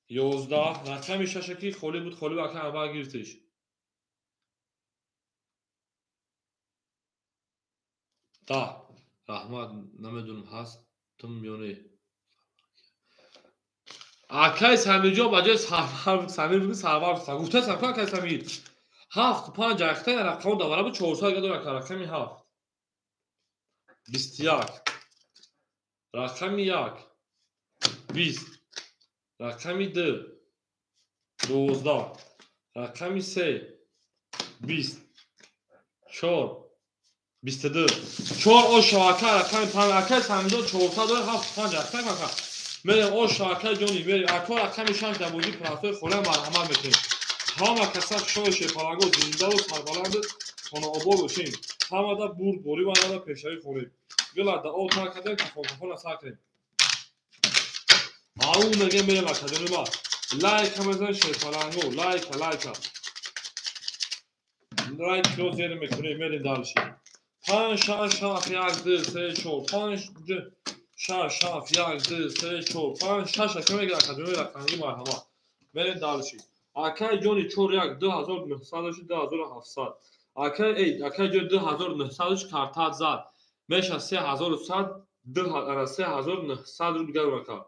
11, рақами 6 ки холӣ буд, холӣ ака Анвар гирифтиш. 10. Раҳмат, намедонам ҳастам ё не. Акаи Самирҷон ба ҷои Сарвар Самир буд, Сарвар гуфтасам ку акаи Самир. 7 5 ахта рақам давара буд 400 гадор ака рақами 7 21, рақами 1 20, рақами 2 12, рақами 3 20, 4 22, 4 оша ака рақами 5 акаи Самирҷон 400 дорад 7 5 ахта ака. Мерем оша акаи ҷони, мерем ака рақами 6 дар бозии прасои холия марҳамат мекунем. Ҳама каса шои шерпаланго зиндаву сарбаланду хонаобод бошем. Ҳамада бурдборӣ ва ҳамада пешравӣ хонем. Гила дао тар кардем, кафон кафона сар кунем. Ау мегем мерем акаҷони ма. Лайка мезанем шерпаланго, лайка, лайка. Лайкро зер мекунем, мерем дальше. 5 6 7 1 2 3 4 5 6 7 1 2 3 4 5 6 ака мегирад акаҷони рақамги марҳамат. Мерем дальше. Акаи ҷони 4 1 2900 шуд 2700. Акаи эй, акаи ҷони 2900 шуд картат зад. Меша 3100 3900 рубл дигар ака.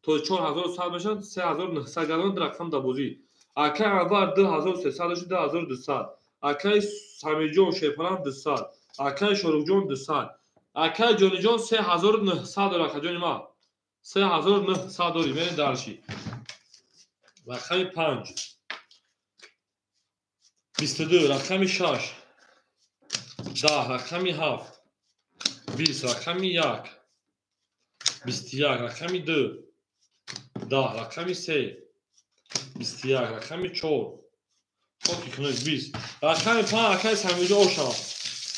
То 4100 мешавад 3900 гарон рақам дар бозӣ. Акаи Анвар 2300 шуд 2200. Акаи Самирҷон Шерпалан 200. Акаи Шорухҷон 200. Акаи Ҷониҷон 3900 дорад акаҷони ма. 3900 дорӣ. Мерем дарши. Рақами 5 22, рақами 6 10, рақами 7 20, рақами 1 21, рақами 2 10, рақами 3 21, рақами 4, хоки хунук 20, рақами 5 акай Самирҷон ошава.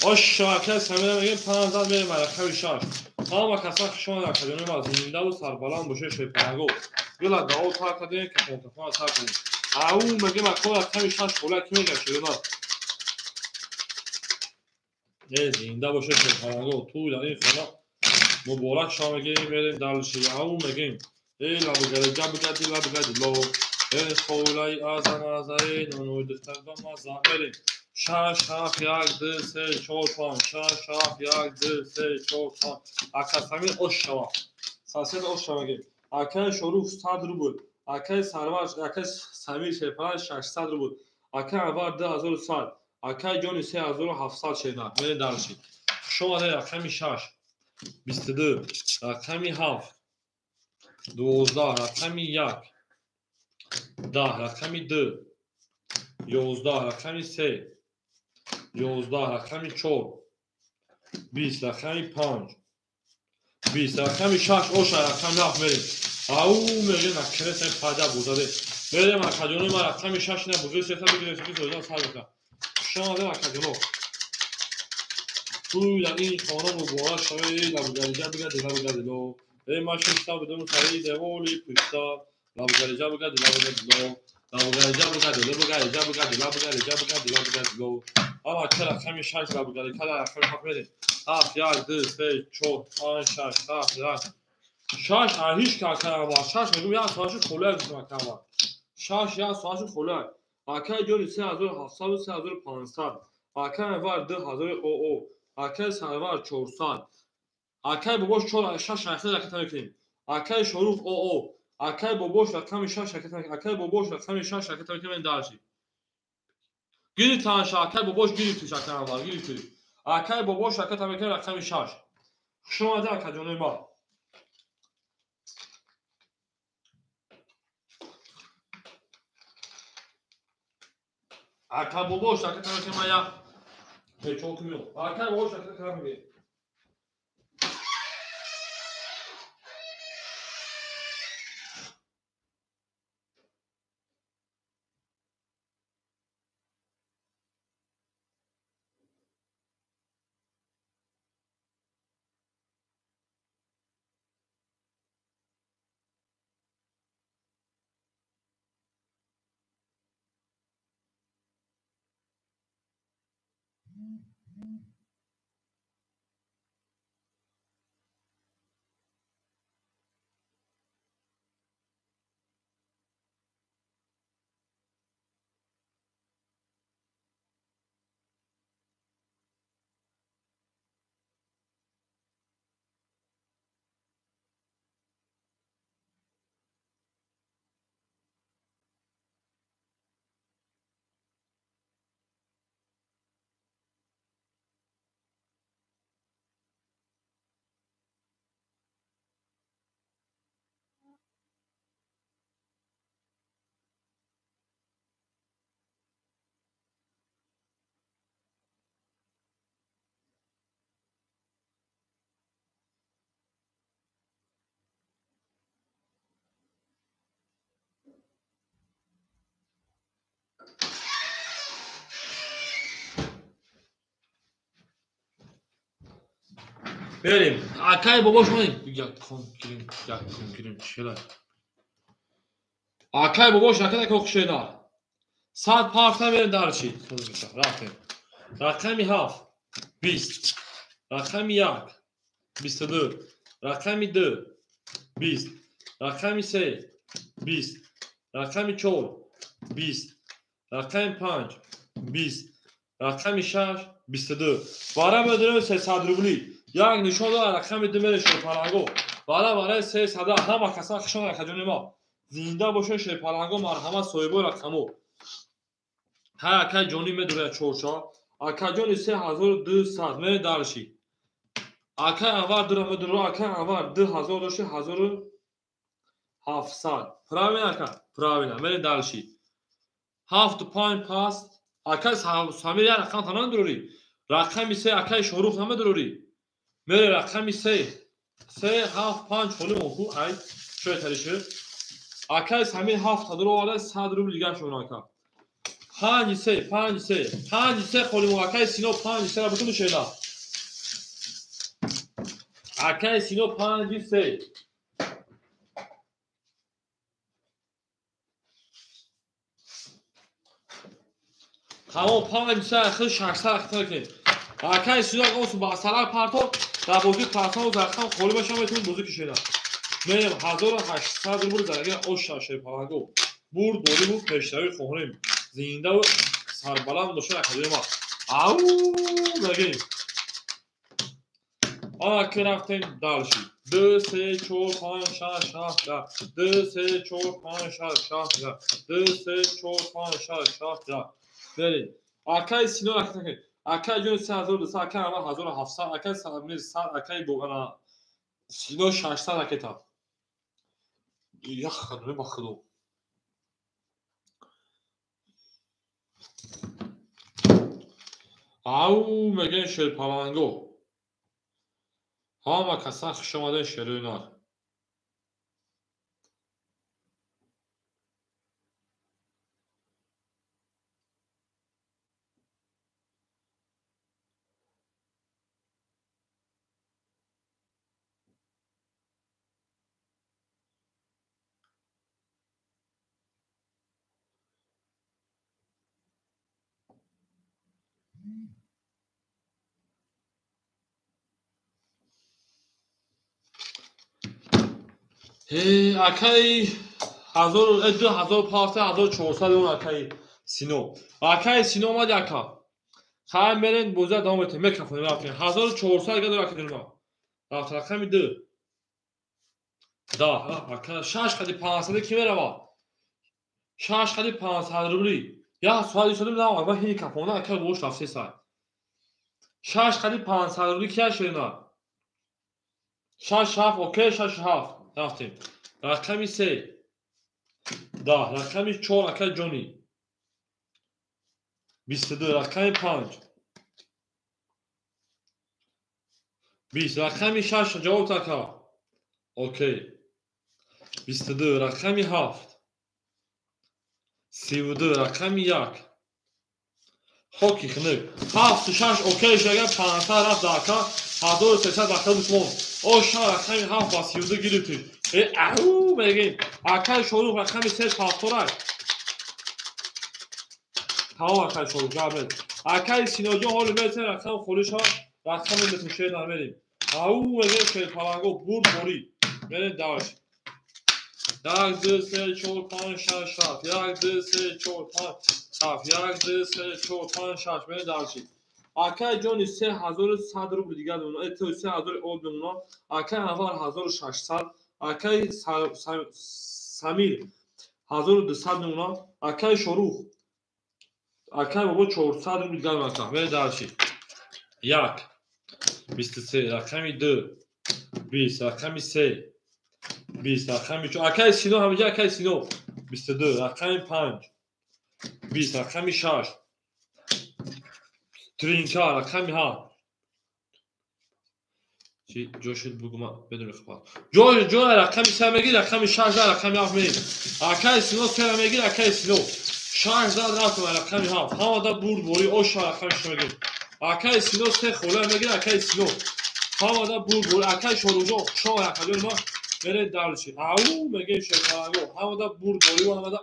Ошава акай Самира мегем 5 зад мерем рақами 6. Ҳама каса хуш омадед акаҷони ма, зиндаву сарбаланд бошед шерпаланго. Била дао тар кардем, кафон кафон сар кардем. Ау мегем ако рақами 6 хола ки мегам шерона. Э зинда бошед шерпаланго, ту дар ин хона муборак шава мегем, мерем дальше. Ау мегем. Э лабгари ҷабгади лабгади ло. Э холаи азам азаи нонои духтар ба маза мерем. 6 7 1 2 3 4 5 6 7 1 2 3 4 5. Ака Самир ош шава. Сосед ош шава мегем. Акаи Шорух 100 рубл. Акаи Сарвар, акаи Самир Шерпалан 600 рубл. Акаи Анвар 2100. Акаи Ҷони 3700 шеда. Мерем дальше. Хуш омадед рақами 6, 22, рақами 7, 12, рақами 1, 10, рақами 2, 11, рақами 3, 11, рақами 4, 20, рақами 5, 20, рақами 6, оша рақами 7 мерем. Ау мегем акрес пайда бузаде. Мерем акаҷони ма рақами 6 на бузури сета бигирем, ки зоидан сар мекунад. Хуш омадед акаҷоно. Туй дар ин хона муборак шавед, лабгариҷа бигади лабгади ло. Э ма шишта будам сари деволи пушта. Лабгариҷа бигади лабгади ло. Лабгариҷа бигади лабгариҷа бигади лабгариҷа бигади лабгади ло. Ама ча рақами 6 лабгари када рақами 7 мерем. 7 1 2 3 4 5 6 7 1 6 ҳеҷ ка акаи 6 мегӯм як соатши холия гуфтам акаи 6 як соатши холия. Акаи ҷони 3700 3500. Акаи Анвар 2000 оо. Акаи Сарвар 400. Акаи бобош 4 6 6 ракета мекунем. Акаи Шорух оо. Акаи бобош рақами 6 ракета мекунем. Акаи бобош рақами 6 ракета мекунем дальше. Гирифтанша акаи бобош гирифтиш акаи Анвар гирифтиш. Акаи бобош ракета мекунем рақами 6. Хуш омадед акаҷонои ма. Ака бобош ракета мекунем ма я печонку миём. Акаи бобош ракета мекунем. Берем. Акаи бобош як кон гирим, як кон гирим чила. Акаи бобош ракета ки хушена. 100 пафта берем дарчи. Рафтем. Рақами 7 20. Рақами 1 22. Рақами 2 20. Рақами 3 20. Рақами 4 20. Рақами 5 20. Рақами 6 22. Бара медорем 300 рубли. Як нишон дорад рақами 2 мере шерпаланго. Бара барои 300 ҳама каса хушон акаҷони мо. Зинда бошед шерпаланго, марҳамат соҳибои рақамо. Ҳай акай ҷонӣ медорад чорша. Акаҷони 3200 мере дарши. Акай Анвар дура медорад, акай Анвар 2000 дошти 1700. Правильно ака? Правильно. Мере дарши. 7 5 паст. Акай Самир як рақам та намедорӣ. Рақами 3 акай Шорух намедорӣ. Мере рақами 3 3 7 5 холӣ монку ай шоя тариши. Акай Самир 7000 оварда 100 рубл дигар шумо ака. 5 3 5 3 5 3 холимо акай Сино 5 3 ра бутун шеда. Акай Сино 5 3. Тамом 5 3 хел 600 рахта кунед. Акай Сино агар ба салак парто дар бозии платформа зархам холӣ бошам метавонед бозӣ кушед. Мерем 1800 рубл зараги ош шерпаланго. Бурд борӣ бу пешравӣ хоҳонем. Зинда ва сарбаланд бошад академия ма. Ау мегем. Ана ки рафтем дальше. 2 3 4 5 6 7 8 2 3 4 5 6 7 8 2 3 4 5 6 7 8. Мерем. Акай Сино акай акай ҷон 3200, акай ама 1700, акай Самир 100, акай Богана Сино 600 ракета. Ях, ба худо. Ау мегӯем шерпаланго. Ҳама каса хуш омадем шерои нар. Акай 2000 1400 он акай Сино. Акай Сино омад ака. Хай мерен боза давом метем. Микрофон рафтем. 1400 гадор ака дурма. Рафт рақами 2. Да, ака 6 қади 500 ки мерава? 6 қади 500 рубли. Я суали шудам на, ама хини кафона ака бош рафте сай. 6 қади 500 рубли ки шена? 6 7 окей 6 7. Рафтем. Рақами 3. Да, рақами 4 ака Ҷони. 22, рақами 5. 20, рақами 6 ҷавоб ака. Окей. 22, рақами 7. 32, рақами 1. Хоки хунук. 7 6 окей шага 500 рафт ака. 1300 дақиқа душмон. О ша рақами 7 ба 32 гирифтӣ. Ау мегем. Акай Шорух рақами 3 ҳафторак. Тамом акай Шорух гап. Акай Синоҷон ҳоли мерсен рақам холиша рақами метушер намерим. Ау мегем шерпаланго бурд борӣ. Мерем дальше. 1 2 3 4 5 6 7 1 2 3 4 5 7 1 2 3 4 5 6 мерем дальше. Акай ҷони 3100 рубл дигар мемонад, 3000 об мемонад. Акай Анвар 1600, акай Самир 1200 мемонад, акай Шорух, акай Бобо 400 рубл дигар мемонад. Мерем дальше. 1 23, рақами 2 20, рақами 3 20, рақами 4, акай Сино ҳамиҷа акай Сино 22, рақами 5 20, рақами 6 Тринка, рақами 7. Чи ҷо шуд бугу ман бидуни хабар. Ҷо рақами 3 мегир, рақами 6 рақами 7 мегир. Акай Сино 3 мегир, акай Сино 6 зад рафтам рақами 7. Ҳамада бурд борӣ оша рақами 6 мегир. Акай Сино 3 хола мегир, акай Сино. Ҳамада бурд борӣ акай Шоруҷон, шо рақами ма мере дальше. Ау мегир шерпаланго. Ҳамада бурд борӣ ва ҳамада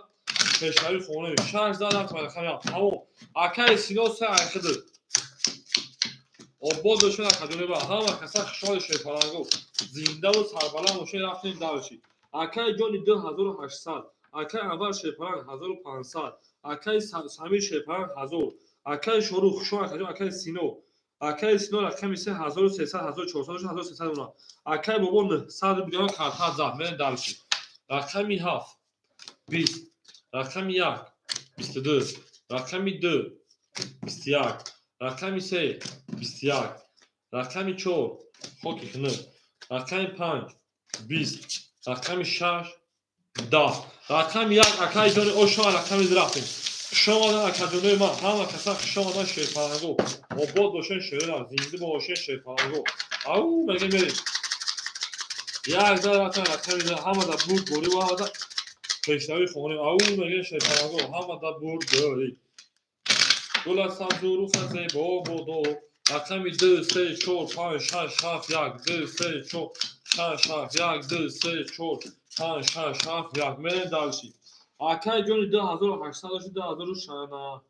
пешравӣ хона. 6 зад рафтам рақами 7. Тамом. Акай Сино 3 айхиди. Обод бошед академия ҳама каса хушҳол шерпаланго. Зинда ва сарбаланд бошед рафтем дальше. Акай ҷони 2800, акай Анвар шерпаланг 1500, акай Самир шерпаланг 1000, акай Шорух хушҳол акаҷон, акай Сино. Акай Сино рақами 3 1300, 1400, 1300 мемонад. Акай Бобо 900 рубл карта зад. Мерем дальше. Рақами 7 20, рақами 1 22, рақами 2 21, рақами 3 21, рақами 4 хоки хунук, рақами 5 20, рақами 6 10, рақами 1 акай ҷони ошо рақами 2 рафтем. Хуш омадан акаҷонои ман, ҳама каса хуш омадан шерпаланго. Обод бошен шерона, зинда бошен шерпаланго. Ау мегем мерем. Як зад рафтан рақами 2 ҳамада бурд борӣ ва ҳамада Пешравӣ хонем. Ау мегӯем шерпаланго ҳамада бурд дорӣ. Гула сабзу руха зебо бодо. Рақами 2, 3, 4, 5, 6, 7, 1, 2, 3, 4, 6, 7, 1, 2, 3, 4, 5, 6, 7, 1. Мерем дальше. Акай ҷони 2800 дошти 2600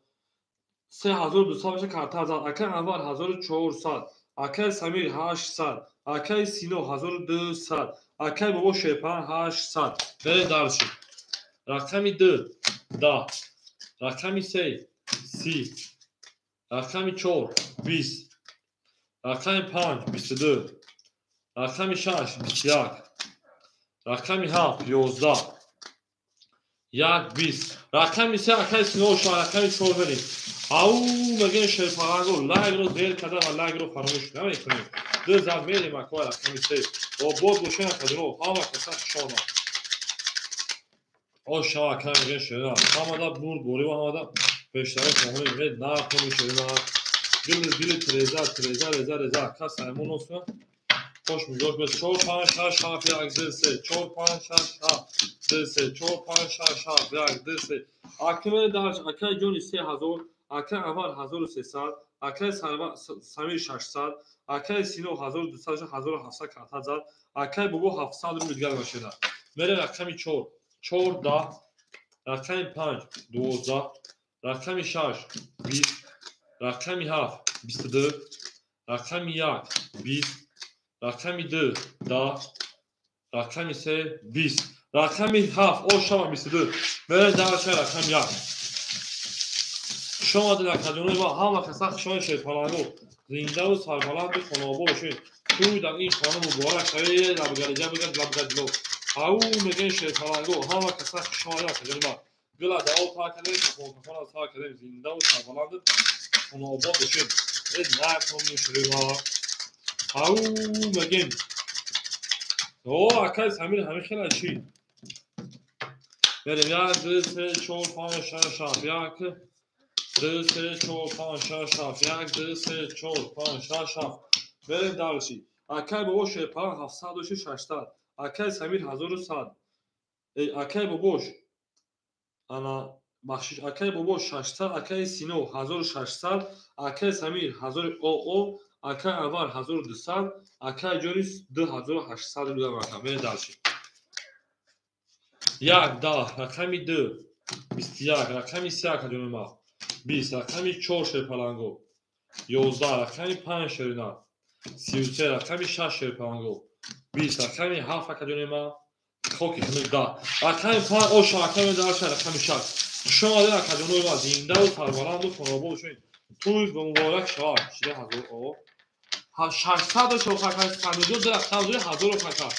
3200 баша карта зад. Акай Анвар 1400, акай Самир 800, акай Сино 1200, акай Бобо Шерпан 800. Мерем дальше. Рақами 2 10, рақами 3 30, рақами 4 20, рақами 5 22, рақами 6 21, рақами 7 11, 1 20. Рақами 3 акай Сино шо, рақами 4 мерем. Ау мегӯем шерпаланго лайкро зер карда ва лайкро фаромӯш намекунем. Ду зад мерем акай рақами 3. Обод бошед акаҷоно, ҳама каса хушомад. Ош шава акай мегӯем шерина. Ҳамада бурд борӣ ва ҳамада пештари хоҳонем. Мегӯем накунӣ шерина. Гили гили треза треза реза реза. Кас аймон носна. Хош мигош бес 4 5 6 7 1 2 3 4 5 6 7 2 3 4 5 6 7 1 2 3. Акай дарш акай ҷони 3000, акай Анвар 1300, акай Самир 600, акай Сино 1200, 1700 карта зад, акай Бобо 700 рубл дигар бошед. Мерем рақами 4 4 10, рақами 5 12, рақами 6 20, рақами 7 22, рақами 1 20, рақами 2 10, рақами 3 20, рақами 7 ошава 22. Мерем дарша рақами 1. Хуш омадед акаҷонои ма, ҳама каса хушомад шерпаланго. Зиндаву сарбаланду хонаобод бошед. Тӯй дар ин хона муборак шавед, лабгариҷа бигад лабгаҷло. Ау мегӯем шерпаланго, ҳама каса хуш омадед акаҷонои ма. Гула дао тар кардем, кафон кафона сар кардем, зиндаву сарбаланду хонаобод бошед. Э накунем шерма. Ау мегӯем. О, акай Самир ҳамин хела чӣ? Мерем 1 2 3 4 5 6 7 1 2 3 4 5 6 7 1 2 3 4 5 6 7. Мерем дальше. Акай Бобо Шерпалан 700 дошти 600, акай Самир 1100. Акай Бобош ана бахшиш, акай Бобош 600, акай Сино 1600, акай Самир 1000 ОО, акай Анвар 1200, акай Ҷонис 2800 рубл рақам. Мерем дальше. 1 10, рақами 2 21, рақами 3 акаҷони ма 20, рақами 4 шерпаланго 11, рақами 5 шерина 33, рақами 6 шерпаланго 20, рақами 7 акаҷони ма хоки хунук 10, рақами 5 оша аками дарша рақами 6. Хуш омадед акаҷонои ма, зиндаву сарбаланду хонаобод бошед. Тӯй ба муборак шавад. Шида ҳазор о 600 дошт хака самиҷо ду рақам дори ҳазору хака.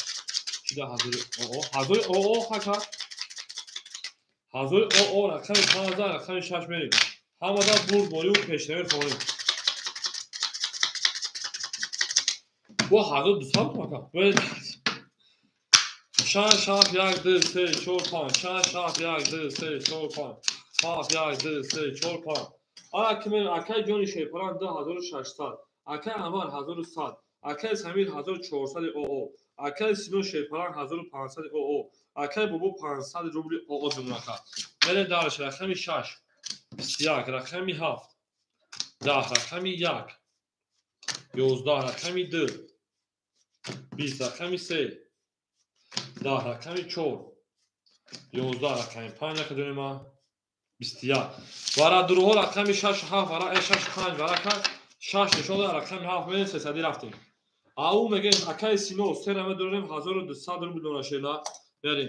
Шида ҳазори о ҳазори о хака. Ҳазори о рақами 5 рақами 6 мерем. Ҳамада бурд бориву пешравӣ хонем. Бо 1200 мака. 6 7 1 2 3 4 5 6 7 1 2 3 4 5 7 1 2 3 4 5. Ана ки мерем акай ҷони Шерпалан 2600, акай Анвар 1100, акай Самир 1400 ОО, акай Сино Шерпалан 1500 ОО, акай Бобо 500 рубли ОО ҷумлака. Мерем дальше рақами 6 21, рақами 7 10, рақами 1 11, рақами 2 20, рақами 3 10, рақами 4 11, рақами 5 акаҷони ма 21. Варадурҳо рақами 6 7 вара 6 5 варака 6 нишон дод, рақами 7 мерем 300 рафтем. Ау мегӯем акай Сино сера медорем 1200 рубл дона шела мерем.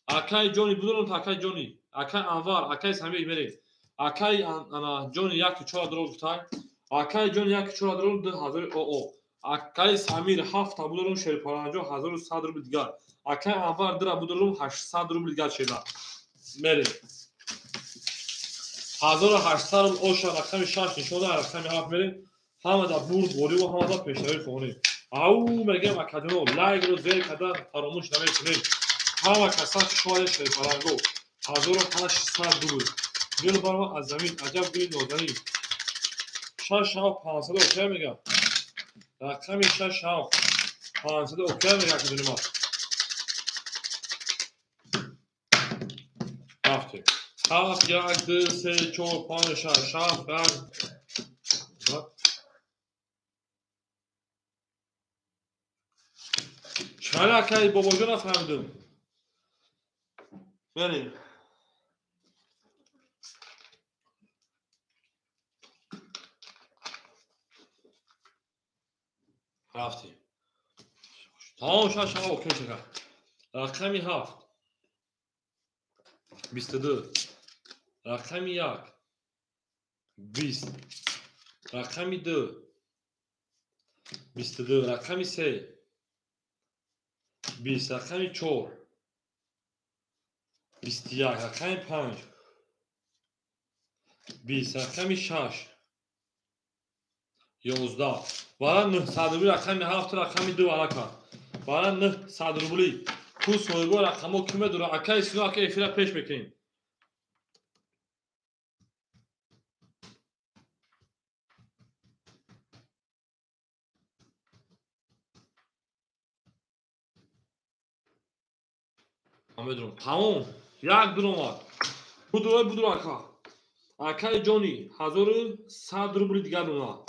Акай ҷони будорем акай ҷони, акай Анвар, акай Самир мерем. Акай ана ҷони 1 4 дорор гуфтай. Акай ҷони 1 4 дорор 2000 ОО. Акай Самир 7 та будорем шерпаланҷо 1100 рубл дигар. Акай Анвар 2 будорем 800 рубл дигар шела. Мерем. 1800 рубл оша рақами 6 нишон дод, рақами 7 мерем. Ҳамада бурд борӣ ва ҳамада пешравӣ хонем. Ау мегӯем акаҷоно лайкро зер карда фаромӯш намекунем. Ҳама каса хуш омадед шерпаланго 1800 рубл. Гул барма аз замин, аҷаб гули нозанин. 6 7 500 окей мегӯям. Рақами 6 7 500 окей мегӯям акаҷони ма. Рафтем. 7 1 2 3 4 5 6 7 8. Чара акай бобоҷон нафаҳмидум. Мерем. Рафтем. Тамом шаш ҳаво окей шуда. Рақами 7 22, рақами 1 20, рақами 2 22, рақами 3 20, рақами 4 21, рақами 5 20, рақами 6 11. Вара 900 рубли рақами 7 рақами 2 вара кард. Вара 900 рубли. Ку соҳибо рақамҳо ки медора? Акаи Сино, ака эфира пеш мекунем. Медонам. Тамом. Як дуромад. Будуро, будуро ака. Акаи ҷони 1100 рубли дигар дона.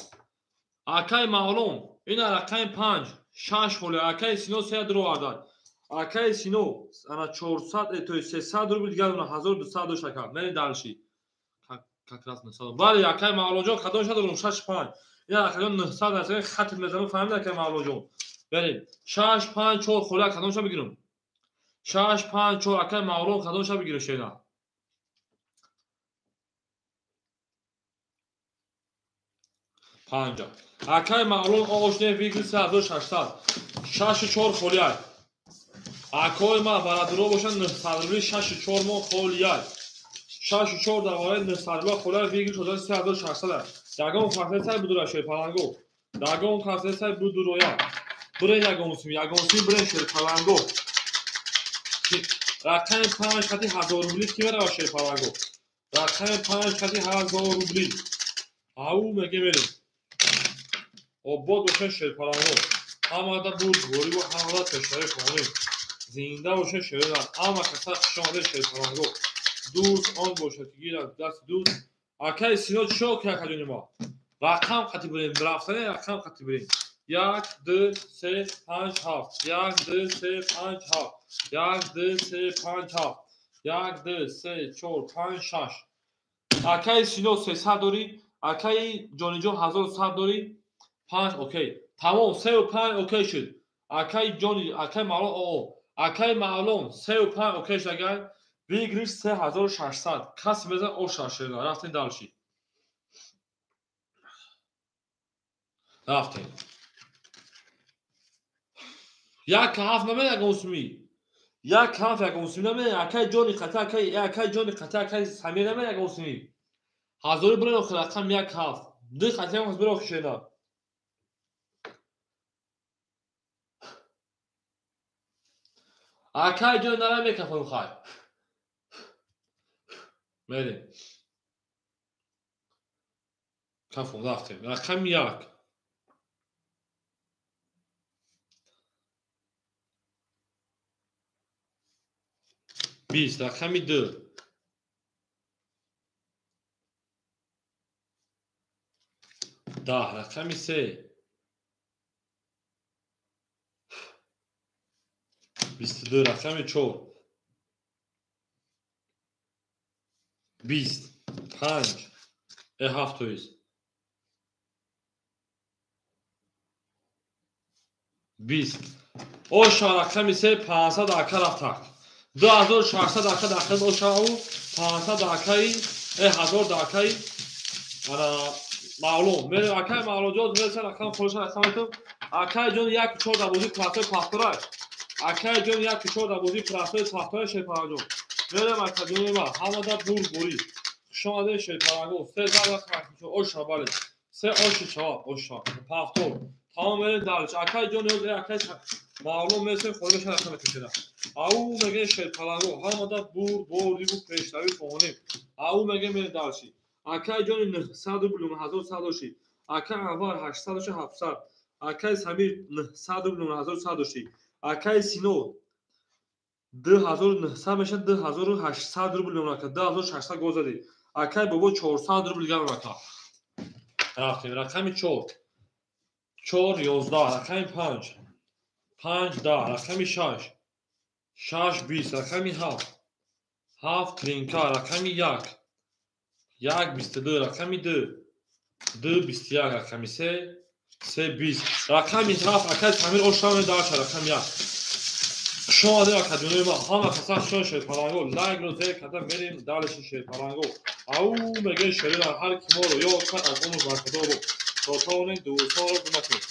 Акаи Мавлон, ина рақами 5 6 холе. Акаи Сино 3 дуровардад. Акаи Сино ана 400, то есть 300 рубли дигар дона, 1200 дошт ака. Мери дальше. Как раз 900. Бале, акаи Мавлонҷон, кадом ша дорум? 6 5. Ина акаҷон 900 аст. Хат мезанам, фаҳмид акаи Мавлонҷон. Берем. 6 5 4 холе кадом ша бигирам? 6 5 4 акаи Мавлон кадом ша бигирам шена? 5. Акаи Мавлон оғошне бигир 3600. 6 4 холе. Акои ма бародаро бошанд 900 рубли 6 4 мо холе. 6 4 дар вораи 900 рубли холе бигир 3600. Ягон фарқе сай будура шерпаланго. Ягон фарқе сай будуроя. Бирен ягон сум, ягон сум бирен шерпаланго. Рақами 5 хати 1000 рубли ки мерава шерпаланго? Рақами 5 хати 1000 рубли. Ау меге мерем. Обод бошен шерпаланго. Ҳамада бурдборӣ ва ҳамада пешравӣ хоҳем. Зинда бошен шераланго. Ҳама каса хуш омадед шерпаланго. Дӯст он бошад ки гирад дасти дӯст. Акаи Сино чӣ ки акаҷони мо? Рақам қати бирем, рафтане рақам қати бирем. 1 2 3 5 7. 1 2 3 5 7. 1 2 3 5 7. 1 2 3 4 5 6. Акаи Сино 300 дорӣ, акаи Ҷониҷон 1100 дорӣ. 5 окей. Тамом 3 5 окей шуд. Акаи Ҷони, акаи Мавлон оо. Акаи Мавлон 3 5 окей шуд агар выигрыш 3600. Каси мезан о 6 Рафтем дальше. Рафтем. Як ҳафт наме ягон суми. Як ҳафт ягон суми наме, акаи Ҷони қата, акаи Ҷони қата, акаи Самир наме ягон суми. Ҳазори бирен охир рақам як ҳафт. Ду қата ягон бирен охир шена. Акаи Ҷони нара мекафон хай. Мерем. Кафон рафтем. Рақами 1. 20, рақами 2. 10, рақами 3. 22, рақами 4. 20, 5, 7 то есть. 20. Оша рақами 3 500 ака рафтак. 2600 ака дахил ошау 500 акаи 1000 акаи ана Мавлон. Мен акаи Мавлонҷон мерса рақам холша рақам айтам. Акаи ҷон 1 4 дар бозии платои пахтора. Акаи ҷон 1 4 дар бозии платои пахтора шерпаланҷон. Мерам акаҷони ма ҳамада бурдборӣ. Хуш омадед шерпаланго. 3 зарба оша бале. 3 оши шава оша. Пахтор. Тамом мерем дальше. Акаи ҷон ёз акаи Мавлон мерсем холша рақам айтам. Ау меге шерпаланго ҳамада бурдборӣ пешравӣ хоҳонем. Ау меге мерем дальше. Акаи ҷони 900 рубл 9100 дошти. Акаи Анвар 800 дошти 700. Акаи Самир 900 рубл 1100 дошти. Акаи Сино 2900 мешад, 2800 рубл мемонад ака, 2600 гол задӣ. Акай бобо 400 рубл дигар мемонад ака. Рафтем, рақами 4. 4 11, рақами 5. 5 10, рақами 6. 6 20, рақами 7. 7 тринка, рақами 1. 1 22, рақами 2. 2 21, рақами 3. 3 20. Рақами 7 акай Самир ошамон дарша рақами 1. Шумо академияи ма ҳама каса шумо шерпаланго лайкро зер карда мерем дальше шерпаланго. Ау меге шерина ҳар ки моро ёд кард аз умр бархӯрдор буд. То тавонем дӯстонро кӯмак кунем.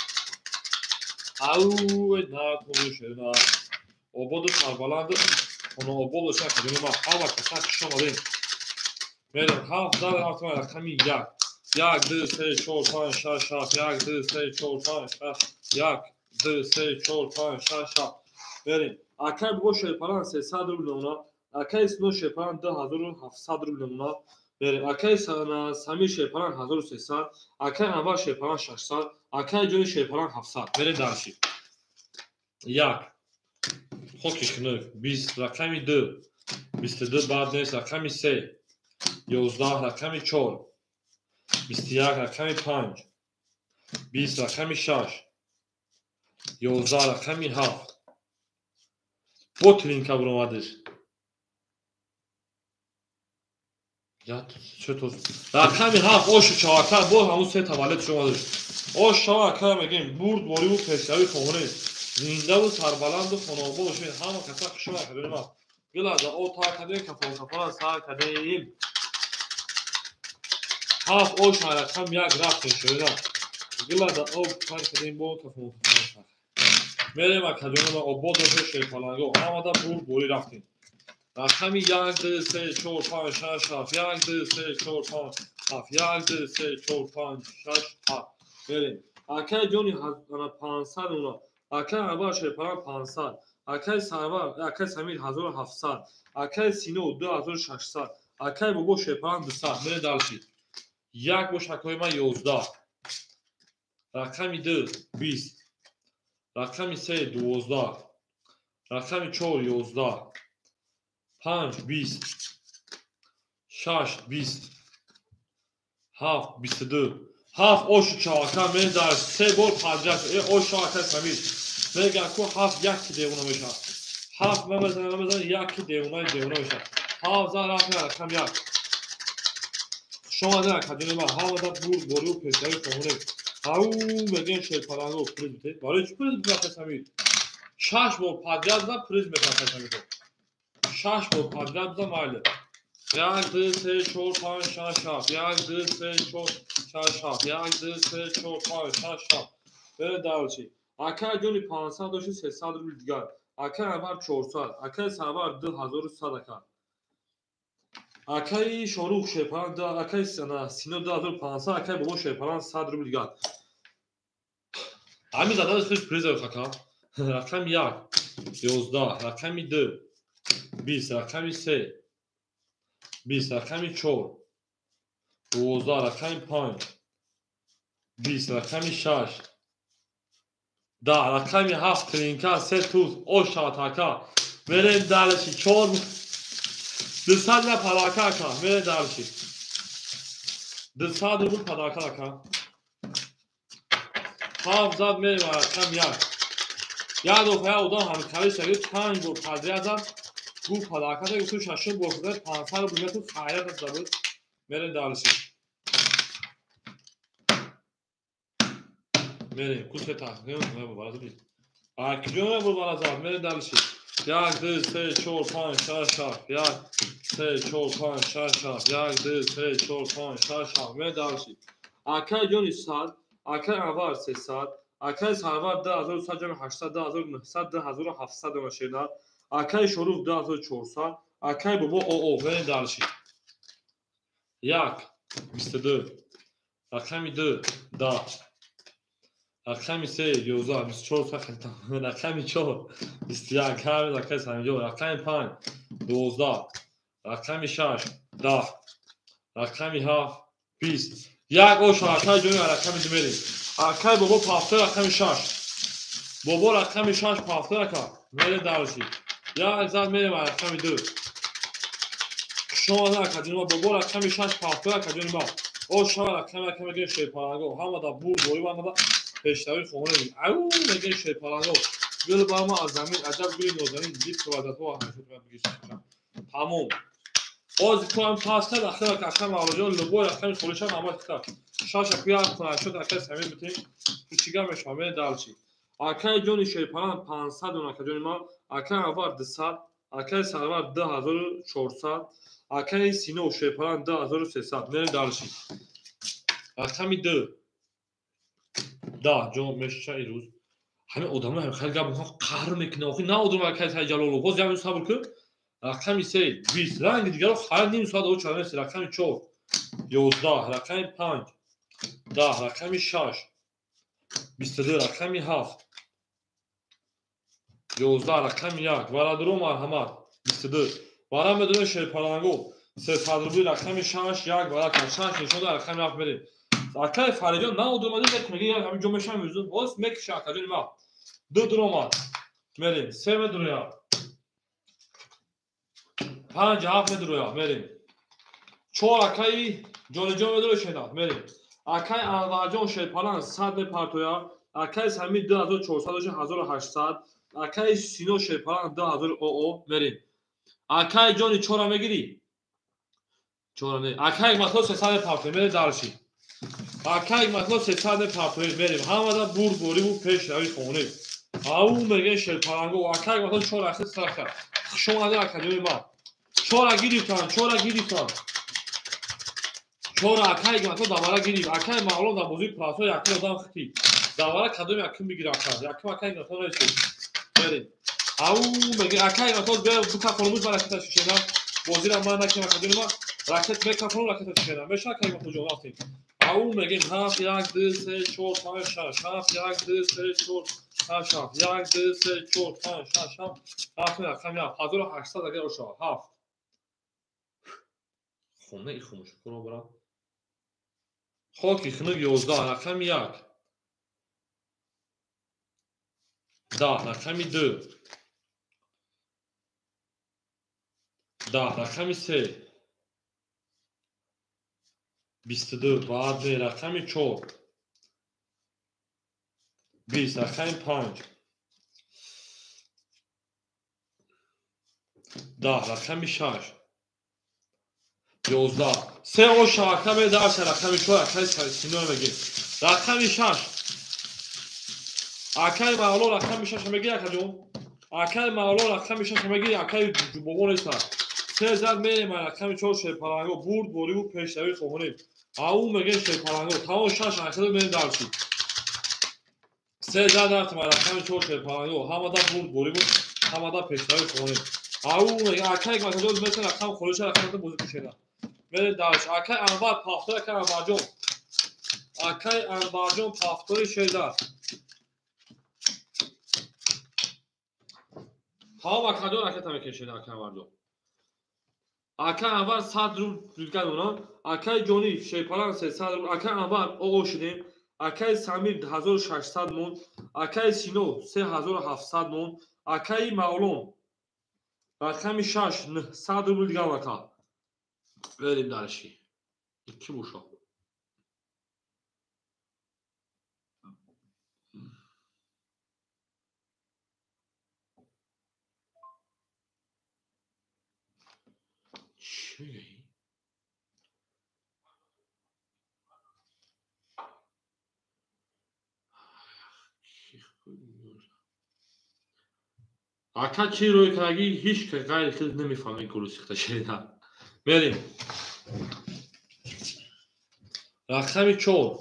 Ау накун шерина. Ободу сарбаланду хонаобод бошад академияи ма ҳама каса хуш омадем. Мерем 7 зад рафтем рақами 1. 1 2 3 4 5 6 7 1 2 3 4 5 6 1 2 3 4 5 6 7. Мерем. Акай бобо шерпалан 300 рубл мемонад. Акай Сино шерпалан 2700 рубл мемонад. Мерем. Акай Самир шерпалан 1300, акай Анвар шерпалан 600, акай Ҷони шерпалан 700. Мерем дальше. 1. Хоки хунук 20, рақами 2. 22 бад нест, рақами 3. 11, рақами 4. 21, рақами 5. 20, рақами 6. 11, рақами 7. Бо тринка буромадиш. Рақами 7 ошу чавака бо ҳамун се таваллуд шумадиш. Ош чавака мегем бурд бориву пешравӣ хоҳонем. Зиндаву сарбаланду хонаобод бошед. Ҳама каса хуш омадед. Гилаза о та кадем кафон кафона сар кадем. 7 ош рақам 1 рафтем шуда. Гилаза о пар кадем бо кафон кафона сар. Мерем академия обод бошед шерпаланго. Ҳамада бурд борӣ рафтем. Рақами 1 2 3 4 5 6 7 1 2 3 4 5 7 1 2 3 4 5 6 7. Мерем. Акай ҷони 500 уна. Акай Анвар шерпалан 500, акай Сарвар, акай Самир 1700, акай Сино 2600, акай бобо шерпалан 200. Мерем дальше. 1 бош акои ман 11. Рақами 2 20. Рақами 3 12. Рақами 4 11. 5 20. 6 20. 7 22. 7 ошу чавака мерем дар 3 бор подряд. Ош чавака Самир. Мегӯям ку 7 яки девона мешавад. 7 мемезанам яки девонаи девона мешавад. 7 зан рафтем рақам 1. Хуш омадед академияи ма. Ҳамада бурд бориву пешравӣ хоҳонем. Ау мегӯем шерпаланго приз битед. Барои чӣ приз битед Самир? 6 бор подряд зад приз метавад Самир. 6 бор подряд зад майли. 1 2 3 4 5 6 7 1 2 3 4 6 7 1 2 3 4 5 6 7. Бере дальше. Акай ҷони 500 дошти 300 рубл дигар. Акай Анвар 400, акай Сарвар 2100 ака. Акай Шорух шерпалан акай Сино 2500, акай бобо шерпалан 100 рубл дигар. Ҳамин заданаш хеле приз ака. Рақами 1 11, рақами 2 20, рақами 3 20, рақами 4 12, рақами 5 20, рақами 6 10, рақами 7 тринка 3 туз ош шавад ака. Мерем дальше 4 200 на подарка ака. Мерем дальше. 200 рубл подарка ака. 7 зад мерем рақами 1. Як дафъа одам ҳамкарӣ шагирд 5 бор подряд зад. Гу подарка да гуфту шашум бор шуда 500 рубл мету хайрат забуд. Мерем дальше. Мерем кусе тахмин мебарад. Акҷо мебарад. Мерем дальше. 1 2 3 4 5 6 7 1 3 4 5 6 7 1 2 3 4 5 6 7. Мерем дальше. Акай ҷони 100, акай Анвар 300, акай Сарвар 2100 800 2900 2700 машина. Акай Шорух 2400, акай бобо ОО. Мерем дальше. 1 22, рақами 2 10, рақами 3 11 24 рақами 4 21 ҳамин акай Самирҷон, рақами 5 12, рақами 6 10, рақами 7 20. 1 ош акай ҷони рақами 2 мерем. Акай бобо пафта рақами 6. Бобо рақами 6 пафта ака. Мерем дальше. Як зад мерем рақами 2. Шумо акаҷони ма бобо рақами 6 пафтор акаҷони ма. О шава рақами ака мегӯем шерпаланго. Ҳамада бурд борӣ ҳамада пешравӣ хоҳонем. Ау мегӯем шерпаланго. Гул ба ма аз замин аҷаб гули нозанин дид квадратҳо тамом. Ҳозир ту ҳам пас кард ахир ака Мавлоҷон любой рақами холиша намат кард. 6 аку як кунад шуд ака Самир битем. Ту чӣ гап мешавад? Мере дальше. Акаи ҷони шерпалан 500 дон акаҷони ма, акаи Анвар 200, акаи Сарвар 2400, акаи Сино шерпалан 2300. Мерем дальше. Рақами 2. Да, ҷон мешава ирӯз. Ҳамин одамо ҳам хеле гап мекунанд, қаҳр мекунанд. Охи на одам акаи Сайҷалолов. Ҳозир як сабр кун. Рақами 3 20. Ранги дигаро ҳар ним соат о чанд нест. Рақами 4 11, рақами 5 10, рақами 6 22, рақами 7 11, рақами 1. Варадуро марҳамат 22. Вара медонем шерпаланго 300 рубли рақами 6 1 варака 6 нишон дар рақами 7 мерем. Акаи Фаридҷон на одам омада мегӯяд як ҳамин ҷо мешавам мезун. Боз мекиша акаҷони ма. 2 дуромад. Мерем. 3 медурояд. 5 7 медурояд. Мерем. 4 акаи Ҷониҷон медурояд шенад. Мерем. Акаи Анварҷон шерпалан 100 мепартояд. Акаи Самир 2400 дошт 1800. Акаи Сино шерпалан 2000 оо мерем. Акаи ҷони 4 мегирӣ? 4 не. Акаи Матло 300 мепартояд. Мерем дальше. Акаи Матло 300 мепартояд. Мерем. Ҳамада бурд бориву пешравӣ хонем. Ау мегӯем шерпаланго. Акаи Матло 4 ахир саха. Хуш омадед акаҷони ма. 4 гирифтан, 4 гирифтан. 4 акаи Матло давара гирифт. Акаи Мавлон дар бозии прасо якум одам хитид. Давара кадом якум бигира ака? Якум акаи Матло несид. Мерем. Ау мегӯем акаи Матло биё ду кафономуз ба ракета шишена. Бозира ман накунам акаҷони ма. Ракет мекафонам ракета шишена. Меша акаи Матло ҷон рафтем. Ау мегӯем 7 1 2 3 4 5 6 7 1 2 3 4 5 6 1 2 3 4 5 6 7 7 рақами 1800 агар ошавад 7. Хона и хомӯшкуро бара. Хоки хунук 11 рақами 1 10 рақами 2 10 рақами 3 22 баъд рақами 4 20 рақами 5 10 рақами 6 11 3 оша рақами 10 рақами 4 акаи Сино мегӯем. Рақами 6 акаи Мавло рақами 6 мегӯяд акаҷон. Акаи Мавло рақами 6 мегӯяд акаи бобо неста. 3 зад мерем рақами 4 шерпаланго бурд бориву пешравӣ хоҳонем. Ау мегӯем шерпаланго. Тамом 6 ахир мерем дальше. 3 зад рафтем рақами 4 шерпаланго. Ҳамада бурд бориву ҳамада пешравӣ хоҳонем. Ау мегӯем акаи Матло меса рақам холиша рақами бозӣ кушена. Мерем дальше. Акаи Анвар пафтор акаи Анварҷон. Акаи Анварҷон пафтори шерзад. Тамом акаҷон ракета мекашед акаи Анварҷон. Акаи Анвар 100 рубл дидган онам. Акаи Ҷони шерпалан 300 рубл. Акаи Анвар оо шудем. Акаи Самир 1600 мон. Акаи Сино 3700 мон. Акаи Мавлон рақами 6 900 рубл диган ака. Берем дальше. Ки боша? Чӣ мегӯӣ? Ака чӣ рӯй кардагӣ ҳеҷ ғайри хел намефаҳмем гулусихта шерида. Мерем. Рақами 4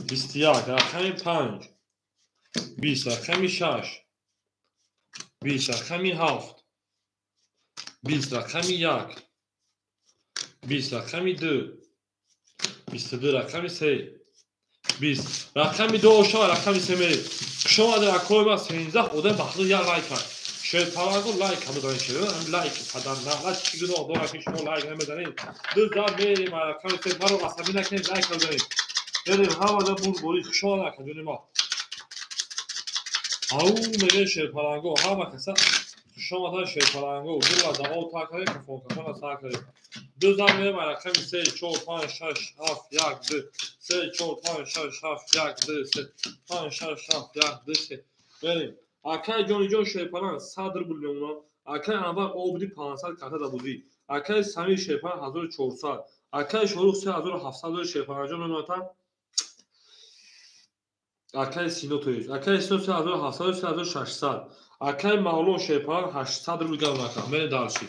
21, рақами 5 20, рақами 6 20, рақами 7 20, рақами 1 20, рақами 2 22, рақами 3 20, рақами 2 ошава рақами 3 мерем. Хуш омадед акои ма 13 одам ба худо як лайк кард. Шерпаланго лайк мезанед шер. Лайк падар на чӣ гуноҳ дорад ки шумо лайк намезанед. Ду зад мерем рақами 3 маро асабӣ накунед лайк мезанед. Мерем ҳамада бурд борӣ. Хуш омадед акаҷони ма. Ау мегӯем шерпаланго ҳама каса Хушомадҳои шерпаланго. Гула дао та кардем, кафон кафона сар кардем. Ду зан мерем рақами 3 4 5 6 7 1 2 3 4 5 6 7 1 2 3 5 6 7 1 2 3. Мерем. Акай ҷониҷон шерпаланг 100 рубл мемонад. Акай Анвар обди 500 карта да бозӣ. Акай Самир шерпаланг 1400. Акай Шорух 3700 шерпалангҷон мемонад. Акай Сино тоист. Акай Сино 3700 3600. Акай Мавлон шерпаланг 800 рубл гап нака. Мерем дальше.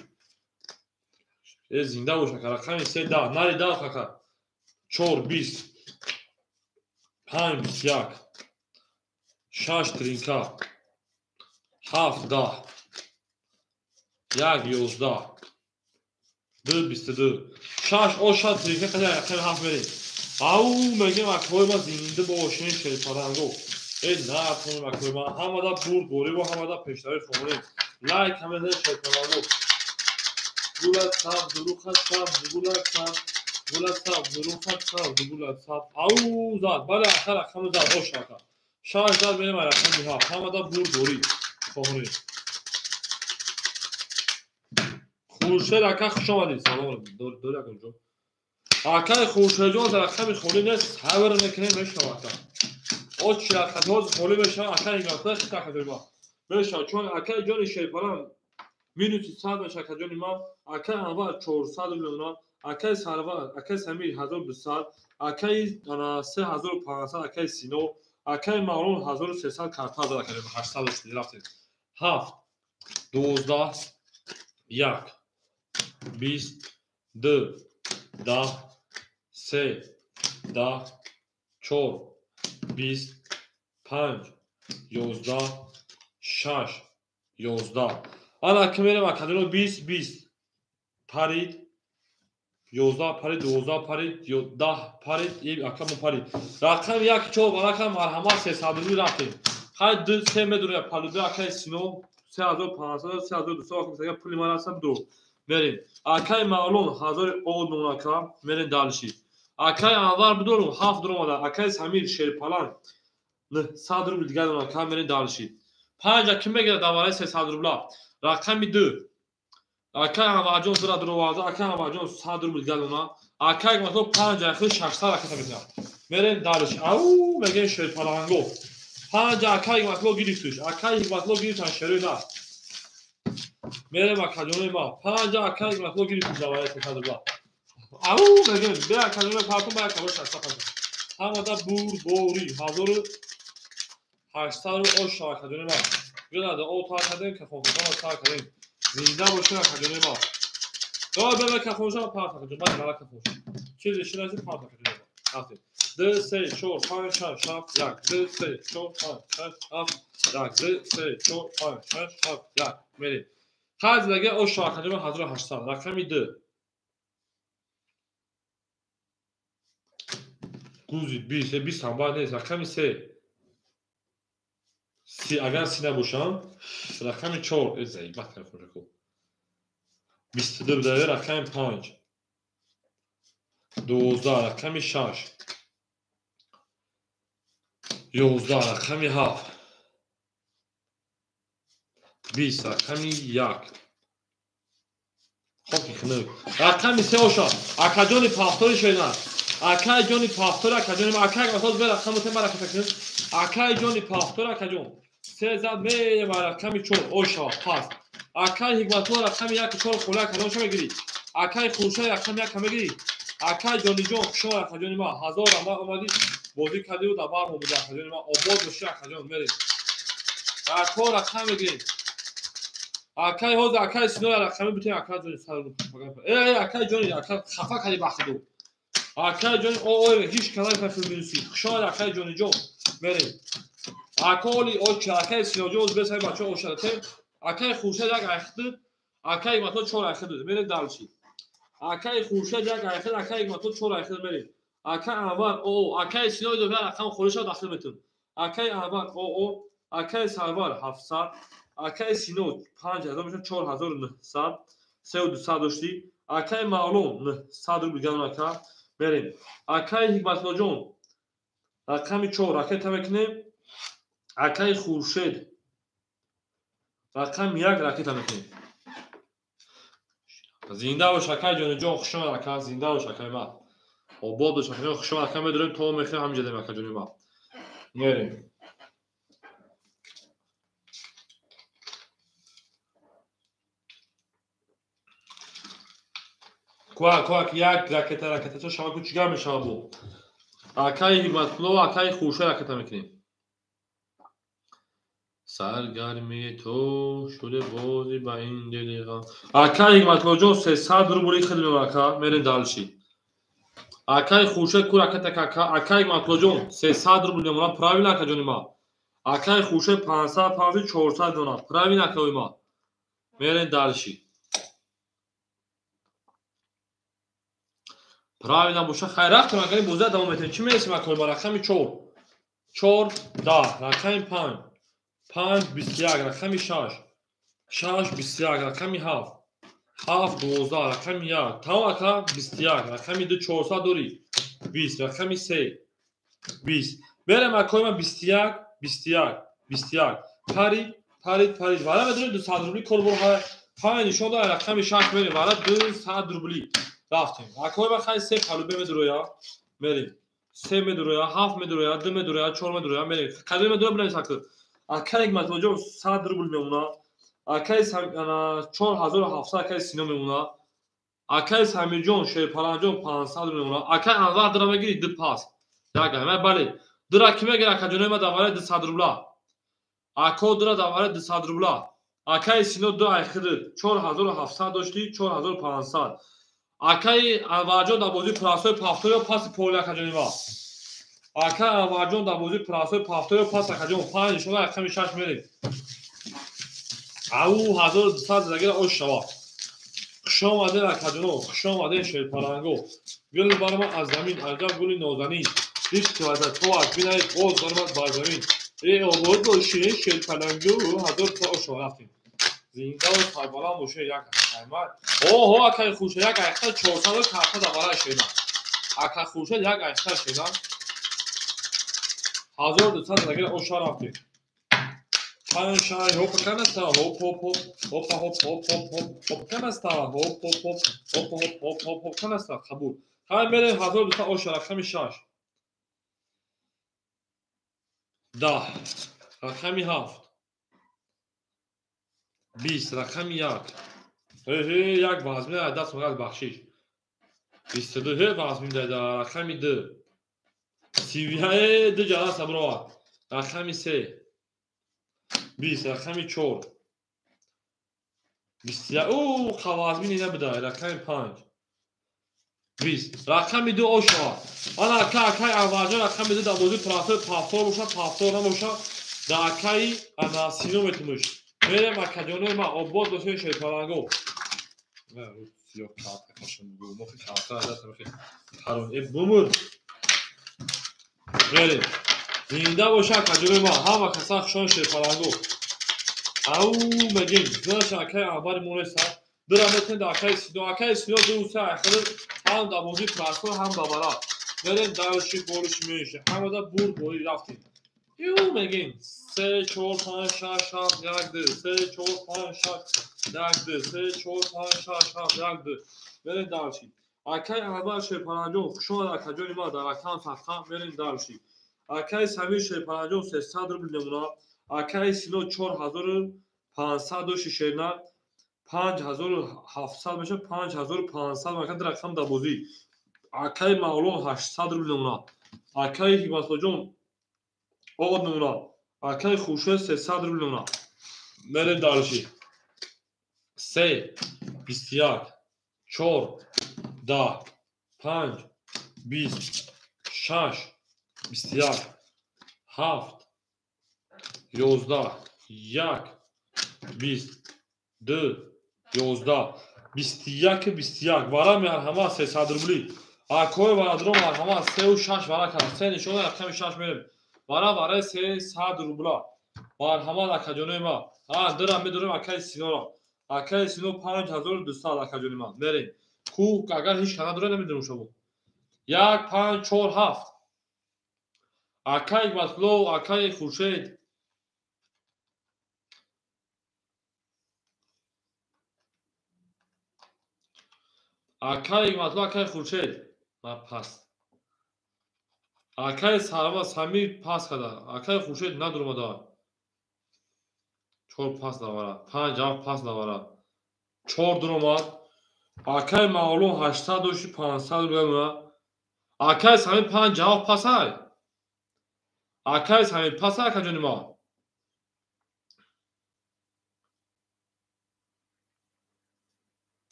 Зинда бош ака. Рақами 3 10. Нари 10 ака. 4 20 5 21 6 тринка 7 10 1 11 2 22 6 8 тринка қадар рақами 7 мерем. Ау мегем акои ма зинда бошем шерпаланго. Натонем акои ма ҳамада бурд бориву ҳамада пешравӣ хонем. Лайк ҳамада шерпаланго. Гула сабз, руха сабз, гула сабз, гула сабз, руха сабз, гула сабз. Ау зад, бале ака рақами зад, ош ака. 6 зад мерем рақами 7. Ҳамада бурд борӣ хонем. Хуршед ака хуш омадед. Салом дори ака ҷон. Акай Хуршедҷон дар рақами холӣ нест, сабр мекунем мешавад ака. Очи рақамҳо холӣ мешавад, акай ҳикматулло хит ака ҷони ман. Мешавад, чун акай ҷони шерпаланг минуси 100 мешавад ака ҷони ман, акай Анвар 400 рубл мемонад, акай Сарвар, акай Самир 1200, акай 3500, акай Сино, акай Мавлон 1300 карта дод ака ҷони 800 шуд рафтем. 7 12 1 20 2 10 3 10 4 20 5 11 6 11. Ана ки мерем академия 20 20 парид 11 парид 12 парид 10 парид ака мо парид. Рақам 1 4 барака марҳамат 300 рубл рафтем. Хай 2 3 медура палуби акай Сино 3500 3200 ака пули ман аст ду. Мерем. Акай Мавлон 1000 од монака мерем дальше. Акай Анвар бидорум 7 дуромада. Акай Самир шерпаланг 900 рубл дигар монака мерем дальше. 5 ки мегирад давараи 300 рубла. Рақами 2. Акай Анварҷон дура дуроварда. Акай Анварҷон 100 рубл дигар мона. Акай масалан 5 ахир 600 ракета мекунад. Мерем дальше. Ау мегем шерпаланго. 5 акай масалан гирифтуш. Акай масалан гирифтан шерои на. Мерем акаҷони ма. 5 акай масалан гирифтуш давараи 300 рубла. Ау мегем бе акаҷони партум ба акаҷони 600. Ҳамада бурбори 1800 ош акаҷони ма. Гулада о та кардем кафонкафона та кардем. Зинда бошед акаҷони ма. До бе кафонша парт акаҷон. Ман гала кафонша. Чизе шинаси парт акаҷони ма. Рафтем. 2 3 4 5 6 7 1 2 3 4 5 6 7 1 2 3 4 5 6 7 1. Мерем. Хази даге ош акаҷони 1800. Рақами 2. Гузи 20 20 ҳам бад нест. Рақами 3. Си агар си набошам, рақами 4 заибат кардам. 22 бидаре рақами 5. 12 рақами 6. 11 рақами 7. 20 рақами 1. Хоки хунук. Рақами 3 оша. Акаҷони пафтори шоина. Акай ҷони пафтори акаҷони акай масалан бе рақами 3 мара катакин. Акай ҷони пафтори акаҷон. 3 зад мерем рақами 4 оша пас. Акай Ҳикматулло рақами 1 4 хола акаҷон шо мегирӣ. Акай Хуршед рақами 1 мегирӣ. Акай ҷониҷон хушо акаҷони ма 1000 ама омадӣ бозӣ кардиу дар бар мо буда акаҷони ма обод бошӣ акаҷон мерем. Ако рақам мегирем. Акай ҳозир акай Сино рақами бутем акай ҷони сар. Акай ҷони ака хафа кардӣ ба худу. Акай ҷони о ҳеҷ канал кафир минуси. Хушо акай ҷониҷон мерем. Аколи очи акай Синоҷон оз бесай бача ошаратем. Акай Хуршед як айхид, акай Ҳикматулло 4 айхид. Мерем дальше. Акай Хуршед як айхид, акай Ҳикматулло 4 айхид мерем. Акай Анвар о акай Сино ду рақам холиша дахил метун. Акай Анвар о акай Сарвар 700, акай Сино 5000 мешавад 4900, 3200 доштӣ. Акай Мавлон 900 рубл ган ака. Мерем. Акай Ҳикматуллоҷон рақами 4 ракета мекунем. Акай Хуршед Рақами 1 ракета мекунем. Зинда бош акай ҷониҷон, хуш омад ака, зинда бош акай ма. Обод бош акаҷон, хуш омад ака, медорем то мехӯрем ҳаминҷа дем акаҷони ма. Мерем. Куак, куак, як ракета, ракетача шава ку чигар мешава бу? Акаи Ҳикматулло, акаи Хуршед ракета мекунем. Саргармии ту шуде бозӣ ба ин дили ғам. Акаи Ҳикматуллоҷон 300 рубли хид меорад ака, мерем дальше. Акаи Хуршед ку ракета ака, акаи Ҳикматуллоҷон 300 рубли мемонад, правильно акаҷони ма. Акаи Хуршед 500 павзи 400 мемонад, правильно акаи ма. Мерем дальше. Правильно боша, хайр рафтем акаи бозия давом метем. Чӣ мересем акаи ма? Рақами 4. 4 10, рақами 5. 5 21, рақами 6. 6 21, рақами 7. 7 12, рақами 1. Тамом ака 21, рақами 2 400 дорӣ. 20, рақами 3. 20. Берем акаи ма 21, 21, 21. Парид, парид, парид. Вара медорем 200 рубли кор бор ҳай нишон дод рақами 6 мерем. Вара 200 рубли. Рафтем. Акаи ма хай 3 палубе медуроя. Мерем. 3 медуроя, 7 медуроя, 2 медуроя, 4 медуроя, мерем. Қадр медуроя бинавис ака. Акаи Ҳикматуллоҷон 100 рубл мемонад. Акаи 4700 акаи Сино мемонад. Акаи Самирҷон Шерпаланҷон 500 рубл мемонад. Акаи Анвар дира мегири 2 пас. Як ай бале. Дира ки мегири акаҷонои ма давари 200 рубла. Ако дира давари 200 рубла. Акаи Сино 2 ай хидр 4700 дошти 4500. Акаи Анварҷон дар бозии прасои пафториё паси поли акаҷони ма. Ака Анварҷон дар бозии прасои пафториё пас акаҷон 5 нишона рақами 6 мерем. Ау 1200 загира ош шава. Хуш омадед акаҷоно, хуш омадед шерпаланго. Гул барма аз замин, аҷаб гули нозанин. Дишт ваза то аз бинаед боз бармад бар замин. Э обод бошед шерпаланго, 1000 то ош шава рафтем. Зинда ва сарбаланд бошед як акаймар. Оҳо акаи Хуршед як айхта 400 карта давара шена. Ака Хуршед як айхта шена. 1200 загира оша рафтем. 5 6 хоп канаста хоп хоп хоп хоп хоп хоп хоп хоп хоп канаста хоп хоп хоп хоп хоп хоп хоп хоп канаста қабул. Хай мерем 1200 оша рақами 6. 10 рақами 7. 20 рақами 1. Ҳе як вазмин даст мегад бахшиш. 22 ҳе вазмин дада рақами 2. 31 ду ҷара саброва. Рақами 3. 20 рақами 4. 21 о қавазмин набуда рақами 5. 20 рақами 2 ошава. Ана ака акаи Анварҷон рақами 2 дар бозии прасои пафтор боша, пафтор набоша, дар акаи ана Сино метумуш. Мерем акаҷонои ма обод бошед шерпаланго. Сиёҳ карта кашам бу. Мохи карта даст мохи. Ҳарон э бумур. Мерем. Зинда боша акаҷонои ма, ҳама каса хушон шерпаланго. Ау мегем, зиндаша акаи Анвари мо неста. Дира метен дар акаи Сино, акаи Сино ду се айхири ҳам дар бозии прасо ҳам дар бара. Мерем дарши болиши меиша. Ҳамада бур бори рафтем. Ю мегем 3 4 5 6 7 1 2 3 4 5 6 1 2 3 4 5 6 7 1 2. Мерем дарши. Акаи Анвар Шерпаланҷон хуш омад акаҷони ма дар рақам садқа мерем дарши. Акаи Самир Шерпаланҷон 300 рубл мемонад. Акаи Сино 4500 дошти шерна 5700 мешавад 5500 макан рақам дар бозӣ. Акаи Мавлон 800 рубл мемонад. Акаи Ҳикматуллоҷон од мемонад. Акаи Хуршед 300 рубл мемонад. Мерем дарши. 3 21 4 10 5 20 6 21 7 11 1 20 2 11 21 21 вара марҳамат 300 рубли. Акои варадро марҳамат 3 6 вара кард. 3 нишона рақами 6 мерем. Вара вараи 300 рубла. Марҳамат акаҷонои ма. Ҳа дира медорем акаи Синора. Акаи Сино 5200 акаҷони ма. Мерем. Ку агар ҳеч кана дора намедонам шумо. 1 5 4 7. Акаи Ҳикматулло, акаи Хуршед. Акай Ҳикматулло, акай Хуршед. Ма пас. Акай Сарва Самир пас када. Акай Хуршед надурмада. 4 пас давара. 5 7 пас давара. 4 дуромад. Акай Мавлон 800 дошти 500 рубля. Акай Самир 5 7 пасай. Акай Самир пасай ака ҷони ма.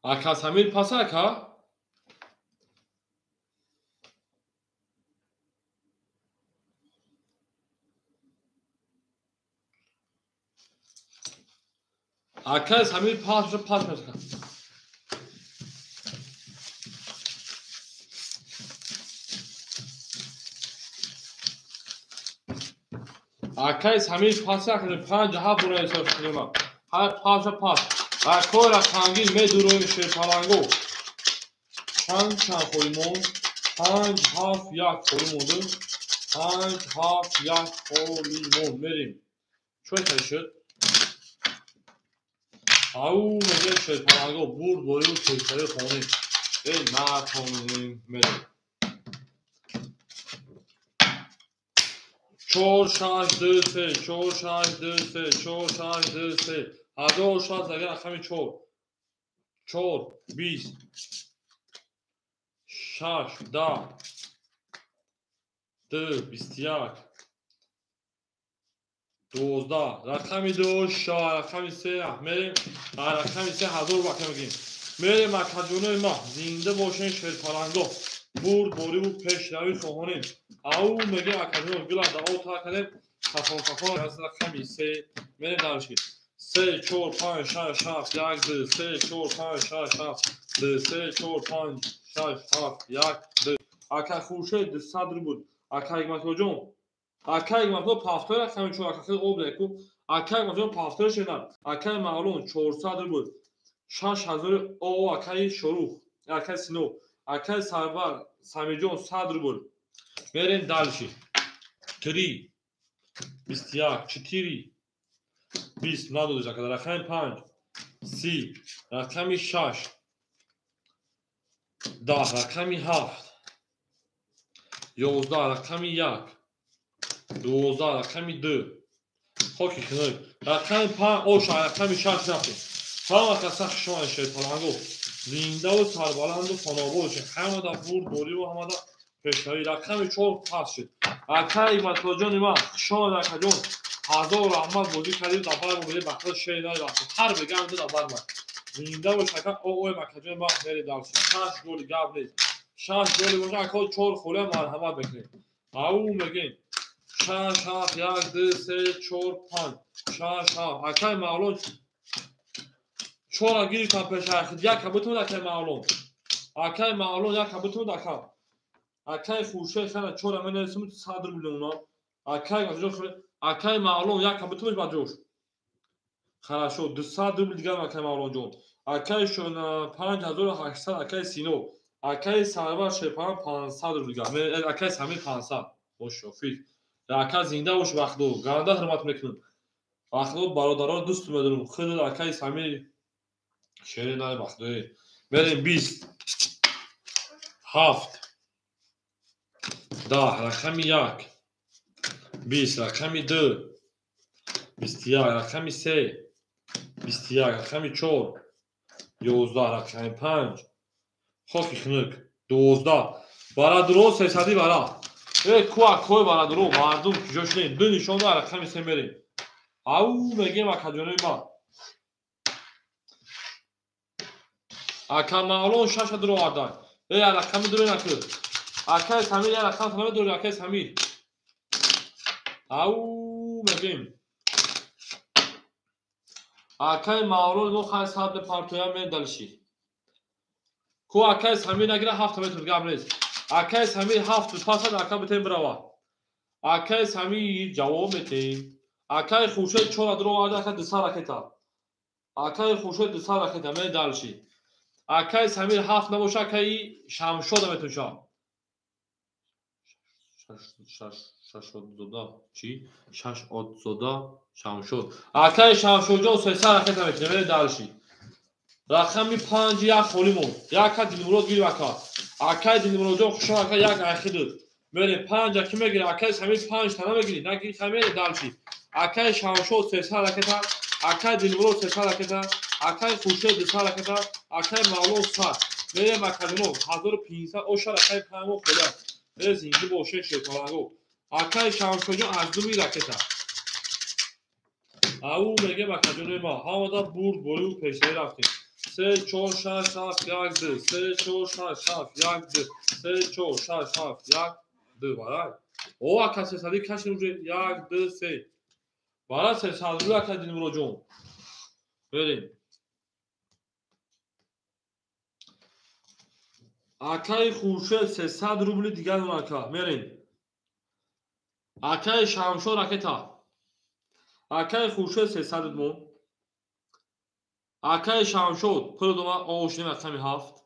Ака Самир паса ака? Акай Самир пас пас мешка. Акай Самир пас ака 5 7 бура ҳисоб кунем. Ҳар пас пас. Акой рақамгир медуроем шерпаланго. Чанд чанд холӣ монд? 5 7 1 холӣ монду. 5 7 1 холӣ монд. Мерем. Чой хел шуд? Ау мегӯяд шерпаланго бурд борию пешари хонем. Эй натонем мерем. 4 6 2 3 4 6 2 3 4 6 2 3 1060 агар рақами 4 4 20 6 10 2 21 12 рақами 2 6 рақами 3 мерем рақами 3 1000 вақт мегирем. Мерем акаҷонои ма зинда бошен шерпаланго. Бурд бориву пешравӣ хоҳонем. Ау мегӯем акаҷоно гила дао та кардем. Хафон хафон аз рақами 3 мерем дарши. 3 4 5 6 7 1 2 3 4 5 6 7 2 3 4 5 6 7 1 2. Ака Хуршед 200 рубл. Ака Ҳикматуллоҷон. Ака Ҳикматулло пафтои рақами 4 ака хел об леку. Ака Ҳикматулло пафтои шена. Акаи Мавлон 400 рубл. 6000 о акаи Шорух, акаи Сино, акаи Сарвар Самирҷон 100 рубл. Мерем дальше. 3 21 4 20 надодиш ака. Рақами 5 30 рақами 6 10 рақами 7 11 рақами 1 12 рақами 2 хоки хунук рақами 5 оша рақами 6 рафтем. Ҳама каса хушомад шерпаланго. Зиндаву сарбаланду хонобод шед. Ҳамада бурд бориву ҳамада пешравӣ. Рақами 4 пас шуд. Акаи Ҳикматуллоҷони ман хушомад акаҷон. 1000 раҳмат бозӣ кардем дар бар мо бахта шер нарафт. Ҳар бегам дар бар ма. Зинда бош ака оой макаҷони ман мери дарси. 6 голи гап нест. 6 голи боша ака 4 холия марҳамат мекунем. Ау мегӯем 6 7 1 2 3 4 5 6 7 акаи Мавлон 4 гирифтам пеша як бутун акаи Мавлон. Акаи Мавлон як бутун ака. Акаи Хуршед хана 4 менависем 100 рубл уна. Акаи акаи Мавлон як бутун ба ҷош. Хорошо 200 рубл дигар акаи Мавлонҷон. Акаи 5800 акаи Сино. Акаи Сарвар Шерпалан 500 рубл дигар. Акаи Самир 500. Бош шофир. Ака зинда бош вақтдо. Ганда ҳурмат мекунам. Вақтдо бародаро дӯст медорам. Худ акаи Самир шери най вақтдои. Мерем 20 7 10 рақами 1 20 рақами 2 21 рақами 3 21 рақами 4 11 рақами 5 хоки хунук 12 барадуро 300 бара. Э ку акой барадуро мардум куҷо шудем? Ду нишон рақами 3 мерем. Ау мегӯем акаҷонои ма. Ака Мавлон 6 дуро овардан. Э рақами дуро накун. Акаи Самир як рақам намедори акаи Самир. Ау мегӯем. Акаи Мавлон мо хай саб партоя медалши. Ку акаи Самир нагира 7 метр гап нест. Акаи Самир 7 пасад ака битем бирава. Акаи Самир ҷавоб метем. Акаи Хуршед 4 дуро оварда ака 200 ракета. Акаи Хуршед 200 ракета медалши. Акаи Самир 7 набоша акаи Шамшода метунша. Шашодзода чӣ? Шашодзода Шамшод. Акаи Шамшодҷон 300 ракета метунша медалши. Рақами 5 як холӣ монд. Яка Дилмурод гирифт ака. Акай Дилмуродҷон хушо ака як айхидуд. Мерем 5 аки мегири, акай Самир 5 тана мегири, нагири хамери далчи. Акай Шамшод 300 ракета, акай Дилмурод 300 ракета, акай Хуршед 200 ракета, акай Мавлон 100. Мерем акадино 1500 оша рақами 5 мо холӣ. Мерем зинди боше шерпаланго. Акай Шамшодҷон аз 2 ракета. Ау мегем акаҷонои ма, ҳамада бурд борию пешравӣ рафтем. 3 4 6 7 1 2 3 4 6 7 1 2 3 4 6 7 1 2 барай. О ака сесади кашин уже 1 2 3. Бара сесади ака Дилмуродҷон. Берем. Акаи Хуршед 300 рубли дигар ака. Мерем. Акаи Шамшод ракета. Акаи Хуршед 300 мон. Акаи Шамшод пул дома ошнем рақами 7.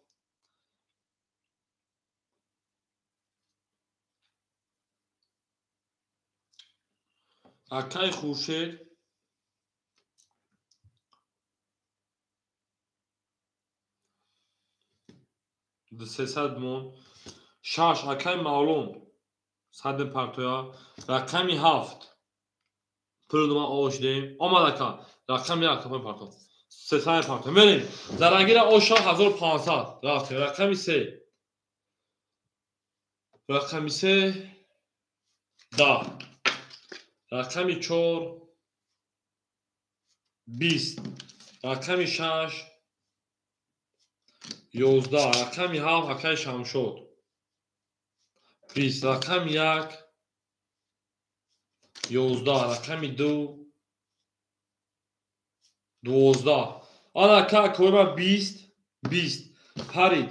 Акаи Хуршед 300 мон. 6 акаи Мавлон 100 партоя. Рақами 7 пул дома ошдем. Омад ака. Рақами 1 капои парто. 300 парто. Мерем. Зарангира оша 1500 рафтем. Рақами 3. Рақами 3 10. Рақами 4 20. Рақами 6 11. Рақами 7 акаи Шамшод 20. Рақами 1 11. Рақами 2 12. Ана ака койма 20 20 парид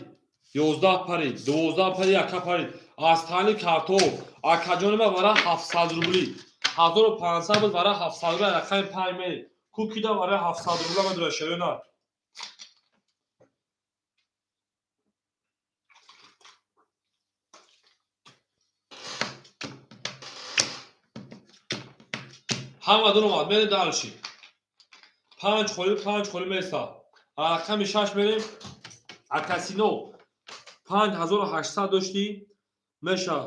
11 парид 12 парид ака парид. Аз тани картоф акаҷони ма вара 700 рубли. 1500 буд вара 700 рубли. Рақами 5 мери. Кукида вара 700 рубли ма дура шерена. Ҳама дун омад. Мерем далши. 5 холӣ 5 холӣ места. Рақами 6 мерем. Акасино 5800 доштӣ меша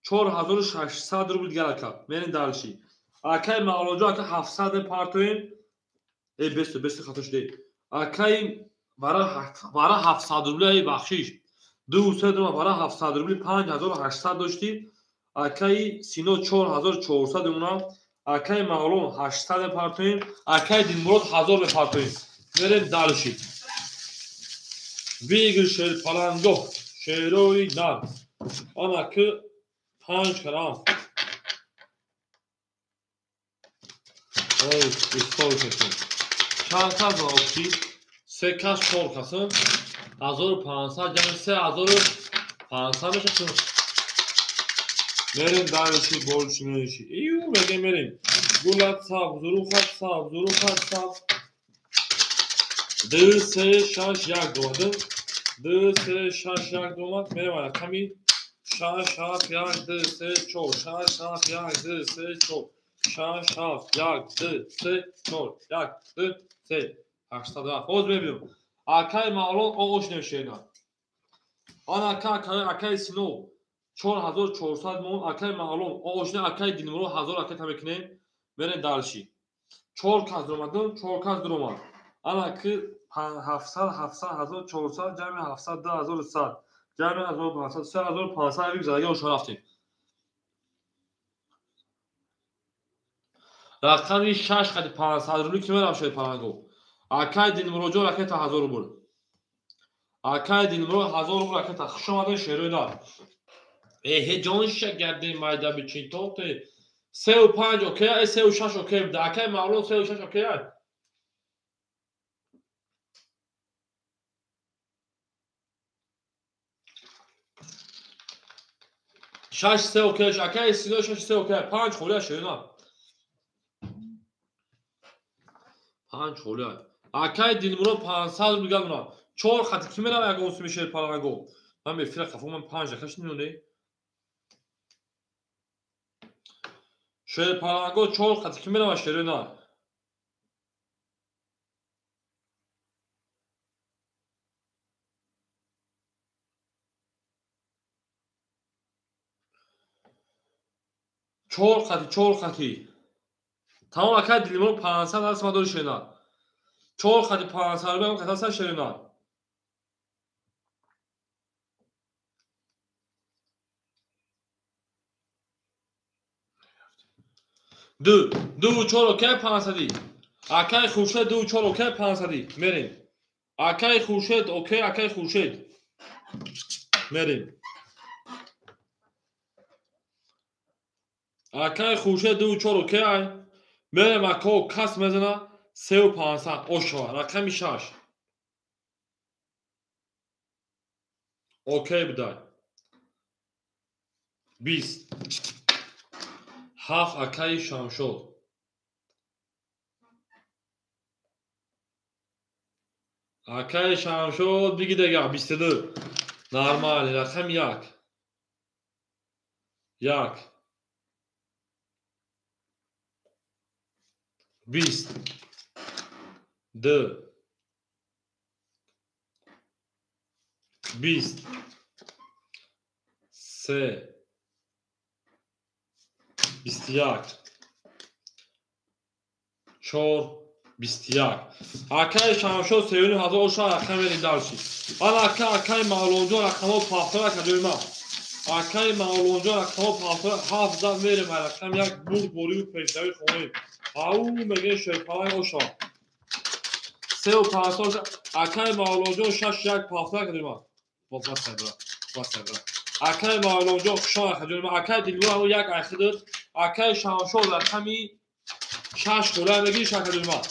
4600 рубл дигар ака. Мерем далши. Акаи Мавлонҷон ака 700 партоем. Бесто бесто хато шуде. Акаи вара 700 рубли ай бахшиш. 200 рубл вара 700 рубли 5800 доштӣ. Акаи Сино 4400 мемонад. Акаи Мавлон 800 партоем. Акаи Дилмурод 1000 партоем. Мерем далши. Вигр шерпалангоҳ шерои нар. Ана ки 5 грамм. Ой, чанд кас вообще? 3 кас 4 кас. 1500 ҷамъ 3500 мешавад. Мерем далши больше меньше. Ию мегем мерем. Гулат сабз, рухат сабз, рухат сабз. 2 3 6 1 2 2 3 6 1 2 мерем рақами 6 7 1 2 3 4 6 7 1 2 3 4 6 7 1 2 3 4 1 2 3 8 ҳоз мебинем. Акаи Мавлон оғош нешена. Ана ака акаи Сино 4400 мон. Акаи Мавлон оғош не. Акаи Дилмурод 1000 ракета мекунем. Мерем далши. 4 кас дуромадем, 4 кас дуромад. Ана ки 700 700 1400 ҷамъи 700 2100 ҷамъи 1500 3500 вик задаги ошо рафтем. Рақами 6 қади 500 рубли ки мерав шояд паланго. Акаи Дилмуродҷон ракета 1000 рубл. Акаи Дилмурод 1000 рубл ракета. Хуш омадед шерои нар. Эҳе ҷон шагарде майда бичин тоте. 3 5 окей, 3 6 окей. Акаи Мавлон 3 6 окей. 6 3 окей, акаи Сино 6 3 окей. 5 холия шерои нар. 5 холия. Акаи Дилмурод 500 рубл галуна. 4 хати ки мерава ягон суми шер паланго. Ман бефира хафо ман 5 ракаш милионе. Шер паланго 4 хати ки мерава шерои нар. Чор қати, чор қати. Тамом акай Дилмурод 500 аст мадори шеринар. Чор қати 500 рубл ҳам қати аст шеринар. Ду, дуву чор окей 500. Акай Хуршед дуву чор окей 500. Мерем. Акай Хуршед окей, акай Хуршед. Мерем. Акай Хуршед дуву чор окей ай. Мерем ако кас мезана 3500 ошва рақами 6. Окей будай. 20. 7 акаи Шамшод. Акаи Шамшод биги дега 22. Нормали рақами 1. 1. 20. 2. 20. 3. 21. 4. 21. Акаи Шамшод 3500 оша рақам мерем дарши. Ана ака акаи Мавлонҷон рақамҳо пафтора акаҷои ман. Акаи Мавлонҷон рақамҳо пафтора 7 зад мерем рақам 1 бурд борию пешравӣ хоҳем. Ау мегӯем шерпаланг оша. 3500 оша. Акаи Мавлонҷон 6 1 пафтора акаҷои ман. Басай бра. Басай бра. Акаи Мавлонҷон хушон акаҷои ман. Акаи Дилмурод 1 айхидр. Акаи Шамшод рақами 6 хӯра мегирӣ акаҷои ман.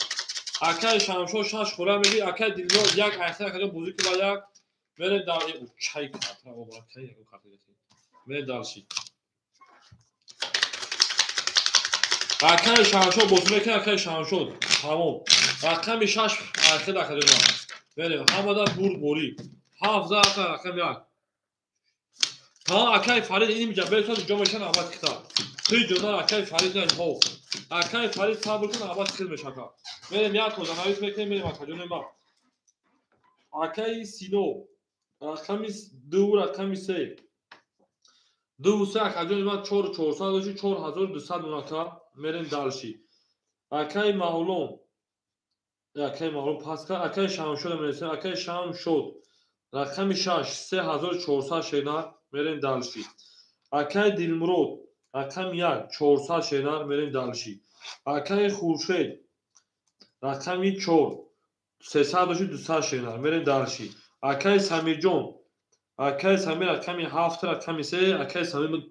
Акаи Шамшод 6 хӯра мегирӣ. Акаи Дилмурод 1 айхидр акаҷон бозӣ кун ба 1. Мерем дар чай картра обра кай ягон карта гирифтем. Мерем дарши. Акаи Шамшод бозӣ мекунад, акаи Шамшод. Тамом. Рақами 6 айхидр акаҷои ман. Мерем ҳамада бурд борӣ. 7 зад рақами 1. Тамом акаи Фарид инҷа бесад ҷо мешан абад кита. Ти ҷона акаи Фарид на ҳо. Акаи Фарид сабр кун абад хил мешака. Мерем як тозанавис мекунем мерем акаҷони ман. Акаи Сино рақами 2 рақами 3. 2 3 акаҷони ман 4400 дошти 4200 мунака мерем дарши. Акаи Мавлон акаи Мавлон паска акаи Шамшод мересем акаи Шамшод рақами 6 3400 шенар мерем дарши. Акаи Дилмурод рақами 1 400 шенар мерем дарши. Акаи Хуршед рақами 4 300 дошти 200 шенар мерем дарши. Акаи Самирҷон акаи Самир рақами 7 рақами 3 акаи Самир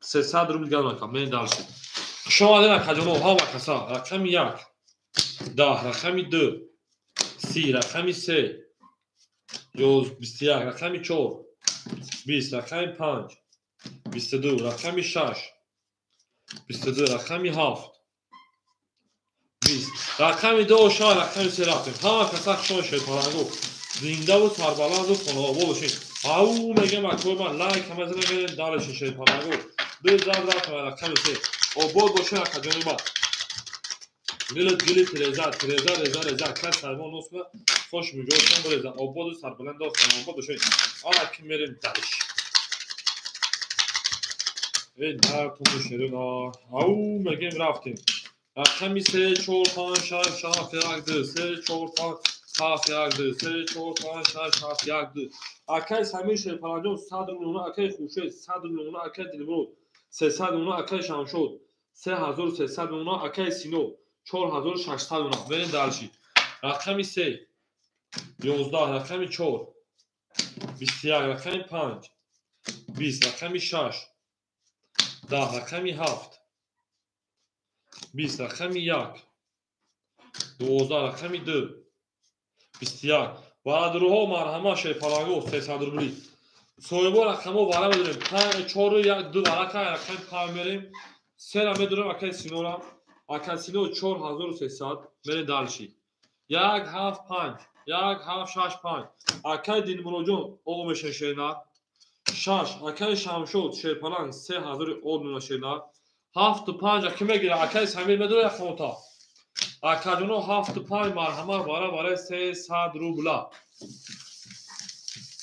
300 рубл галака мерем дарши. Хуш омадед акаҷоно ҳама каса рақами 1 10 рақами 2 30 рақами 3 21 рақами 4 20 рақами 5 22 рақами 6 22 рақами 7 20 рақами 2 ша рақами 3 рафтем. Ҳама каса хушон шерпалангу зиндаву сарбаланду хонаобод бошед. Ау мегем акои ман лайк ҳама зана мерем дараши шерпалангу. 2 зад рафтем рақами 3. Обод бошед акаҷони ман. Гилит гилит реза реза реза реза кас сармон нос кунад хош миҷошон биреза. Ободу сарбаланду хонаобод бошед. Ана ки мерем дараш. Эй нартуну шерина. Ау мегем рафтем. Рақами 3 4 5 6 7 1 2 3 4 5 7 1 2 3 4 5 6 7 1 2. Акаи Самир Шерпаланҷон 100 рубл, акаи Хуршед 100 рубл, акаи Дилмурод 300 рубл, акаи Шамшод 3300 рубл, акаи Сино 4600 рубл. Мерем дарши. Рақами 3 11 рақами 4 21 рақами 5 20 рақами 6 10 рақами 7 20 рақами 1 12 рақами 2 21. Ваъдруҳо марҳама шерпалангу 300 рубли. Соҳибо рақамҳо вара медорем 5 4 1 2 варака рақами 5 мерем. 3 медорем акаи Синора. Акаи Сино 4300 мерем дарши. 1 7 5 1 7 6 5. Акаи Дилмуродҷон оғо мешавад шернар. 6 акаи Шамшод шерпаланг 3000 од шернар. 7 5 аки мегирад акаи Самир медорад рақамота. Акаҷоно 7 5 марҳама вара вара 300 рубла.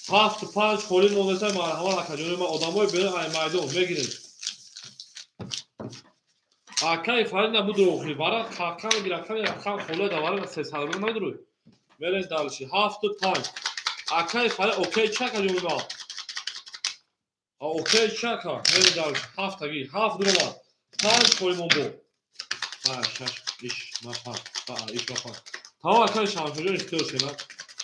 7 5 холӣ мондаша марҳама акаҷоно ман одамои берун ай майдон мегирем. Акаи Фарид набуд охи. Вара қақам рақами рақам хола да вара 300 рубл надурӯй. Мерем дальше. 7 5. Акаи Фарид окей чака ҷонба. Окей чака. Мерем дальше. 7 таги. 7 дурома. 5 холимон бо. 5 6 иш ма 5. Иш ма 5. Тамом акаи Шамсуҷон ихтиёр шена.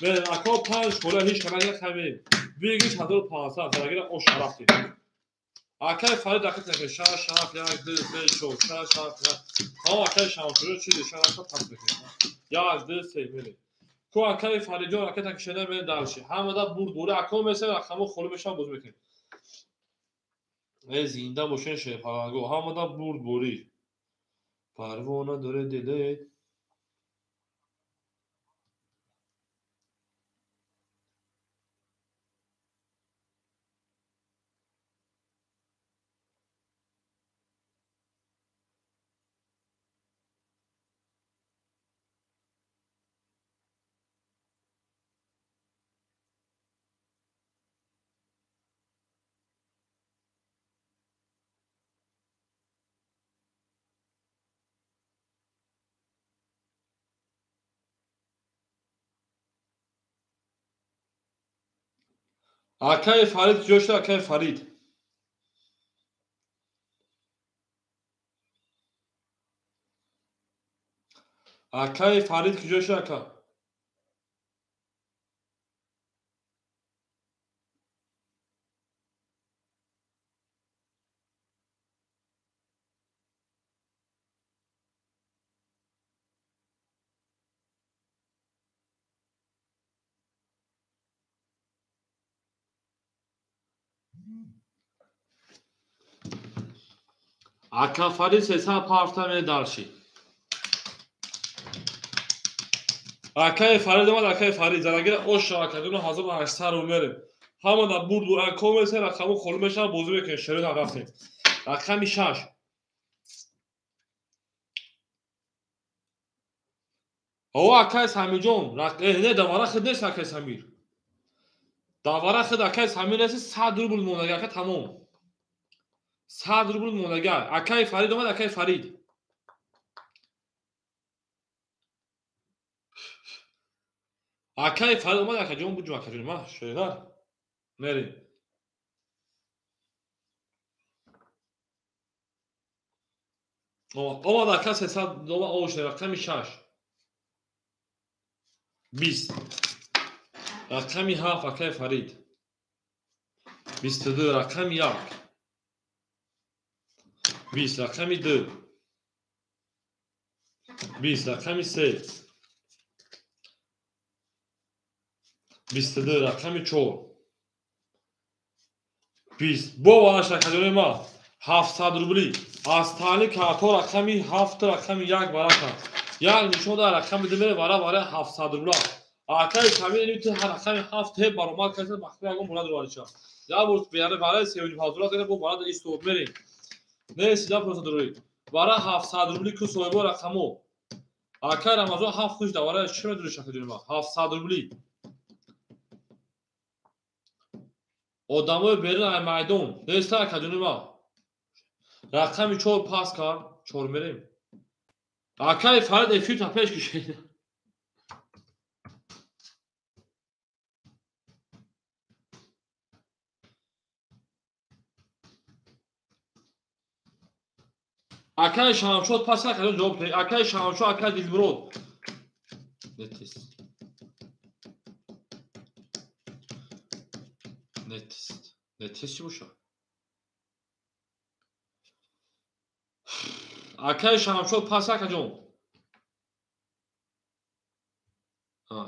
Мерем ака 5 хола ҳеч камак хамем. Бигиш 1500 зарагира о шараф дид. Акаи Фарид дақиқ накунед. 6 7 1 2 3 4 6 7 1. Тамом акаи Шамсуҷон чизи шараф пас мекунед. 1 2 3 мерем. Ку акаи Фаридҷон ракета кишида мерем дальше. Ҳамада бурд бури ака месем рақамҳо холӣ мешаванд боз мекунем. Э зинда бошен шерпаланго. Ҳамада бурд бурӣ. Парво надоре дилет. Акаи Фарид куҷо шуд? Акаи Фарид. Акаи Фарид куҷо шуд ака? Ака Фарид 300 парта медарши. Акаи Фарид омад, акаи Фарид зарагира оша акадуно 1800 рубл мерем. Ҳамада бурд бур ака месем рақамҳо холӣ мешаванд бозӣ мекунем. Шерои рафтем. Рақами 6. О акаи Самирҷон, не давара хид нест акаи Самир. Давара хид акаи Самир нест 100 рубл мондаги ака тамом. 100 рубл мондаги. Акаи Фарид омад, акаи Фарид. Акаи Фарид омад, акаҷон буҷу акаҷон ма шоядар. Мерем. Омад ака 300 доллар овошне рақами 6. 20. Рақами 7 акаи Фарид. 22 рақами 1. 20 рақами 2. 20 рақами 3. 22 рақами 4. 20. Бо вараш акаҷони ма 700 рубли. Аз таъли карто рақами 7 рақами 1 варака. Як нишон дар рақами 2 мере вара вара 700 рубла. Акаи Самир ин рақами 7 ҳе баромад кард махфи ягон монад руварича. Я бор биаре вара 35 рубла зане бо барад истод мерем. Не сида просто рубли. Вара 700 рубли ку соҳибо рақамо. Акаи Рамазон 7 хуш давара чӣ медури шакаҷони ма? 700 рубли. Одамои берун ай майдон. Неста акаҷони ма. Рақами 4 пас кард, 4 мерем. Акаи Фарид эфир та пеш кишед. Акаи Шамшод пас акаҷон ҷавоб диҳед. Акаи Шамшод, акаи Дилмурод. Нетист. Нетист. Нетист чӣ бошад? Акаи Шамшод пас акаҷон.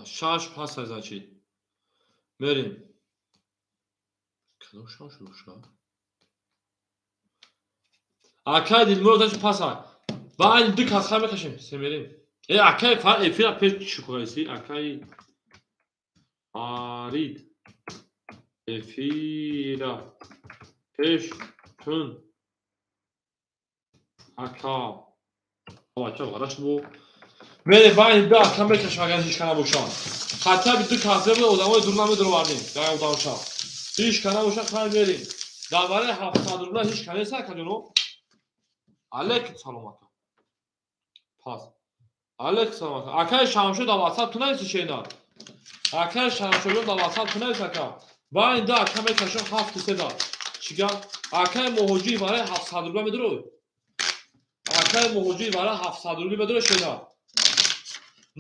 6 пас значит. Мерем. Кадом Шамшод бошад? Акаи Дилмурод значит пас ак. Баъд ду касха мекашем. Се мерем. Э акаи Фарид эфира пеш чӣ кораси? Акаи Фарид эфира пеш тун ака бача вараш бу мере баъд ду ака мекашем агар ҳеч ка набошад. Хотя бы ду касе буд одамои дур намедуровардем дар одамша. Ҳеч ка набошад хай мерем. Дар барои 700 рубла ҳеч ка нест акаҷоно. Алейкум салом ака. Пас. Алейкум салом. Акай Шамшо дар WhatsApp ту нависи шена. Акай Шамшоҷон дар WhatsApp ту навис ака. Байн да ака мекашам 7 се да. Чӣ гап? Акай муҳоҷир барои 700 рубла медурӯй? Акай муҳоҷир барои 700 рубли медурӯй шена?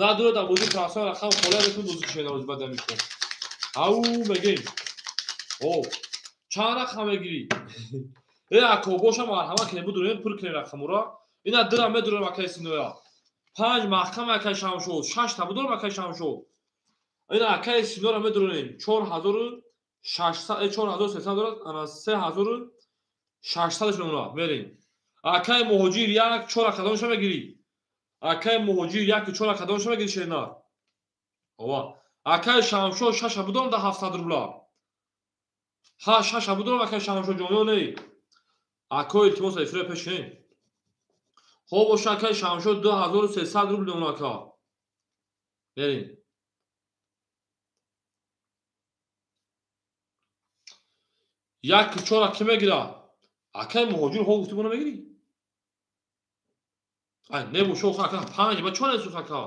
Надурӯй дар бозии трансфер рақам холия метун бозӣ шена рӯзи баъд мекун. Ау мегем. О, чанд рақам мегирӣ? Э ако боша марҳамат кунем будурем пур кунем рақамура. Ина дира медурем акай Синоя. 5 маҳкам акай Шамшод, 6 та будурем акай Шамшод. Ина акай Синора медурем 4600 4300 дорад, ана 3600 мемонад. Мерем. Акай муҳоҷир 1 4 кадомша мегирӣ? Акай муҳоҷир 1 4 кадомша мегирӣ шена? Ова. Акай Шамшод 6 будурем да 700 рубла. Ҳа 6 будурем акай Шамшод ҷон ё не? Ако илтимос эфира пеш кунем. Хоб боша акай Шамшод 2300 рубл мемонад ака. Мерем. Як чора ки мегира? Акай муҳоҷир ҳо гуфти бона мегирӣ? Ай не бошо ака 5 ба чор несух ака.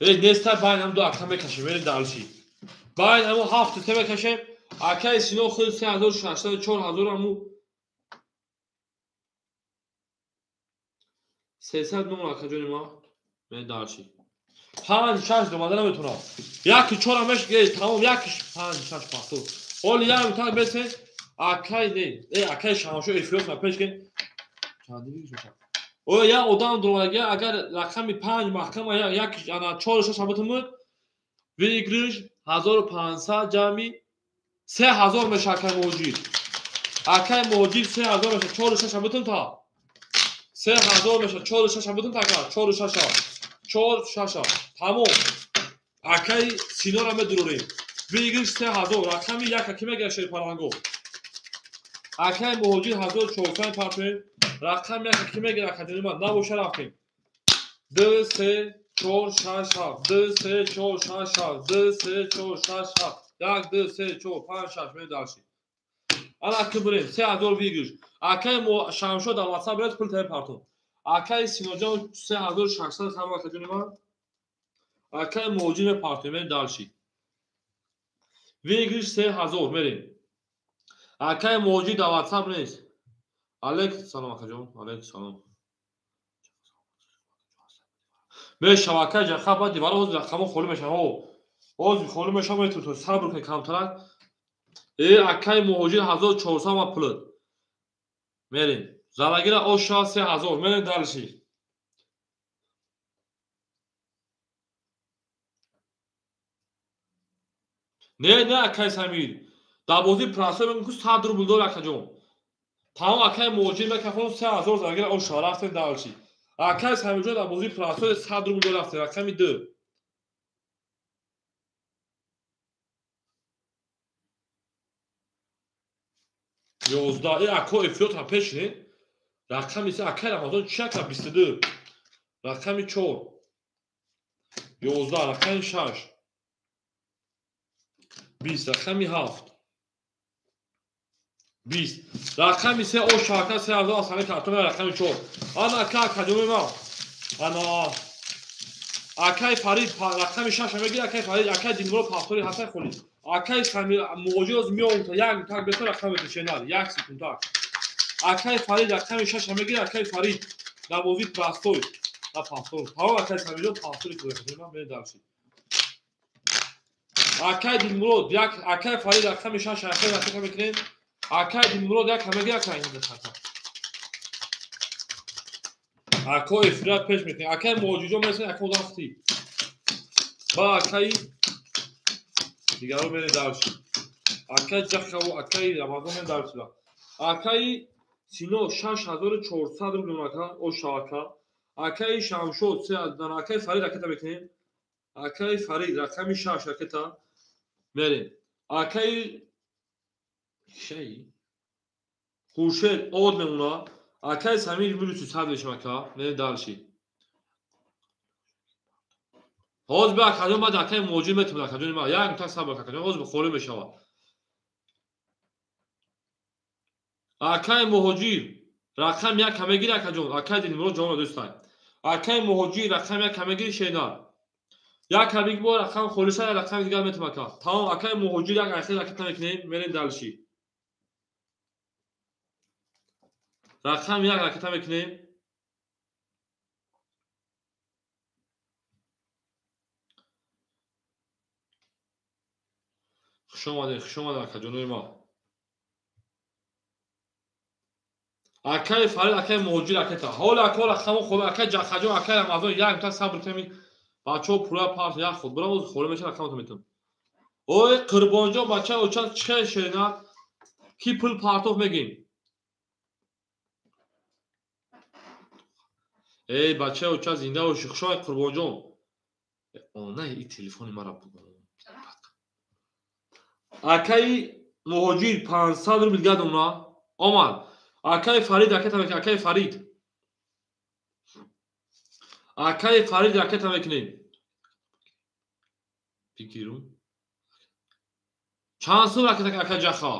Э неста байн ҳам ду ака мекашем, мерем далши. Байн ҳамо 7 се мекашем. Акай Сино худ 3600 4000 ҳаму 300 мемонад ака ҷони ма. Мерем далши. 5 6 домада наметонам. 1 4 меш тамом 1 5 6 пахту. Оли як так бесе акай не. Э акай Шамшо эфиот ма пеш кен. Чанди бигир. О я одам домадаги агар рақами 5 маҳкама як ана 4 6 ҳаботам выигрыш 1500 ҷамъи 3000 меша акай муҳоҷир. Акай муҳоҷир 3000 меша 4 6 ҳаботам та. 3000 меша 4 6 ҳаботам та ака 4 6 4 6 тамом. Акай Синора медурорем. Выигрыш 3000 рақами 1 ки мегирад шери паланго. Акай муҳоҷир 1400 партоем. Рақами 1 ки мегирад акаҷони ман набоша рафтем. 2 3 4 6 7 2 3 4 6 7 2 3 4 6 7 1 2 3 4 5 6 медарши. Ана ки бурем 3000 выигрыш. Акай Шамшо дар WhatsApp рет пул таи партон. Акай Синоҷон 3600 ҳама акаҷони ман. Акай муҳоҷир мепартоем, мерем далши. Выигрыш 3000 мерем. Акай муҳоҷир дар WhatsApp нест. Алейкум салом акаҷон, алейкум салом. Мешава акай ҷаха баъд дивара ҳозир рақамҳо холӣ мешава. Ҳозир холӣ мешава, метавонед сабр кунед камтарак. Э акай муҳоҷир 1400 ма пулат. Мерем. Залагира оша 3000 мерем далши. Не, не акай Самир. Дар бозии прасо мегӯм ку 100 рубл дор акаҷон. Тамом акай муҳоҷир мекафон 3000 залагира оша рафтем далши. Акай Самирҷон дар бозии прасо 100 рубл дор рафтем рақами 2. 11 э ако эфиот ҳам пеш не? Рақами 3 акай Рамазон чи ака 22. Рақами 4. 11 рақами 6. 20 рақами 7. 20 рақами 3 о шака 3000 асани картон рақами 4. Ана ака академия ма. Ана акай Фарид рақами 6 мегирад, акай Фарид, акай Дилмурод пахтори ҳасан холӣ. Акай Самир муҳоҷир оз меояд як так бесо рақам меташенад, як секунд так. Акай Фарид рақами 6 мегирад, акай Фарид дар бозии простой. Да пахтор. Тамом акай Самирҷон пахтори худаш ман мерем дарши. Акай Дилмурод як акай Фарид рақами 6 акай рақам мекунем. Акай Дилмурод як мегирад акай ин хата. Ако эфират пеш мекунем. Акай муҳоҷирҷон мерасем, ака одам хти. Ба акай дигаро мерем дарши. Акай Ҷахаву акай Рамазон мерем дарши. Акай Сино 6400 рубл ака, оша ака. Акай Шамшод 3000, акай Фарид ракета мекунем. Акай Фарид рақами 6 ракета мерем. Акай шей Хуршед од мемона. Акай Самир вирусу сад мешам ака, мерем дарши. Ҳозир ба акаҷон баъд акай муҳоҷир метавонад акаҷони ман. Як так сабр акаҷон, ҳозир холӣ мешавад. Акай муҳоҷир Рақам як мегири акаҷон, акай Дилмурод ҷавоб дӯстай. Акай Муҳоҷир рақам як мегири шенар. Як биг бо рақам холиса, рақами дигар метам ака. Тамом, акай Муҳоҷир як айхел ракета мекунем, мерем дальше. Рақам як ракета мекунем. Хуш омадед, хуш омадед акаҷонои ма. Акай Фарид, акай Муҳоҷир ракета. Ҳоли ака рақамо хол, акай Ҷахаҷон, акай Рамазон як та сабр кунем. Бачаҳо пула парт як худ. Бирам оз холӣ меша рақамото метам. Ой Қурбонҷон бача оча чӣ шена? Ки пул партоф мегим? Эй бача оча зинда бошӣ, хуш омадед Қурбонҷон. Она и телефони мара бугон. Акаи Муҳоҷир 500 рубл гадона омад. Акаи Фарид ракета мекунем, акаи Фарид. Акаи Фарид ракета мекунем. Бигирум. Чанд сум ракета акаи Ҷаха?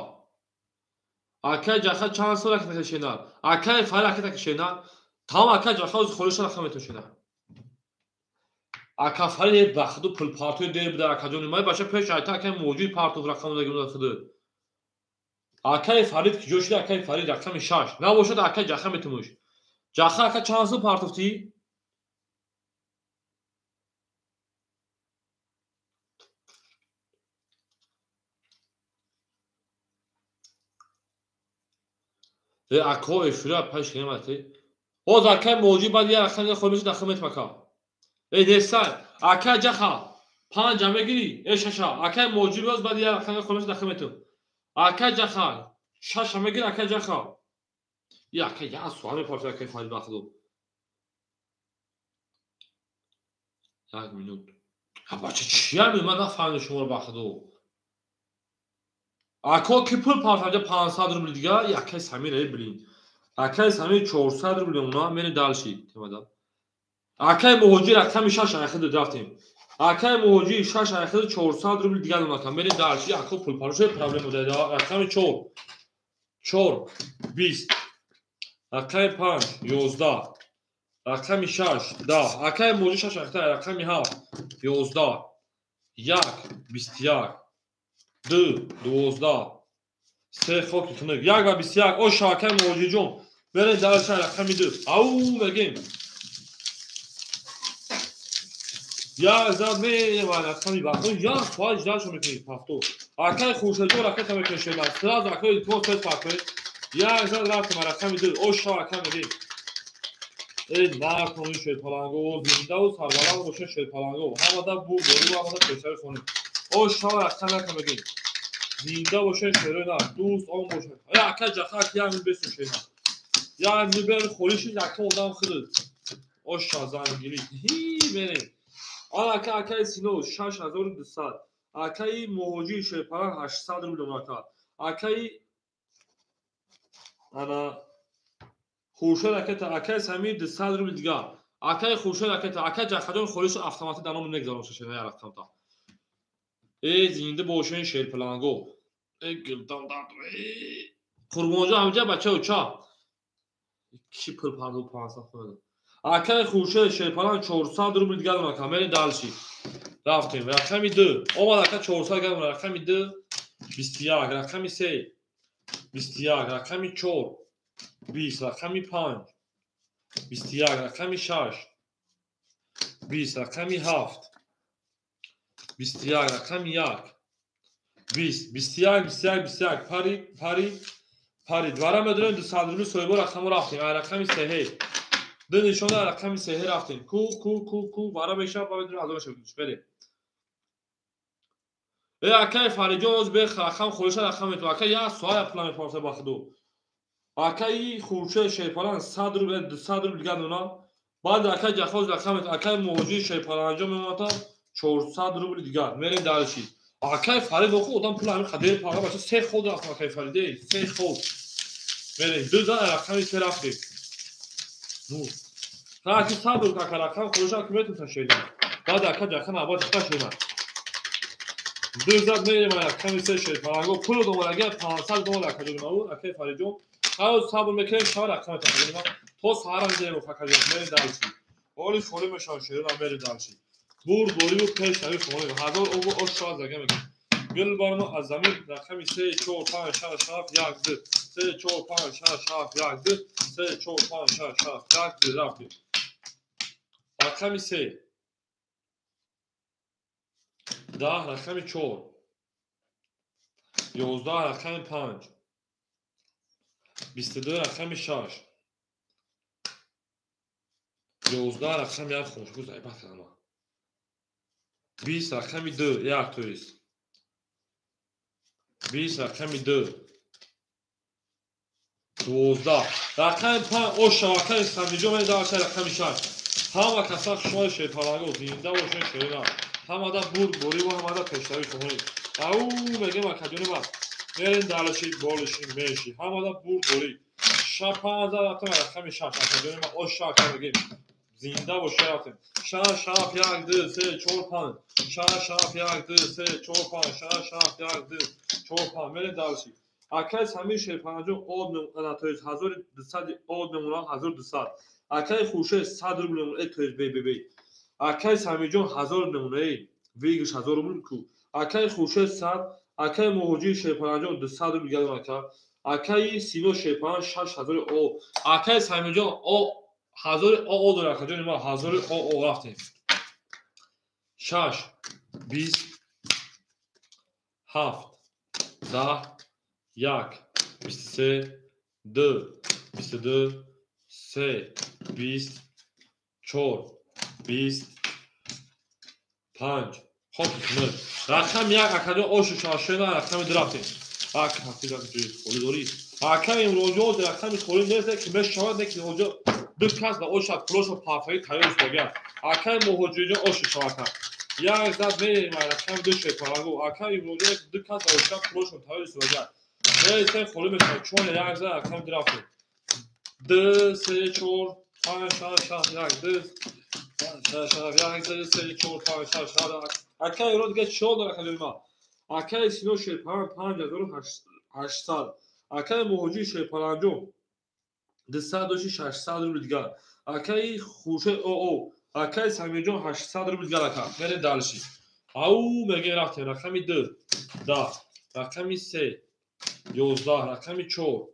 Акаи Ҷаха чанд сум ракета шенар? Акаи Фарид ракета шенар. Тамом акаи Ҷаха оз холиша рақам метон шенар. Ака Фарид бахду пул партои дер буда акаҷони май бача пеш айта акаи Муҳоҷир партоф рақам дагимда худ. Акаи Фарид киҷо шуда? Акаи Фарид рақами 6. Набошад акаи Ҷаха метумуш. Ҷаха ака чанд сум партофтӣ? Ако эфира пеш немате. Оз акаи Муҳоҷир баъд як рақам дигар холӣ мешад дахл метум ака. Эй несай, акаи Ҷаха 5 мегирӣ? Э 6. Акаи Муҳоҷир боз баъд як рақам дигар холӣ мешад дахл метум. Акаи Ҷаха 6 мегирӣ акаи Ҷаха. И акаи як суал мепарсад акаи Фарид бахудо. Як минут. Ҳа бача чия ман нафаҳмидам шуморо бахудо. Ако ки пул партофта 500 рубл дига, акаи Самир эй блин. Акаи Самир 400 рубл уна мери дальше темада. Акаи Муҳоҷир рақами 6 айхид рафтем. Акаи Муҳоҷир 6 айхид 400 рубл дига уна мери дальше. Ако пул партофта проблема дада. Рақами 4 4 20 рақами 5 11 рақами 6 10 акаи Муҳоҷир 6 айхид рақами 7 11 1 21 2 12 3 хоки хунук 1 ва 21 оша акаи Муҳоҷирҷон берем дальше рақами 2 ау мегем як зад мева рақами бахт як соат ждашо мекунед пафто акаи Хуршедҷон ракета мекунед шена сразу акаи илтимос тез партоед як зад рафтем рақами 2 оша ака мегем эй наркони шерпаланго зиндаву сарбаланд бошед шерпаланго ҳамада бурдору ҳамада пешави хонем оша рақам яка мегем зинда бошед шерои нар дӯст он бошед ака Ҷаха як мин бесу шена як мин бер холӣ шид яка одам худд оша зангирӣ мерем ака акаи Сино 6200 акаи Муҳоҷир шерпаланг 800 рубл ака акаи ана Хуршед ракета акаи Самир 200 рубл дигар акаи Хуршед ракета акаи Ҷахаҷон холӣ шуд автоматӣ дар номи мегзарон шена як рақамта эй зинда бошен шерпаланго эй гилдам дард Қурбонҷон ҳамҷа бача оча ки пул пардо 500 хӯрда акаи Хуршед шерпаланг 400 рубл дигар ака мерем дальше рафтем рақами 2 омад ака 400 дигар рақами 2 21 рақами 3 21 рақами 4 20 рақами 5 21 рақами 6 20 рақами 7 21 рақами 1 20 21 21 21 пари пари пари двара медонем 200 рубл соҳибо рақамо рафтем рақами 3 ду нишона рақами 3 рафтем ку ку ку ку вара мешавад ба медонем азон мешавад берем э акаи Фаридҷон оз бех рақам холиша рақам метавон акаи як соат пула мепарса ба худо акаи Хуршед шерпаланг 100 рубл 200 рубл дигар дона баъд акаи Ҷаха оз рақам метавон акаи Муҳоҷир шерпаланҷон мемонад 400 рубл дигар мерем дальше акаи Фарид оху одам пула ҳамин қадер пага бача се ход рафтам акаи Фарид эй се ход мерем ду зан рақами 3 рафтем ну Раки сабр ака рақам холиша ки метавонад шеда баъд ака Ҷаха навбат хита шена ду зад мерем рақами 3 шерпаланго пул домад агар 500 домад ака ҷон мау акаи Фаридҷон Ҳаёт сабр мекунем, шава рақам тақдим. То саҳара медиҳем акаҷон, мерем дальше. Оли холӣ мешавад шерона, мерем дальше. Бур бориву пешравӣ хонем. 1000 обу ош шава зага мекунем. Гулбарно аз замин рақами 3 4 5 6 7 1 2 3 4 5 6 7 1 2 3 4 5 6 7 1 2 рафтем. Рақами 3 10 рақами 4 11 рақами 5 22 рақами 6 11 рақами 1 хомӯш зайбат кардам. 20 рақами 2 1 то есть 20 рақами 2 12 рақами 5 оша рақами самиҷо медавша рақами 6. Ҳама каса хушҳол шерпаланго зинда бошед шерина. Ҳамада бурд бориву ҳамада пешравӣ хоҳонед. Ау мегем акаҷони ман. Мерем далши болиши меши. Ҳамада бурд борӣ. 5 рафтем рақами 6 акаҷони ман оша ака мегем. Зинда бошед рафтем. 6 7 1 2 3 4 5 6 7 1 2 3 4 5 6 7 1 2 4 5 мерем далши. Акай Самир шерпаланҷон од мемона, то есть 1200 од мемона, 1200. Акай Хуршед 100 рубл мемона, то есть б. Акай Самирҷон 1000 мемона, выигрыш 1000 рубл ку. Акай Хуршед 100, акай Муҳоҷир шерпаланҷон 200 рубл гадон ака. Акай Сино шерпалан 6000 о. Акай Самирҷон о 1000 о дора акаҷони ман 1000 о рафтем. 6 20 7 10 1 23 2 22 3 20 4 20 5. Хоб 9. Рақами 1 акаҷон ошу шашена рақами 2 рафтем. Ак ҳафтида ҷои холӣ дорӣ. Акаи имрӯзҷон рақами холӣ нест, ки мешавад, не ки ҳоҷа ду кас ба оша пулошо пафаи тайёр истогианд. Акаи муҳоҷирҷон ошу шавака. Як зад мерем рақами 2 шерпалангу. Акаи имрӯзҷон ду кас ба оша пулошо тайёр истогианд. Мерем холӣ мешавад. Чор як зад рақами 2 рафтем. 2 3 4 5 6 7 1 2 6 7 1 2 3 4 5 6 7. Акаи имрӯз дига чор дора акаҷони ман. Акаи Сино шерпалан 5800. Акаи Муҳоҷир шерпаланҷон 200 доши 600 рубл дигар. Акаи Хуршед оо. Акаи Самирҷон 800 рубл дигар ака. Мерем дальше. Ау мегем рафтем. Рақами 2 10 рақами 3 11 рақами 4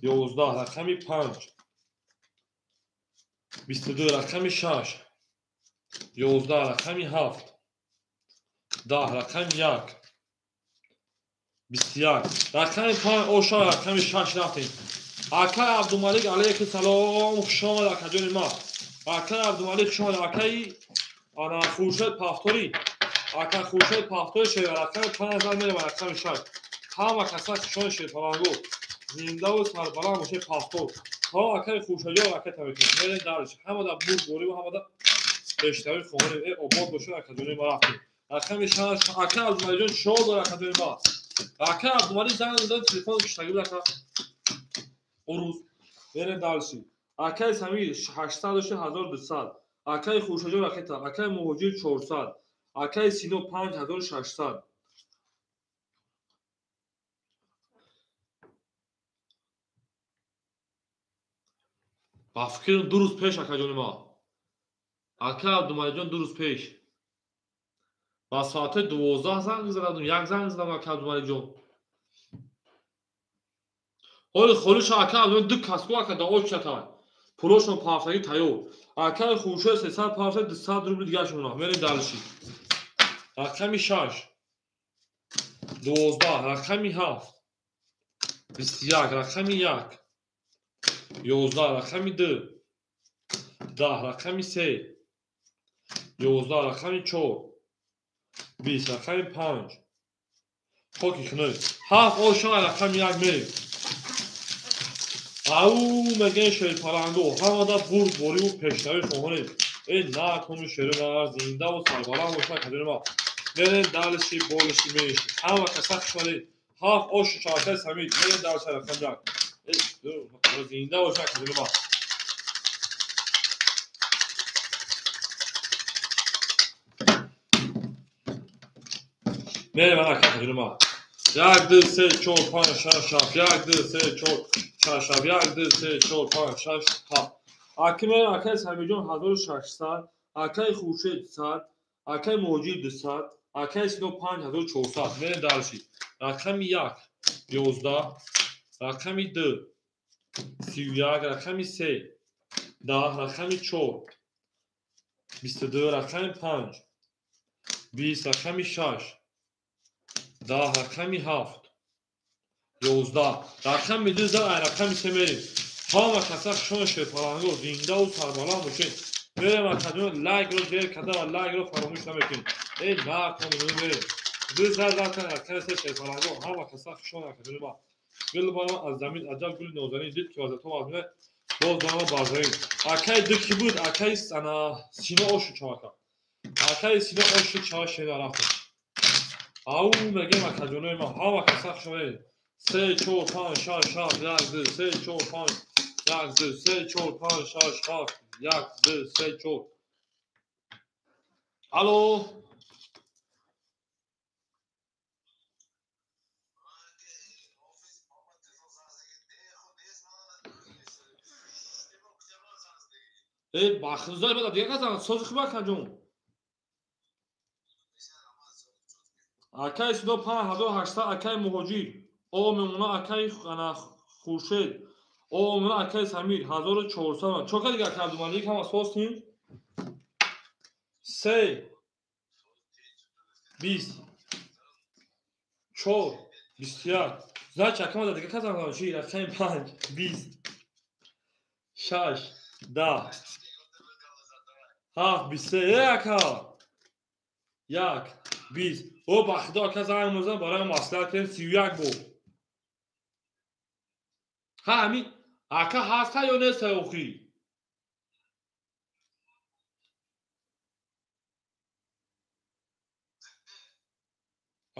11 рақами 5 22 рақами 6 11 рақами 7 10 рақами 1 21 рақами 5 оша рақами 6 рафтем. Акаи Абдумалик алайки салом, хуш омад акаҷони ман. Акаи Абдумалик хуш омад. Акаи ана Хуршед Пафторӣ. Ака Хуршед Пафторӣ шева рақами 5 зад мерем рақами 6. Ҳама каса хушон шерпалангу. Зиндаву сарбаланд бошед Пафтор. То акаи Хуршедҷон ракета мекунем. Мерем дальше. Ҳамада бурд бориву ҳамада пешравӣ хоҳонем. Э обод бошед акаҷони ман рафтем. Рақами 6 акаи Абдумаликҷон 4 дора акаҷони ман. Акаи Абдумалик занг зад телефон киштагӣ буд ака. Урус. Мерем дальше. Акаи Самир 800 дошти 1200. Акаи Хуршедҷон ракета. Акаи Муҳоҷир 400. Акаи Сино 5600. Ба фикрим 2 рӯз пеш акаҷони ман. Акаи Абдумаликҷон 2 рӯз пеш. Ба соати 12 занг задам, як занг задам ака Абдумаликҷон. Ҳоли холиша ака Абдумалик ду кас ку ака да очатай. Пулошон пафтагӣ тайёр. Акаи Хуршед 300 пафта 200 рубл дигарш мона. Мерем дальше. Рақами 6 12 рақами 7 21 рақами 1 11 рақами 2 10 рақами 3 11 рақами 4 20 рақами 5 хоки хунук 7 оша рақами 1 мерем. Ау мегем шерпалангу ҳамада бурд бориву пешравӣ хоҳонед. Э на куну шеру на зиндаву сарбаланд бошад акаҷони ман. Мерем дальше болиши меши. Ҳама каса хуш омадед. 7 ошу шавакаи Самир. Мерем дальше рақами 1. Э зинда бошад акаҷони ман. Мерем акаҷони ман. 1 2 3 4 5 6 7 1 2 3 4 шаш, ҳафт, як, ду, се, чор, панҷ, шаш, ҳафт. Аки мерем, акаи Самирҷон 1600, акаи Хуршед 100, акаи Муҳоҷир 200, акаи Сино 5400. Мерем дальше. Рақами як 11, рақами ду 31, рақами се 10, рақами чор 22, рақами панҷ 20, рақами шаш 10, рақами ҳафт 11, рақами ду зад, ай рақами се мерем. Ҳама каса хушон шерпаланго, зиндаву сарбаланд бошед. Мерем, акаҷон, лайкро зер карда ва лайкро фаромӯш намекунед. Э накун, мерем. Ду зад рақами се шерпаланго, ҳама каса хушон, акаҷони ма. Гул барам аз замин, аҷаб гули нозанин, дид ки вазиятҳо аз мина боз барама бар замин. Акаи ду ки буд? Акаи ана Сино ошу чавака. Акаи Сино ошу чава шена рафтем. Ау мегем, акаҷонои ма, ҳама каса хушон. Се, чор, панҷ, шаш, ҳафт, як, ду, се, чор, панҷ, як, ду, се, чор, панҷ, шаш, ҳафт, як, ду, се, чор. Алло. Э, бахтизор бада дигар касан, сози хуб, акаҷон. Акаи Сино 5800, акаи Муҳоҷир. О мемона, акаи ана Хуршед. О мемона, акаи Самир 1400. Чо кардига, акаи Абдумалик, ҳама соз тин? Се 20 чор 21. Значит, акама да дигар касан чи рақами панҷ 20 шаш 10 ҳафт 23. Э ака як 20. О ба худо, ака занг мезанам, барои маслиҳат кардем 31 бор. Ҳа, ҳамин ака ҳаста ё неста охӣ?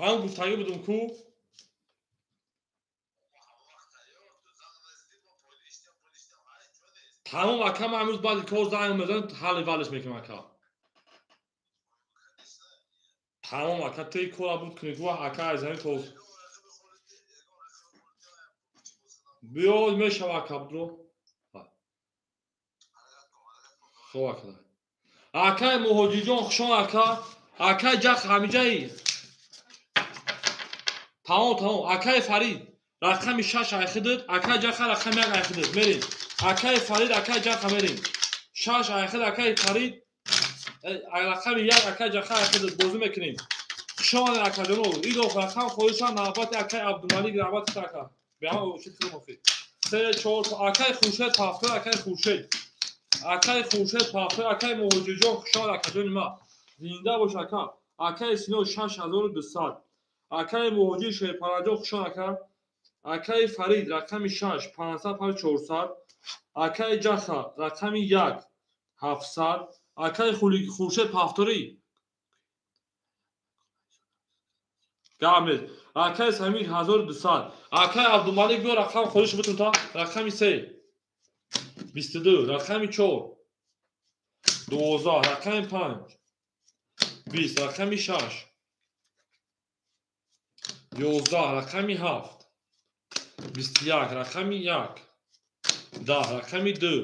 Ҳам гуфтагӣ будум ку? Тамом, ака, ман имрӯз баъди кор занг мезанам, ҳалли валлиш мекунам, ака. Тамом, ака, ту кора буд кунӣ ку, ака, аз замин то биё мешава, ака, будро. Хоб, ака. Акаи Муҳоҷирҷон, хушон, ака. Акаи Ҷах ҳамиҷаи. Тамом, тамом. Акаи Фарид рақами шаш айхидид, акаи Ҷаха рақами як айхидид. Мерем. Акаи Фарид, акаи Ҷаха мерем. Шаш айхид, акаи Фарид, рақами як акаи Ҷаха айхидид. Бозӣ мекунем. Хуш омадед, акаҷоно. Идоф рақам холиша навбати акаи Абдумалик, навбати ака. Беҳама ошид худам охир. Се, чор, акаи Хуршед пафтор, акаи Хуршед. Акаи Хуршед пафтор, акаи Муҳоҷирҷон, хуш омад, акаҷони ма. Зинда бош, ака. Акаи Сино 6200. Акаи Муҳоҷир Шерпараҷон, хуш омад, ака. Акаи Фарид рақами шаш 500 400. Акаи Ҷаха рақами як 700. Акаи Хуршед пафторӣ. Гап нест. Акаи Самир 1200. Акаи Абдумалик биё рақам холиш бутун та. Рақами се 22, рақами чор 12, рақами панҷ 20, рақами шаш 11, рақами ҳафт 21, рақами як 10, рақами ду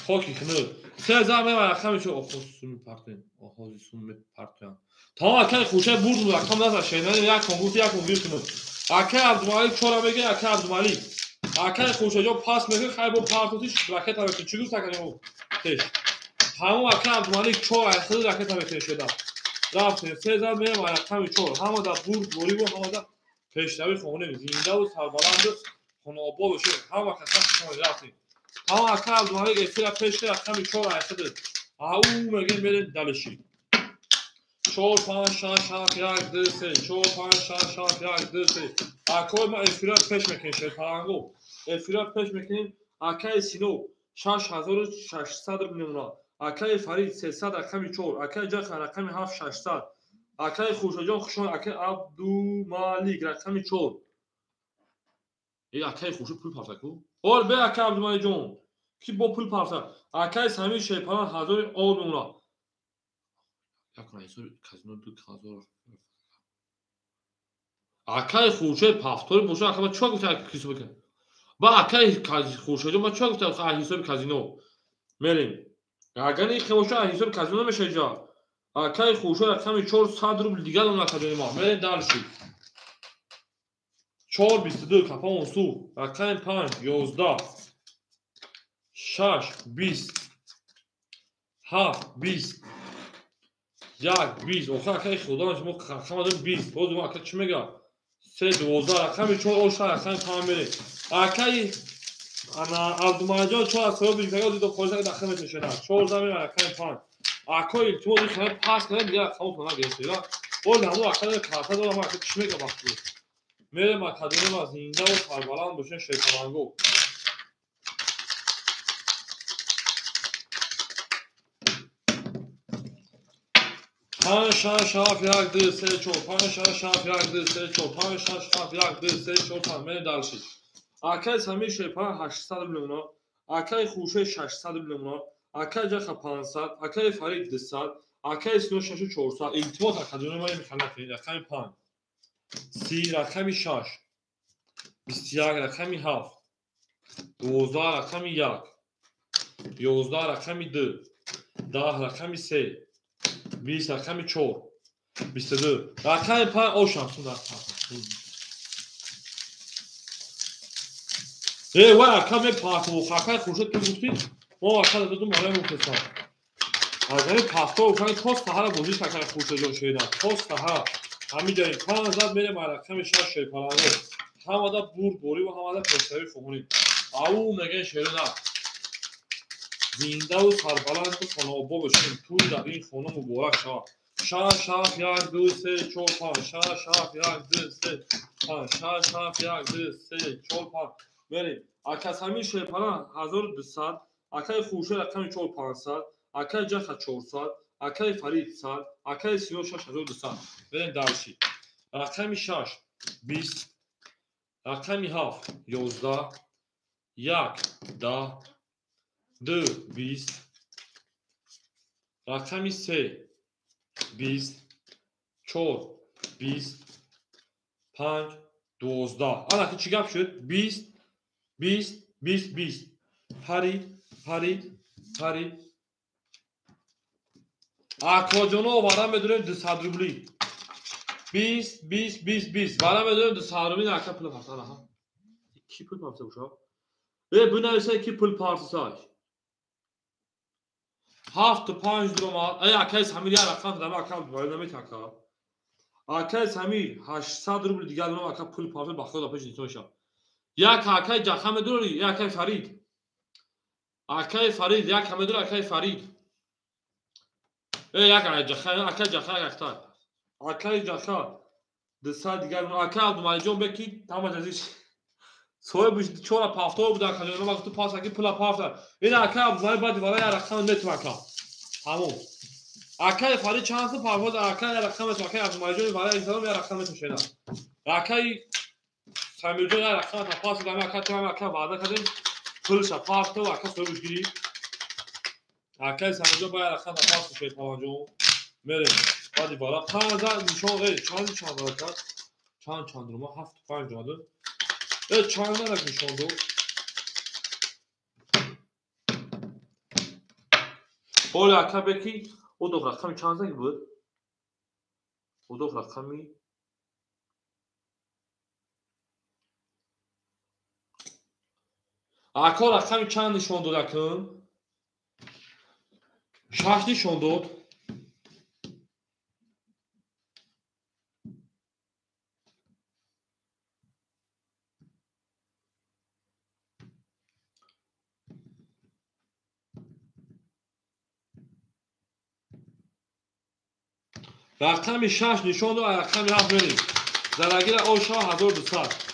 хоки хунук. Се зан мева рақами чор. Охо сум мепартоем. Охо сум мепартоям. Тамом, акаи Хуршед бурд, рақам назад, шенани як кон гуфт, як кон гир кунад. Акаи Абдумалик чора мегӯяд, акаи Абдумалик. Акаи Хуршедҷон пас мекунад, хай бо партотиш ракета мекунад. Чӣ гуфт акаи пеш? Тамом, акаи Абдумалик чор айхиди ракета мекунад шеда. Рафтем, се зан мева рақами чор. Ҳама дар бурд бориву ҳама дар пешравӣ хонем. Зиндаву сарбаланду хонаобод бошед. Ҳама каса хушомадед, рафтем. Тамом, акаи Абдумалик эфира пеш кард, рақами чор айхиди. Ау мегӯем, мерем далеши. Чор, панҷ, шаш, ҳафт, як, ду, се. Чор, панҷ, шаш, ҳафт, як, ду, се. Акои ма эфира пеш мекунем, шерпаланго. Эфира пеш мекунем. Акаи Сино 6600 рубл мемонад. Акаи Фарид 300 рақами чор. Акаи Ҷаха рақами ҳафт 600. Акаи Хуршедҷон хуш омад. Акаи Абдумалик рақами чор. Э, акаи Хуршед пул парта ку? Ор бе, акаи Абдумаликҷон. Ки бо пул парта? Акаи Самир Шерпалан 1000 ор мемонад. Якон ҳисоби казино 2000. Акаи Хуршед пафтори боша, ака, чӣ гуфта кисо бикун? Ба акай Хуршедҷон ма чӣ гуфтам ҳисоби казино. Мерем. Агар ин хебоша ҳисоби казино мешаҷа. Акай Хуршед рақами 400 рубл дигар дом накардем ма. Мерем дальше. 4 22 капа онсу. Рақами 5 11 6 20 7 20 1 20. Охир акай худо шумо рақам дорем 20. Боз мо ака чӣ мега? 3 12 рақами 4 оша рақами 5 мерем. Акай ана Абдумалиҷон 4 аз соҳиби бигзага дидо хоҷа дахил мешавад. 4 замин рақами 5. Акой илтимос ин пас кардем дигар рақамро нагирифтем. Боз ҳамон ака карта дорам ака чӣ мега вақти. Мерем академия ма зинда ва сарбаланд бошен шерпаланго. Панҷ шаш ҳафт як ду се чор панҷ шаш ҳафт як ду се чор панҷ шаш ҳафт як ду се чор панҷ. Мерем дальше. Акай Самир Шерпаланг 800 рубл мемонад. Акай Хуршед 600 рубл мемонад. Акай Ҷаха 500, акай Фарид 200, акай Сино 6400. Илтимос академия ма мехоҳам накунед. Рақами 5 30 рақами 6 21 рақами 7 12 рақами 1 11 рақами 2 10 рақами 3 20 рақами 4 22 рақами 5 ошам сун рақам. Э вай ака мепарту акай Хуршед ту гуфтӣ мо ака додум барои мухлисон. Аз ҳамин пафто ушани то саҳара бозӣ акай Хуршедҷон шеридан то саҳара. Ҳамин ҷои панҷ зад мерем рақами 6 шерпаланго. Ҳамада бурдборӣ ва ҳамада пешравӣ хоҳонем. Ау мегӯян шерона. Зиндаву сарбаланду хонаобод бошем. Тӯй дар ин хона муборак шавад. 6 7 1 2 3 4 5 6 7 1 2 3 5 6 7 1 2 3 4 5. Мерем. Ака Самир Шерпаланг 1200, акай Хуршед рақами 4 500, акай Ҷаха 400, акай Фарид 100, акай Сино 6200. Мерем дальше. Рақами 6 20, рақами 7 11, 1 10, 2 20, рақами 3 20, 4 20, 5 12. Ана ки чӣ гап шуд? 20 20 20 20. Парид, парид, парид. Акоҷоно вара медорем 200 рубли. 20 20 20 20. Вара медорем 200 рубли. Ака пул парса аха. Ки пул парса уша? Э бинависа ки пул парса. 7 5 дуромад. Эй акай Самир я рақам дама ака бояд наметака. Акай Самир 800 рубли дигар дорам ака пул парса ба худо пеш нитоша. Як акай Ҷаха медорӣ, як акай Фарид. Акай Фарид як ҳама дора акай Фарид. Э як Ҷаха, акай Ҷаха якта. Акай Ҷаха 200 дигар акай Абдумалиҷон беки тамаш азиз. Соҳибиш чора пафто буда акай ҷон, ма гуфту пас аки пула пафта. Ин акай Абдумалӣ баъди вара як рақам метум ака. Тамом. Акай Фарид чанд сум пафто акай як рақам метум акай Абдумалиҷон вара як рақам метум шена. Акай Самирҷон як рақам та пас дами ака ту ака ваъда кардем. Пулша пафто ака соҳибиш гирӣ. Акай Самирҷон ба як рақам та пас шед паланҷон. Мерем. Баъди вара панҷ нишон э чанд чанд ака? Чанд чанд рума 7 5 омаду. Э чанд нарак нишон дод. Ҳоли ака беки одох рақами чанд заги буд? Одох рақами Ака рақами чанд нишон дод акун? 6 нишон дод. Рақами 6 нишон дод, рақами 7 мерем. Зарагира оша 1200.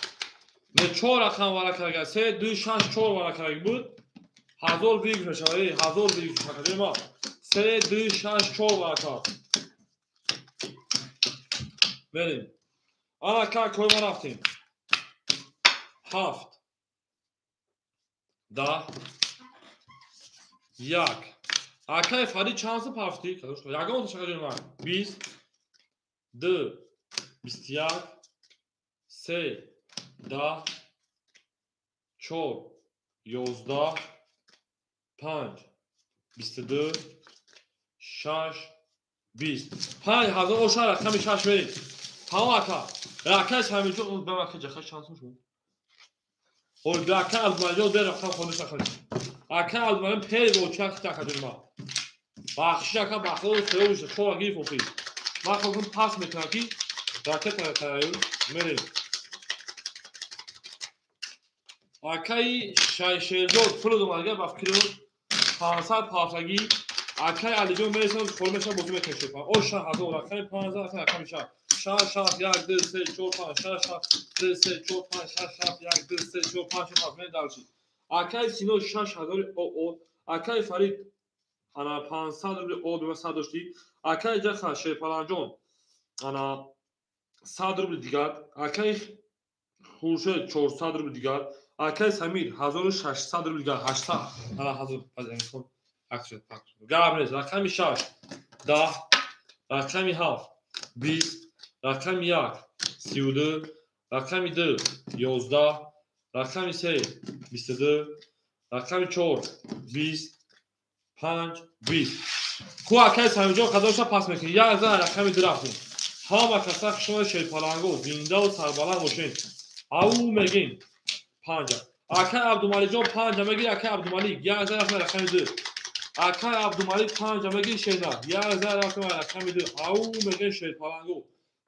Не 4 рақам вара карда, 3 2 6 4 вара карда буд. 1000 виг мешавад, 1000 виг мешавад ма. 3 2 6 4 вара кард. Мерем. Ана ка кой ма рафтем. 7 10 1. Акай Фарид чанд сум пафтӣ? Ягон шака ман. 20 2 21 3 10 4 11 5 22 6 20 5000 оша рақами 6 мерем. Тамом ака. Ракай Самирҷон ба ака ҷаха шансум шуд. Ҳол ака Абдумалиҷон бе рақам хониш нахониш. Ака Абдумалиҷон пер бо чак така ҷон ма. Бахшиш ака бахшиш сеюш хора гирифт охи. Ман хокум пас мекунам ки ракета тайёр мерем. Акаи Шерзод пул домадга ба фикру 500 пафтагӣ. Акаи Алиҷон мересам хол мешам бозӣ мекунем. О 6000 рақами 50 рақами 6 6 7 1 2 3 4 5 6 7 2 3 4 5 6 7 1 2 3 4 5 6 7 дальше. Акаи Сино 6000 о акаи Фарид ана 500 рубли о бема 100 доштӣ. Акаи Ҷаха Шерпаланҷон ана 100 рубли дигар. Акаи Хуршед 400 рубли дигар. Акаи Самир 1600 рубли дигар. 800 ана 1000 акшед пак. Гап нест. Рақами 6 10 рақами 7 20 рақами 1 32 рақами 2 11 рақами 3 22 рақами 4 20 5 20. Ку акаи Самирҷон қадамша пас мекунӣ. Як зан рақами 2 рафтем. Ҳама каса хушои шерпаланго зиндаву сарбаланд бошед. Ау мегин 5. Акаи Абдумаликҷон 5 мегир. Акаи Абдумалик як зан рафтем рақами 2. Акаи Абдумалик 5 мегир шерна. Як зан рафтем рақами 2. Ау мегин шерпаланго.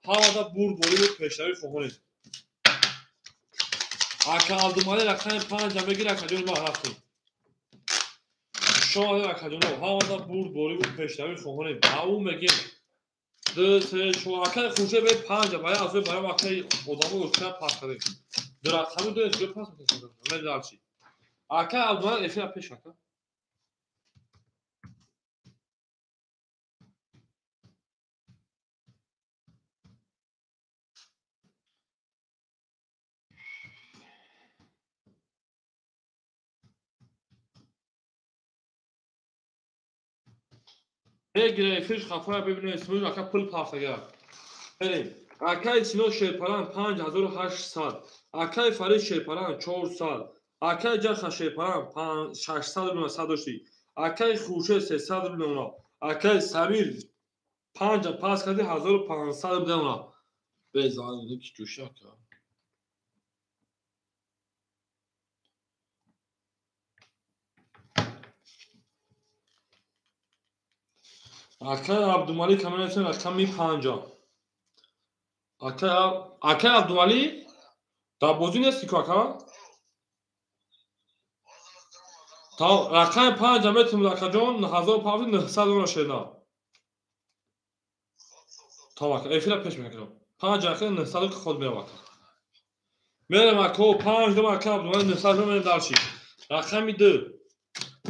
Ҳамада бурдбориву пешравӣ хоҳонед. Ака Абдумалик рақами 5 мегир. Акаҷони ман рафтем. Шоҳ акаҷоно ҳамада бурдбориву пешравӣ хоҳонед. Ау мегин 2 3 4 акаи Хуршед бе 5 бая аз барам акаи одамо ӯча пас кардем. Ду рақами 2 ҷо пас мекунем. Мен дальше. Акаи Абдумалик эфира пеш ака. Мегира эфирш хафоя бибинем исмоил ака пул пафтага. Берем. Акаи Сино Шерпалан 5800, акаи Фарид Шерпалан 400, акаи Ҷаха Шерпалан 600 рубли 100 доштӣ, акаи Хуршед 300 рубли она, акаи Самир 5 пас карди 1500 рубли она. Безан ки ҷӯша ака. Акаи Абдумалик ҳамин рақами 5. Акаи Абдумалик дар бозӣ нести ку ака? Та рақами 5 метавонед акаҷон 1500 рубли шерна. Там ака эфира пеш мекунам. 5 ака 900 рубли ход мерам ака. Мерам ака 5 дом ака Абдумалик 900 рубли мерам дальше. Рақами 2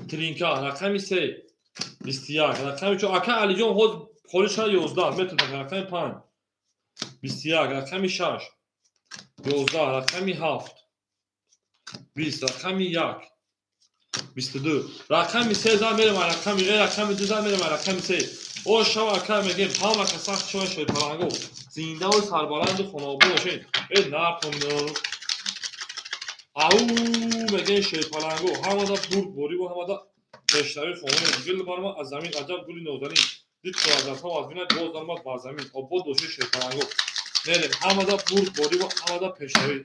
тринка, рақами 3 21 рақами 4 ака Алиҷон ҳоз холи шуда 11 метавонад рақами 5 21 рақами 6 11 рақами 7 20 рақами 1 22 рақами 3 зан мерем рақами рақами 2 зан мерем рақами 3. О шава ака мегем ҳама каса хушои шерпаланго зиндаву сарбаланду хонаобод бошед. Э нархон ау мегем шерпаланго ҳамада бурдбориву ҳамада пешравӣ хоҳонем. Гул барма аз замин аҷаб гули нозанин дид то аз афтоб аз бинад боз даромад бар замин. Обод бошед шерпаланго. Мерем ҳамада бурдбориву ҳамада пешравӣ.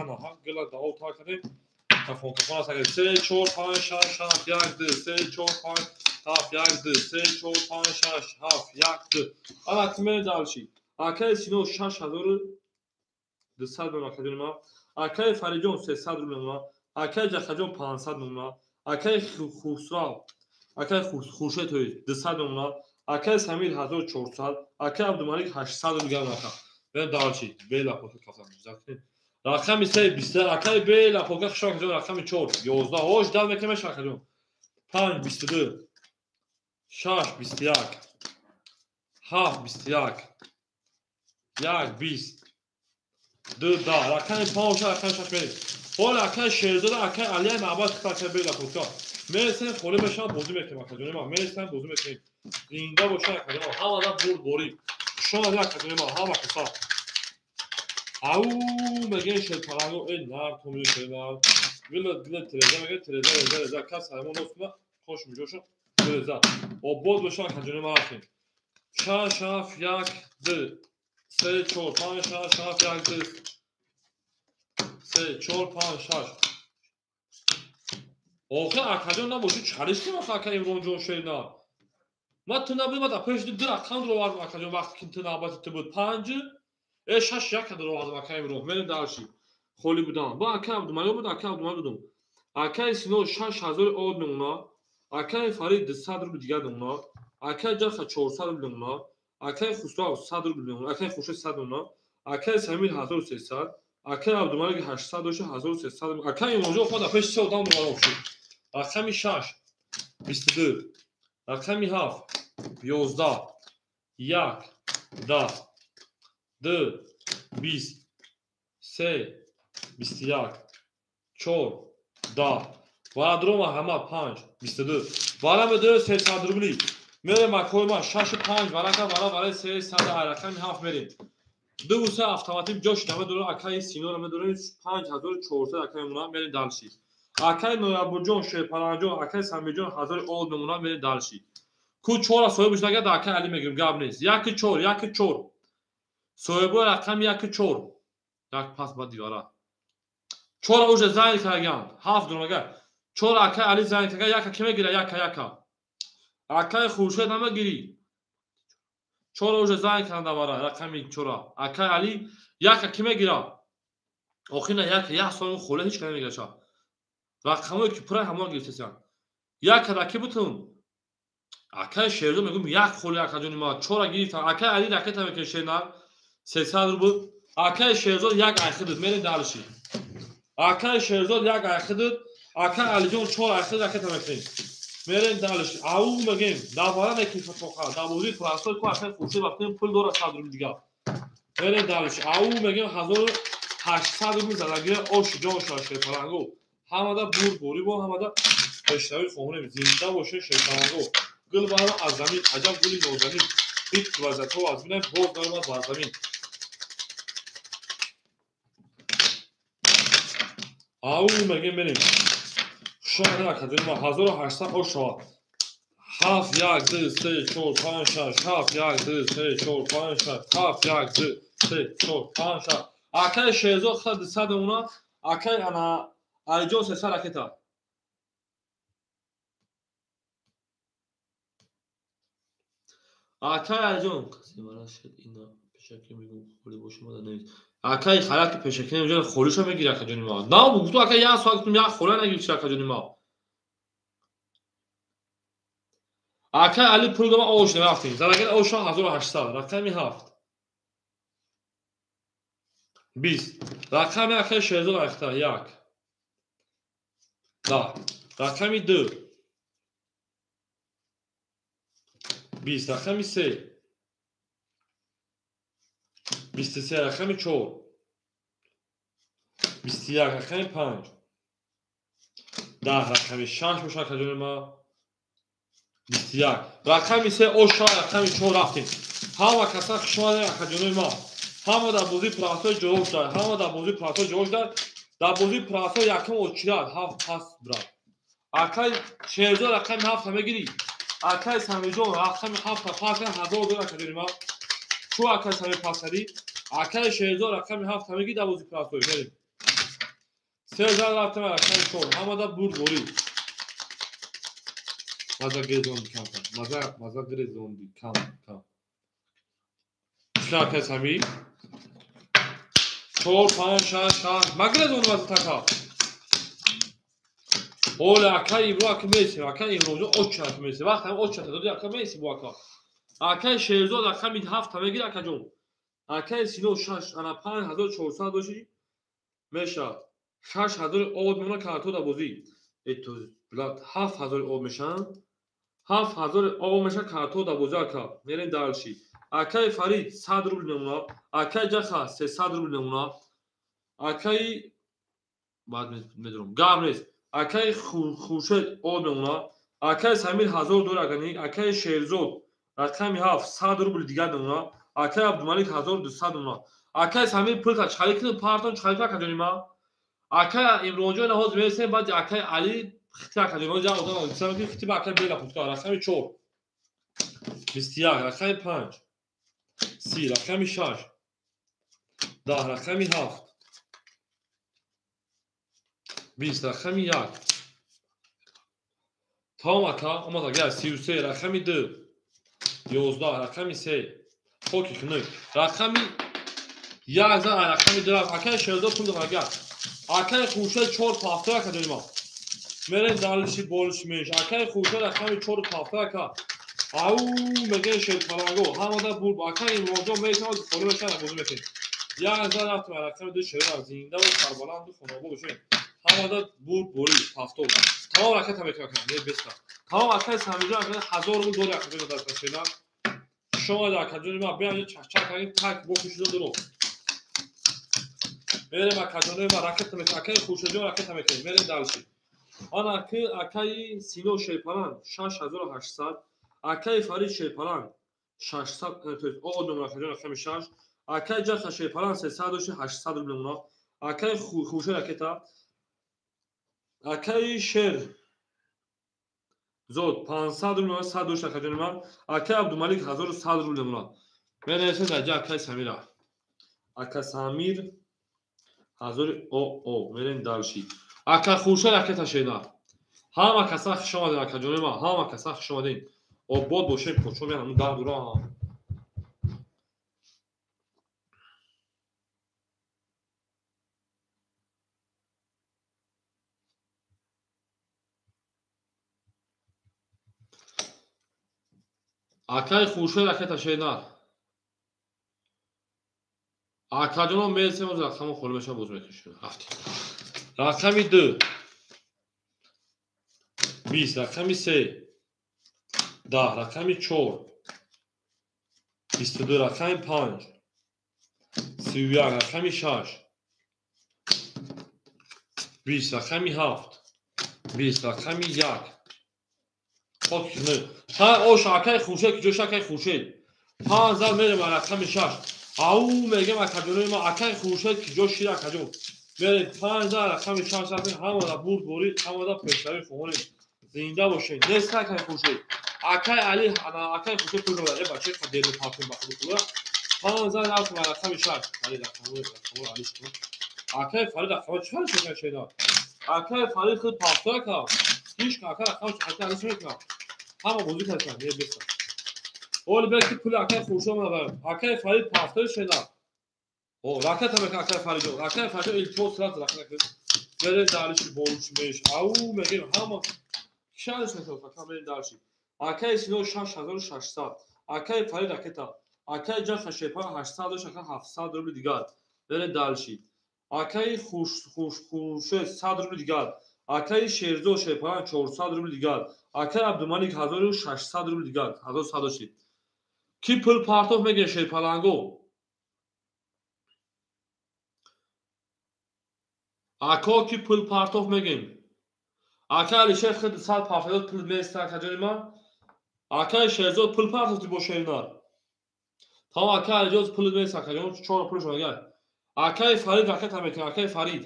Ана ҳа гула дао та кардем. Кафон кафон аст. 3 4 5 6 7 1 2 3 4 5 7 1 2 3 4 5 6 7 1 2. Ана ки мерем дальше. Акаи Сино 6200 рубли акаҷони ман. Акаи Фаридҷон 300 рубли ман. Акаи Ҷахаҷон 500 рубли ман. Акаи Хусрав, акаи Хуршед 200 рубли, акаи Самир 1400, акаи Абдумалик 800 рубли ака. Мерем дальше. Бела пока кафтам. Рақами 3 20, акаи Бела пока хушак ҷон рақами 4 11. Ҳош дал мекунем шакаҷон. 5 22 6 21 7 21 1 20 2 10. Рақами 5 рақами 6 мерем. Ҳола акаи Шерзода акаи Алия навбат хита акаи Бела пока. Мересем холӣ мешавад бозӣ мекунем акаҷони ман. Мересем бозӣ мекунем. Зинда бошед акаҷони ман. Ҳамада бурдборӣ. Хушомадед акаҷони ман. Ҳама каса. Ау мегӯян шерпаланго, э нар томиё шернар. Гила гила тереза мегӯян, тереза реза реза. Кас ҳаймон нос куна, хош миҷоша тереза. Обод боша акаҷони ман рафтем. 6 7 1 2 3 4 5 6 7 1 2 3 4 5 6. Охир акаҷон набоши чалиш кун охир ака Имронҷон шернар. Ман ту набудӣ, ман дар пеши ду рақам дуровардам акаҷон, вақте ки ту навбати ту буд 5 6 1 дуровардам ака Имрон. Мерем дарши. Холӣ будам. Бо ака Абдумалик буд, ака Абдумалик будум. Акаи Сино 6000 од мемона, акаи Фарид 200 рубл дигар мемона, акаи Ҷаха 400 рубл мемона, акаи Хусрав 100 рубл мемона, акаи Хуршед 100 мемона, акаи Самир 1300, акаи Абдумалик 800 дошта 1300, акаи Имронҷон худ дар пеши се одам дувароб шуд. Рақами 6 22, рақами 7 11, 1 10 2 20 3 21 4 10. Варадрома ҳама 5 22. Варами 2 300 рубли. Мерем акои ман 6 5 варака вара вара 300 рақами 7 мерем. 2 3 автоматик ҷош намедорам, акаи Синора медорем 5400 акаи мона мерем далши. Акаи Ноябурҷон, Шерпаланҷон, акаи Самирҷон 1000 од мемона мерем далши. Ку 4 соҳибаш нагар дар акаи Али мегирем, гап нест. 1 4 1 4. Соҳибои рақами 1 4. Як пас ба дивара. 4 уже занг кардан, 7 дурмага. 4 акаи Али занг кардан, яка ки мегира, яка яка. Акаи Хуршед намегирӣ. 4 уже занг кардан вара рақами 4. Акаи Али яка ки мегира. Охина яка як сол холе ҳеч кас намегира ша. Рақамое ки пура ҳамон гирифтасан. Яка ра ки бутун. Акаи Шерзод мегӯм як холе акаҷони ма 4 гирифтан. Акаи Али ракета мекунад шернар 300 рубл. Акаи Шерзод як айхидид мерем дарши. Акаи Шерзод як айхидид, акаи Алиҷон 4 айхидид ракета мекунем. Мерем дарши. Ау мегем, давара мекунем тоқа. Давози прасой ку акаи Хуршед вақте пул дора 100 рубл дигар. Мерем дарши. Ау мегем 1800 рубл задагия ош ҷон шаш шерпаланго. Ҳамада бурдборӣ бо ҳамада пешравӣ хоҳонем. Зинда боше шерпаланго. Гул баро аз замин, аҷаб гули нозанин. Ҳеҷ вазатҳо аз бинам боз наомад бар замин. Ау мегем мерем. Шояд акаҷони ма 1800 ош шавад. 7 1 2 3 4 5 6 7 1 2 3 4 5 6 7 1 2 3 4 5 6. Акаи Шерзод 200 мемона, акаи ана Алиҷон 300 ракета. Акаи Алиҷон касе мара шед ина пешакӣ мегӯм холӣ боша мада нест. Акаи хараки пешакӣ намеҷон холиша мегири акаҷони ма. На гуфту ака як соат гуфтум як хола нагирифти акаҷони ма. Акаи Али пул дома ош нарафтем. Зараген оша 1800 рақами 7. 20. Рақами акаи Шерзод айхта 1. 10. Рақами 2. 20. Рақами 3. 23. Рақами 4. 21. Рақами 5. 10. Рақами 6 боша акаҷони ма. 21. Рақами 3 оша, рақами 4 рафтем. Ҳама каса хуш омадед акаҷони ма. Ҳама дар бозии прасой ҷавоб дад. Ҳама дар бозии прасой ҷавоб дад. Дар бозии прасой якум очирад 7 пас брат. Акаи Шерзод рақами 7 мегирӣ. Акаи Самирҷон рақами 7 пас кард 1000 доллар акаҷони ма. Чу акаи Самир пас кардӣ? Акаи Шерзод рақами 7 мегирӣ дар бозии прасой. Мерем. 3 рафтем рақами 4. Ҳамада бурдборӣ. Маза грезонди кам кам. Маза грезонди кам кам. Чӣ акаи Самир? 4 5 6 7. Ма грезонди маза така. Оля акаи Ибро ака месем, акаи Имронҷон оча ака месем. Вақт ҳам оча доди ака месем бо ака. Акаи Шерзод рақами 7 мегири акаҷон. Акаи Сино 6 ана 5400 доши мешавад. 6000 од мемона карто дар бозӣ. Э то блат 7000 од мешаванд. 7000 од мешавад карто дар бозӣ ака. Мерем дарши. Акаи Фарид 100 рубл мемона, акаи Ҷаха 300 рубл мемона. Акаи баъд медорам. Гап нест. Акаи Хуршед од мемона, акаи Самир 1000 доллар акани, акаи Шерзод рақами 7 100 рубл дигар мемона, акаи Абдумалик 1200 мемона. Акай Самир пулта чхали кунем партон чхали кунем акаҷони ма. Акай Имронҷон ҳозир мерасем, баъди акай Али хити акаҷони ма як одам гуфтам ки хити ба акай бела худка. Рақами 4 21, рақами 5 30, рақами 6 10, рақами 7 20, рақами 1. Тамом ака, омад агар 33, рақами 2 11, рақами 3 хоки хунук, рақами 1 зан, рақами 2 рафт. Акай Шерзод пул дод агар. Акай Хуршед 4 пафта акаҷони ма. Мерем далиши болиш меш. Акай Хуршед рақами 4 пафта ака. Ау мегӯян шерпаланго ҳамада бурд. Акай Имронҷон метавонад холӣ бошад, бозӣ мекунем. 1 зан рафтем рақами 2 шерзод зинда ва сарбаланду хонобод бошед. Ҳамада бурд борӣ пафто. Тамом ракета мекунам акам, не беста. Тамом акай Самирҷон акай 1000 рубл дори акаҷони дар кашена. Шумо акаҷони ма биён чахчах кардем, так бо хушида дуро. Мерем акаҷони ма ракета мекунем. Акай Хуршедҷон ракета мекунем. Мерем дальше. Ана акаи Сино Шерпаланг 6800, акаи Фарид Шерпаланг 600, то есть о номер акаҷон рақами 6, акаи Ҷаха Шерпаланг 300 800 рубл мемонад. Акаи Хуршед ракета, акаи Шер зод 500 рубл мемонад, 100 дошт акаҷони ман. Акаи Абдумалик 1100 рубл мемонад. Мерасем дар ҷа акаи Самира. Ака Самир 1000 о мерем дальше. Ака Хуршед ракета шена. Ҳама каса хуш омадед акаҷони ман, ҳама каса хуш омадед. Обод бошед, почо меям дар дура. Акаи Хуршед ракета шена. Акаҷонон мерасем, оз рақамо холӣ мешавад, боз мекушем. Рафтем. Рақами 2 20, рақами 3 10, рақами 4 22, рақами 5 31, рақами 6 20, рақами 7 20, рақами 1. Хок не. Ҳа ош акаи Хуршед куҷош акаи Хуршед? 5 зан мерем рақами 6. Ау мегем акаҷонои ма акаи Хуршед куҷо шир акаҷон? Мерем 5 зан рақами 6 рафтем, ҳамада бурд борид, ҳамада пешравӣ хоҳонем. Зинда бошед. Нест акаи Хуршед. Акаи Али, ана акаи Хуршед пул дорад. Э бача қадер мепартем ба худ пула. 5 зан рафтем рақами 6. Али рақами Али шуд. Акаи Фарид рақами чӣ шуд шена? Акаи Фарид худ пафта кард. Ҳеҷ ака рақами акаи Али шуд. Ҳама бозӣ карданд, не беста. Оли бе ки пули акаи Хуршед мебарам. Акаи Фарид пафта шена. О, ракета мекунад акаи Фаридҷон. Акаи Фаридҷон илтимос рафт ракета кунад. Мерем дальше болиш меш. Ау мегем ҳама шанс метавад ака мерем дальше. Акаи Сино 6600, акаи Фарид ракета, акаи Ҷаха Шерпа 800 дошт, ака 700 рубли дигар. Мерем дальше. Акаи Хуршед 100 рубли дигар. Акаи Шерзод Шерпа 400 рубли дигар. Акаи Абдумалик 1600 рубли дигар, 1100 дошт. Ки пул партоф мегӯяд Шерпаланго? Ако ки пул партоф мегӯем? Акаи Алишер худ 100 партоф пул места акаҷони ман. Акаи Шерзод пул партофти бо Шернар. Тамом акаи Алиҷон пул места акаҷон, чор пулшон агар. Акаи Фарид ракета мекунад, акаи Фарид.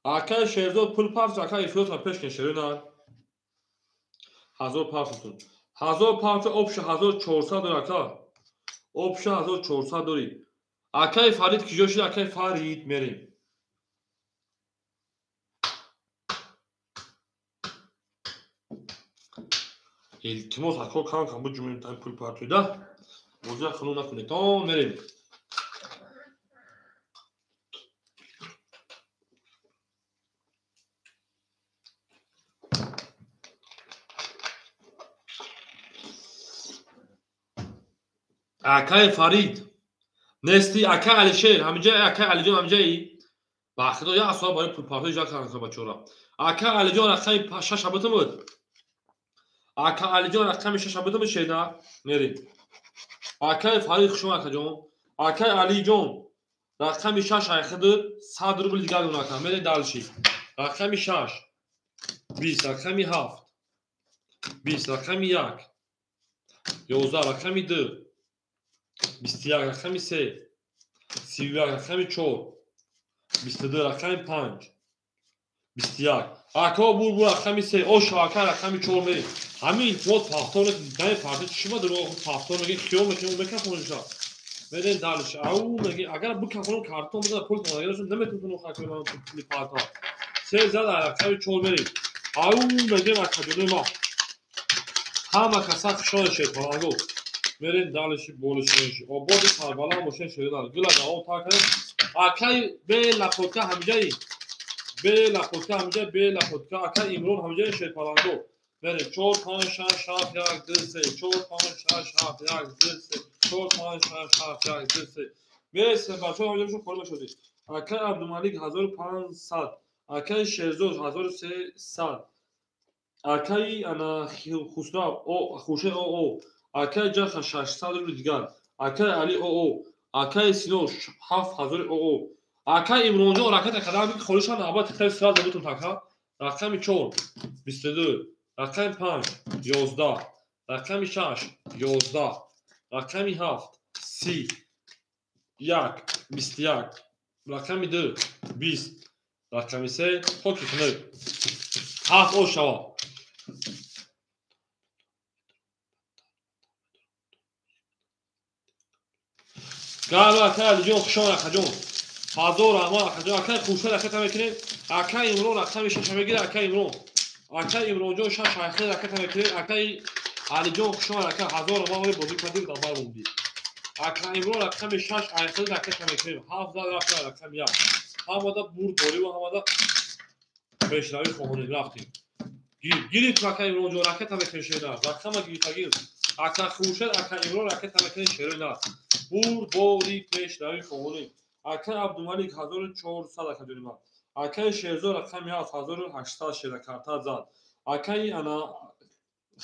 Акаи Шерзод пул партофт, акаи Ифротро пеш кун Шернар. 1000 партофтун. 1000 партоф обша 1400 дори ака. Обша 1400 дори. Акаи Фарид куҷо шуд? Акаи Фарид мерем. Илтимос ако кам кам буҷумем та пул партоида. Бозия хунук накунед. То мерем. Акаи Фарид нести, акаи Алишер ҳамиҷа, акаи Алиҷон ҳамиҷаи. Ба худо як соат барои пулпартоӣ ҷа кардам бачора. Акаи Алиҷон рақами 6 абутум буд. Ака Алиҷон рақами 6 абутум буд шена. Мерем. Акаи Фарид хуш омад акаҷон. Акаи Алиҷон рақами 6 айхид 100 рубл дигар дон ака. Мерем дальше. Рақами 6 20, рақами 7 20, рақами 1 11, рақами 2 21, рақами 3, 31, рақами 4, 22, рақами 5, 21. Ако бур рақами 3, о шавака рақами 4 мерем. Ҳамин илтимос пафтор дай парда чима дурӯғ пафтор меги хиёл мекунем мекафонша. Мерем дальше. Ау меги агар бикафонам картон бизана пул тонагирашон наметавонам хакои ман пули парта. 3 зад рақами 4 мерем. Ау мегем акаҷони ма. Ҳама каса хушон шерпаланго. Мерем дальше болишонши. Ободи сарбаланд бошен шеринар. Гила давом та кардем. Акай бе лапотка ҳамҷаи. Бе лапотка ҳамҷаи, бе лапотка. Акай Имрон ҳамҷаи шерпаланго. Мерем 4 5 6 7 1 2 3 4 5 6 7 1 2 3 4 5 6 7 1 2 3. Мерем бачаҳо ҳамҷаи шон холӣ шудед. Акай Абдумалик 1500, акай Шерзод 1300, акай ана Хусрав о Хуршед о акай Ҷаха 600 рубли дигар, акай Али о акай Сино 7000 о акай Имронҷон ракета кадам холишан навбат хеле сразу бутун така. Рақами 4 22, рақами 5 11, рақами 6 11, рақами 7 30, 1 21, рақами 2 20, рақами 3 хоки хунук. 7 о шава. Гала акай Алиҷон хушон акаҷон. Ҳазор раҳмат акаҷон. Акай Хуршед ракета мекунем. Акай Имрон рақами 6 мегирад. Акай Имрон. Акай Имронҷон 6 айхел ракета мекунем. Акай Алиҷон хушон ака ҳазор раҳмат ҳои бозӣ кардем дар бар мондӣ. Акай Имрон рақами 6 айхел ракета мекунем. 7 зад рафта рақами 1. Ҳамада бурд дорем ва ҳамада пешравӣ хоҳонем рафтем. Гирифт акай Имронҷон ракета мекунем шеринар. Рақама гирифтагир. Ака Хуршед ака Имрон ракета мекунем шеринар. Бурдбори пешравӣ хоҳонем. Акай Абдумалик 1400 акаҷони ман. Акай Шерзод рақами 7 1800 шера карта зад. Акай ана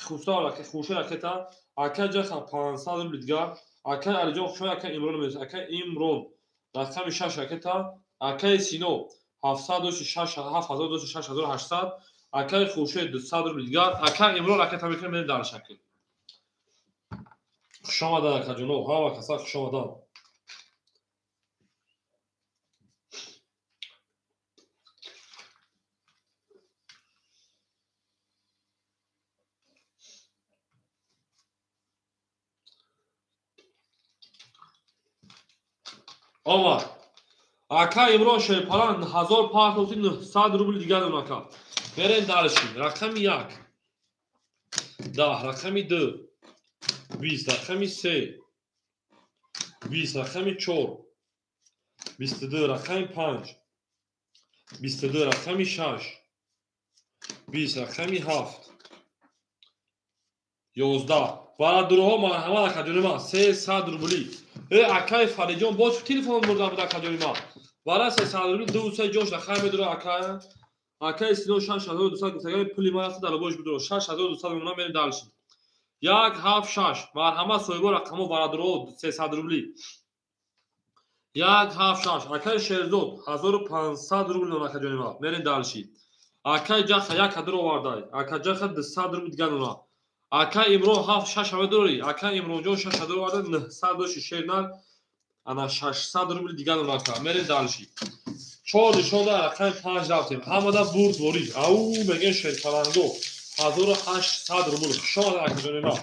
Хусрав Хуршед ракета, акай Ҷаха 500 рубли дигар, акай Алиҷон хушон, акай Имрон меояд. Акай Имрон рақами 6 ракета, акай Сино 706 7800, акай Хуршед 200 рубли дигар, акай Имрон ракета мекунем мерем дар шакл. Хуш омадан акаҷоно, ҳама каса хуш омадан. Омад. Ака Имрон Шерпалан 1900 рубли дигар дон ака. Мерем дальше. Рақами 1 10, рақами 2 20, рақами 3 20, рақами 4 22, рақами 5 22, рақами 6 20, рақами 7 11. Бародарҳо марҳамат акаҷони ман 300 рубли. Акай Фариҷон боз телефон бурда буд акаҷони ман. Бара 300 рубли 2-3 ҷош рақам медора акай. Акай Сино 6200 гуфтагани пули ман аст дар бош бидора. 6200 мемонам мерем дальше. 1 7 6 марҳамат соҳибо рақамо бародарҳо 300 рубли. 1 7 6 акай Шерзод 1500 рубли дон акаҷони ман. Мерем дальше. Акай Ҷаха 1 кадр овардай. Ака Ҷаха 200 рубли дигар дона. Акай Имрон 7 6 ҳама дорӣ. Акай Имронҷон 6 ҳазор оварда 900 доши шернар ана 600 рубли дигар дон ака. Мерем дальше. 4 нишонда рақами 5 рафтем. Ҳамада бурд ворид. Ау мегӯем шерпаланго 1800 рубл. Хуш омадед акаҷони ман.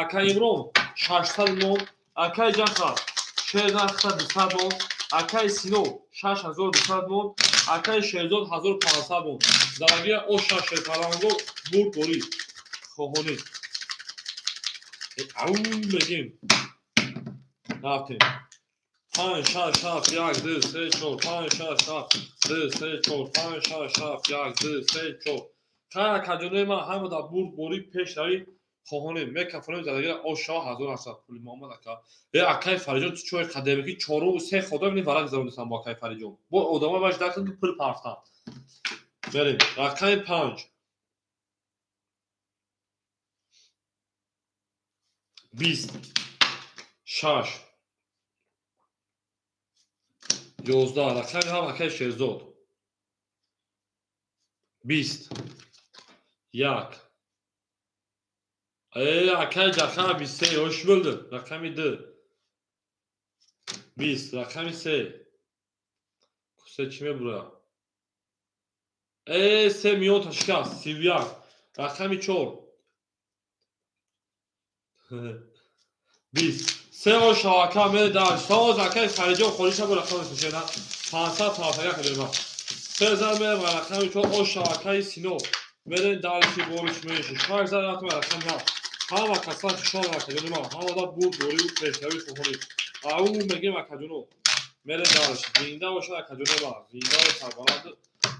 Акай Имрон 600 мон, акай Ҷаха шернар 200 мон, акай Сино 6200 мон, акай Шерзод 1500 мон. Дарагия оша шерпаланго бурд ворид. Хоҳонем. Ау мегӯем. Рафтем. 5 6 7 1 2 3 4 5 6 7 2 3 4 5 6 7 1 2 3 4. Хай акаҷонои ман ҳамада бурд борӣ пешравӣ хоҳонем. Мекафонем задагира оша 1800 пули Муҳаммад ака. Акай Фариҷон ту чой қадаме ки 4 3 ходам ни варақ заронистам бо акай Фариҷон. Бо одамои баш дакн ки пул партам. Мерем. Рақами 5 20 6 11, рақами 7 акай Шерзод 20 1 акай Ҷаха 23 ҳош bo'ldi. Рақами 2 20, рақами 3. Се чӣ мебура? Се миёнта шикаст, 31. Рақами 4. 20. Се о шавака мере дар. Соз акай Фариҷон холиша бо рақами шена. 500 пафтага кадема. Се зар мере ва рақами 4 о шавакаи Сино. Мере дарши бориш меши. 6 зар рафтем рақами 7. Ҳама касан шон акаҷони ма. Ҳама да бурд борию пешравӣ хухури. Ау мегем акаҷоно. Мере дарш. Зинда бошад акаҷони ма. Зинда ва сарбаланд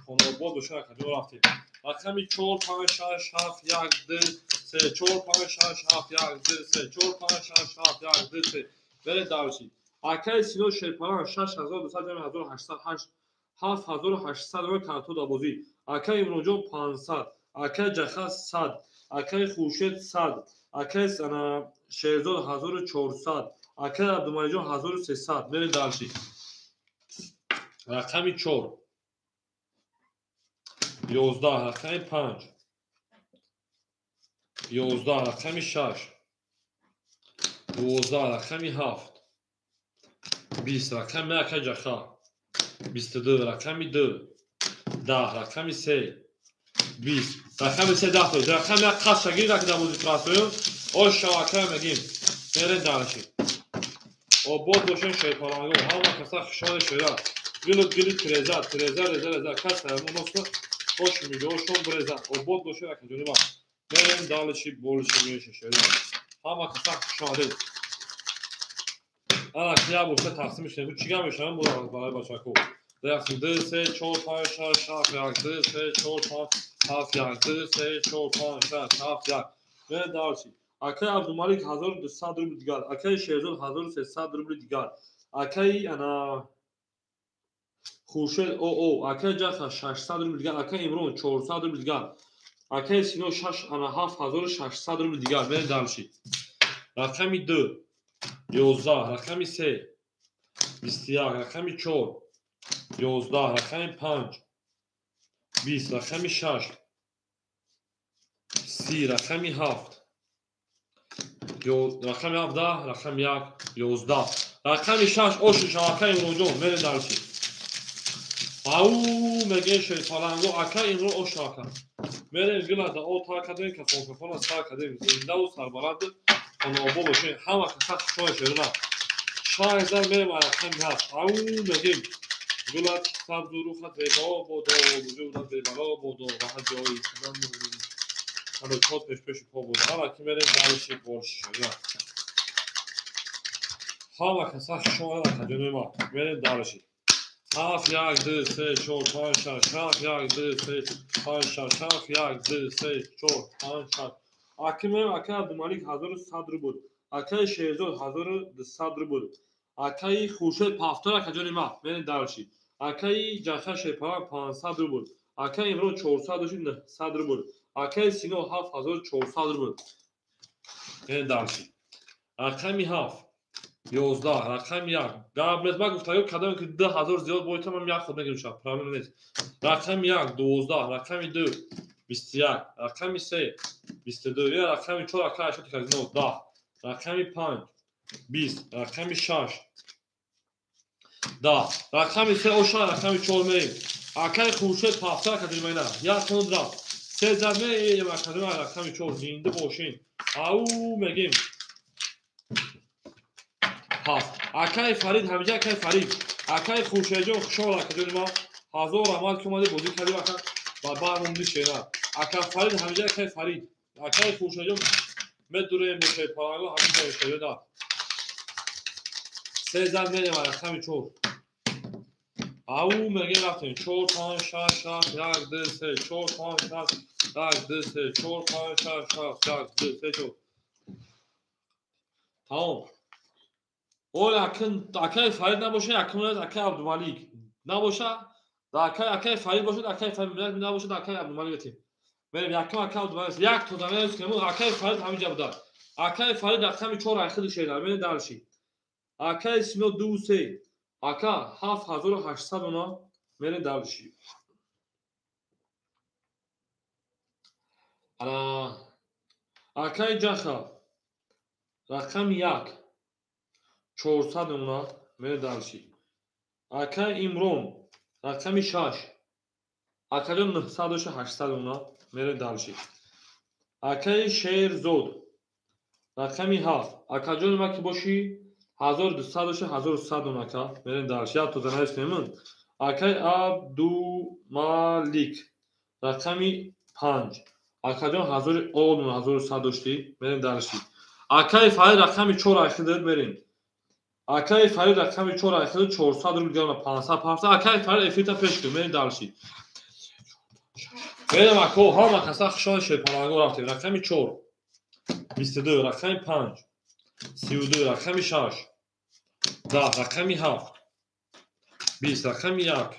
хонобод бошад акаҷоно рафтем. Рақами 4 5 6 7 1 2 3 4 5 6 7 1 2 3 4 5 6 7 1 2 3. Мере дарши. Акаи Сино Шерпалан 6200 1808 7800 рубл карто да бозӣ. Акаи Имронҷон 500, акаи Ҷаха 100, акаи Хуршед 100, акаи Шерзод 1400, акаи Абдумалиҷон 1300. Мере дарши. Рақами 4 11, рақами 5 11, рақами 6 12, рақами 7 20, рақами 1 акаи Ҷаха 22, рақами 2 10, рақами 3 20, рақами 3 10 то, рақами 1 қасд шагирд аки дар бозӣ трасоён ош шавака мегим. Мерем дарши. Обод бошен шерпаланго, ҳама каса хушони шера. Гилу гили тиреза, тиреза реза реза, кас ҳамон хош миҷошон биреза. Обод бошен акаҷони ма. Мерем далиши болиши меши шера. Ҳама каса хушомадед. Ана ки як боша тақсим мешавем. Чӣ гап мешавам барои бачако? 2 3 4 5 6 7 1 2 3 4 5 7 1 2 3 4 5 6 7 1. Мерем дарши. Акаи Абдумалик 1200 рубл дигар, акаи Шерзод 1300 рубл дигар, акаи ана Хуршед ОО, акаи Ҷаха 600 рубл дигар, акаи Имрон 400 рубл дигар, акаи Сино 6 ана 7600 рубл дигар. Мерем дарши. Рақами 2 11, рақами 3 21, рақами 4 11, рақами 5 20, рақами 6 30, рақами 7 рақами 17, рақами 1 11, рақами 6 оши шавакаи Имронҷон. Мерем дарши. Ау мегем шерпаланго, акаи Имрон ош шавака. Мерем гила да о тар кардем, кафон кафона сар кардем. Зиндаву сарбаланд хонобод бошем. Ҳама каса хушони шерона. 6 зар мерем рақами 7. Ау мегем гулат сабзу рухат бебао бодо, вуҷудат бебало бодо, ва ҳар ҷои қадам ҳаракот пешпеши по буда. Ҳама ки мерем дарши борши шерона. Ҳама каса хушомадед акаҷони ма. Мерем дарши. 7 1 2 3 4 5 6 7 1 2 3 5 6 7 1 2 3 4 5 6. Аки мерем акаи Абдумалик 1100 рубл, акаи Шерзод 1200 рубл, акаи Хуршед 50 акаҷони ма. Мерем дарши. Акаи Ҷаха Шерпалан 500 рубл, акаи Имрон 400 рубл, акаи Сино 7400 рубл. Мерем дарши. Рақами 7 11, рақами 1. Гап нест, ман гуфтагӣ кадом ки 2000 зиёд бойтам, ман як худ мегирам шаб, проблема нест. Рақами 1 12, рақами 2 21, рақами 3 22, я рақами 4 акаи Ашоти казино 10, рақами 5 20, рақами 6 10, рақами 3 оша, рақами 4 мерем. Акаи Хуршед 50 акаҷони ман ина. Як хун рафт. Се зар мерем акаҷони ман рақами 4 зинда бошин. Ау мегем. 7. Акаи Фарид ҳамиҷа, акаи Фарид. Акаи Хуршедҷон хушомад акаҷони ман. 1000 раҳмат ки омадӣ бозӣ кардӣ ака ва бармонди шера. Ака Фарид ҳамиҷа, акаи Фарид. Акаи Хуршедҷон медурем бо шерпаланго ҳамиҷа шерона. Се зар мерем рақами 4. Ау мегем рафтем 4 5 6 7 1 2 3 4 5 6 1 2 3 4 5 6 7 1 2 3 4. Тамом. Оля акаи Фарид набошад, акаи акаи Абдумалик набошад, акаи Фарид бошад, акаи Фарид набошад, акаи Абдумалик бетем. Мерем якум акаи Абдумалик, як то дамерем кунем, акаи Фарид ҳаминҷа буда. Акаи Фарид рақами 4 айхиди шера, мерем дарши. Акаи Сино 2 3, ака 7800 она, мерем дарши. Ана акаи Ҷаха рақами 1 400 она. Мерем дальше. Акай Имрон рақами 6. Акаҷон 900 доша 800 уна. Мерем дальше. Акаи Шерзод рақами 7. Акаҷони ма ки бошӣ 1200 доша 1100 уна ака. Мерем дальше. Як тоза нависнем. Акаи Абдумалик рақами 5. Акаҷон 1000 он 1100 доштӣ. Мерем дальше. Акаи Фарид рақами 4 айхидад мерем. Акаи Фарид рақами 4 айхидад 400 рубл гирам 500 500. Акаи Фарид эфирта пеш кун. Мерем дальше. Мерем ако ҳама каса хушон шерпаланго рафтем. Рақами 4 22, рақами 5 32, рақами 6 10, рақами 7 20, рақами 1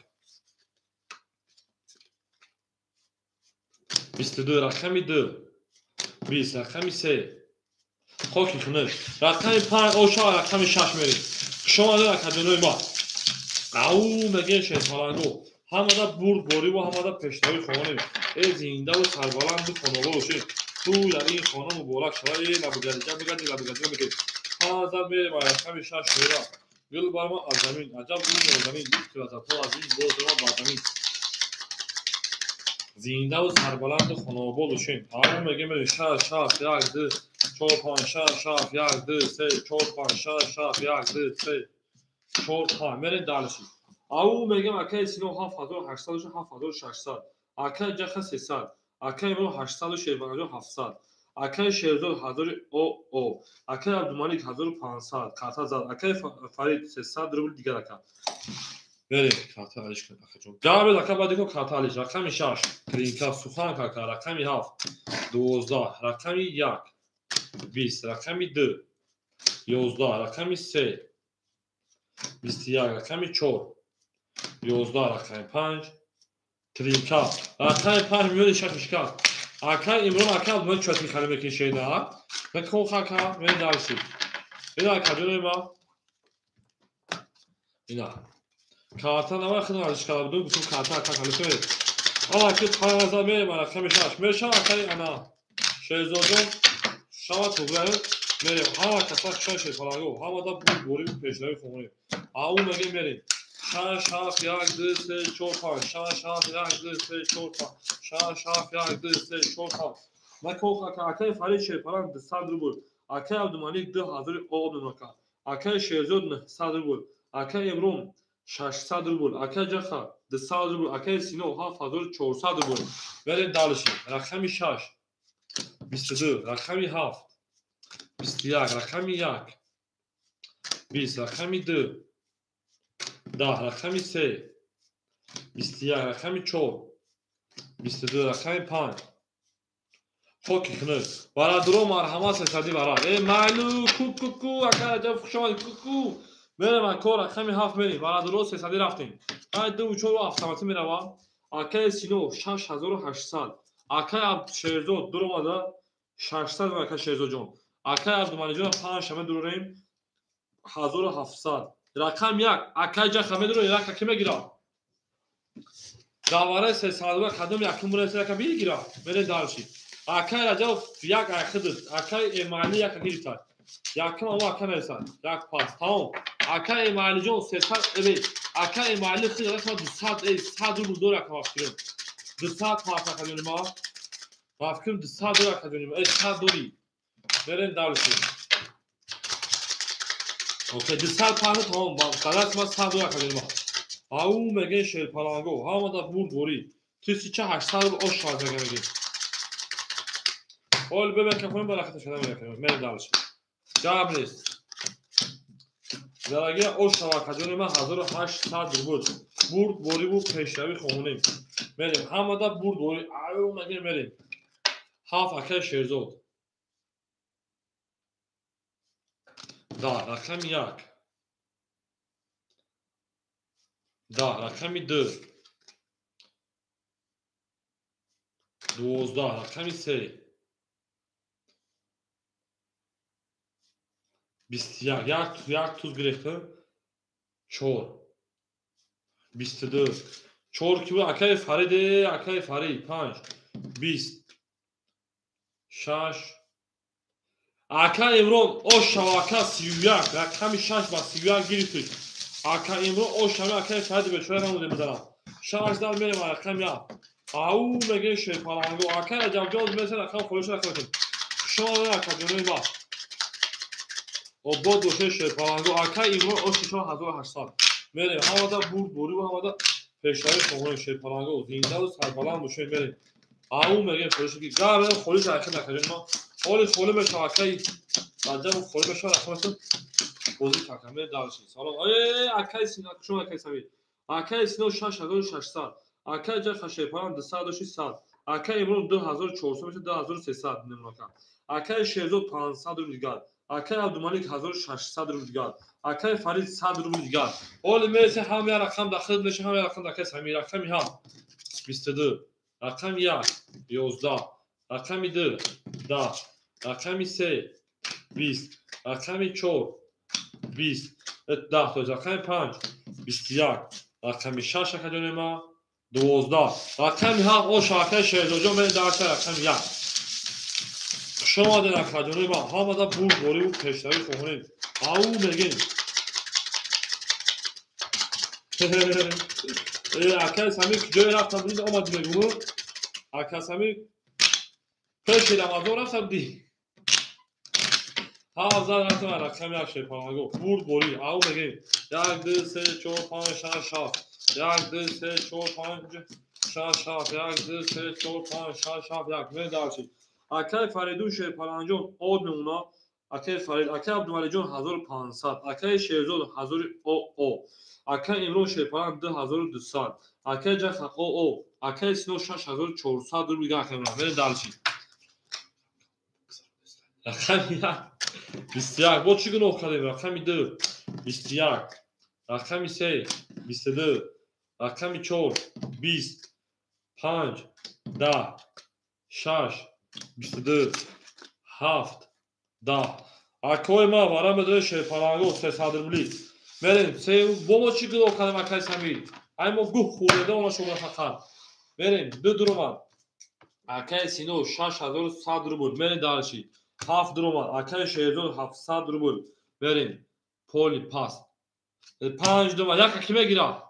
22, рақами 2 20, рақами 3 хоки хунук. Рақами 5 оша рақами 6 мерем. Хуш омадед акаҷонои ма. Ау мегӯем шерпаланго. Ҳамада бурдбориву ҳамада пешравӣ хонем. Э зиндаву сарбаланду хонобод бошед. Ту дар ин хона муборак шавад. Э лабигаҷа бигаҷи лабигаҷа мегӯед. Панзад мерем рақами 6 шера. Гул бар ма аз замин. Аҷаб гули нозанин. Лутфи лаззатҳо аз ин боз ма бар замин. Зиндаву сарбаланду хонобод бошед. Ау мегӯем 6 6 1 2 4 5 6 7 1 2 3 4 5 6 7 1 2 3 4 5. Мерем дальше. Ау мегӯям акаи Сино 7800 7600. Акаи Ҷаха 300. Акаи Имрон 800 Шербанаҷон 700. Акаи Шерзод 1000 о. Акаи Абдумалик 1500. Карта зад. Акаи Фарид 300 рубл дигар ака. Мерем карта алиш кун акаҷон. Габед ака баъд кун карта алиш. Рақами 6 Тринка сухан кака. Рақами 7 12, рақами 1 20, рақами 2 11, рақами 3 21, рақами 4 11, рақами 5 Тринка. Рақами 5 миёни шашишка. Акаи Имрон ака Абдумалик чӣ мехарӣ мекишед, а? Мекун хака, мерем дальше. Ина акаҷонои ма. Ина. Карта навай худам алиш карда будум, гуфтум карта ака алиш кунед. Ала ки панзад мерем рақами 6. Мешава акаи ана. Шерзодҷон шава туғраем мерем. Ҳама каса хушон шерпаланго. Ҳамада бурдбориву пешравӣ хонем. Ау мегем мерем. 6 7 1 2 3 4 5 6 7 1 2 3 4 5 6 7 1 2 3 4 5. Макон ака акаи Фарид Шерпаланг 200 рубл. Акаи Абдумалик 2000 об ака. Акаи Шерзод 900 рубл. Акаи Имрон 600 рубл. Акаи Ҷаха 200 рубл. Акаи Сино 7400 рубл. Мерем дальше. Рақами 6 22, рақами 7 21, рақами 1 20, рақами 2 10, рақами 3 21, рақами 4 22, рақами 5 хоки хунук. Бародаро марҳамат сесади варақ. Э майлу ку ку ку ака Раҷаб хуш омадед ку ку. Мерем ако рақами 7 мерем. Бародаро сесади рафтем. 5 2 4 автоматӣ мерава. Акаи Сино 6800. Акаи Шерзод дуромада 600 ака Шерзодҷон. Акаи Абдумаликҷон 5 шама дурорем 1700. Рақам 1 акаи Ҷаха медуро як аки мегирад. Давараи сесадура кадом якум мураси ака бигирад. Мерем дальше. Акаи Раҷабов як айхидид. Акаи Эмали як гирифтад. Якум ама ака мерасад. Як пас. Тамом. Акаи Эмалиҷон 300 эбе. Акаи Эмали хид рақам 200 100 рубл дор ака вафкирем. 200 пас ака ҷони ма. Вафкирем 200 дор ака ҷони ма. 100 дори. Мерем дальше. Окей, 200 пас тамом. Қадаст ма 100 дор ака ҷони ма. Ау мегӯем шерпаланго. Ҳамада бурдборӣ. 1800 рубл ош шавад мегӯем. Ҳол бибин ки хоним бараката шуда мекунем. Мерем дальше. Гап нест. Дарагия ош шавад ҷони ма 1800 рубл. Бурдбориву пешравӣ хонем. Мерем. Ҳамада бурдборӣ. Ау мегӯем мерем. 7 акаи Шерзод. 10 рақами 1 10, рақами 2 12, рақами 3 21, як туз гирифтам 4 22 4 ки буд акаи Фарид, акаи Фарид 5 20 6 ака Имрон ош шава ака 31 рақами 6 ба 31 гирифтед. Ака имро ошами акаи Фариди бечора намудем бизанам. Шаш дар мерем рақами як. Ау мегӯем шерпаланго. Акаи Раҷабҷон мерасад рақам холиша рақам метем. Шумо акаҷонои ма. Обод бошед шерпаланго. Акаи имро оши 4800. Мерем ҳамада бурд бурӣ ва ҳамада пешравӣ хоҳонем шерпаланго. Зиндаву сарбаланд бошед мерем. Ау мегӯем холиша ки гар мерем холиша акаи акаҷони ма. Холи холӣ мешавад акаи Раҷабов холӣ мешавад рақам метем. Бозӣ кака мерем дарши. Салом. Э акаи Сино шумо акаи Самир. Акаи Сино 6600. Акаи Ҷаха шерпаланг 200 600. Акаи Имрон 2400 мешавад 2300 немонака. Акаи Шерзод 500 рубл дигар. Акаи Абдумалик 1600 рубл дигар. Акаи Фарид 100 рубл дигар. Ҳоли мерасем ҳам як рақам дахил мешавад, ҳам як рақам акаи Самир. Рақами ҳам 22, рақами 1 11, рақами 2 10, рақами 3 20, рақами 4 20, 10 то рақами 5 21, рақами 6 акаҷони ма 12, рақами 7 ош акаи Шерзоҷон мерем дарса рақами 1. Хуш омадед акаҷони ма, ҳамада бурдбориву пешравӣ хоҳонем. Ау мегем. Акаи Самир куҷое рафтам будид омадӣ мегӯ? Ака Самир пеши Рамазон рафтам ди. Ҳафт зад рафтам рақами як шерпаланго. Бурдборӣ. Ау мегем. 1 2 3 4 5 6 7. 1 2 3 4 5 6 7. 1 2 3 4 5 6 7 1. Мерем дарчи. Акаи Фаридун шерпаланҷон од мемона. Акаи Фарид, акаи Абдумаликҷон 1500, акаи Шерзод 1000 ОО, акаи Имрон шерпаланг 2200, акаи Ҷаха ОО, акаи Сино 6400 рубл дигар акаи Имрон. Мерем дарчи. Рақами 1 21. Бо чӣ гуноҳ кардем? Рақами 2 21, рақами 3 22, рақами 4 20, 5 10, 6 22, 7 10. Акои ма вара медонед шерпаланго 300 рубли. Мерем се бо мо чӣ гуноҳ кардем акаи Самир? Ай мо гӯҳ хӯрда она шумо фақат. Мерем ду дуромад. Акаи Сино 6100 рубл. Мерем дарши. 7 дуромад. Акаи Шерзод 700 рубл. Мерем поли паст. 5 дуромад. Яка ки мегирад?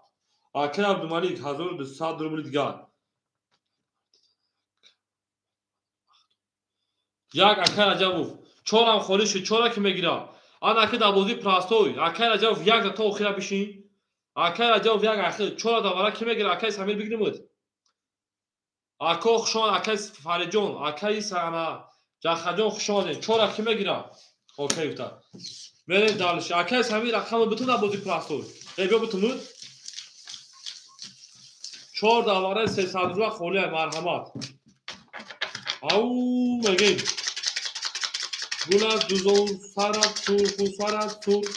Акаи Абдумалик 1200 рубл дигар. Як акаи Раҷабов. Чорам холӣ шуд. Чора ки мегирад? Ана ака дар бозии простой. Акаи Раҷабов як то охира бишин. Акаи Раҷабов як ахир. Чора давара ки мегирад? Акаи Самир бигирмуд. Ако хушомад, акаи Фаридҷон, акаи Сана, Ҷахаҷон хуш омадед. Чора ки мегирад? Окей гуфта. Мерем дальше. Акаи Самир рақамро битун дар бозии простой. Э биё битунуд. Чор давараи 300 рубла холия марҳамат. Ау мегем. Гул аз дузон сарат сурху сарат сурх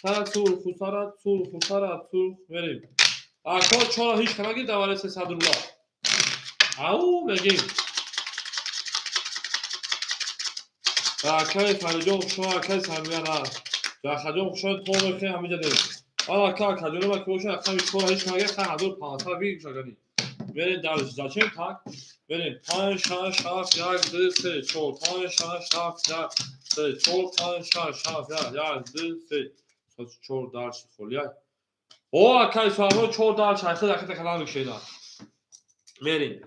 сарат сурху сарат сурху сарат сурх мерем. Ако чора ҳеҷ ка нагирд давараи 300 рубла. Ау мегем. Акаи Фаридҷон хушомад, акаи Самияна. Ҷахаҷон хушомад, то мехоҳем ҳаминҷа дем. Ана ака акаҷони ма ки бошад рақами чора ҳеҷ ка нагирд, 1500 бигиршагани. Мерем дальше. Зачем так? Мерем 5 6 7 1 2 3 4 5 6 7 1 3 4 5 6 7 1 1 2 3 4 дальше холия. О акаи Суҳайбо 4 дальше айхид аката калам мекшеда. Мерем.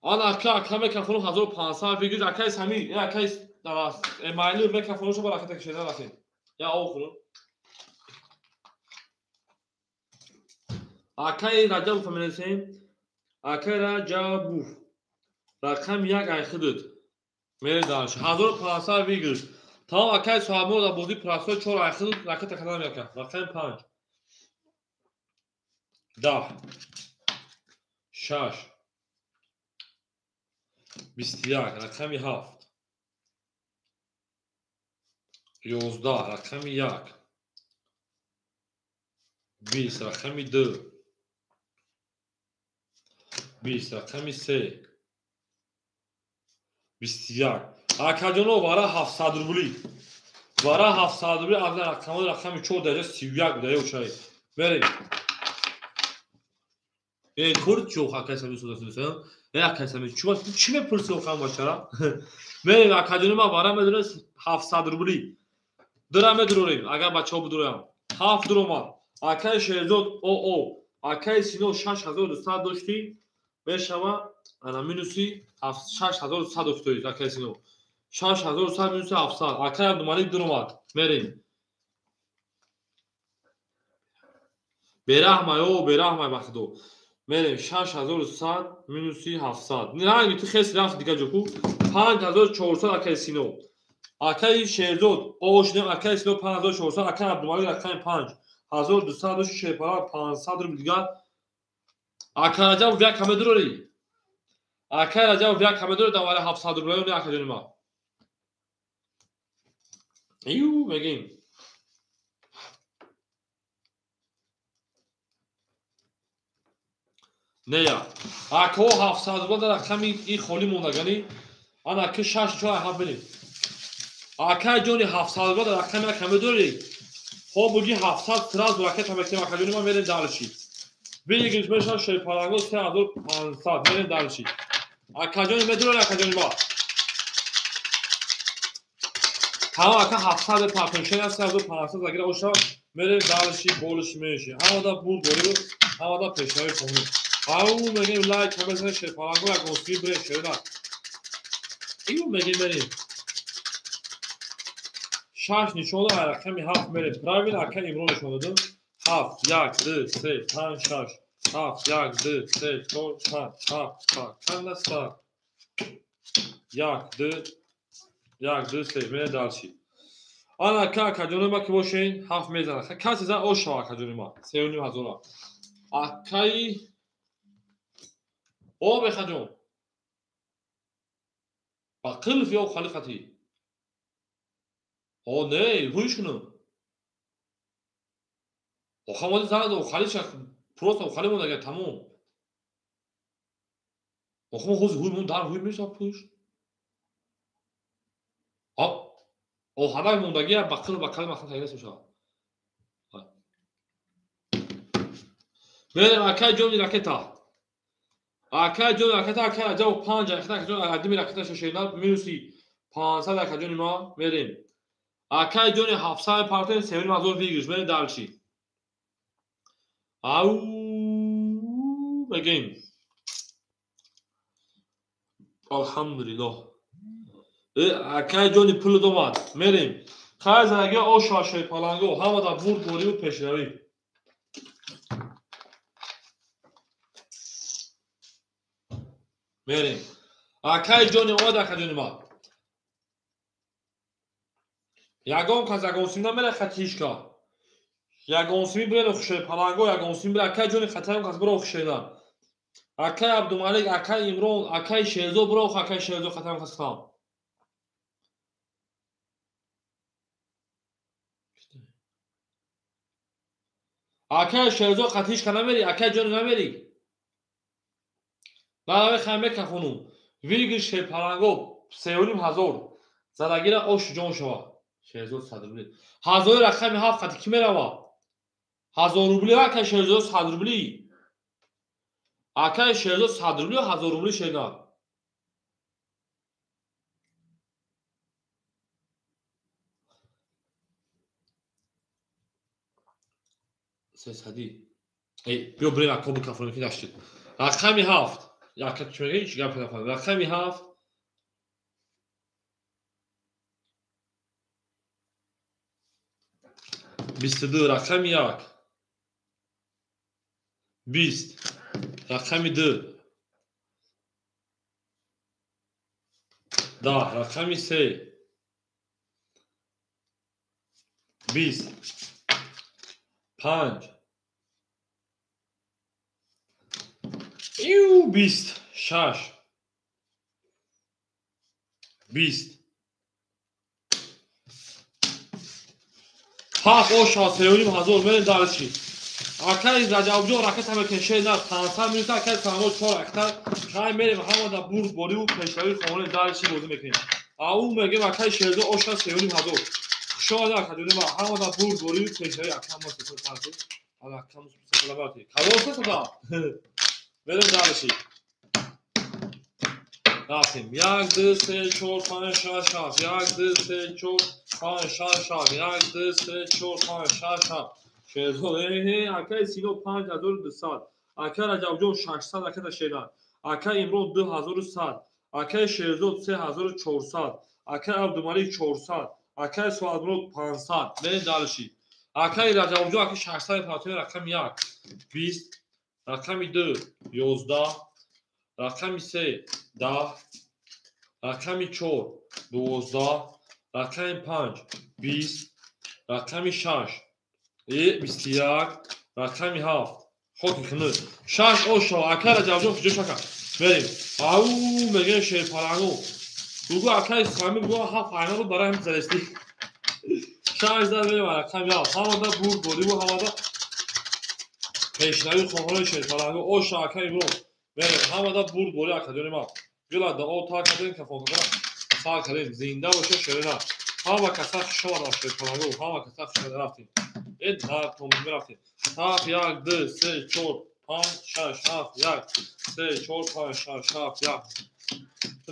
Ана ака ака микрофону 1500 бигир акаи Самир, э акаи Эмайлу микрофонушо бар аката кшеда рафем. Я охру. Акаи Раҷабов менависем. Акаи Раҷабов. Рақами як айхидуд. Мерем дальше. 1500 выигрыш. Тамом акаи Суҳайбо дар бозии простой 4 айхидуд ракета калам яка. Рақами 5 10 6 21, рақами 7 11, рақами 1 20, рақами 2 20, рақами 3 21. Акаҷоно вара 700 рубли. Вара 700 рубли аз рақамҳои рақами 4 дараҷа 31 буда ёшай. Мерем. Э кор чӣ акаи Самир судасуса? Э акаи Самир чӣ чӣ мепурси охам бачара? Мерем акаҷоно ма вара медонед 700 рубли. Дира медурорем агар бачаҳо бидуроям. Ҳафт дуромад. Акаи Шерзод ОО. Акаи Сино 6200 доштӣ. Мешава ана минуси 6100 доштӣ акаи Сино. 6100 минуси 700. Акаи Абдумалик дуромад. Мерем. Бераҳмай, о, бераҳмай ба худо. Мерем 6100 минуси 700. Ранги ту хес рафт дига ҷо ку. 5400 акаи Сино. Акаи Шерзод О шудем, акаи Сино 5400, акаи Абдумалик рақами 5. 1200 дошти Шерпаланг 500 рубл дигар. Акаи Раҷабов як каме дурорӣ. Акаи Раҷабов як каме дурорӣ дар 700 рублаё не акаҷони ма. Ю мегем. Нея. Ако 700 рубла дар рақами и холӣ мондагани. Ана ки 6 4 7 бинед. Акаи ҷони 700 рубла дар рақами як каме дурорӣ. Хоб буги 700 сразу ракета мекунем акаҷони ма мерем дальше. Выигрыш мешавад Шерпаланго 3500 мерем дальше. Акаҷони медурорӣ акаҷони ма. Тамом ака 700 партоншена 3500 загира оша мерем дальше болиш меши. Ҳамада бурд борӣ, ҳамада пешравӣ хонӣ. Ау мегем лайк ҳамезане Шерпаланго як осӣ бре шерна. Ию мегем мерем. 6 нишон дод, рақами 7 мерем. Правильно, ака Имрон нишон додам. 7 1 2 3 5 6 7 1 2 3 4 5 7 7 чанд аст? 1 2 1 2 3 мерем дальше. Ана ака акаҷони ма ки бошен 7 мезанад. Касе зан ош шава акаҷони ма. 3500. Акаи О бехаҷон. Ба қилф ё халиқати. О не, ҳуй шунум. Оха моди занад охалиша просто охали мондага тамом. Оха мо ҳози ҳуй мон дар ҳуй мешава пуш. А оҳанак мондагия ба қилф ба калима маҳкам тагинас мешава. Мерем акаи ҷони ракета. Акаи ҷони ракета, акаи Раҷабов 5 ракета, акаи ҷони Адими ракета шашена минуси 500 акаҷони ма мерем. Акаи ҷони 700 партем 3500 выигрыш мерем дальше. Ау мегем. Алҳамдулиллоҳ. Акаи ҷони пул домад. Мерем. Хай занаги оша Шерпаланго ҳамада бурд бориву пешравӣ. Мерем. Акаи ҷони омад акаҷони ма. Ягон кас ягон сим намера хатишка. Ягон сими бирен Шерпаланго, ягон сим бира акаи ҷони хатаем кас бира хушена. Акаи Абдумалик, акаи Имрон, акаи Шерзод бира акаи Шерзод хатаем кас хам. Акаи Шерзод хатишка намери, акаи ҷони намери. Нараве хай мекафонум. Выигрыш Шерпаланго 3500. Задагира ош ҷон шава. Шерзод 100 рубли. Ҳазори рақами 7 хати ки мерава? 1000 рубли акаи Шерзод 100 рубли. Акаи Шерзод 100 рубли 1000 рубли шена. Сесади. Эй, биё бирем ако бикафонем ки наштид. Рақами 7. Яка чӣ мегӯӣ? Чӣ гап нафаҳмидам. Рақами 7 22 рақами 1 20 рақами 2 10 рақами 3 20 5 ю 20 6 20 7 оша 3500 мерем дальше. Акаи Раҷабҷон ракета мекунем на 500 минута акаи Самод 4 ракета хай мерем ҳамада бурд бориву пешравӣ хонем дальше бозӣ мекунем. Ау мегем акаи Шерзод оша 3500. Хушомадед акаҷони ма ҳамада бурд бориву пешравӣ ака мо сефар ала ака мо сефар калон сада. Мерем дальше. Рафтем. 1 2 3 4 5 6 7 1 2 3 4 5 6 7 1 2 3 4 5 6 7. Шерзод, акаи Сино 5200, акаи Раҷабҷон 600 ракета шедан, акаи Имрон 2100, акаи Шерзод 3400, акаи Абдумалик 400, акаи Суадмурод 500. Мерем дальше. Акаи Раҷабҷон аки 600 партои рақами 1 20, рақами 2 11, рақами 3 10, рақами 4 12, рақами 5 20, рақами 6 21, рақами 7 хоки хунук 6 ошо. Акаи Раҷабҷон куҷо шака? Мерем. Ау мегӯем шерпалангу. Бугу акаи Сами бугу 7 айна буд барои ҳам залести. 6 дар мерем рақами 7. Ҳамада бурд боливу ҳамада пешнави хоҳарои шерпалангу. Оша акаи Имрон. Мерем ҳамада бурд боли акаҷони ман. Била дуо та кардем, кафонкара сар кардем. Зинда боша шерина. Ҳама каса хушомад шерпалангу. Ҳама каса хушомад рафтем. На мерафтем. 7 1 2 3 4 5 6 7 1 3 4 5 6 7 1.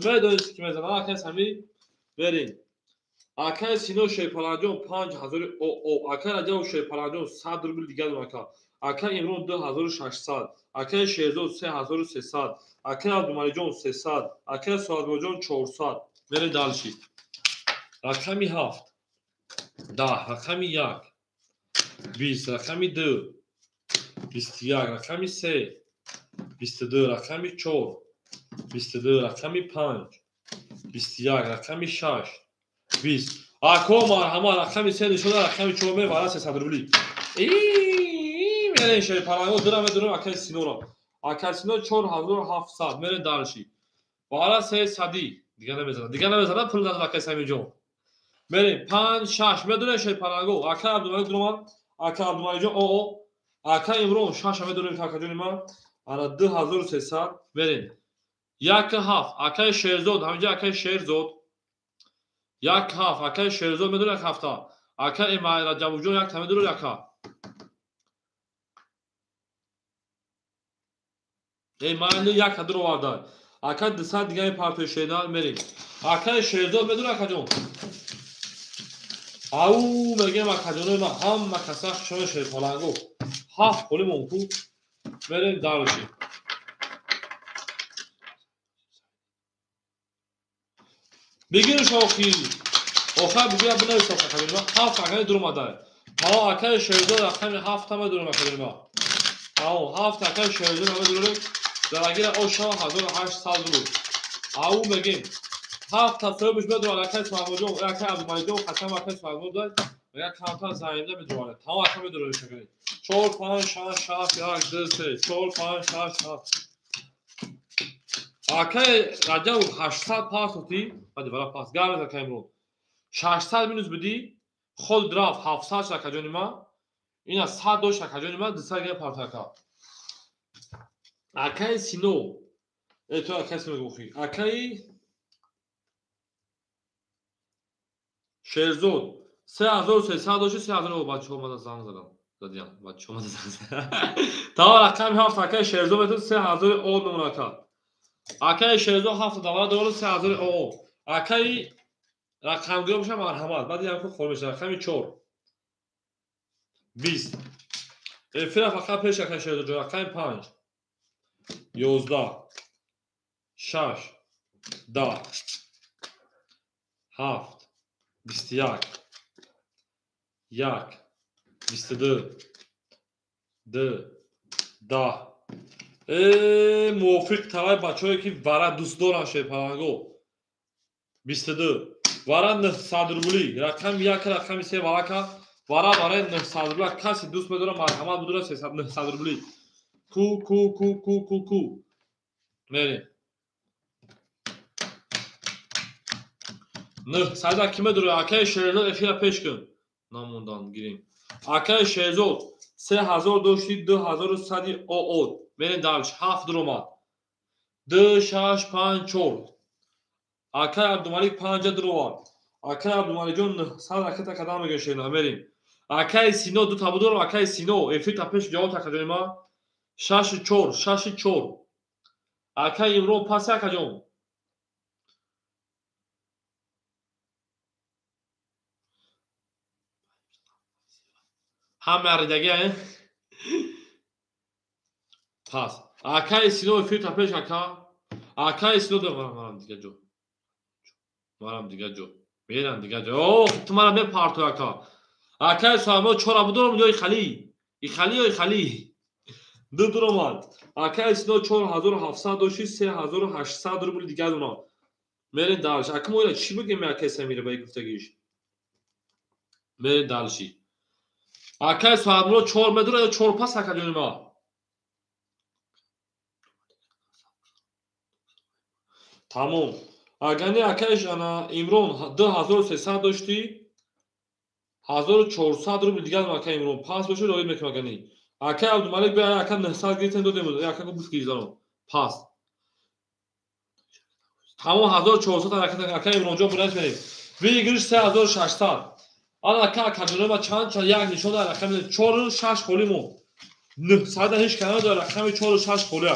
Медонед ки мезанам акаи Сами? Берем. Акаи Сино Шерпаланҷон 5000 ОО, акаи Раҷаб Шерпаланҷон 100 рубл дигар дорам ака. Акаи Имрон 2600, акаи Шерзод 3300, акаи Абдумаликҷон 300, акаи Суадмуродҷон 400. Мерем дальше. Рақами 7 10, рақами 1 20, рақами 2 21, рақами 3 22, рақами 4 22, рақами 5 21, рақами 6 20. Ако марҳамат рақами 3 нишона, рақами 4 мебара 300 рубли. Мерем шерпаланго дурам медурам акаи Синоро. Акаи Сино 4700. Мерем дальше. Бара 300. Дига намезанад. Дига намезанад, пул надад акаи Самиҷон. Мерем 5 6 медурем шерпаланго. Акаи Абдумалик дурам, акаи Абдумаликҷон ОО, акаи Имрон 6 медурем акаҷони ман. Ана 2300 мерем. 1 7 акаи Шерзод, ҳаминҷа акаи Шерзод. 1 7 акаи Шерзод медурем 1 ҳафта. Акаи Раҷабҷон 1 та медурем 1. Майли 1 ҳадр оварда. Ака 200 дигари партои шедан мерем. Акаи Шерзод медурем акаҷон. Ау мегӯем акаҷонои ман ҳама каса хушони шерпалангу. 7 холи монку. Мерем дальше. Бигирш охир. Охир бигир бинавис акаҷони ман. 7 акаи дуромада. Тао акаи Шерзод рақами 7 та медурем акаҷони ман. Тао 7 акаи Шерзод медурем. Дарагира ошава 1800 рубл. Ау мегем. 7 та соҳибаш медурад акаи Суҳайбоҷон, акаи Абдумаликҷон, қасам акаи Суҳайбоҷон дод. Мегӯяд камтар заимда медурад. Тао ака медурад шакари. 4 5 6 7 1 2 3 4 5 6 7. Акаи Раҷаб 800 партоти, баъди вара пас гап акаи Имрон. 600 минус бидӣ, ход рафт 700 акаҷони ман. Ина 100 дошт акаҷони ман, 200 гап парт ака. Акаи Сино. То акаи Сино гӯхӣ. Акаи Шерзод 3300 дошт, 3000 бачаҳо мада занг задам. Задиям, бачаҳо мада занг задам. Тао рақами 7 акаи Шерзод метон 3000 О мемон ака. Акаи Шерзод 7 давра дорад 3000 О. Акаи рақамгирӣ боша марҳамат. Баъд ям хор мешава рақами 4 20. Эфира фақат пеш акаи Шерзод ҷон рақами 5 11 6 10 7 21 1 22 2 10. Мувофиқ тавай бачаҳое ки вара дӯст доранд шерпаланго. 22 вара 900 рубли. Рақами 1 рақами 3 варака. Вара барои 900 рубли. Касе дӯст медорад марҳамат будура 900 рубли. Ку ку ку ку ку ку. Мерем. 900 ки медурад? Акаи Шерзод эфира пеш кун. Намондан гирем. Акаи Шерзод 3000 дошти 2100 ОО. Мерем дальше. 7 дуромад. 2 6 5 4. Акаи Абдумалик 5 дуровард. Акаи Абдумаликҷон 900 ракета кадам мегӯяд Шерзод. Мерем. Акаи Сино ду та будорам. Акаи Сино эфир та пеш ҷавоб такаҷони ман. 6 4 6 4. Акаи Имрон пас акаҷон. Ҳама аридаги пас. Акаи Сино эфирта пеш ака. Акаи Сино марам дига ҷо. Марам дига ҷо. Мерам дига ҷо. О, ту мара мепартои ака. Акаи Суҳаймо чора будорам ё ихали? Ихали ё ихали? Ду дуромад. Акаи Сино 4700 дошти, 3800 рубли дига дона. Мерем дальше. Ака мо ира чӣ бигем акаи Самира ба гуфтагиш? Мерем дальше. Акаи Суҳаймро 4 медора ё 4 пас ака ҷони ма? Тамом. Агани акаиш ана Имрон 2300 дошти, 1400 рубли дигар ака Имрон. Пас бошад роид мекунам агани. Акаи Абдумалик бе ака 900 гирифтем додем, ака гуфт гирифтам. Пас. Тамом 1400 ака Имронҷон бурад мерем. Выигрыш 3600. Ана ака акаҷонома чанд як нишон дар рақами 4 6 холӣ мо. 900 ҳеч кана дар рақами 4 6 холӣ.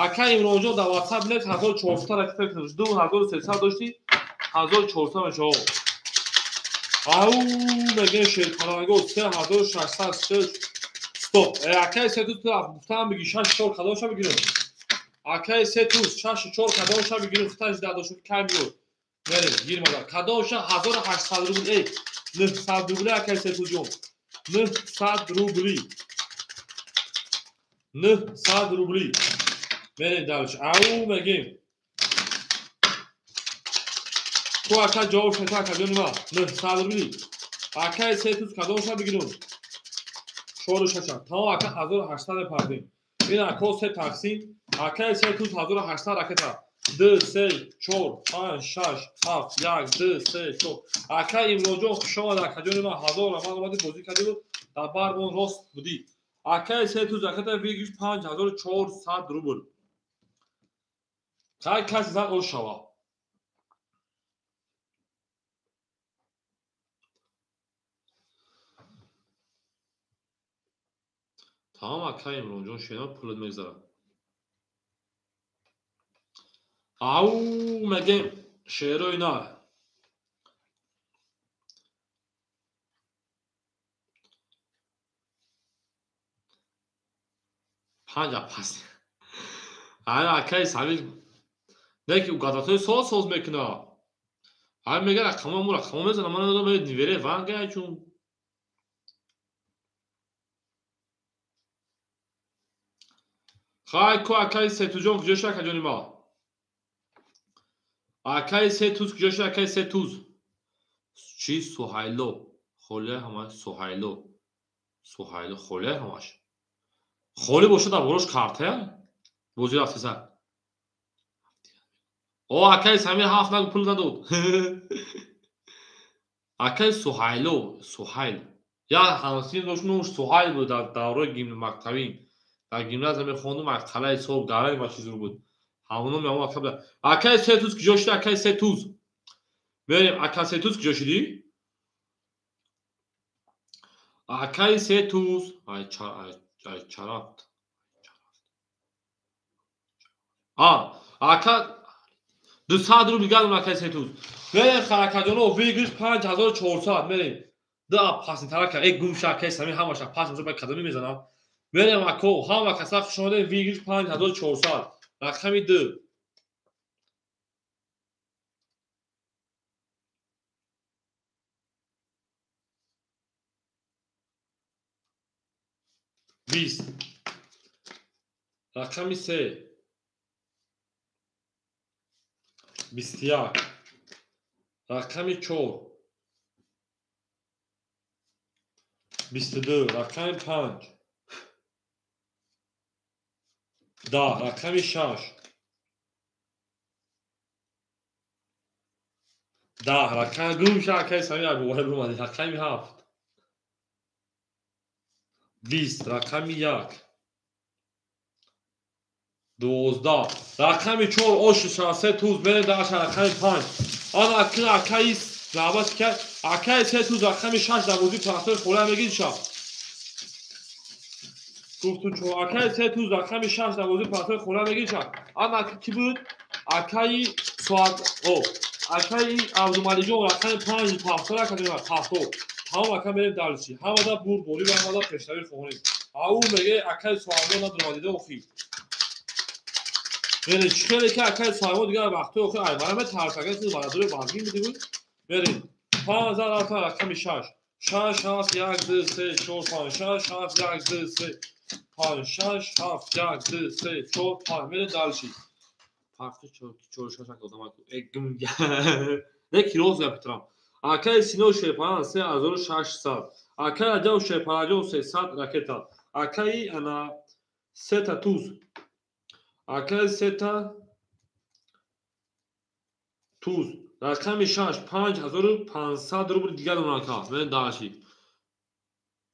Ака Имронҷон дар WhatsApp билет 1400 ракета кунед. 2300 дошти, 1400 мешава. Ау, мегӯем шерпаланго 3600. Стоп. Акаи Сетуз гуфтаам биги 6 4 кадомша бигирем. Акаи Сетуз 6 4 кадомша бигирем, хиташ дадошу кай миёд. Мерем, гирмада. Кадомша 1800 рубл. Эй, 900 рубли акаи Сетузҷон. 900 рубли. 900 рубли. Мерем дальше. Ау, мегем. Ку ака ҷавоб шата ака ҷони ма. 900 рубли. Акаи Сетуз кадомша бигирем? 4 6. Тамом ака 1800 мепардем. Ин ако се тақсим. Акаи Сетуз 1800 ракета. 2 3 4 5 6 7 1 2 3 4. Ака Имронҷон хуш омад ака ҷони ма. 1000 раман омадӣ бозӣ кардӣ дар бармон рост будӣ. Акаи Сетуз ракета выигрыш 5400 рубл. Қай каси зад ош шава. Тамом акаи Имронҷон шена пулат мегзарад. Ау, мегем шерои нар. Панҷа пас. Ана акаи Самир не ки угадатои соз соз мекуна. Ай мега рақамо му рақамо мезана, ман надонам нивере ванга чун. Хай ку акаи Сетуҷон куҷо шуд ака ҷони ма? Акаи Сетуз куҷо шуд акаи Сетуз? Чи Суҳайло? Холия ҳамаш Суҳайло. Суҳайло холия ҳамаш. Холӣ бошад дар болош картая? Бозӣ рафтеса. О, акаи Самир ҳафт нагу пул надод. Акаи Суҳайло, Суҳайл. Я ҳамсин дошт номаш Суҳайл буд дар давраи мактабӣ. Дар гимназия мехондум, аз қалаи соб гарани ма чизро буд. Ҳамоном ҳамон ака буда. Акаи Сетуз куҷо шуд? Акаи Сетуз. Мерем, ака Сетуз куҷо шудӣ? Акаи Сетуз, ай чарафт. А, ака 200 рубл гадам акаи Сетуз. Мерем харакаҷоно, выигрыш 5400 мерем. Ду пасинтарака, эй гум ша акаи Самир ҳамаша пас мешава ба кадоми мезанам. Мерем ако, ҳама каса хуш омадем, выигрыш 5400. Рақами 2. Бист. Рақами 3. 21. Рақами 4. 22. Рақами 5. 10. Рақами 6. 10. Рақами гум ша акаи Самир Абубакр омадӣ. Рақами 7. 20. Рақами 1. 12. Рақами 4 оши се туз мерем дар рақами 5. Ана акаи забат кард. Акаи се туз рақами 6 дар бозии паҳтои хола мегирӣ ша. Гуфту чо акаи се туз рақами 6 дар бозии паҳтои хола мегирӣ ша. Ана ки буд? Акаи соат о акаи Абдумалиҷон рақами 5 паҳто ракадем паҳто. Тамом ака мерем дальше. Ҳамада бурдборӣ ва ҳамада пешравӣ хоҳонем. Ау меге акаи Суҳаймо надуромадида охи. Мерем чӣ хеле ки акаи Суҳаймо дигар вақтҳои охир аймара метарс, акаи худ барадори вазгин бидигӯ. Мерем. 5 рафта рақами 6. 6 7 1 2 3 4 5 6 7 1 2 3 5 6 7 1 2 3 4 5 мерем дальше. Пахти 4 4 6 одам аку. Эгм. Не кироз гапитрам. Акаи Сино Шерпаран 3600. Акаи Раҷаб Шерпараҷон 300 ракета. Акаи ана сета туз. Акаи сета туз. Рақами 6 5500 рубл дигар донад ака. Мен дальше.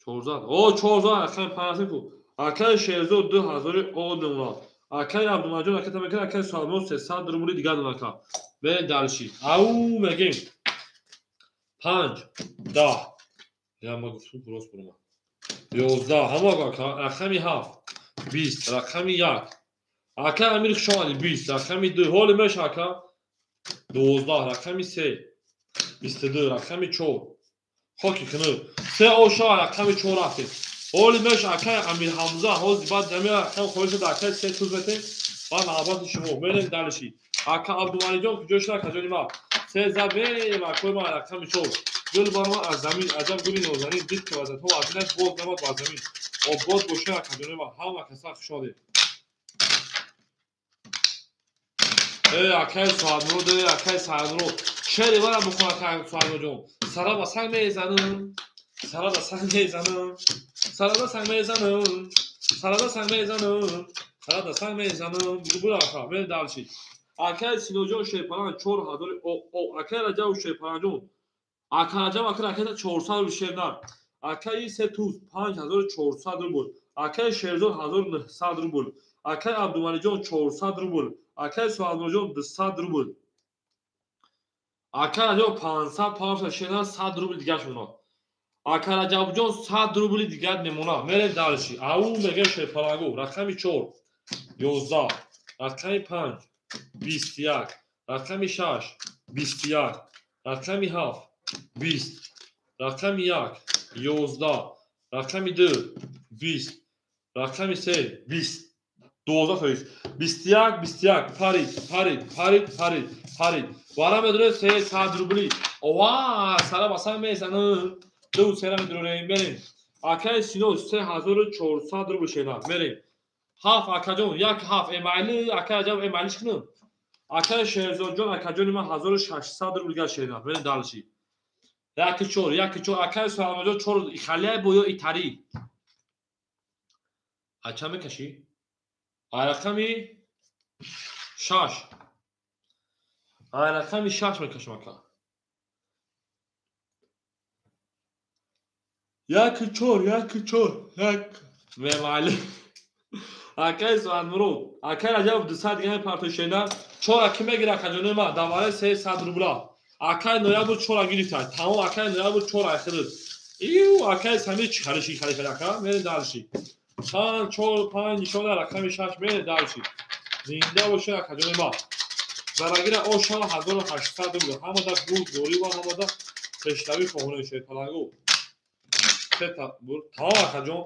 400. О 400 рақами 5 ку. Акаи Шерзод 2000 од мемонад. Акаи Абдумаҷон ракета мекунад, акаи Салмон 300 рубли дигар донад ака. Мен дальше. Ау мегем. 5 10. Я ма гуфтум рост бурума. 11 ҳама ака рақами 7 20 рақами 1. Ака Амир хушомадӣ 20 рақами 2 ҳоли меша ака 12 рақами 3 22 рақами 4 хоки кунӯ 3 оша рақами 4 рафтем. Ҳоли меш акаи Амир Ҳамза ҳозир баъд ҷамиа рақам хоҳиш шуд акаи 3 туз метем баъд навбати шумо мерем дальше. Ака Абдумалиҷон куҷо шуда акаҷони ма? 3 зад мерем акои ма рақами 4 гул барома аз замин аҷаб гули нозанин дид ки вазатҳо аз инаш боз намад бар замин. Обод боша акаҷони ма ҳама каса хуш омадед. Акаи Суҳадмурод, акаи Саидмурод шеъри мара бихон акаи Суҳадмуродҷон. Сара ба санг мезанам, сара ба санг мезанам, сара ба санг мезанам, сара ба санг мезанам, сара ба санг мезанам. Бугу ака, мерем дальше. Акаи Синоҷон Шерпаран 4000 о акаи Раҷаб Шерпаранҷон. Ака Раҷаб ака ракета 400 рубл шернар. Акаи се туз 5400 рубл. Акаи Шерзод 1900 рубл. Акаи Абдумалиҷон 400 рубл. Акаи Суҳадмуродҷон 200 рубл. Акаи Раҷаб 500 павша шернар 100 рубл дигар мемонад. Ака Раҷабҷон 100 рубли дигар мемонад. Мерем дальше. Ау меге Шерпаранго рақами 4 11 рақами 5 21 рақами 6 21 рақами 7 20 рақами 1 11 рақами 2 20 рақами 3 20 12 тоист 21 21 парид парид парид парид парид вара медурем 300 рубли. Ова сара ба санг мезанам. 2 сера медурем мерем. Акаи Сино 3400 рубл шена мерем. 7 акаҷон 1 7 эмайли акаи Раҷаб эмайлиш кунам. Акаи Шерзодҷон акаҷони ман 1600 рубл дигар шена мерем дальше. 1 4 1 4 акаи Суҳадмуродҷон 4 ихалия бо ё итари. Ача мекашӣ? Рақами 6. Рақами 6 мекашам ака. 1 4 1 4 1 мемали. Акаи Суҳадмурод, акаи Раҷаб 200 дигар мепартои шена. 4 аки мегира акаҷони ман давараи 300 рубла. Акаи ноябр 4 гирифта. Тамом акаи ноябр 4 айхирид. Ию акаи Самир чӣ хариши хариши ака? Мерем дальше. 5 4 5 нишона рақами 6 мерем дальше. Зинда боша акаҷони ман. Зарагира оша 1800 рубл. Ҳамада бурдборӣ ва ҳамада пешравӣ хоҳонем Шерпалангу. Сета бур. Тамом акаҷон.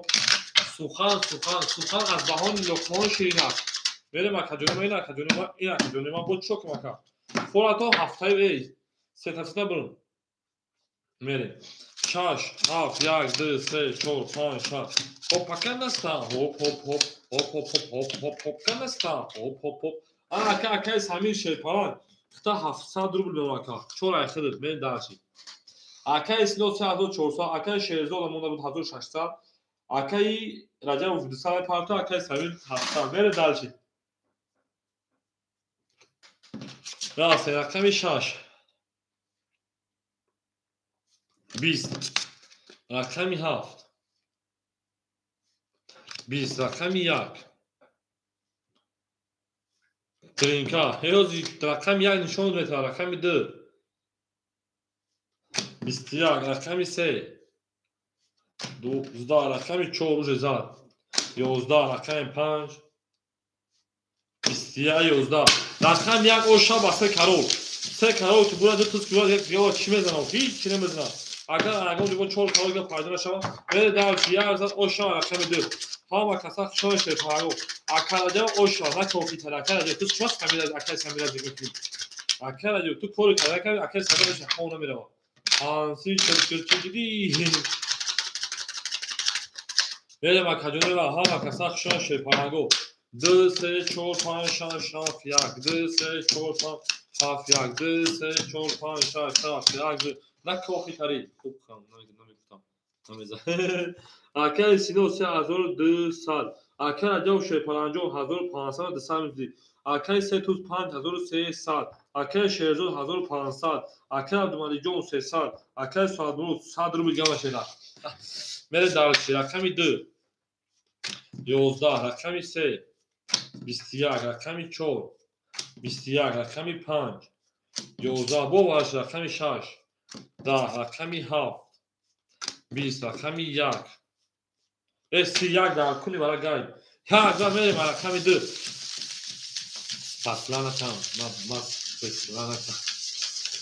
Сухан сухан сухан аз баҳони луқмон ширин аст. Мерем акаҷони ман, ин акаҷони ман, ин акаҷони ман бо чӣ кунам ака? Форато ҳафтаи эй сета сета бурун. Мерем. 6 7 1 2 3 4 5 6. Хоп ака наста. Хоп хоп хоп хоп хоп хоп хоп хоп хоп наста. Хоп хоп хоп. Ака акаи Самир Шерпаран хта 700 рубл мемонад ака. 4 айхирид. Мерем дальше. Акаи Сино 3400, акаи Шерзод монда буд 1600, акаи Раҷабов 200 парто, акаи Самир 700. Мерем дальше. Рафтем рақами 6 20 рақами 7 20 рақами 1 тринка. Ҳерози рақами 1 нишон метавад, рақами 2 21 рақами 3 12 рақами 4 уже зад 11 рақами 5 21 11 рақами 1 оша ба 3 карол. 3 карол ки бурад ду туз ки бурад як дига чӣ мезанам? Ҳеҷ чӣ намезанам. Агар ягон ҷо чор калога пайдо нашавад, мере дальше як зад ошава рақами 2. Ҳама каса хушон шерпаланго. Ака Раҷаб ошава, на кофитар. Ака Раҷаб, ту чӣ Самира, акай Самира зикр. Ака Раҷаб, ту кори карда кардӣ, акай Самира хона мерава. Ҳанси чир-чир дидӣ. Мерем акаҷонера, ҳама каса хушон шерпаланго. 2 3 4 5 6 7 1 2 3 4 5 7 1 2 3 4 5 6 7 1 2. На кофитари. Хуб хам, намегуфтам. Намеза. Акай Сино 3200. Акай Раҷаб Шерпаланҷон 1500 200 рубли. Акай Сетуз 5300. Акай Шерзод 1500. Акай Абдумаликҷон 300. Акай Соатмурод 100 рубл гама шера. Мере дальше. Рақами 2 11, рақами 3 21, рақами 4 21, рақами 5 11, боварш рақами 6 10, рақами 7 20, рақами 1 31 дар кули вара гайд. Як зад мерем рақами 2. Пасла накам, мас песла накам.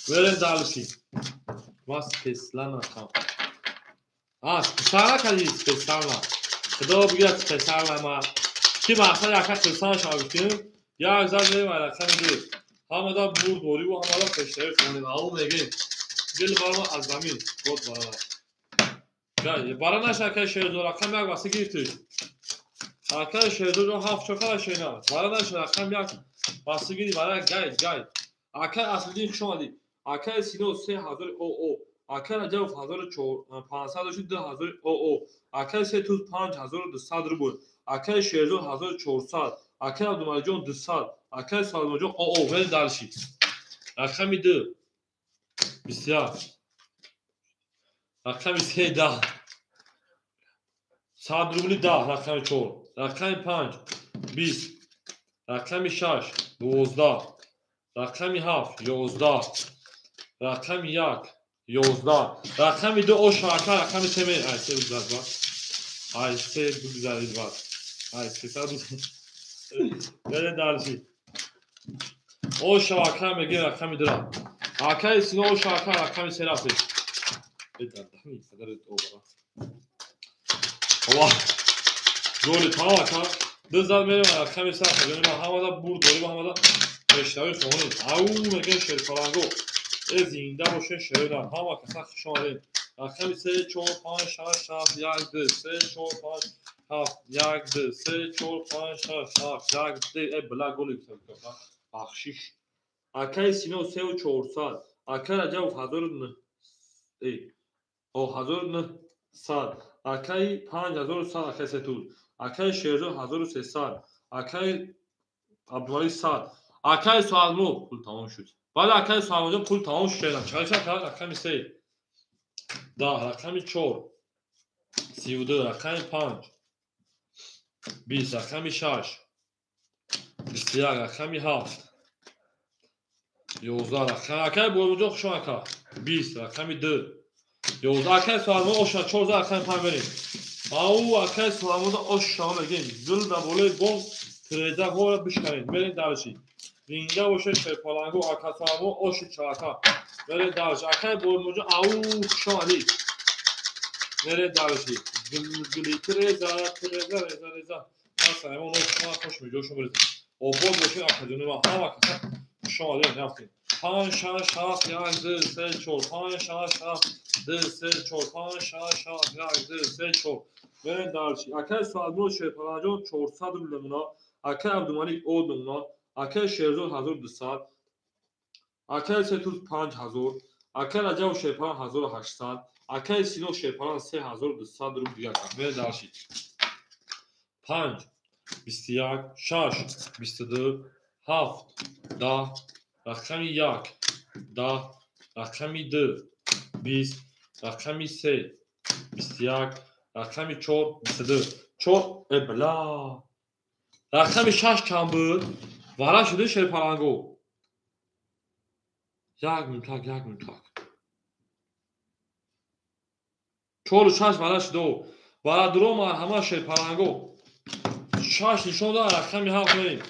Мерем дальше. Мас песла накам. А, специально кардӣ, специально. Худо бигирад специально ма. Ки мақсад яка хирсан шава гуфтем. Як зад мерем рақами 2. Ҳамада бурдборӣ ва ҳамада пешравӣ хонем. Ау мегем. Дил барма аз замин. Вот барана. Гай, бара наша акай Шерзод рақами 1 васи гирифтиш. Акай Шерзод ҷон 7 чокара шена. Бара наша рақами 1 васи гири бара гай, гай. Акай Аслиддин хуш омадӣ. Акай Сино 3000 ОО. Акай Раҷабов 1500 дошти 2000 ОО. Акай Сетуз 5200 рубл. Акай Шерзод 1400. Акай Абдумаликҷон 200. Акай Салмонҷон ОО. Мерем дальше. Рақами 2 21. Рақами 3 10. 100 рубли 10, рақами 4. Рақами 5 20. Рақами 6 12. Рақами 7 11. Рақами 1 11. Рақами 2 оша ака, рақами 3 ме. Ай 3 бигзар ба. Ай 3 бигзарид ба. Ай 3 Мерем дальше. Оша ака мегем рақами 2. Акай Сино оша ака рақами 3 рафтем. Ова. Голи тамом ака. Ду зад мерем рақами 3. Ҷони ҳамада бурд дорӣ ва ҳамада пешравӣ хонем. Ау мегем шерпаланго. Э зинда боше шердан. Ҳама каса хуш омадед. Рақами 3 4 5 6 7 1 2 3 4 5 7 1 2 3 4 5 6 7 1 2. Э била голи гуфта. Бахшиш. Акай Сино 3400. Акай Раҷабов 1009. 1900. Акай 5100 акай Сетуз. Акай Шерзод 1300. Акай Абдумалик 100. Акай Соатмурод пул тамом шуд. Баъд акай Соатмурод пул тамом шуд. Чақар шуд? Рақами 3 10, рақами 4 32, рақами 5 20, рақами 6 21, рақами 7 11, рақами акай Боймуҷон хуш омад ака 20, рақами 2 11. Акай Соатмурод оша 14, рақами 5 мерем. Ау акай Соатмурод оша мегем. Гул дар болои бом тирезаҳоро бишканед. Мерем дальше. Зинда боше шерпаланго ака Соатмурод оши чака. Мерем дальше. Акай Боймуҷон ау хуш омадӣ. Мерем дальше. Гули тиреза, тиреза, реза, реза. Ман ош хуш меҷошон бирезам. Обод бошед акаҷони ман. Ҳама каса хуш омадед. Рафтем. 5 6 7 1 2 3 4 5 6 7 2 3 4 5 6 7 1 2 3 4. Мерем дальше. Акай Соатмурод Шерпаланҷон 400 рубл намуна. Акай Абдумалик О намуна. Акай Шерзод 1200. Акай Сетуз 5000. Акай Раҷабов Шерпалан 1800. Акай Сино Шерпалан 3200 рубл дигар. Мерем дальше. 5 21 6 22 7 10, рақами 1 10, рақами 2 20, рақами 3 21, рақами 4 22 4. Э била. Рақами 6 чанд буд? Вара шуди шерпаланго. Як минутак, як минутак. 4 6 вара шуду. Вара дуро марҳама шерпаланго. 6 нишон дод, рақами 7 мерем.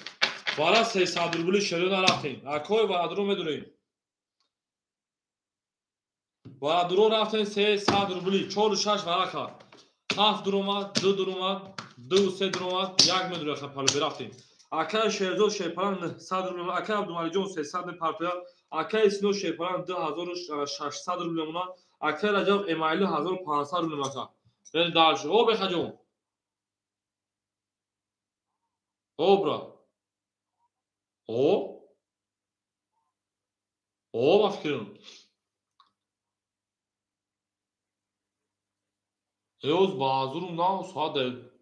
Вара 300 рубли шеро нарафтем. Акой вара дуро медурем. Бародаро рафтем 300 рубли, 4 6 варақа. 7 дуромад, 2 дуромад, 2 3 дуромад, 1 медураха палуби рафтем. Акаи Шерзод Шерпалан 900 рубли, акаи Абдумалиҷон 300 мепартояд, акаи Сино Шерпалан 2600 рубли мемонад, акаи Раҷаб Эмаили 1500 рубли мемонад. Берем дальше. О, бехаҷон. О, бра. О? О, ба фикрам. Ёз баъзурум нав соат,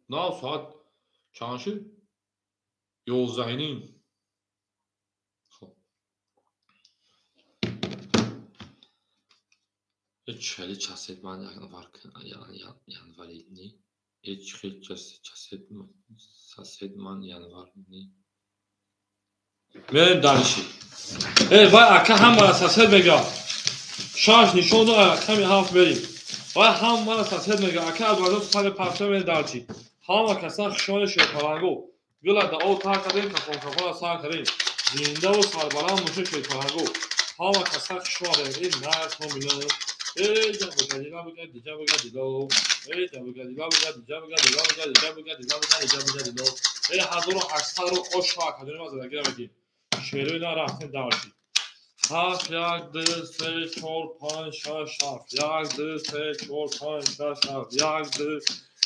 нав соат чанд шуд? 11:30. Хоб. Чали часед ман январи ни? Ҳеч хел часед сасед ман январ ни? Мерем дальше. Э, вай ака ҳамара сасед мега. Шаш нишон дод, рақами ҳафт мерем. Вай ҳамара сасед мега. Ака Абдураззоқ сари пафта мерем дальше. Ҳама касан хушони шерпаланго. Гула да об тар кардем, кафон кафона сар кардем. Зиндаву сарбаланд бошед шерпаланго. Ҳама касан хушомадем. Э, нарх номина. Э, ҷабуга дила буга диҷа буга дило. Э, ҷабуга дила буга диҷа буга дила буга диҷа буга дила буга диҷа буга дило. Э, 1800 ро ошо академия ма задагира мегим. Шерои на рафтем дальше. Ҳафт, як, ду, се, чор, панҷ, шаш, ҳафт. Як, ду, се, чор, панҷ, шаш, ҳафт. Як, ду,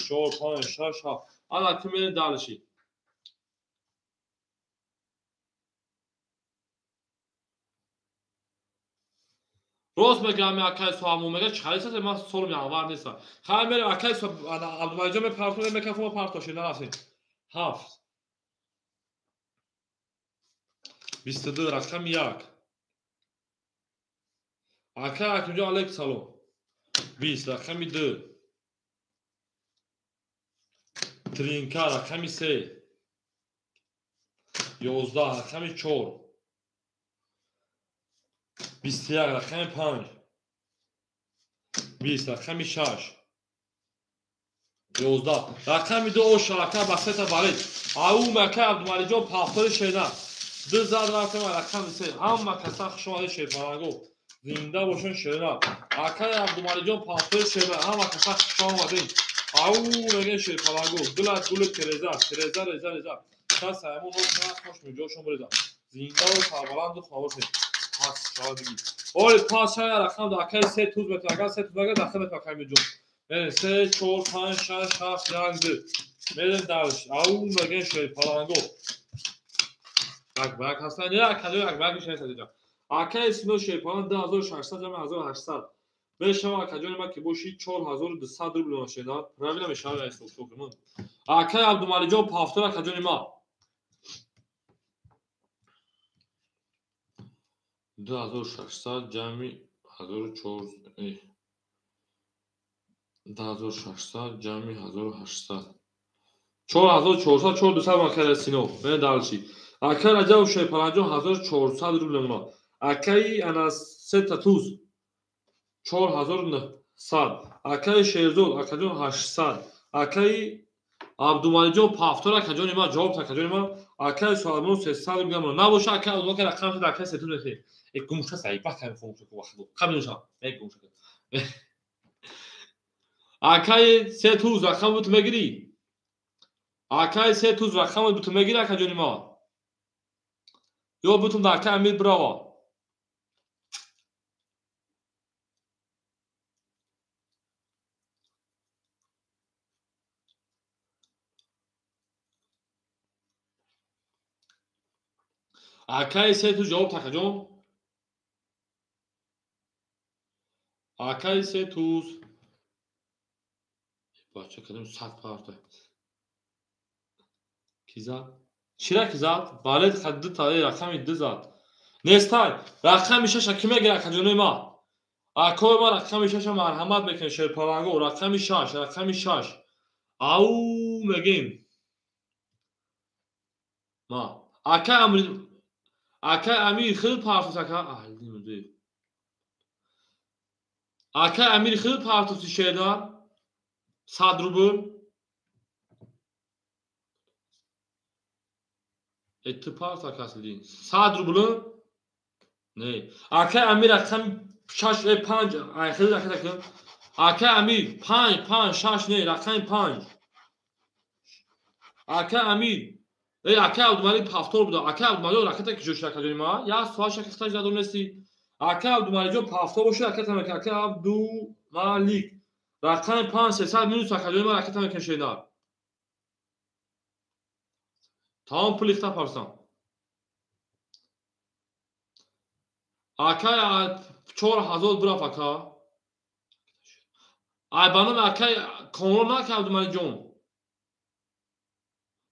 чор, панҷ, шаш, ҳафт. Ана ки мерем дальше. Рост мегӯям, акаи Суҳамон мега чӣ сасе ман солум январ нестам. Хай мерем акаи Абдумалиҷон мепартонем мекафома партоши нарафтем. Ҳафт. 22 рақами як. Акаи Акимҷон алейкум салом. 20 рақами ду. Тринка рақами се. 11 рақами чор. 21 рақами панҷ. 20 рақами шаш. 11 рақами ду оша ака ба сета балед. Аум акаи Абдумалиҷон пафтори шена. Ду зад рафтем рақами се. Ҳама каса хушомадед шерпаланго. Зинда бошен шерина. Акаи Абдумалиҷон пафтори шена. Ҳама каса хушомадед. Ау мегӯем шерпаланго. Гулат гули тереза. Тереза реза реза. Кас ҳамон хош меҷошон буреза. Зиндаву сарбаланду хонабошед. Пас шавад бигӣ. Оли пас шава рақам ду акаи се туз метавон. Агар се туз агар дахил метавон акаи меҷон. Мерем се, чор, панҷ, шаш, ҳафт, як, ду. Мерем дальше. Ау мегӯем шерпаланго. Як ба як ҳастанд. Не акаи як ба як шерпаланго. Акаи Сино шерпаланг 2600 ҷамъи 1800. Мешава акаҷони ма ки боши 4200 рубл мешава. Правильно мешава ҳисоб кунам. Акаи Абдумалиҷон пафтор акаҷони ма. 2600 ҷамъи 1400, 2600 ҷамъи 1800. 4400, 4200 акаи Сино. Мерем дальше. Акаи Раҷабов Шерпаланҷон 1400 рубл мемонад. Акаи ана сета туз 4900. Акаи Шерзод акаҷон 800. Акаи Абдумалиҷон пафтор акаҷони ма ҷавоб акаҷони ма. Акаи Суҳаймон 300 рубл мемонад. Набоша акаи Абдумалик рақам шуд акаи се туз метавонед. Э гумша саиба ками хомӯш ку вақт. Қабл шав. Э гумша. Акаи се туз рақам бут мегирӣ? Акаи се туз рақам бут мегирӣ акаҷони ма? Ё бутум да акаи Амир бирава. Акаи се туз ҷавоб акаҷон. Акаи се туз. Бача кадом сад парта. Ки зад? Чира ки зад? Валед ду та рақами ду зад. Нестай. Рақами шаша ки мегирад акаҷонои ма? Акои ма рақами шаша марҳамат мекунед шерпаланго. Рақами шаш, рақами шаш. Ау мегем. Ма. Акаи Амир акаи Амир хел партос ака. Акаи Амир хел партоси шеда. 100 рубл. Э ту парт акасли. 100 рубл? Не. Акаи Амир рақами шаш панҷ айхел ракета кун. Акай Амир панҷ панҷ шаш не рақами панҷ. Акай Амир акай Абдумалик повтор буда. Акай Абдумалик ракета ки ҷош ракаҷони ма як соат шак хиташ надонести. Акай Абдумаликҷон повтор боша ракета мекунад. Акай Абдумалик рақами панҷ сесад минус ракаҷони ма ракета мекунад шенар. Тамом пули хита парсам. Акай 4000 бураф ака. Ай ба номи акай Комрон на акай Абдумаликҷон.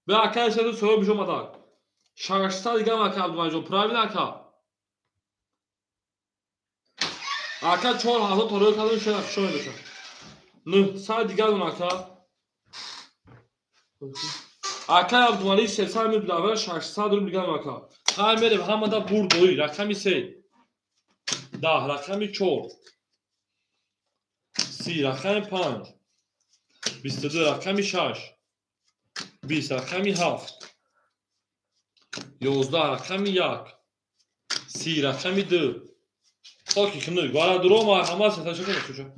Бе акай шаду соҳиб бишомадак. 600 дигам акай Абдумаликҷон. Правильно ака? Ака 4000 торӯй кардам шена хушо мебошад. 900 дигар дон ака. Акай Абдумалик 300 мил буда, 600 рубл дигар ака. Хай мерем ҳамада бурдои рақами 3. 10 рақами 4. 30 рақами 5. 22 рақами 6. 20 рақами 7. 11 рақами 1. 30 рақами 2. Токи хунук варадуро марҳамат сеташакун шуша.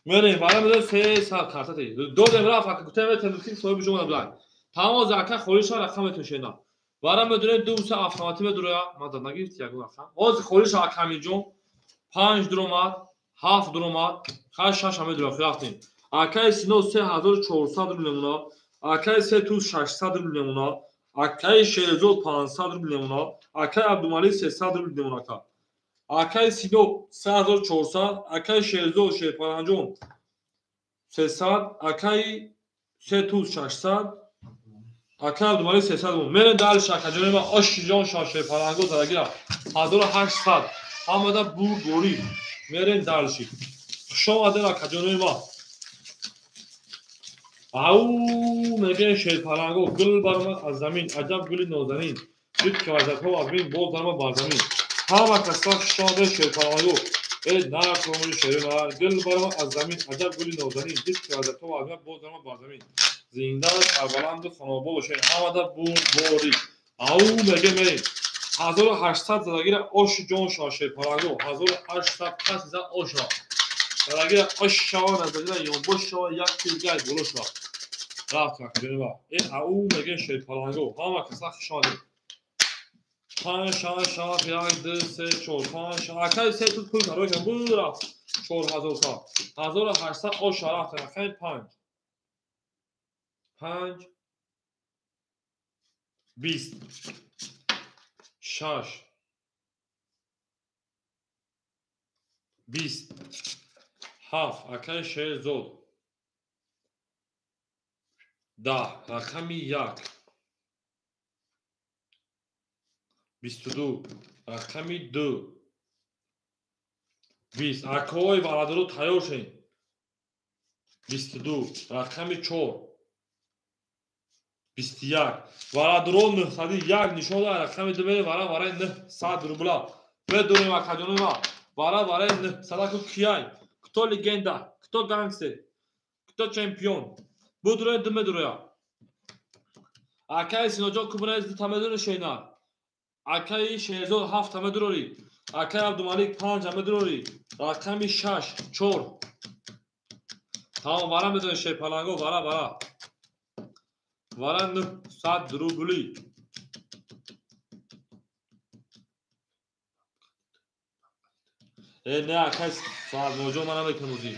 Мерем вара медо 300 карта те. Додем рафт ака гуфтем метем соҳиби шумо набуд. Тамом ака холиша рақам метошена. Вара медурем ду се автомати медуроя. Ман дад нагирифти ягон рақам. Ҳозир холиша ака Амирҷон 5 дуромад, 7 дуромад, хай 6 ҳам медуроя. Рафтем. Акаи Сино 3400 рубл мемона, акаи Сетуз 600 рубл мемона, акаи Шерзод 500 рубл мемона, акаи Абдумалик 300 рубл мемона ака. Акаи Сино 3400, акаи Шерзод Шерпаранҷон 300, акаи Сетуз 600, акаи Абдумалик 300 рубл. Мерем дальше акаҷони ма Ошиҷон Шерпаранго задагира 1800. Ҳамада бурдорӣ. Мерем дальше. Хуш омадед акаҷони ма. Ау мегӯян Шерпаранго гул баромад аз замин, аҷаб гули нозанин. Дид ки вазатҳо аз бин боз даромад бар замин. Ҳама касла хуш омадед Шерпаранго. Э наркомуни шерона гул баромад аз замин, аҷаб гули нозанин. Дид ки вазатҳо аз бин боз даромад бар замин. Зинда сарбаланду хонобод бошед. Ҳамада бурдорӣ. Ау мегӯян мерем. 1800 задагира Ошиҷон Шерпаранго. 1800 каси зад Оша. Задагира ош шава, назагира ёнбош шава, як тилгай боло шава. Рафт акаҷони ма. Ау мегӯян Шерпаранго. Ҳама каса хуш омадед. 5 6 7 1 2 3 4 5 акаи се тут пул каро кан бурафт 4100. 1800 Оша рафт рақами 5. 5 20 6 20 7 акаи Шерзод 10 рақами 1 22 рақами 2 20 акаҳои валадоро тайёр шавед. 22 рақами 4 21 валадоро 901 нишон дод рақами 2 мерем вара вараи 900 рубла медонем акаҷони ма вара вараи 900 аку кияй кто легенда кто гангстер кто чемпион будуроя ду медуроя. Акаи Синоҷон кубраи дута медуро шена. Акаи Шерзод 7 медурорӣ. Акаи Абдумалик 5 медурорӣ. Рақами 6 4. Тамом вара медонем Шерпаланго вара вара. Вара 900 рубли. Не акаи Сарноҷон ман намекунам ӯзи.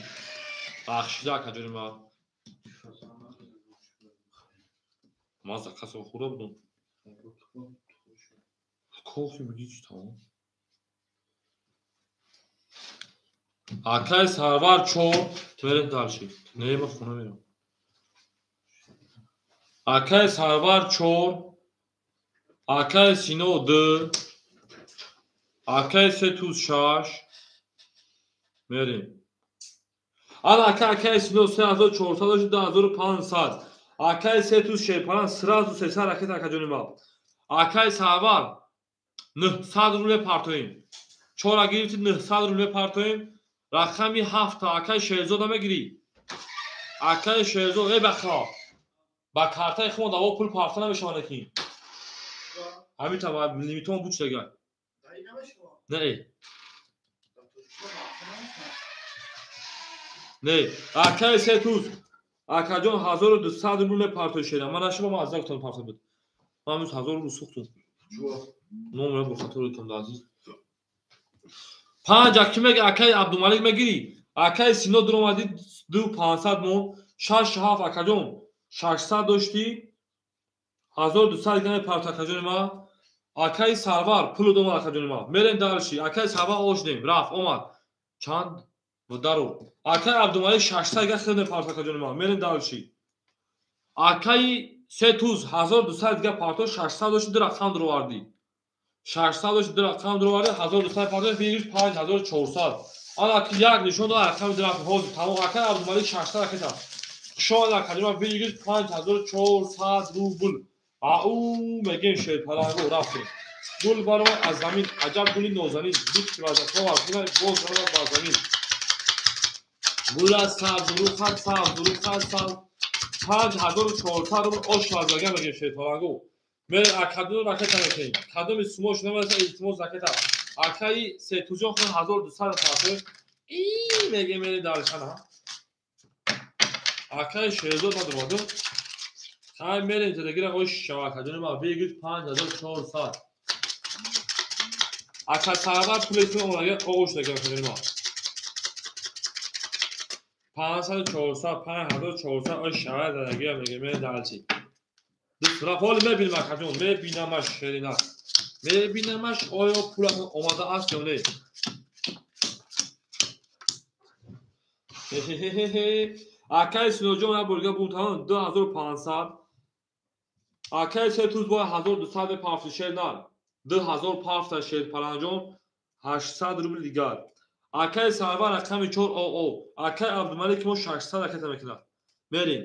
Бахшида акаҷони ма. Ман закасо хӯрда будам. Кофе бигӣ чӣ тамом. Акаи Сарвар 4 мерем дальше. Не ман хона мерам. Акаи Сарвар 4, акаи Сино 2, акаи Сетуз 6 мерем. Ана акаи Сино 3400 2500. Акаи Сетуз Шерпаран сразу 300 ракета акаҷони ма. Акаи Сарвар 900 рубл мепартоем. 4 гирифти 900 рубл мепартоем. Рақами 7 акаи Шерзода мегирӣ. Акаи Шерзод баха. Ба картаи худ даво пул парта намешавад лекин. Ҳамин та лимитон буд чига. Не. Не, акаи Сетуз, акаҷон 1200 рубл мепартои шера. Ман нашума, ман аз гуфтам парто буд. Ман имрӯз 1000 рубл сӯхтум. Номера бо хатор кам азиз. Панҷ аки меги, акаи Абдумалик мегирӣ. Акаи Сино дуромадӣ 2500 мон, 6 7 акаҷон 600 доштӣ. 1200 дига мепарто акаҷони ма. Акаи Сарвар пулу омад акаҷони ма. Мерем дальше. Акаи Сарвар ошдем, рафт омад. Чанд? Даро. Акаи Абдумалик 600 дига хел мепарто акаҷони ма. Мерем дальше. Акаи Сетуз 1200 дига парто, 600 дошти, ду рақам дуровардӣ. 600 дошти, ду рақам дуровардӣ, 1200 парто, бигириш 5400. Ана ки як нишон дод рақами ду рақам ҳозир тамом. Акаи Абдумалик 600 ракета. Хушомад акаҷони ма, бигириш 5400 рубл. Ау мегем шерпаланго рафтем. Гул баромад аз замин, аҷаб гули нозанин, бит вазафо боз баромад бар замин. Гул аз сабз, рухат сабз, рухат сабз. 5400 рубл ош вазага мегем шерпаланго. Ме акадуно ракета мекунем. Кадоми сумо шуна илтимос ракета. Акаи Сетуҷон хон 1200 парто. И мегем мери даршана. Акаи Шерзод надомаду. Хай мерем телеграм ош шава акаҷони ма бигир 5400. Ака Сарвар пулесун омадага оғош дага акаҷони ма. 5400 5400 ош шава задагия мегем мерем дальше. Дӯст ҳоли мебинам акаҷон, мебинамаш шерина. Мебинамаш оё пулатон омада аст ё не. Акаи Синоҷон як борга бумтанон 2500. Акаи Сетуз бо 1200 мепарфти шер нар. 2000 парфта шерпаланҷон 800 рубл дигар. Акаи Сарвар рақами 4 ОО. Акаи Абдумалик мо 600 ракета мекунад. Мерем.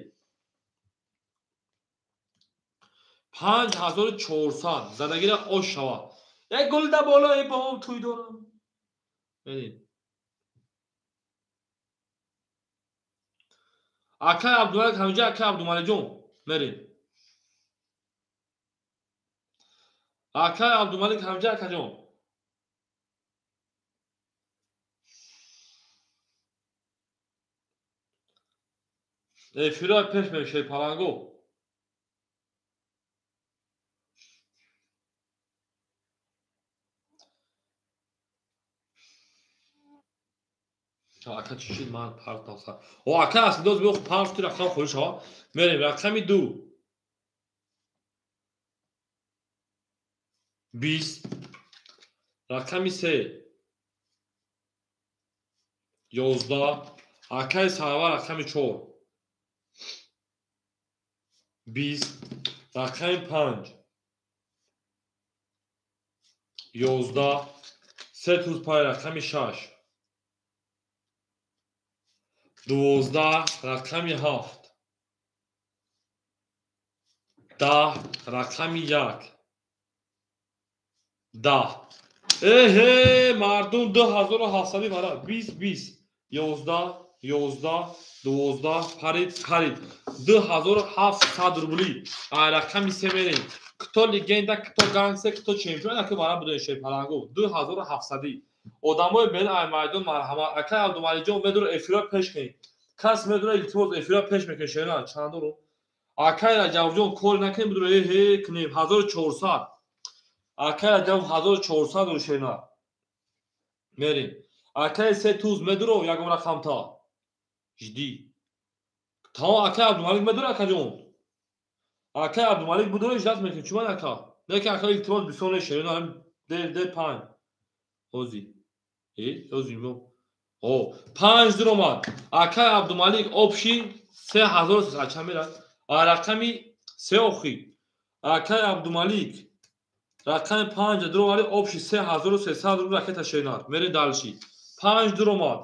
5400 задагира ош шавад. Як гул да болои бом туй дорам. Мерем. Акаи Абдумалик ҳамҷа, акаи Абдумаликҷон мерем. Акаи Абдумалик ҳамҷа, акаҷон. Эфиро пеш мешавед паланго. Ака чӣ шуд, ман партам. О, ака аслидоз биё парти рақам холӣ шава. Мерем рақами 2. 20. Рақами 3. 11. Акаи Сарвар рақами 4. 20. Рақами 5. 11. Сетуз пай рақами 6. 12 рақами 7. 10 рақами 1. 10. Эҳе, мардум 2700 вара. 20 20 11 11 12 парид парид. 2700 рубли. А рақами 3 мерем. Кто легенда, кто гангстер, кто чемпион, аки вара будем шерпаланго. 2700. Одамои бен ай майдон марҳамат. Акаи Абдумаликҷон медуро эфиро пеш кунед. Кас медуро илтимос эфиро пеш мекунед шерна чандоро. Акаи Раҷабҷон кор накунед бидуро эҳе кунем 1400. Акаи Раҷаб 1400 ру шерна. Мерем. Акаи Сетуз медуро ягон рақамта. Жди. Тамом акаи Абдумалик медуро акаҷон. Акаи Абдумалик будуро иждат мекунем. Чӣ ман ака? Лекин ака илтимос бисёр не шерна д 5. Ҳози. Ҳози мо. О, 5 дуромад. Акаи Абдумалик общий 3300 чанд мерад? А рақами 3 охи. Акаи Абдумалик рақами 5 дуромад, общий 3300 рубл ракета шернар. Мерем дальше. 5 дуромад.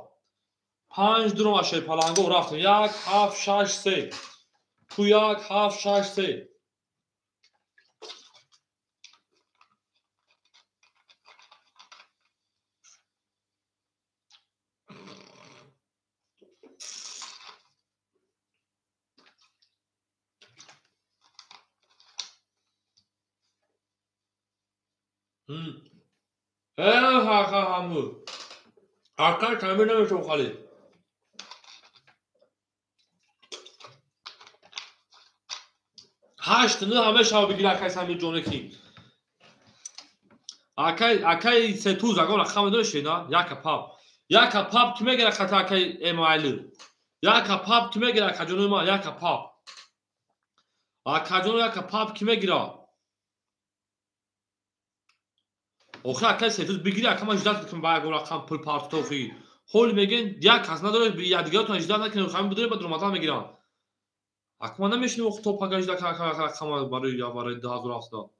5 дуромад шерпаланго рафтем. 1 7 6 3. Ту 1 7 6 3. Ха-ха-ха. Ака камер намешавад халид. 8 9 ҳамешава бигир акай Самирҷоне ки. Акай Сетуз агон рақам медонӣ шена? Яка пап. Яка пап ки мегира хата акай Эмоали. Яка пап ки мегира акаҷонои ман, яка пап. Акаҷоно яка пап ки мегира. Охи акай Сетуз бигири ака ман ждат мекунам ба ягон рақам пул партофта охи. Ҳоли мегӯен як кас надоред, якдигаратон ждат накунед, ҳамин бидоред баъд ромадан мегиранд. Ака ман намешинам охи то пага ждат кунам ака рақама барои 2700.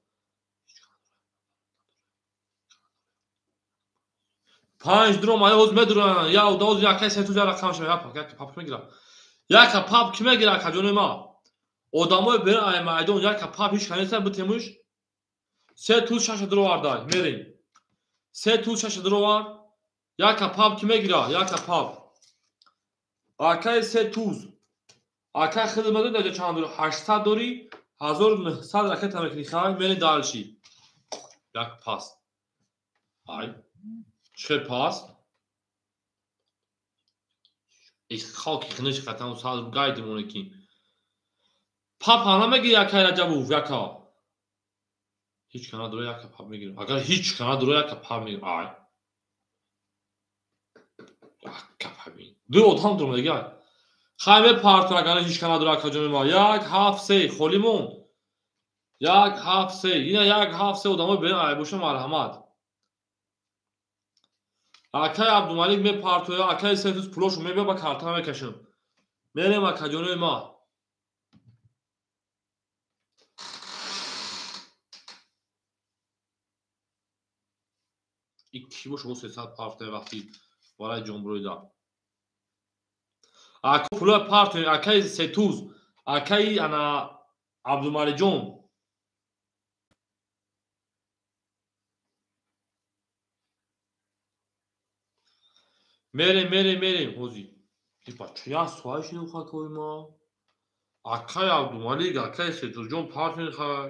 5 дром ай ҳоз медуранд. Я ода ҳоз акай Сетуз я рақам шава, яка пап ки мегира. Яка пап ки мегира акаҷонои ман. Одамои берун ай майдон яка пап ҳеч канеса битемуш. Се туз шаша дуровардай, мерем. Се туз шаша дуровар. Яка пап ки мегира, яка пап. Акай се туз. Акай хидмат медонӣ даҷа чанд дорӣ? 800 дорӣ, 1900 ракета мекунӣ, хай, мерем дальше. Як пас. Ай. Чӣ пас? Ис халки хинаш хатам сад гайди монеки. Пап ҳана мегири акай Раҷабов, яка. Ҳеч кана дора яка пап мегирам. Агар ҳеч кана дора яка пап мегирам. Ай. Яка пап мегирам. Ду одам дорам дига. Хай мепартон агар ҳеч кана дора акаҷони ма. 1 7 3 холӣ монд. 1 7 3. Ина 1 7 3 одамои берун ай боша марҳамат. Акай Абдумалик мепартоя, акай Сетуз пулошу мебия ба карта мекашам. Мерем акаҷонои ма. Икки бош о 300 партоя вақти барои ҷонбуроида. Ака пулоя партоя, акай Сетуз, акай ана Абдумаликҷон. Мерем, мерем, мерем, ҳози. Ипа чия суай шуд хакои ма? Акай Абдумалик, акай Сетузҷон партои хай.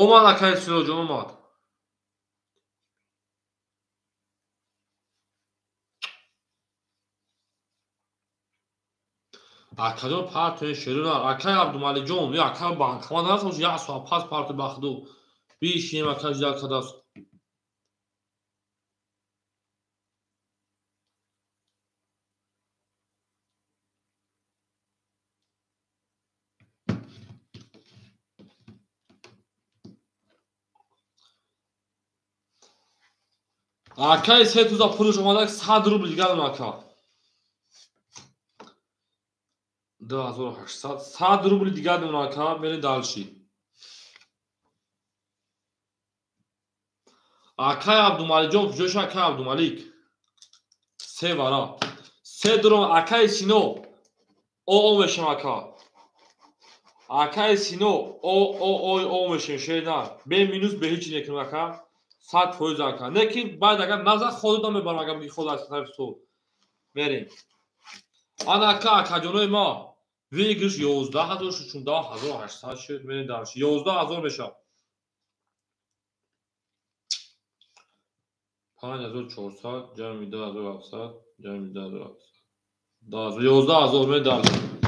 Омад акай Сироҷон, омад. Акаҷон партои шерина, акай Абдумаликҷон, я акай банкомат наст, як соат пас парто бахду. Бишинем акай ждат кадаст. Акай Сетуза пулш омада 100 рубл дигар ака. 2800 100 рубл дигар ака, мерем дальше. Акай Абдумаликҷон, куҷош акай Абдумалик? Се вара. Се дуром акай Сино. О мешам ака. Акай Сино, о о о о мешам шена. Бе минус бе ҳеч некунам ака. 100% ака. Не ки баъд агар назар худам мебарам агар худ аз тарафи ту. Мерем. Ана ака, акаҷонои ма. Выигрыш 11000 шуд, 16800 шуд, мерем дальше. 11000 мешавад. 5400 ҷамъи 2700 ҷамъи 2700. 11000 мерем дальше.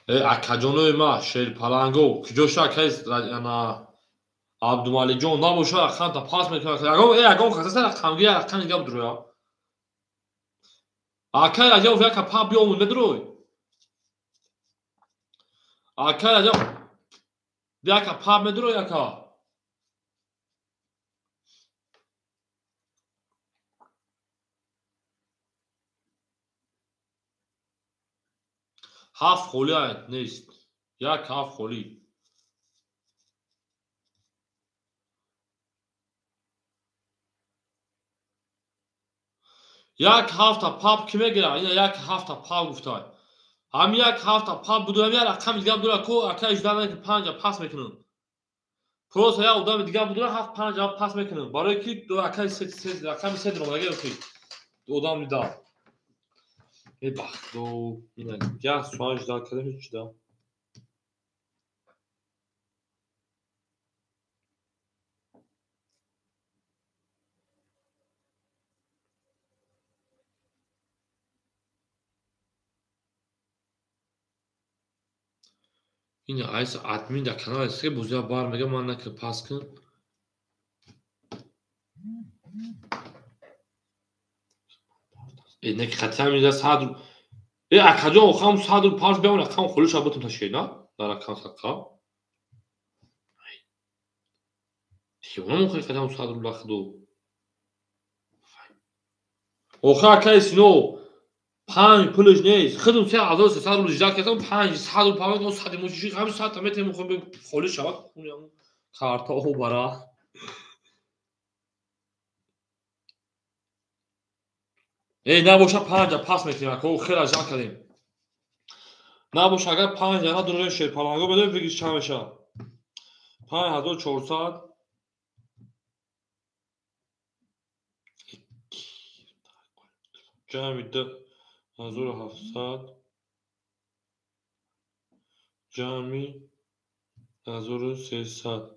Акаҷонои ма, шерпаланго, куҷоша акай ана Абдумаликҷон набоша рақамта пас мекунад. Ягон кас аст рақамги рақам дига бидроя. Акай Раҷабов яка пап биёмуд медрой. Акай Раҷабов яка пап медрой ака. Ҳафт холӣ нест. Як ҳафт холӣ. Як ҳафта пап ки мегирад? Ина як ҳафта пап гуфтай. Ҳам як ҳафта па будурам як рақами дига будура ко ака ижда накун панҷа пас мекунам. Просто як одами дига будура ҳафт панҷа пас мекунам. Барои ки ака рақами се диромадага ки одам дида. Э бахдо ина як соат жда кардам ҳеҷ чида. Ин айс админ дар канал аст, бозия бар мега ман накун пас кун. Э не хатя мида сад. Э акаҷон охам сад пас биям рақам холиша бутум ташкил на? Дар рақам садқа. Тиёна мохи қадам сад рубл худо. Оха акай сино панҷ пулш нест. Худум 3300 рубл жда кардам, 500 рубл памад, сад моши ҳам сад метем хом холӣ шавад, хуням картаҳо бара. Э набоша панҷа пас мекунем, ако хела жда кардем. Набоша агар панҷа на дурем шерпаланго бедем бигиш чанд мешавад? 5400 ҷамъи 2700 ҷамъи 1300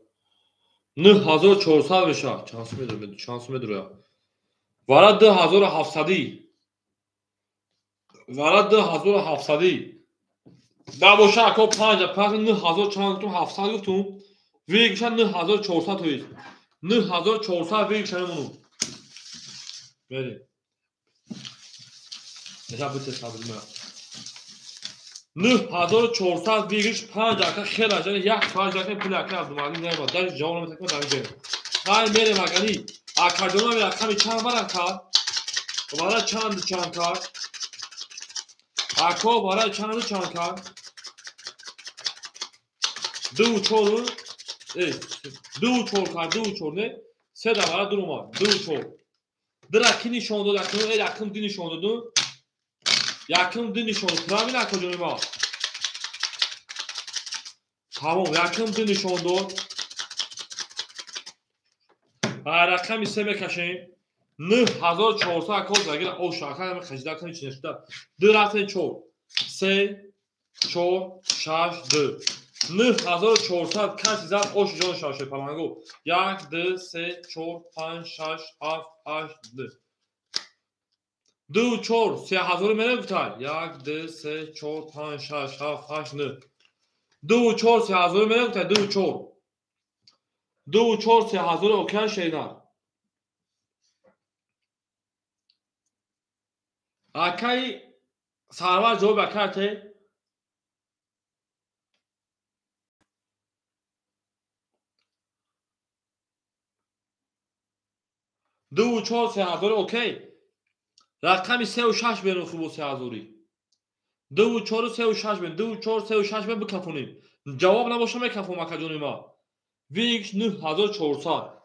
9400 мешавад. Чанд сум медурояд? Вара 2700 вара 2700 набоша ако панҷа пас 9000 чанд гуфтум 700 гуфтум вигша 9400 тоист 9400 вигша мемонум. Мерем. Нека бите сабр 9400 вигш панҷ ака хела жани як соат жакне пули ака Абдумалик наёмад. Даже ҷавоб наметакунад дар ҷо. Ҳай мерем агани. Акаҷона рақами чанд барам кард? Вара чанд чанд кард? Ако вара чанд чанд кард? Ду чор ду чор кард, ду чор не? Се да вара ду омад. Ду чор. Дира ки нишон дод? Акун якум ди нишон доду. Якум ди нишон дод. Правильно акаҷони ма? Тамом, якум ди нишон дод. Рақами се мекашем. 9400 ако загира ош ака ҳама хаҷида кани чи нашуда. Ду рафтем чор. Се, чор, шаш, ду. 9400 каси зад ош ҷон шаше паланго. Як, ду, се, чор, панҷ, шаш, ҳафт, ҳашт, ду. Ду, чор, се ҳазор мере гуфтай. Як, ду, се, чор, панҷ, шаш, ҳафт, ҳашт, нӯ. Ду, чор, се ҳазор мере гуфтай. Ду, чор. Ду, чор, се ҳазор океан шейна. Акаи Сарвар ҷавоб акай те? Ду, чор, се ҳазор окей. Рақами сеу шаш берун хубо се ҳазорӣ. Ду, чору сеу шаш бен. Ду, чор, сеу шаш бен бикафонем. Ҷавоб набоша мекафом акаҷони ма. Викш 9400.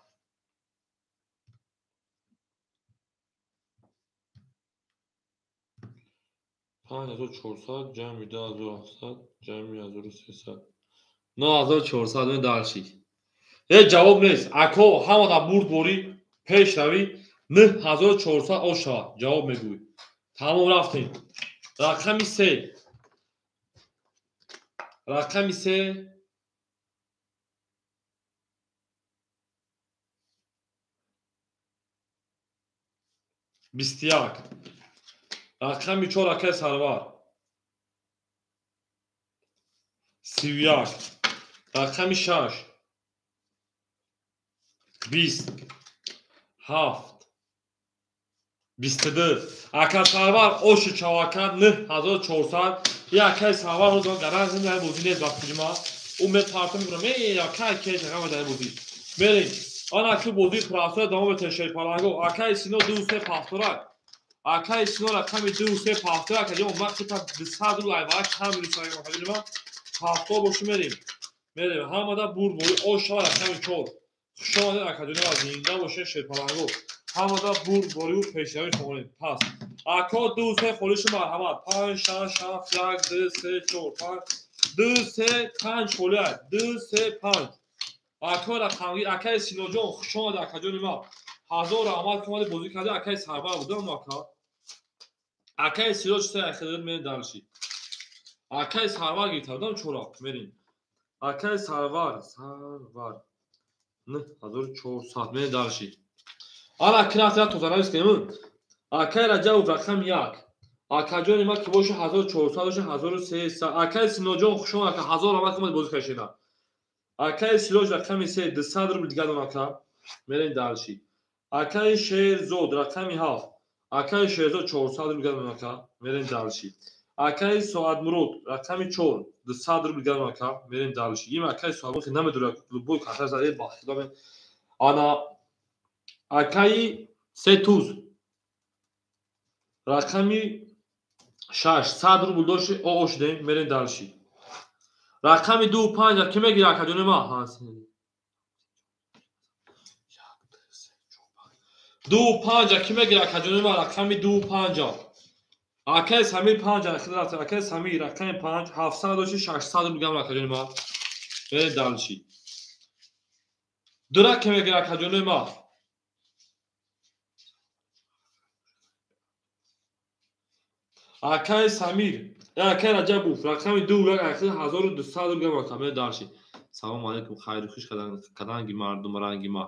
5400 ҷамъи 2700 ҷамъи 1300. 9400 даршид. Э ҷавоб нест. Ако ҳама дар бурд борӣ пеш равӣ 9400 ош шавад. Ҷавоб мегӯй. Тамом рафтем. Рақами се. Рақами се 21. Рақами чор акаи Сарвар. 31. Рақами шаш. 20. 7. 22. Ака Сарвар оши чавака 9400. Я акаи Сарвар ҳозир гарант дар бозӣ нест вақти ма. Ӯ мепартам мекунам. Э акаи кеш рақам дар бозӣ. Мерем. Ана ки бозии пурасоя давом метавонад шерпаланго. Акаи Сино 2 3 пафтора. Акаи Сино рақами 2 3 пафтора. Акаҷон ма хита 200 рубл айвара кам мирусагам акаҷони ма. Пафтор боши мерем. Мерем. Ҳамада бурд борӣ ош шава рақами 4. Хуш омадед акаҷони ма, зинда бошед шерпаланго. Ҳамада бурдбориву пешравӣ хонед. Пас ако 2 3 холишу марҳамат. 5 6 7 1 2 3 4 5 2 3 5 холия. 2 3 5. Ако рақамгир акаи Синоҷон хуш омад акаҷони ма. 1000 раҳмат ки омади бозӣ карди акаи Сарвар будам ака. Акаи Сироҷ се ахират мерем дарши. Акаи Сарвар гирифта будам чора мерем. Акаи Сарвар, Сарвар 9400 мерем дарши. Ана кирафта тозанавис кунем. Акаи Раҷабов рақам 1. Акаҷони ма ки боша 1400 боша 1300. Акаи Синоҷон хуш омад ака 1000 раҳмат ки омади бозӣ кардӣ. Акаи Сироҷ рақами 3 200 рубл дигар дон ака. Мерем дарши. Акаи Шерзод рақами 7. Акаи Шерзод 400 рубл дигар дон ака. Мерем дарши. Акаи Соатмурод рақами 4 200 рубл дигар дон ака. Мерем дарши. Им акаи Соатмурод намедонад любой каса зада ба худо. Ана акаи Сетуз рақами 6 100 рубл дошти оо шудем. Мерем дарши. Рақами 2 5 ки мегирад акаҷони ма? 2 5 ки мегирад акаҷони ма? Рақами 2 5. Акаи Самир 5 хидмат. Акаи Самир рақами 5 700 дошти 600 рубл гам акаҷони ма. Мерем дарши. Дура ки мегирад акаҷони ма? Акаи Самир, акаи Раҷабов рақами 2 1200 рубл гам ака. Мерем дарши. Салом алейкум, хайру хуш каданги мардум ранги ма.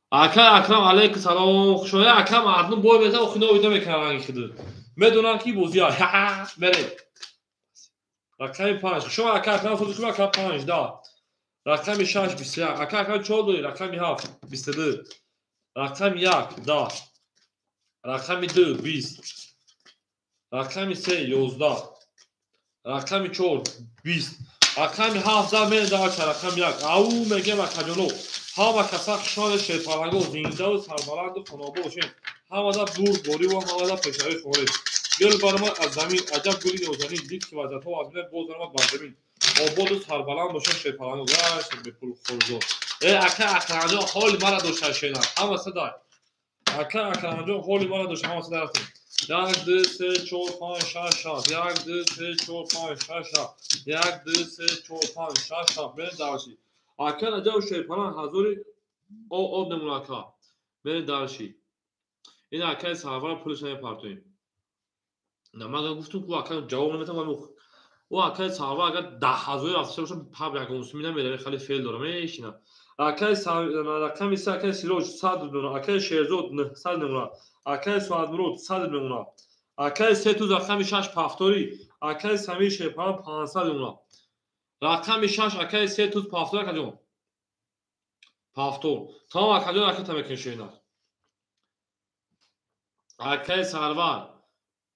Акаи Акрам алейкум салом, хуш омадед. Ака мардум бой мезанад, охи новида мекунад ранги худ. Медонанд ки бозӣ аст. Мерем. Рақами 5. Хуш омад ака Акрам, сози хуб ака 5 да. Рақами 6 21. Ака Акрам 4 дорӣ? Рақами 7 22. Рақами 1 да. Рақами 2 20. Рақами 3 11. Рақами 4 20. Рақами 7 да мерем дарча. Рақами 1. Ау мегем акаҷоно. Ҳама каса хуш омадед шерпаланго, зиндаву сарбаланду хонобод бошед. Ҳамада бурдбориву ҳамада пешравӣ хонед. Гул баромад аз замин, аҷаб гули нозанин, дид ки вазъиятҳо аз мин боз баромад бар замин. Ободу сарбаланд бошед шерпаланго. Вай бепул хорзо. Э ака Акрамҷон ҳоли мара дошта шенад. Ҳама садай. Ака Акрамҷон ҳоли мара дошта ҳама садай рафтем. 1 2 3 4 5 6 7 1 2 3 4 5 6 7 1 2 3 4 5 6 7 мерем дарши. Ака Раҷаб шерпаланг ҳазори об намуна ака. Мерем дарши. Ин акаи Сарвар пулаш намепартоем. На ман гуфтам ку ака ҷавоб наметам. О акаи Сарвар агар 10 ҳазори рафта бошам паб ягон суми намедам, хеле феъл дорам мешинам. Акаи рақами 3 акаи Сироҷ 100 намуна, акаи Шерзод 900 намуна, акаи Соатмурод 100 намуна, акаи Сетуз рақами 6 пафторӣ, акаи Самир Шерпаланг 500 намуна. Рақами 6 акаи Сетуз пафтор акаҷон. Пафтор. Тамом акаҷон ака мекунем шена. Акаи Сарвар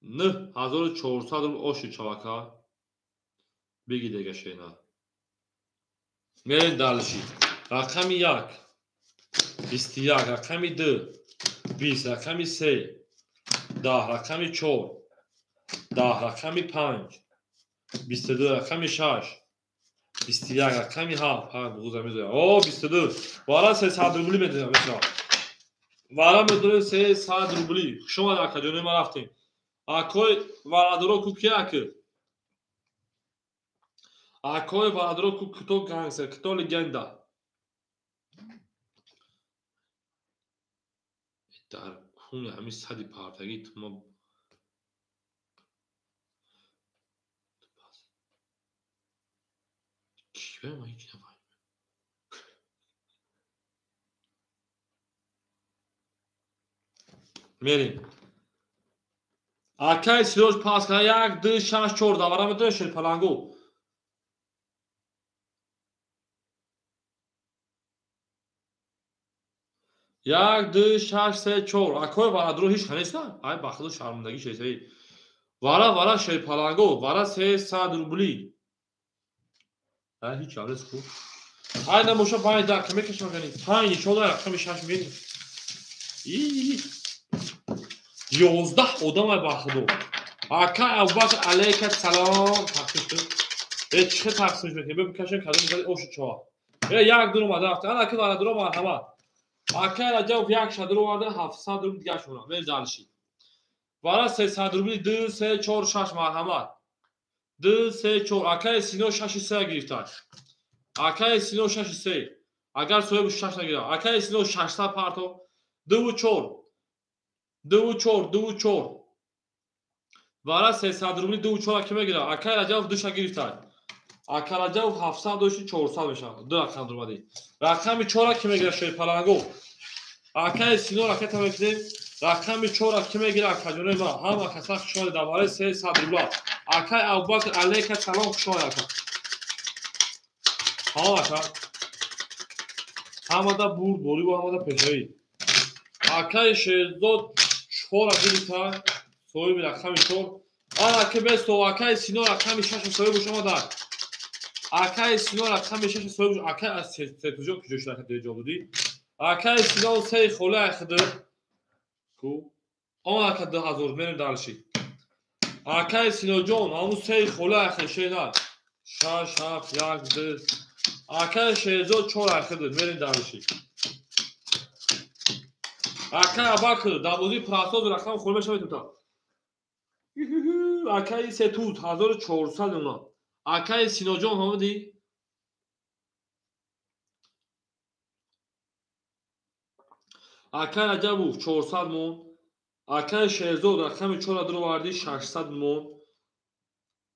9400 рубл оши чавака. Биги дега шена. Мерем дарши. Рақами 1 21, рақами 2 20, рақами 3 10, рақами 4 10, рақами 5 22, рақами 6 21, рақами 7. Ҳа буғуза мезоя. О 22. Вара 300 рубли медодам беча. Вара медодем 300 рубли. Хуш омад акаҷони ма рафтем. Акои варадоро ку ки аки? Акои варадоро ку кто гангстер, кто легенда? Дар куни ҳамин сади партагӣ тума киве ма ҳеҷ нафаҳмидам. Мерем. Акаи Сироҷ пас кард 1 2 6 4 давара медонед шерпалангу. 1 2 6 3 4. Акои варадро ҳеҷ неста? Ай ба худо шармандагӣ шесаи. Вара вара шерпаланго, вара 300 рубли. Ай ҳеҷ нест ку. Ай намоша 5 да каме кашам гани. 5 нишон рақами 6 мерем. И 11 одам ай ба худо. Ака Абубакр алейка салом тақсим шуд. Э чӣ тақсим шуд? Биб кашем кадом зали ошу чо. Э 1 2 омада рафта. Ана ки варадро марҳамат. Акай Раҷабов як шадро оварда 700 рубл дигар шуна. Мер дальше. Вара 300 рубли 2 3 4 6 марҳамат. 2 3 4 акай Сино 6 3 гирифта. Акай Сино 6 3. Агар соҳиби 6 нагирад. Акай Сино 600 парто. 2 4. 2 4 2 4. Вара 300 рубли 2 4 ки мегирад. Акай Раҷабов 2 ша гирифта. Акай Раҷабов 700 дошти 400 мешавад. Ду рақам дурмади. Рақами 4 ки мегирад шерпаланго. Акай Сино ракета мекунем. Рақами 4 ки мегирад акаҷонои ман. Ҳама каса хушомадед дар барои 300 рубла. Акай Абубакр алейка салом хушомадед ака. Ҳама ака. Ҳамада бурд борӣ ва ҳамада пешравӣ. Акай Шерзод 4 гирифта. Соҳиби рақами 4. Ана ки бесто акай Сино рақами 6 соҳиб омадад. Акай Сино рақами 6 соҳиб акай аз сетуҷон куҷо шуда ҷо додӣ? Акай Сино 3 хола хд ку он ака 2000 мерем дальше. Акай Синоҷон ҳамун 3 хола хешена 6 7 1 2 акай Шерзод 4 хд мерем дальше. Акай Абакр дар бозии прасоз рақам хола мешавад тута. Акай Сетуз 1400 мемонад. Акай Синоҷон ҳамади акай Раҷабов 400 мон. Акай Шерзод рақами 4 дуровардӣ 600 мон.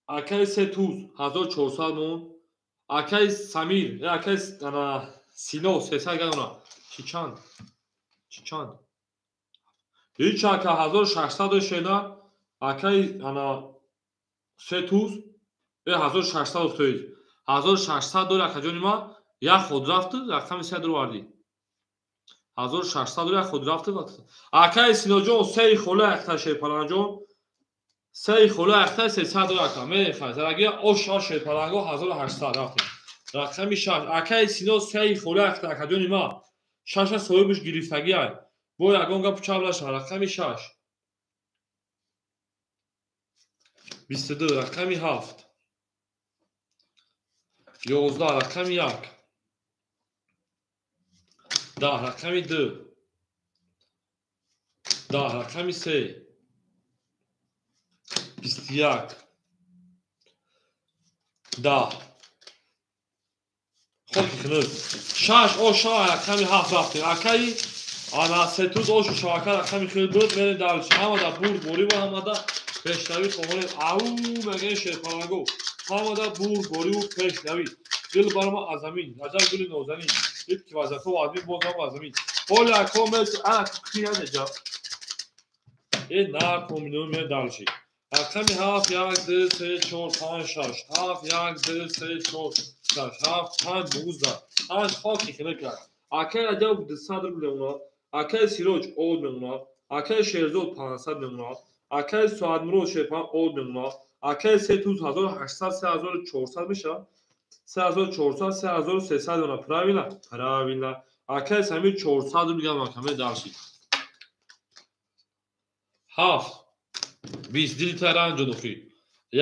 Акай Сетуз 1400 мон. Акай Самир, акай Сино 300 гадона. Чӣ чанд? Чӣ чанд? Ҳеҷ ака 1600 шена. Акай ана Сетуз 1600 тоиз. 1600 дор акаҷони ма як худ рафт рақами 3 дуровардӣ. 1600 як худ рафт. Акай Синоҷон 3 хола якта шерпаланҷон 3 хола якта 300 дор ака. Мерем зараги ош ош шерпаланго 1800 рафтем. Рақами 6 акай Сино 3 хола якта акаҷони ма 6 соҳибаш гирифтагӣ ай. Бо ягон гап чап наша. Рақами 6 22 рақами 7 11 рақами 1 10 рақами 2 10 рақами 3 21 10 хоки хунук 6 ош рақами 7 рафтем. Акаи ана сетуз ош шавака рақами хел буд мерем дальше. Ҳамада бурд борӣ ва ҳамада пешравӣ хоҳонем. Ау мегӯем шерпаланго. Ҳамада бурд борӣ пешравӣ. Дил барма аз замин. Раҷаб гули нозанин. Дид ки вазифа ва админ бозам аз замин. Ҳоли ако мес ана кияне ҷа. Э на комбино ме дальше. Рақами 7 1 2 3 4 5 6 7 1 2 3 4 6 7 5 12 5 хоки хунук. Акай Раҷаб 200 рубл мемонад. Акай Сироҷ од мемонад. Акай Шерзод 500 мемонад. Акай Соатмурод Шерпан од мемонад. Акай Сетуз 1800 3400 мешавад. 3400 3300 мемонад. Правильно? Правильно. Акай Самир 400 рубл мемонад. Каме дальше. 7 20 дили таранҷо дохи. 1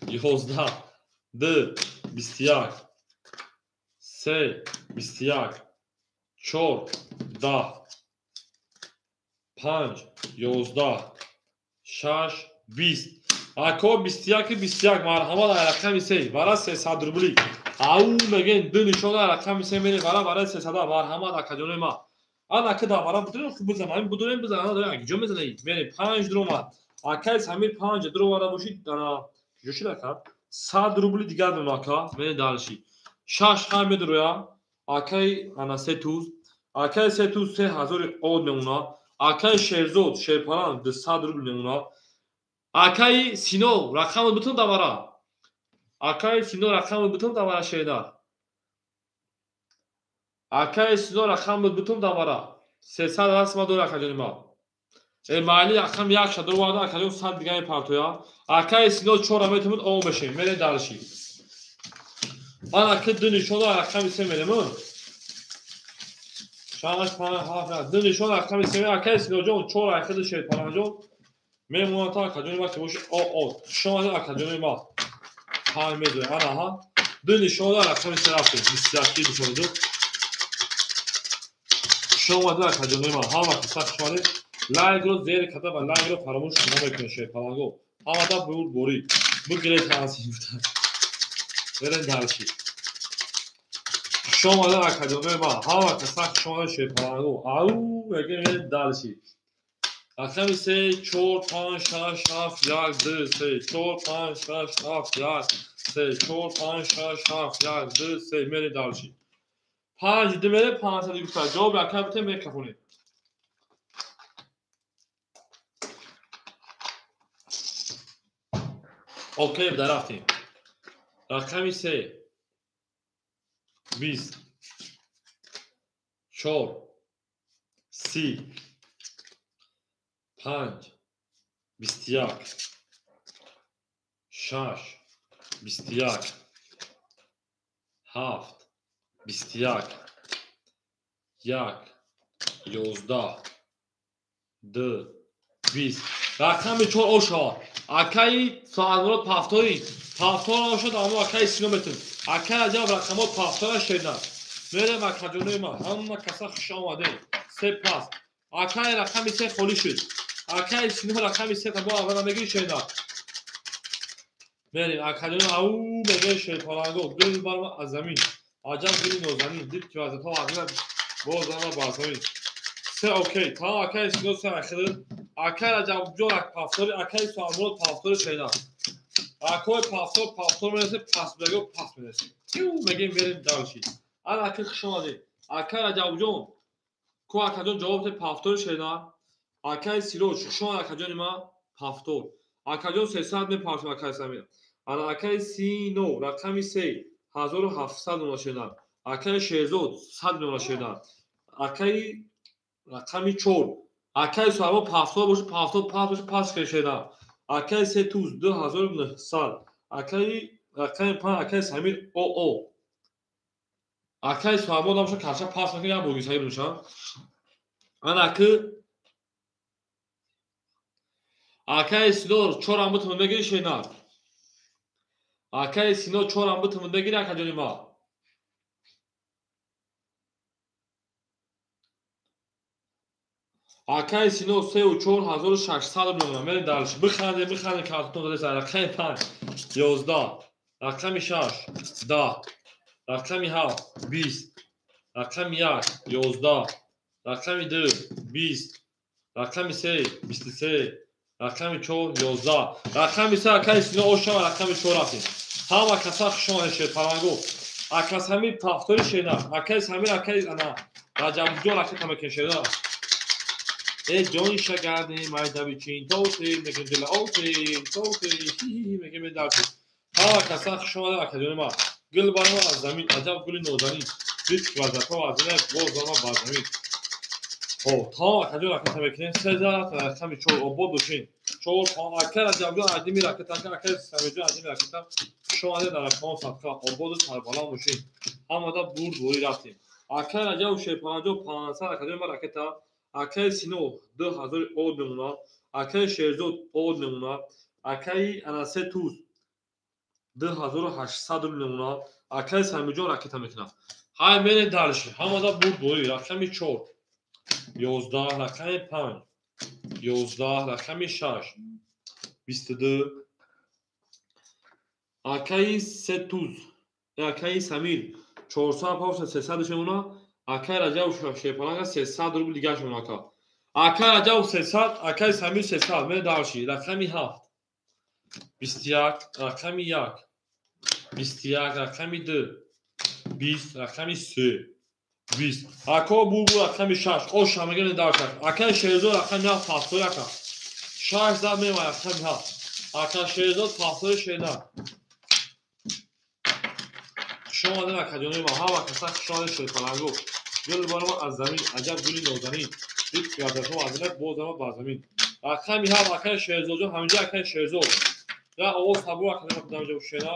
11 2 21 3 21 4 10 5 11 6 20 ако 21 21 марҳамат рақами 3 вара 300 рубли. Ау мегӯем ду нишона рақами 3 мерем вара барои 300 марҳамат акаҷонои ма. Ана ки дар вара будурем хуб бизан. Ҳамин будурем бизан. Ана дорем ҷо мезанем. Мерем 5 дуромад. Акай Самир 5 дуроварда бошид ана ҷо шид ака? 100 рубли дигар мемонад ака. Мерем дальше. 6 ҳам медуроя. Акай ана Сетуз. Акай Сетуз 3000 од мемонад. Акай Шерзод Шерпалан 200 рубл мемонад. Акай Сино рақамро бутун давара. Акай Сино рақамро бутун давара шеда. Акай Сино рақамро бутун давара. 300 расма дора акаҷони ма. Майли рақам 1 ша дуроварда акаҷон 100 дига мепартоя. Акай Сино 4 метавонад о мешем. Мерем дальше. Ман ака ду нишона рақами 3 мерем. 6 5 7 ду нишона рақами 3 акай Синоҷон 4 айхиди Шерпаланҷон мемонад та акаҷони ма ки боши о о. Шумо акаҷони ма. 5 медоя. Ана ҳа. Ду нишона рақами 3 рафтем. 21 нишона ду. Хуш омадед акаҷонои ман, ҳама каса хуш омадед. Лайкро зер карда ва лайкро фаромӯш намекунед шерпаланго. Ҳамада бур борӣ. Бигиред ҳансин. Берен дарши. Хуш омадед акаҷонои ман, ҳама каса хуш омадед шерпаланго. Ау, мегем дарши. Рақами 3 4 5 6 7 1 2 3 4 5 6 7 1 3 4 5 6 7 1 2 3 мере дарши. 5 2 мере 500 гуфта. Ҷавоб ака бите мекафонед. Окей, дарафтем. Рақами 3 20 4 30 5 21 6 21 7 21 1 11 2 20. Рақами 4 ошо. Акаи соатмурод пафтори. Пафтор ошод, аммо акаи сино метун. Акаи Раҷаб рақамот пафтора шедна. Мерем акаҷонои ман, ҳама каса хуш омадед. Се пас. Акаи рақами 3 холӣ шуд. Акаи сино рақами 3 та бо аввала мегири шедна. Мерем акаҷоно ау мегири шерпаланго. Гул барма аз замин. Аҷаб гули нозанин. Дид ки вазифа азина боз ама бар замин. Се окей. Тамом акаи сино се ахир. Акаи Раҷабҷон пафтори, акаи Соатмурод пафтори шедна. Акои пафтор пафтор мересе, пас бего пас мересе. Тиу мегем мерем дарши. Ана аки хуш омадед. Акаи Раҷабҷон ку акаҷон ҷавоб те пафтори шедна. Акаи Сироҷ хуш омад акаҷони ма пафтор. Акаҷон 300 мепартем акаи Самир. Ана акаи Сино рақами 3 1700 мона шедна. Акаи Шерзод 100 мона шедна. Акаи рақами 4 акаи Суҳайбо пафтор бошад, пафтор пас бошад, пас шедна. Акаи се туз 2900. Акаи рақами 5 акаи Самир ОО. Акаи Суҳайбо набошад, каша пас мекунад, як бурги саҳиб мешавад. Ана аки акаи Сино 4 ам битумон мегири шедна. Акаи Сино 4 ам битумон мегири акаҷони ма. Акаи Сино 3 ва 4600 мемонад. Мерем дарш. Бихандем, бихандем картон дадеса. Рақами 5 11 рақами 6 10 рақами 7 20 рақами 1 11 рақами 2 20 рақами 3 23 рақами 4 11 рақами 3 акаи Сино ошава рақами 4 рафтем. Ҳама каса хуш омадед шерпаланго. Ака Самир пафтори шена. Акаи Самир акаи ана Раҷабҷон ракета мекунед шена. Э ҷони шагарди майдаби чин тоти мегем дила оти тоти хи мегем дарси. Ҳама каса хуш омадед акаҷони ма. Гул барма аз замин, аҷаб гули нозанин. Дид ки вазифа азина боз ама бар замин. Хоб, тамом акаҷон ракета мекунем. 3 рақами 4 обод бошин. 4 ака Раҷабҷон адими ракета, ака Самирҷон адими ракета. Хуш омадед дар рақамҳо садқа ободу сарбаланд бошин. Ҳамада бурд борӣ рафтем. Ака Раҷаб шерпаланҷо 500 акаҷони ма ракета. Акаи Сино 2000 од мемонад. Акаи Шерзод од мемонад. Акаи Анасе Туз 2800 рубл мемонад. Акаи Самирҷон ракета мекунад. Ҳай мерем дарши. Ҳамада бурд борӣ. Рақами 4 11 рақами 5 11 рақами 6 22 акаи Сетуз акаи Самир 400 павша 300 мемонад. Акаи Раҷаб шерпаланга 300 рубл дигар мемонад ака. Акаи Раҷаб 300, акаи Самир 300. Мерем дарши. Рақами 7 21 рақами 1 21 рақами 2 20 рақами 3 20. Ако бурбур рақами 6 оша мегем дарши. Акаи Шерзод рақами 7 пафтори ака. 6 зад мемонад рақами 7. Ака Шерзод пафтори шена. Хуш омадед акаҷонои ма. Ҳама каса хуш омадед шерпаланго. Гул барма аз замин, аҷаб гули нозанин. Дид ки вазифа азина боз ама бар замин. Рақами 7 акаи Шерзодҷон, ҳаминҷа акаи Шерзод. Я овоз табур акаҷон худам ҷо шена.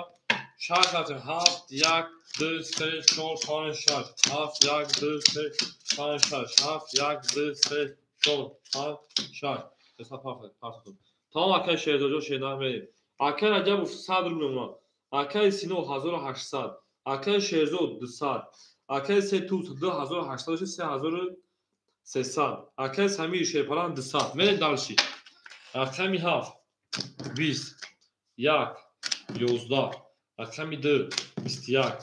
6 рафтем. 7 1 2 3 4 5 6 7 1 2 3 5 6 7 1 2 3 4 5 6. Ҳисоб парфект. Тамом акаи Шерзодҷон шена мерем. Акаи Раҷабов 100 рубл мемонад. Акаи Сино 1800. Акаи Шерзод 200. Акаи Се Туз 2800 3000 300. Акай Самир шерпалан 200. Мерем дальше. Рақами 7 20 1 11. Рақами 2 21.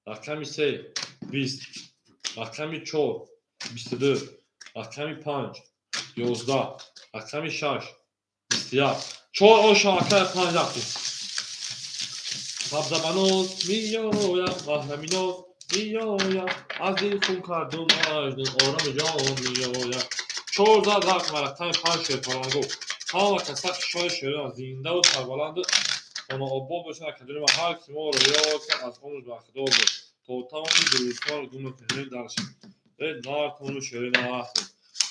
Рақами 3 20. Рақами 4 22. Рақами 5 11. Рақами 6 21. 4 оша акай 5 рафтем. Сабзабаноз миёям, қаҳраминоз миёям, аз дил хун кардум ажнун орами ҷон миёям. 4 зад рафт ва рақами 5 шерпаланго. Ҳама каса хушҳоли шерон зиндаву сарбаланду хонаобод бошанд. Акаҷони ма ҳар ки моро ёд кард аз омӯз бахдор буд. То тамоми дурустҳоро гум накунем дарши. Нартону шери нарафтем.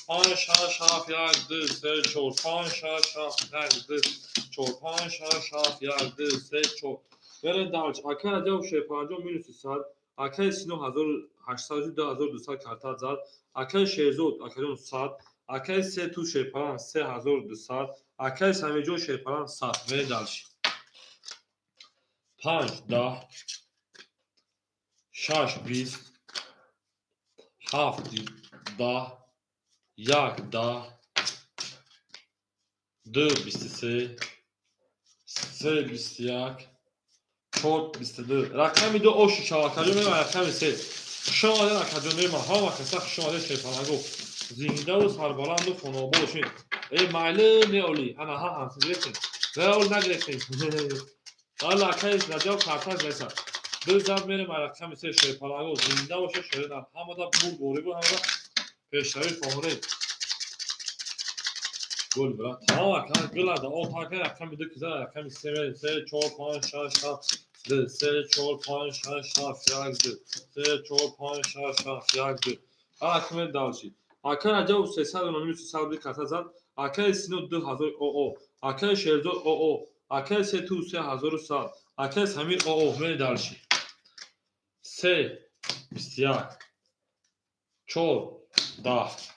5 6 7 1 2 3 4 5 6 7 1 2 4 5 6 7 1 2 3 4. Берем дальше. Акай Раҷабов шерпаланҷон минуси 100. Акай Сино 1800 2200 карта зад. Акай Шерзод акаҷон 100. Акай Сету шерпалан 3200. Акай Самирҷон шерпалан 100. Берем дальше. 5 10 6 20 7 10 1 10 2 23 3 21 4 22. Рақами 2 оши шава акаҷон мема рақами 3. Хуш омадед акаҷон мема. Ҳама каса хуш омадед шерпаланго. Зиндаву сарбаланду хонаобод бошед. Майли неоли. Ана ҳа ҳамсин гирифтем. Неоли нагирифтем. Ала акай Раҷаб картак реса. Ду зад мерем рақами 3 шерпаланго. Зинда бошед шерина. Ҳамада бурд борибу ҳамада пешравӣ хоҳонем. Гул брат. Тамом ака гула да о така рақами 2 киза рақами 3 мерем. 3 4 5 6 7 2 3 4 5 6 7 1 2 3 4 5 6 7 1 2. Ала каме дальше. Акай Раҷабов 300 минус 100 рубли карта зад. Акай Сино 2000 ОО. Акай Шерзод ОО. Акай Сету 3100. Акай Самир ОО. Мерем дальше. 3 21 4 10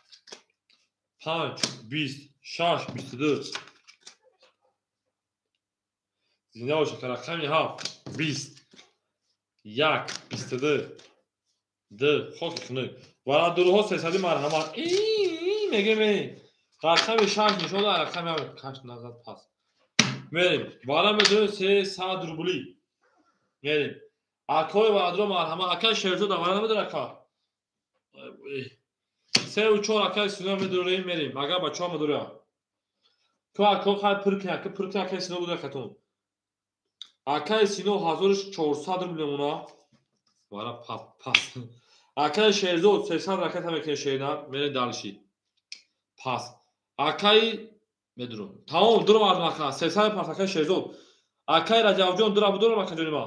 5 20 6 22. Зинда бошед. Рақами 7 20 1 22 2 хоки хунук. Варадурҳо 300 марҳамат. Мегем мерем. Рақами 6 нишон дод, рақами 7 каш назад пас. Мерем. Вара медонем 300 рубли. Мерем. Акои варадуро марҳамат. Акай Шерзод вара намедонад ака. 3 4 акай Сино медорем мерем. Агар бачаҳо медоря. Ку ако хай пур кунад, ку пур кунад акай Сино буда катон. Акай Сино 1400 рубли мемона. Вара пас. Акай Шерзод 300 ракета мекунад шерина, мерем дальше. Пас. Акай медурам. Тамом дурам аз мака. 300 пас акай Шерзод. Акай Раҷабҷон дура будурам акаҷони ма.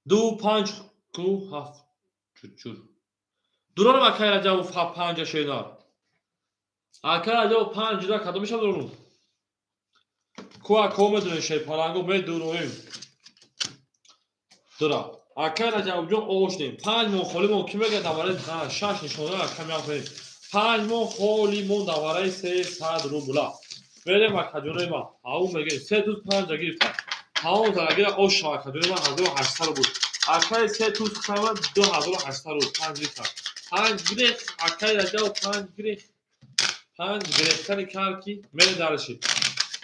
2 5 ку 7 чур. Дурам акай Раҷабов 5 шерина. Акай Раҷабов 5 ра кадом мешавад дурам? Ку ако медурем шерпаланго медуроем. Дура. Акай Раҷабҷон ошнем. 5 моҳ холӣ мо ки мегӯяд давараи 6 нишона рақами ҳафт. 5 моҳ холӣ мо давараи 300 рубла. Мерем акаҷони ма. Ау мегӯем 3 туз 5 гирифта. Тамом зарагира ош шава акаҷони ма 1800 рубл. Акай 3 туз хама 2800 рубл 5 гирифта. 5 гирех акай Раҷаб 5 гирех. 5 гирехтани кард ки мерем дарши.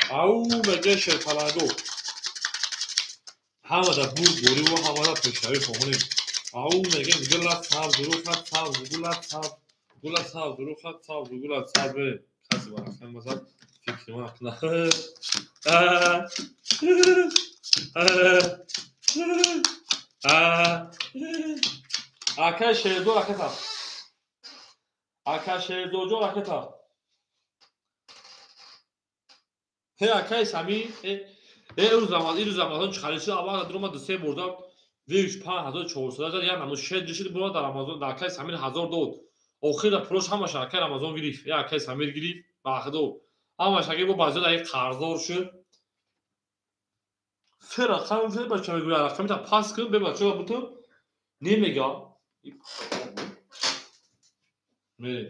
Ау мегӯем шерпаланго. Ҳамада бурд бориву ҳамада пешравӣ хоҳонем. Ау мегӯем гула сабз рухат сабз гула сабз гула сабз рухат сабз гула сабз мерем. Касе ба рақам базад фикри ман кунад. Акай Шерзод ракета. Акай Шерзодҷон ракета. Ҳе акай Самир рӯз Рамазон чӣ шуд? Аввал дурома 2-3 бурда виш 5400 зад, як намуд шед шуд бура дар Рамазон дар акай Самир 1000 дод. Охир пулош ҳамаша акай Рамазон гирифт. Як акай Самир гирифт, бахдо. Ҳамаша аки бо баъзеҳо дар қарздор шуд. Се рақам се бача мегӯяд рақами та пас кун бе бачаҳо бутун немега. Мерем.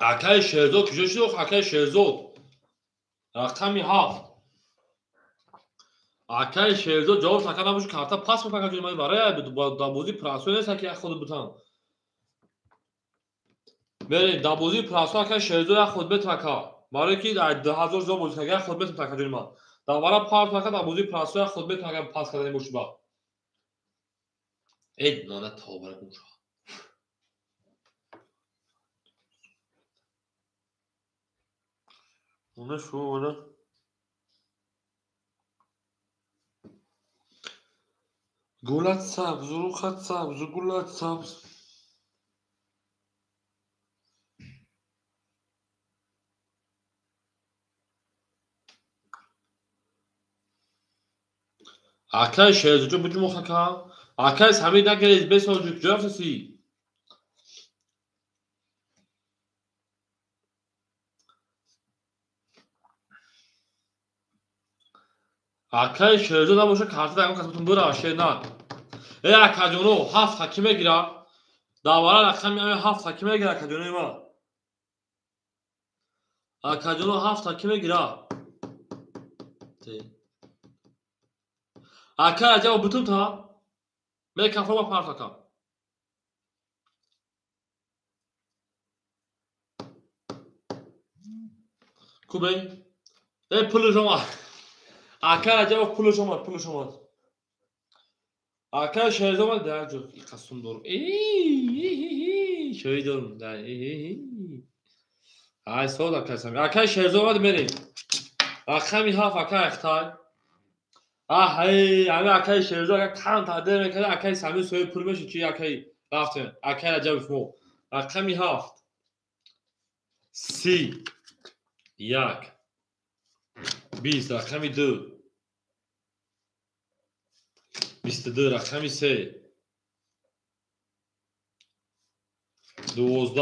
Акаи Шерзод куҷо шуд? Акаи Шерзод рақами 7. Акаи Шерзод ҷавоб така набоши, карта пас мекунад ҷои ман барои дар бозии прасо нест, ки як худ бутан. Мерем дар бозии прасо, акаи Шерзод як худ бетака. Барои ки 2000 ҷо бозӣ така, як худ бетака ҷои ман. Дар бара парт така дар бозии прасо як худ бетака пас кардани боши ба. Эй нона тавба гум шуд. Она шо, она? Гулат сабз, рухат сабз, гулат сабз. Акай Шерзоҷо буҷумох ака. Акай Самир нагиред, бесоҷу куҷо рафтаси? Акаи Шерзод набоша, карта дар касбатон бира шернак. Э акаҷоно, 7 ҳаки мегира. Давара рақами 7 ҳаки мегира акаҷонои ман. Акаҷоно 7 ҳаки мегира. Ака Раҷаб бутун та мекафрома парт ака. Кубе? Э пулиш омад. Ака Раҷабов пулиш омад, пулиш омад. Ака Шерзод омад, дар ҷо қасум дорум. Шоҳид дорум. Ай сод ака Сами. Ака Шерзод омад, мерем. Рақами 7 ака Ихтай. Аҳай, ами акаи Шерзод ака кам тақдир мекард, акаи Сами соҳиби пул мешуд, чи акаи рафтем. Акаи Раҷабов мо. Рақами 7. 30 1 20 рақами 2 22 рақами 3 12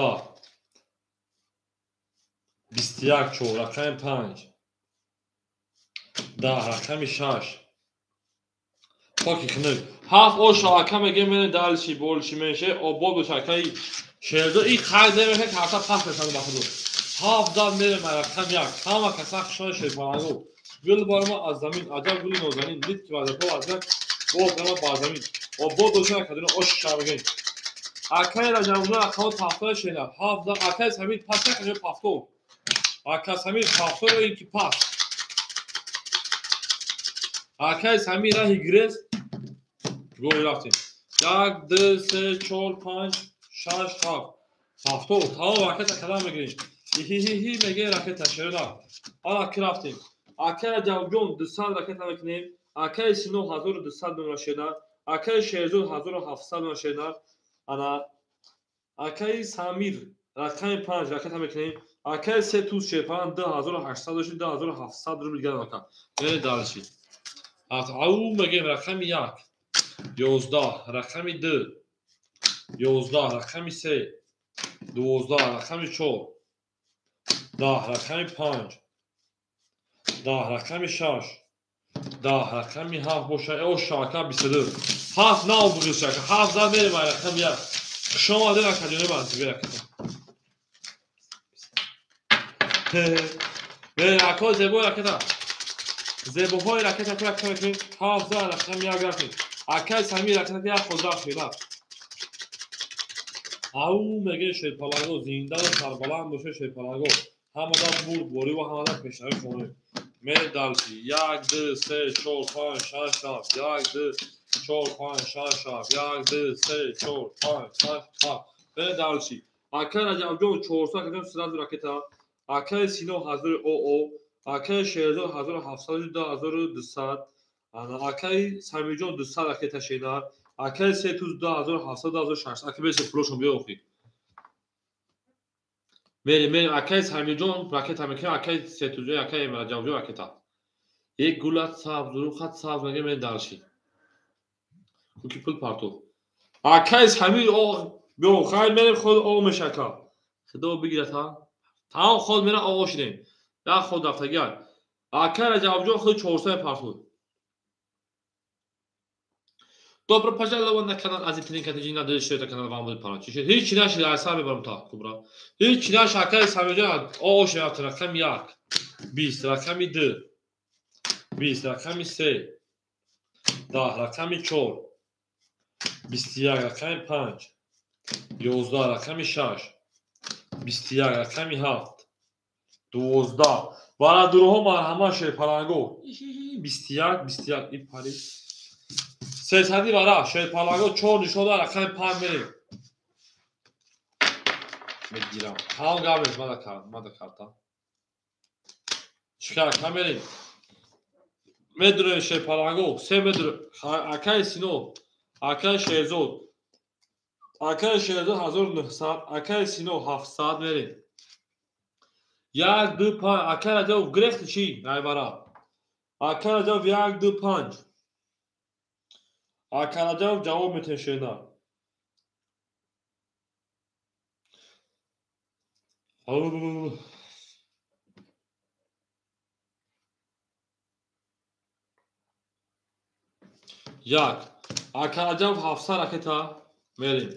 21 4 рақами 5 10 рақами 6 поки хунук 7 оша ака мегем мене далши болши меше обод боша акаи Шерзод и хар намеша карта пас мешавад ба худу 7 дам мерем рақами 1 ҳама каса хушон шерпалангу гул барма аз замин аҷаб гули нозанин дид ки вазифа аз як боз дама ба замин обод боша акадина ош шамегем акаи Раҷабзода рақамо тафтора шена 7 дам акаи Самир пас акаи пафто ака Самир пафто ё ин ки пас акаи Самир раҳи гирез гол рафтем 1 2 3 4 5 6 7 пафто тамом ракета кадам мегирем хи меге ракета шерона ана ки рафтем акаи Раҷабҷон 200 ракета мекунем акаи Сино 1200 дона шена акаи Шерзод 1700 дона шена ана акаи Самир рақами 5 ракета мекунем акаи Сетуз шерпалан 2800 дошт 2700 рубл гирам ака мере далши ау мегем рақами 1 11 рақами 2 11 рақами 3 12 рақами 4 10 рақами 5 10 рақами 6 10 рақами 7 боша оша ака 22 7 нав бугис ака 7 зад мерем рақами 1 хуш омадед ака ҷони ман ракета мерем ака зебои ракета зебоҳои ракета ки ракета мекунем 7 зад рақами 1 рафтем акаи Самир ракета як худ рафт рафт ау меге шерпаланго зинда ва сарбаланд боша шерпаланго ҳамада бурдборӣ ва ҳамада пешравӣ хонем мерем далши 1 2 3 4 5 6 7 1 2 4 5 6 7 1 2 3 4 5 6 7 мерем далши акаи Раҷабҷон 400 акаҷон сразу ракета акаи Сино 1000 оо акаи Шерзод 1700 2200 акаи Самирҷон 200 ракета шена акаи Сетуз 2700 2600 ака бесе пулошон биё охи мерем мерем акаи Самирҷон ракета мекунем акаи Сетузҷон акаи Раҷабҷон ракета як гулат сабз рухат сабз мегем мерем далши куки пул партов акаи Самир биё хайр мерем худ о мешака худо бигирад ҳа тамом худ мерам оғо шудем як худ рафтагиак акаи Раҷабҷон худ 400 партов Добро пожаловать на канал Азитлин Катижи. Надеюсь, что это канал вам будет понравиться. Ҳеҷ нашид, айсар мебарам та кубра. Ҳеҷ наш акаи Самиҷон ош рафт рақами 1, 20, рақами 2, 20, рақами 3, 10, рақами 4, 21, рақами 5, 11, рақами 6, 21, рақами 7, 12. Барадурҳо марҳамат шерпаланго. 21, 21 и пари. Сесади вара шерпаланго 4 нишода рақами 5 мерем. Мегирам. Ҳам гап нест, мада карта. Чикар камерем. Медурем шерпаланго, се медурем. Акаи Сино, акаи Шерзод. Акаи Шерзод 1900, акаи Сино 700 мерем. 1, 2, 5, акаи Раҷабов гирехти чӣ? Айвара. Акаи Раҷабов 1, 2, 5. Акаи Раҷабов ҷавоб метен шена. Як. Акаи Раҷабов 700 ракета мерем.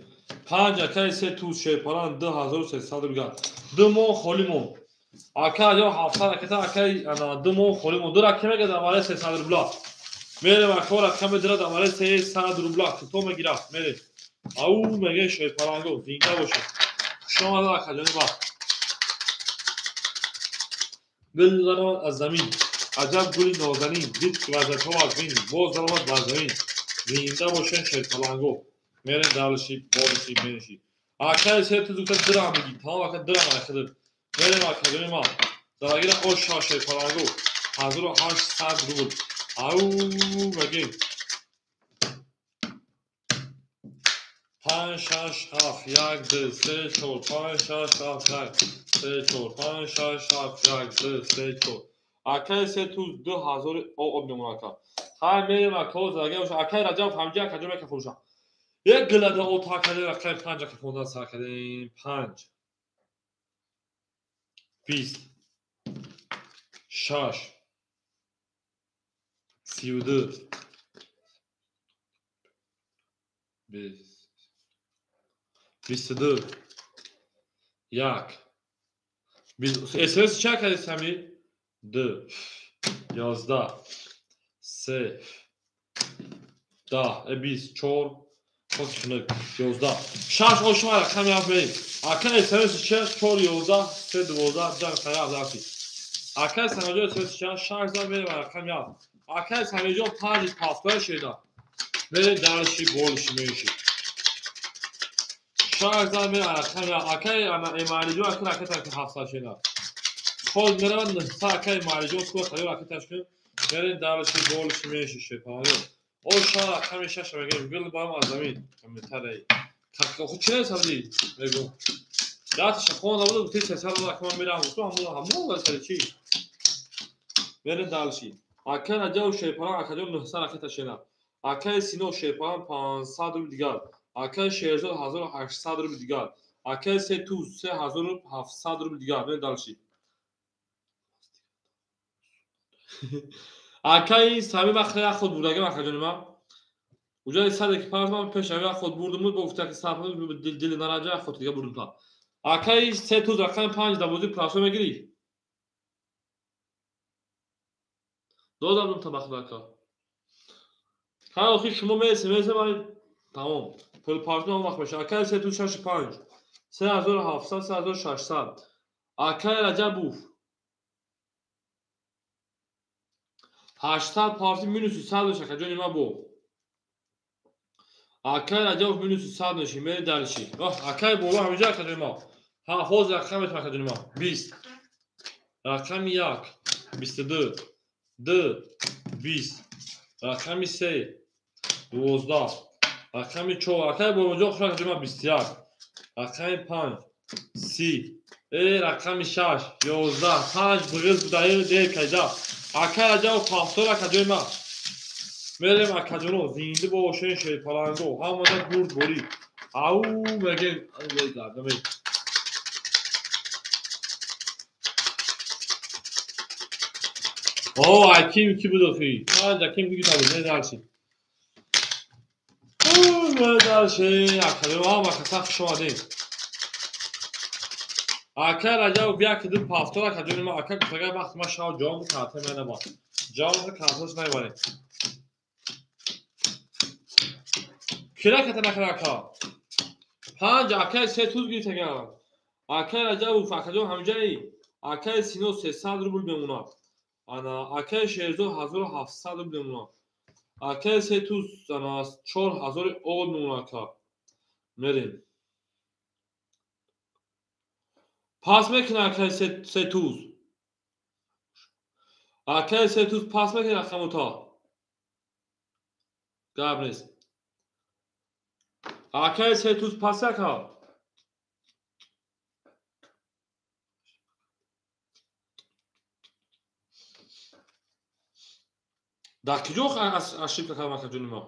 5 акаи се туз шерпалан 2300 рубл. 2 моҳ холӣ монд. Акаи Раҷабов 700 ракета, акаи ана 2 моҳ холӣ монд. 2 ракета мегирад дар 300 рубла. Мерем акаи ракета медирад дар 300 рубла. Кито мегирад. Мерем. Ау меге шерпаланго зинда бошед. Хуш омадед акаҷони ман. Гул заравад аз замин. Аҷаб гули нозанин. Дид вазатҳо аз бин. Боз заравад бар замин. Зинда бошед шерпаланго. Мерем далши, болши, менши. Акаи се туз гуфта дирам мегӣ. Тамом ака дирам айхидир. Мерем акаҷони ман. Дарагира ош ша шерпаланго. 1800 рубл. Ау мегем. 5, 6, 7, 1, 2, 3, 4, 5, 6, 7, 1, 3, 4, 5, 6, 7, 1, 2, 3, 4. Акаи се туз 2000 об мемонад ака. Хай мерем ака, зарагира боша. Акаи Раҷабов ҳамҷа акаҷон мека фурӯша. Як гилада от ҳакаде рақами 5 ака хондан сар кардем. 5, 20, 6, 32, 22, 1. СМС ча кардед Самир? 2, 11, 3, 10, 20, 4, 11, 6 ошма рақами 7 мерем. Ака СМС ча 4, 11, 3, 12, 10, 7, 7. Акаи Самирҷон СМС ча 6 зан мерем рақами 7. Акаи Самирҷон 5 пафтоя шеда. Мерем дарши, болши, менши. 6 зан мерем рақами 7. Акаи Эмалиҷон ака ракета 700 шеда. Хоз меравад 900 акаи Эмалиҷон скоро тайёр ракеташ кунем. Мерем дарши, болши, менши шепаланго. Оша рақами 6 мегирем. Гул барам аз замин. Комментарий. Хуб чи несабди? Мегӯ. Датша хонда буд, гуфти 300 рубл ака ман мерам. Гуфтам ҳамон васари чи? Мерем далши. Акаи Раҷабов шерпалан акаҷон 900 ракета шена. Акаи Сино шерпалан 500 рубл дигар. Акаи Шерзод 1800 рубл дигар. Акаи се туз 3700 рубл дигар. Мерем далши. Акаи Самир вақте як худ бурдагим акаҷони ман. Уҷаи саде ки парз ман пеш як худ бурдум буд, бо гуфта ки сар дили нараҷа як худ дига бурдум та. Акаи се туз рақами 5 да бозӣ пласо мегирӣ? Додам та бахт ака. Хай охир шумо мересем, мересем вале тамом. Пул партон он вақт меша. Акаи се туз 6 5, 3700, 3600. Акаи Раҷабов 800 парти минуси 100 меша акаҷони ман бо. Акаи Раҷабов минуси 100 меши, мери дарши. Акаи боло ҳамиҷа акаҷони ман. Ҳа, ҳозир рақам метам акаҷони ман. 20, рақами 1, 22, 2, 20, рақами 3, 12, рақами 4, акаи болоҷон хуш акаҷони ман 21, рақами 5, 30, рақами 6, 11, 5 буғиз будаи дер кайда. Акаи Раҷабов 70 акаҷони ман. Мерем акаҷоно, зинда бошен шерпаланго, ҳамада гурд борӣ. Ау мегем, О, аким ки буд охи? Панҷ аким ки буд, не дарси. Дальше акаҷон, ҳама каса хуш омадед. Ака Раҷабов як ду повтор, акаҷони ма, ака гуфтага вақти ма шав ҷавоб карта менаба. Ҷавоб карташ намебаред. Кира ката накара ака? Панҷ акаи се туз гирифтага. Акаи Раҷабов, акаҷон ҳамҷаи. Акаи Сино 300 рубл мемонад. Ана акаи Шерзод 1700 рубл мемонад. Акаи се туз ана 4000 од мемонад ака. Мерем. Пас мекунад акаи се туз. Акаи се туз пас мекунад рақамота. Гап нест. Акаи се туз пас ака. Дар куҷо ошибка кардам акаҷони ма?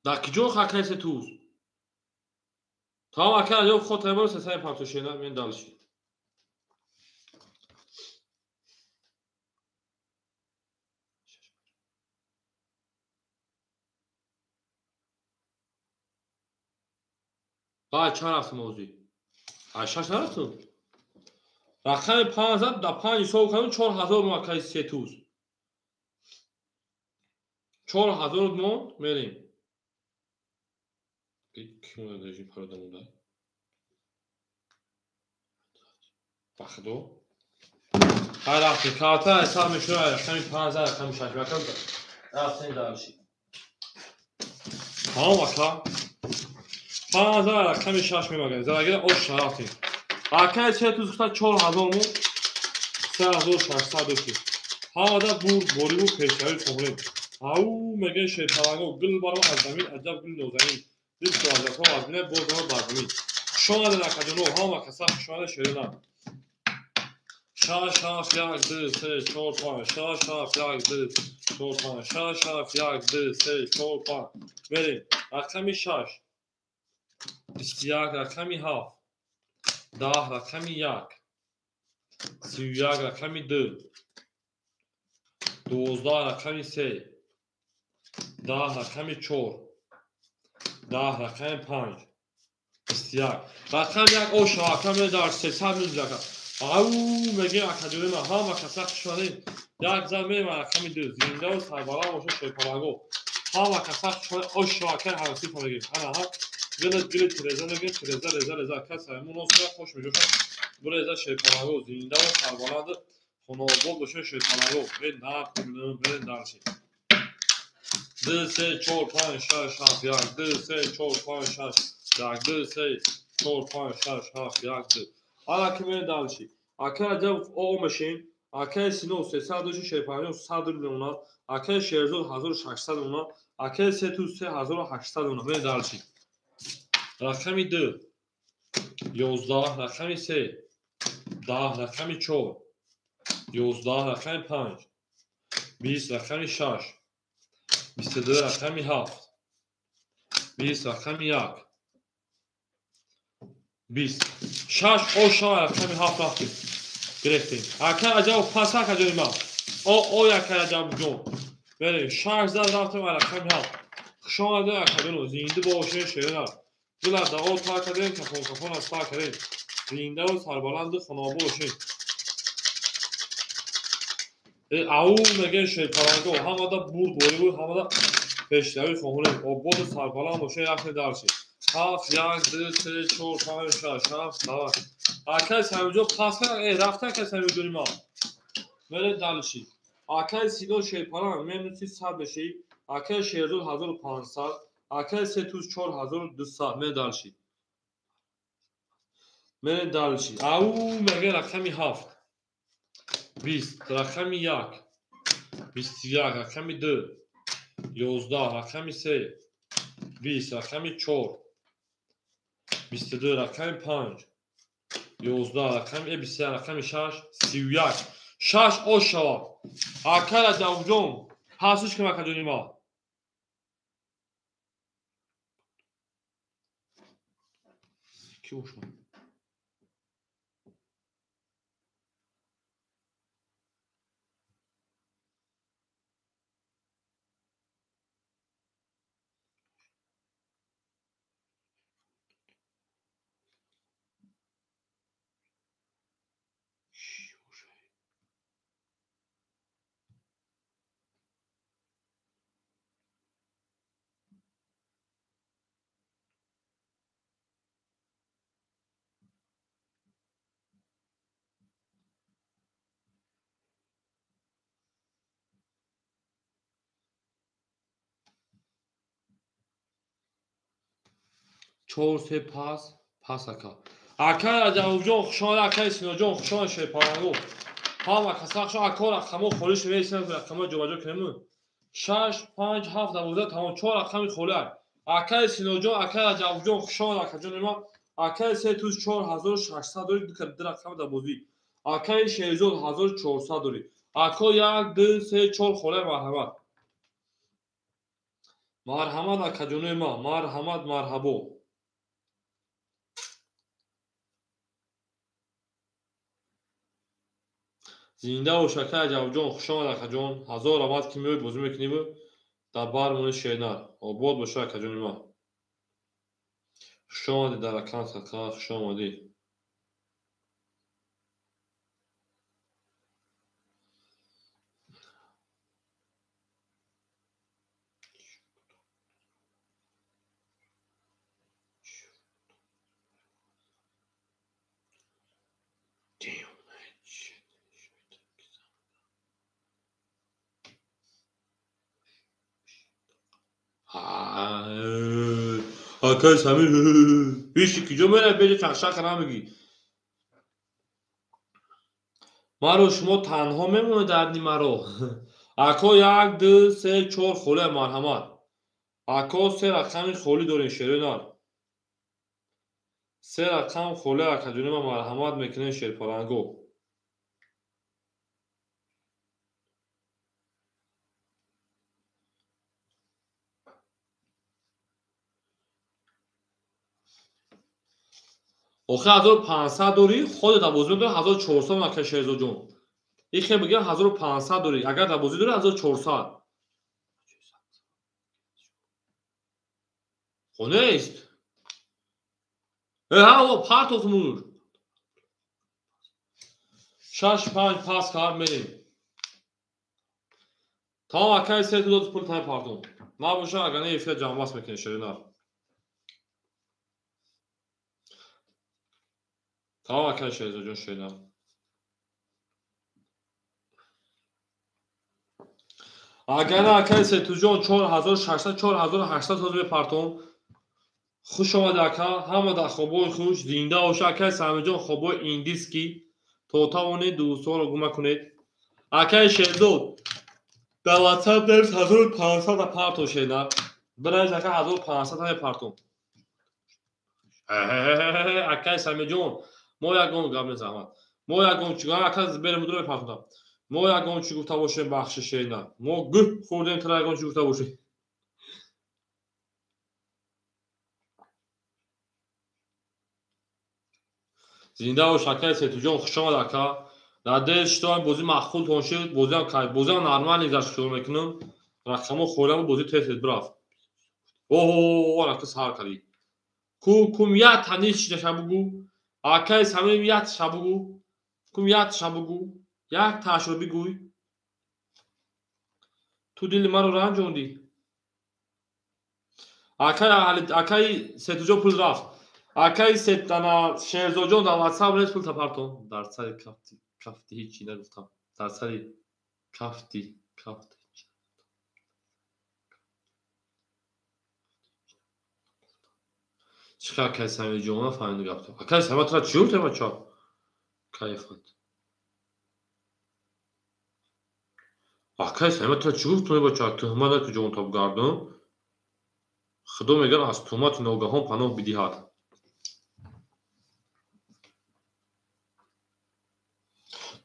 Дар куҷо акаи се туз? Тамом ака Раҷабов хотир бор сесаи пантошена мен дальше. Баъд чанд рафтем озӣ? Аз шаш нарафтем? Рақами панҷ зад, дар панҷ ҳисоб кардем, 4000 мо акаи се туз. 4000 монд, мерем. Ки монда режим парода монда? Ба худо. Ҳай рафтем, карта ҳисоб мешавад, рақами панҷ зад, рақами шаш. Рафтем дальше. Тамом ака. Панҷ зад, рақами шаш мебарем. Зарагира ош рафтем. Акаи се туз гуфта 4000 мо 3600 дошти. Ҳамада бурд бориву пешравӣ хоҳем. Ау мегӯяд шерпаланго гул баро аз замин, аҷаб гул нозанин. Дил шуазафо аз мине боз ама бар замин. Хуш омадед акаҷоно, ҳама каса хуш омадед шерина. 6 7 1 2 3 4 5 6 7 1 2 4 5 6 7 1 2 3 4 5. Мерем. Рақами 6 21 рақами 7 10 рақами 1 31 рақами 2 12 рақами 3 10 рақами 4 10 рақами 5 21 рақами 1 оша рақами дар 300 мил. Ау мегӯем акаҷони ма, ҳама каса хуш омадед. Як зан мерем рақами 2 зиндаву сарбаланд бошед шерпаланго. Ҳама каса хуш омадед, оша акаи ҳамсифа мегӯем. Ана ҳа гили гили тиреза мегӯем, тиреза реза реза ака саймун носра хуш меҷошад. Буреза шерпаланго зиндаву сарбаланд хонаобод бошед шерпаланго. Э нақл мерем дальше. 2 3 4 5 6 7 1 2 3 4 5 6 1 2 3 4 5 6 7 1 2. Ана ки мерем дальше. Акаи Раҷабов о мешем. Акаи Сино 300 доши шерпаланго 100 рубл мемонад. Акаи Шерзод 1600 мемонад. Акаи се туз 3800 мемонад. Мерем дальше. Рақами 2 11 рақами 3 10 рақами 4 11 рақами 5 20 рақами 6 22 рақами 7 20 рақами 1 20 6 оша рақами 7 рафтем. Гирифтем. Акаи Раҷабов пас акаҷони ма. О о акаи Раҷабов ҷон. Мерем 6 зад рафтем рақами 7. Хуш омадед акаҷоно, зинда бошед шерина. Дила дао та кардем, кафон кафон аз та кардем. Зиндаву сарбаланду хонаобод бошед. Ау мегӯяд шерпаланго, ҳамада бурд бориву ҳамада пешравӣ хоҳонем. Ободу сарбаланд бошед, рафтем дальше. 7 1 2 3 4 5 6 7 8. Акаи Самиҷон пас кард, рафта акаи Самиҷони ма. Мерем дальше. Акаи Сино шерпаланг минуси 100 мешӣ. Акаи Шерзод 1500. Акаи се туз 4200. Мерем дальше. Мерем дальше. Ау мегӯяд рақами 7 20 рақами 1 21 рақами 2 11 рақами 3 20 рақами 4 22 рақами 5 11 рақами 21 рақами 6 31 6 ош шавад. Акаи Раҷабовҷон пасиш кун акаҷони ма. Ки бошад? 4 3 пас пас ака. Акай Раҷабовҷон хушомад, акай Синоҷон хушомад, шерпаланго. Ҳама каса хушомад, ако рақамҳо холӣ шуда, рақамҳо ҷобаҷо кунем. 6 5 7 12 тамом 4 рақами холӣ. Акай Синоҷон, акай Раҷабовҷон хушомад, акаҷони ма. Акай Сетуз 4600 дорӣ, ду рақам дар бозӣ. Акай Шерзод 1400 дорӣ. Ако 1 2 3 4 холӣ, марҳамат. Марҳамат акаҷонои ма, марҳамат, марҳабо. Зинда бош акай Раҷабовҷон, хушомад акаҷон. Ҳазор раҳмат ки меои бозӣ мекунӣ дар бармони Шернар. Обод боша акаҷони ма. Хуш омадӣ дар аккаунт ака, хуш омадӣ. Акай Самир биши киҷо меравӣ, беҷа чақчақ намегӣ. Маро шумо танҳо мемонед дар нимаро. Ако 1 2 3 4 холӣ, марҳамат. Ако 3 рақами холӣ дорем, шеринар. 3 рақам холӣ акаҷони ма, марҳамат мекунем шерпаланго. Охи 1500 дорӣ, худат дар бозӣ дорӣ 1400 ака Шерзодҷон. Ихе мегӯям 1500 дорӣ, агар дар бозӣ дорӣ 1400. Хо нест. Ҳа, партоф мур. 6 5 пас кард мерем. Тамом акай се дод пул тай партон. Набоша агар не эфир ҷамъбаст мекунем шеринар. Тамом акай Шерзодҷон, шеринар. Агар не акай Сетуҷон 4600 4800 ҳозир мепартон. Хуш омад ака, ҳама дар хобҳои хуш, зинда боша акай Самирҷон, хобҳои индиски. То тавонед дӯстонро гум накунед. Акай Шерзод дар WhatsApp навис 1500 парто шеринар. Бинавис ака 1500 мепартон. Акай Самирҷон, мо ягон гап незаҳмат. Мо ягон чӣ ака берем мудро мепартонам. Мо ягон чӣ гуфта бошем бахши шеринар. Мо гӯҳ хӯрдем тра ягон чӣ гуфта бошем. Зинда бош акай Сетуҷон, хуш омад ака. Дар дел шитоам бозӣ маъқултон шуд, бозиам кайф, бозиам нормал гузашт хиёл мекунам. Рақамҳо холиам бозӣ тез тез бирафт. Оҳо, рака сар кардӣ. Ку кум як таниш чидаша бугӯ. Акай Самир як таша бугӯ. Кум як таша бугӯ. Як таашро бигӯй. Ту дили маро ранҷондӣ. Акай Сетуҷон пул рафт. Акай Сетана Шерзодҷон дар WhatsApp нест пул тапартон. Дар сари кафти ҳичи нагуфтам. Дар сари кафти чӣ хел акай Самирҷон нафаҳмиду гаптон. Акай Самир тра чӣ гуфтем бачаҳо? Кайфат. Акай Самир тра чӣ гуфтем бачаҳо? Туҳмат наку ҷон тоб гардон. Худо мегӯяд аз туҳмати ногаҳон паноҳ бидиҳад.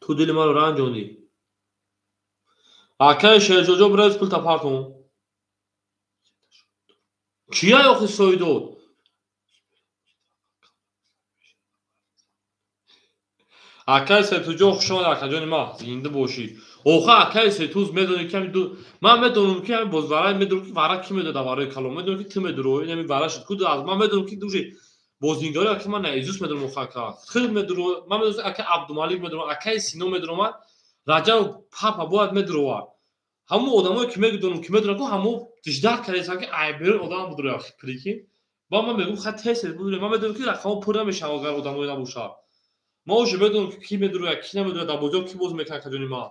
Ту дили маро ранҷондӣ. Акай Шерзодҷон бирез пул тапартон. Кия охи соидод? Акай Сетуҷон хуш омад акаҷони ма, зинда бошӣ. Охи акай Сетуз медонӣ ки ҳами ман медонам ки ҳами боз вара медонам ки вара ки медода вараи калон, медонам ки ту медуроӣ, ин ҳами вара шуд. Ку аз ман медонам ки дужи бозингари ака ман наизус медонам охи ака. Хел медуро, ман медонам ака Абдумалик медонам, акай Сино медонам, Раҷаб папа бояд медуровад. Ҳамон одамое ки медонам ки медонам ку ҳамо ждат кардааст ки ай берун одам будуро охи прикинь. Ба ман мегӯм хай тез тез будуре. Ман медонам ки рақамҳо пур намешавад агар одамое набошад. Ма уже медонам ки ки медурояд, ки намедурояд, дар бозиҳо ки боз мекунад акаҷони ман.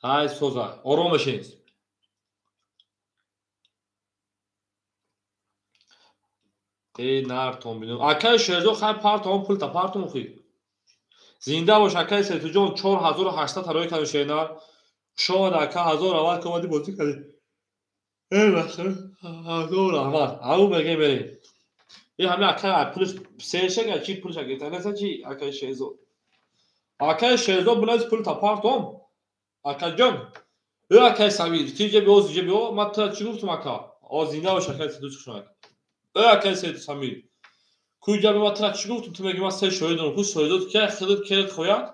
Ҳай соза, ором бошед. Э нартон бинам. Акай Шерзод хай партон пулта партон хи. Зинда бош акай Сетуҷон 4800 тарои кардем шернар. Шомад ака 1000 аввал ки омадӣ бозӣ кардӣ. Э бахр 1000 раҳмат. Ау мегем берем. Э ҳами ака пулш сешага чи пулш агета неса чи акай Шерзод. Акай Шерзод булаз пулта партон. Акаҷон. Э акай Самир, ти ҷа биё, ҷа биё, ман тура чӣ гуфтам ака? О зинда бош акай Сетуҷ хушомад. Э акай Сету Самир. Куҷа биё, ман тура чӣ гуфтам? Ту мегӣ ман се шоҳид дорам. Ку шоҳидот ки худат керат хояд?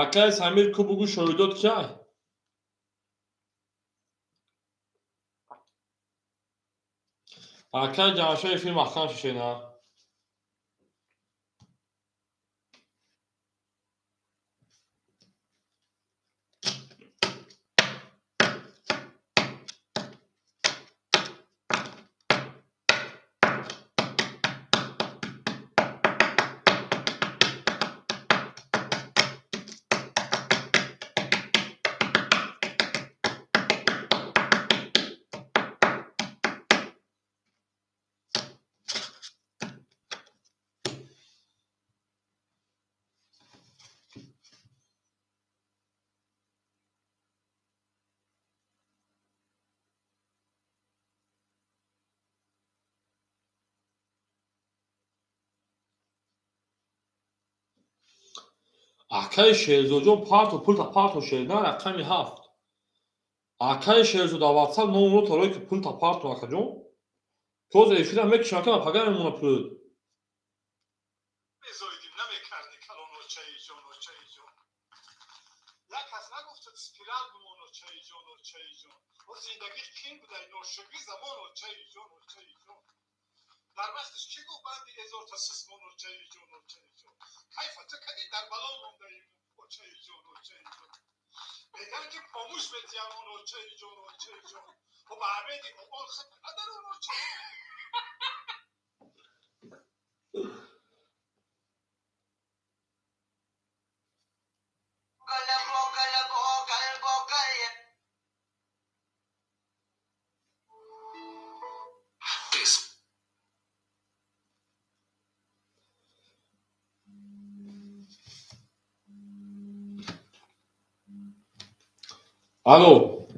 Акай Самир ку бугу шоҳидот киай? Акай Ҷамшед эфир маҳкам шишена. Акаи Шерзодҷон парто пулта парто шердан рақами 7. Акаи Шерзод дар WhatsApp номро тарои ки пулта парто акаҷон. Тоз эфира мекишам ака пага мемона пул. Мезоидим намекарди калон очаи ҷон очаи ҷон. Як кас нагуфтад спирал бимон очаи ҷон очаи ҷон. О зиндагӣ қин будай ношукри замон очаи ҷон очаи ҷон. Дар вақташ кӣ гуфт банди эзорта сисмон очаи ҷон очаи ҷон. Кайфа ту кадӣ дар бало мондаим очаи ҷон очаи ҷон. Мегӯянд ки помӯш метиҳам он очаи ҷон очаи ҷон. О ба амеди он хат надар он очаи ҷон. Алло.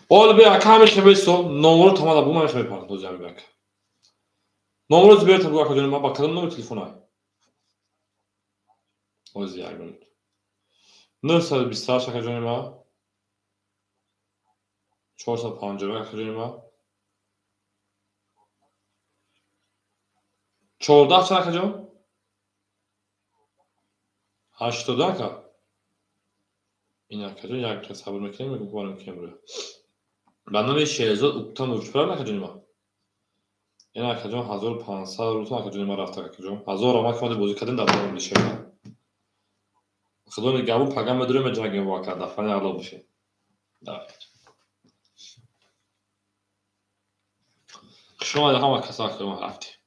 Ол бе ака ҳамин хебесо номро тамада бу ман хебе парт дози ҳами ака. Номро зиберта бу ака ҷон ман ба кадом номер телефон ай? Ози як минут. 928 ака ҷони ман. 450 ака ҷони ман. 14 чанд ака ҷон? 80 ака. Ин ака ҷон як дақиқа сабр мекунем, мегӯм ки барам кем рӯя. Ба номи Шерзод Уктанович правильно ака ҷони ман? Ин ака ҷон 1500 рубл ака ҷони ман рафта ака ҷон. 1000 омад ки мо бозӣ кардем дар давоми шерна. Худо нигаҳбон пага медурем меҷангем бо ака дафани алло бошем. Давай. Хуш омадед ҳама каса ака ҷон рафтем.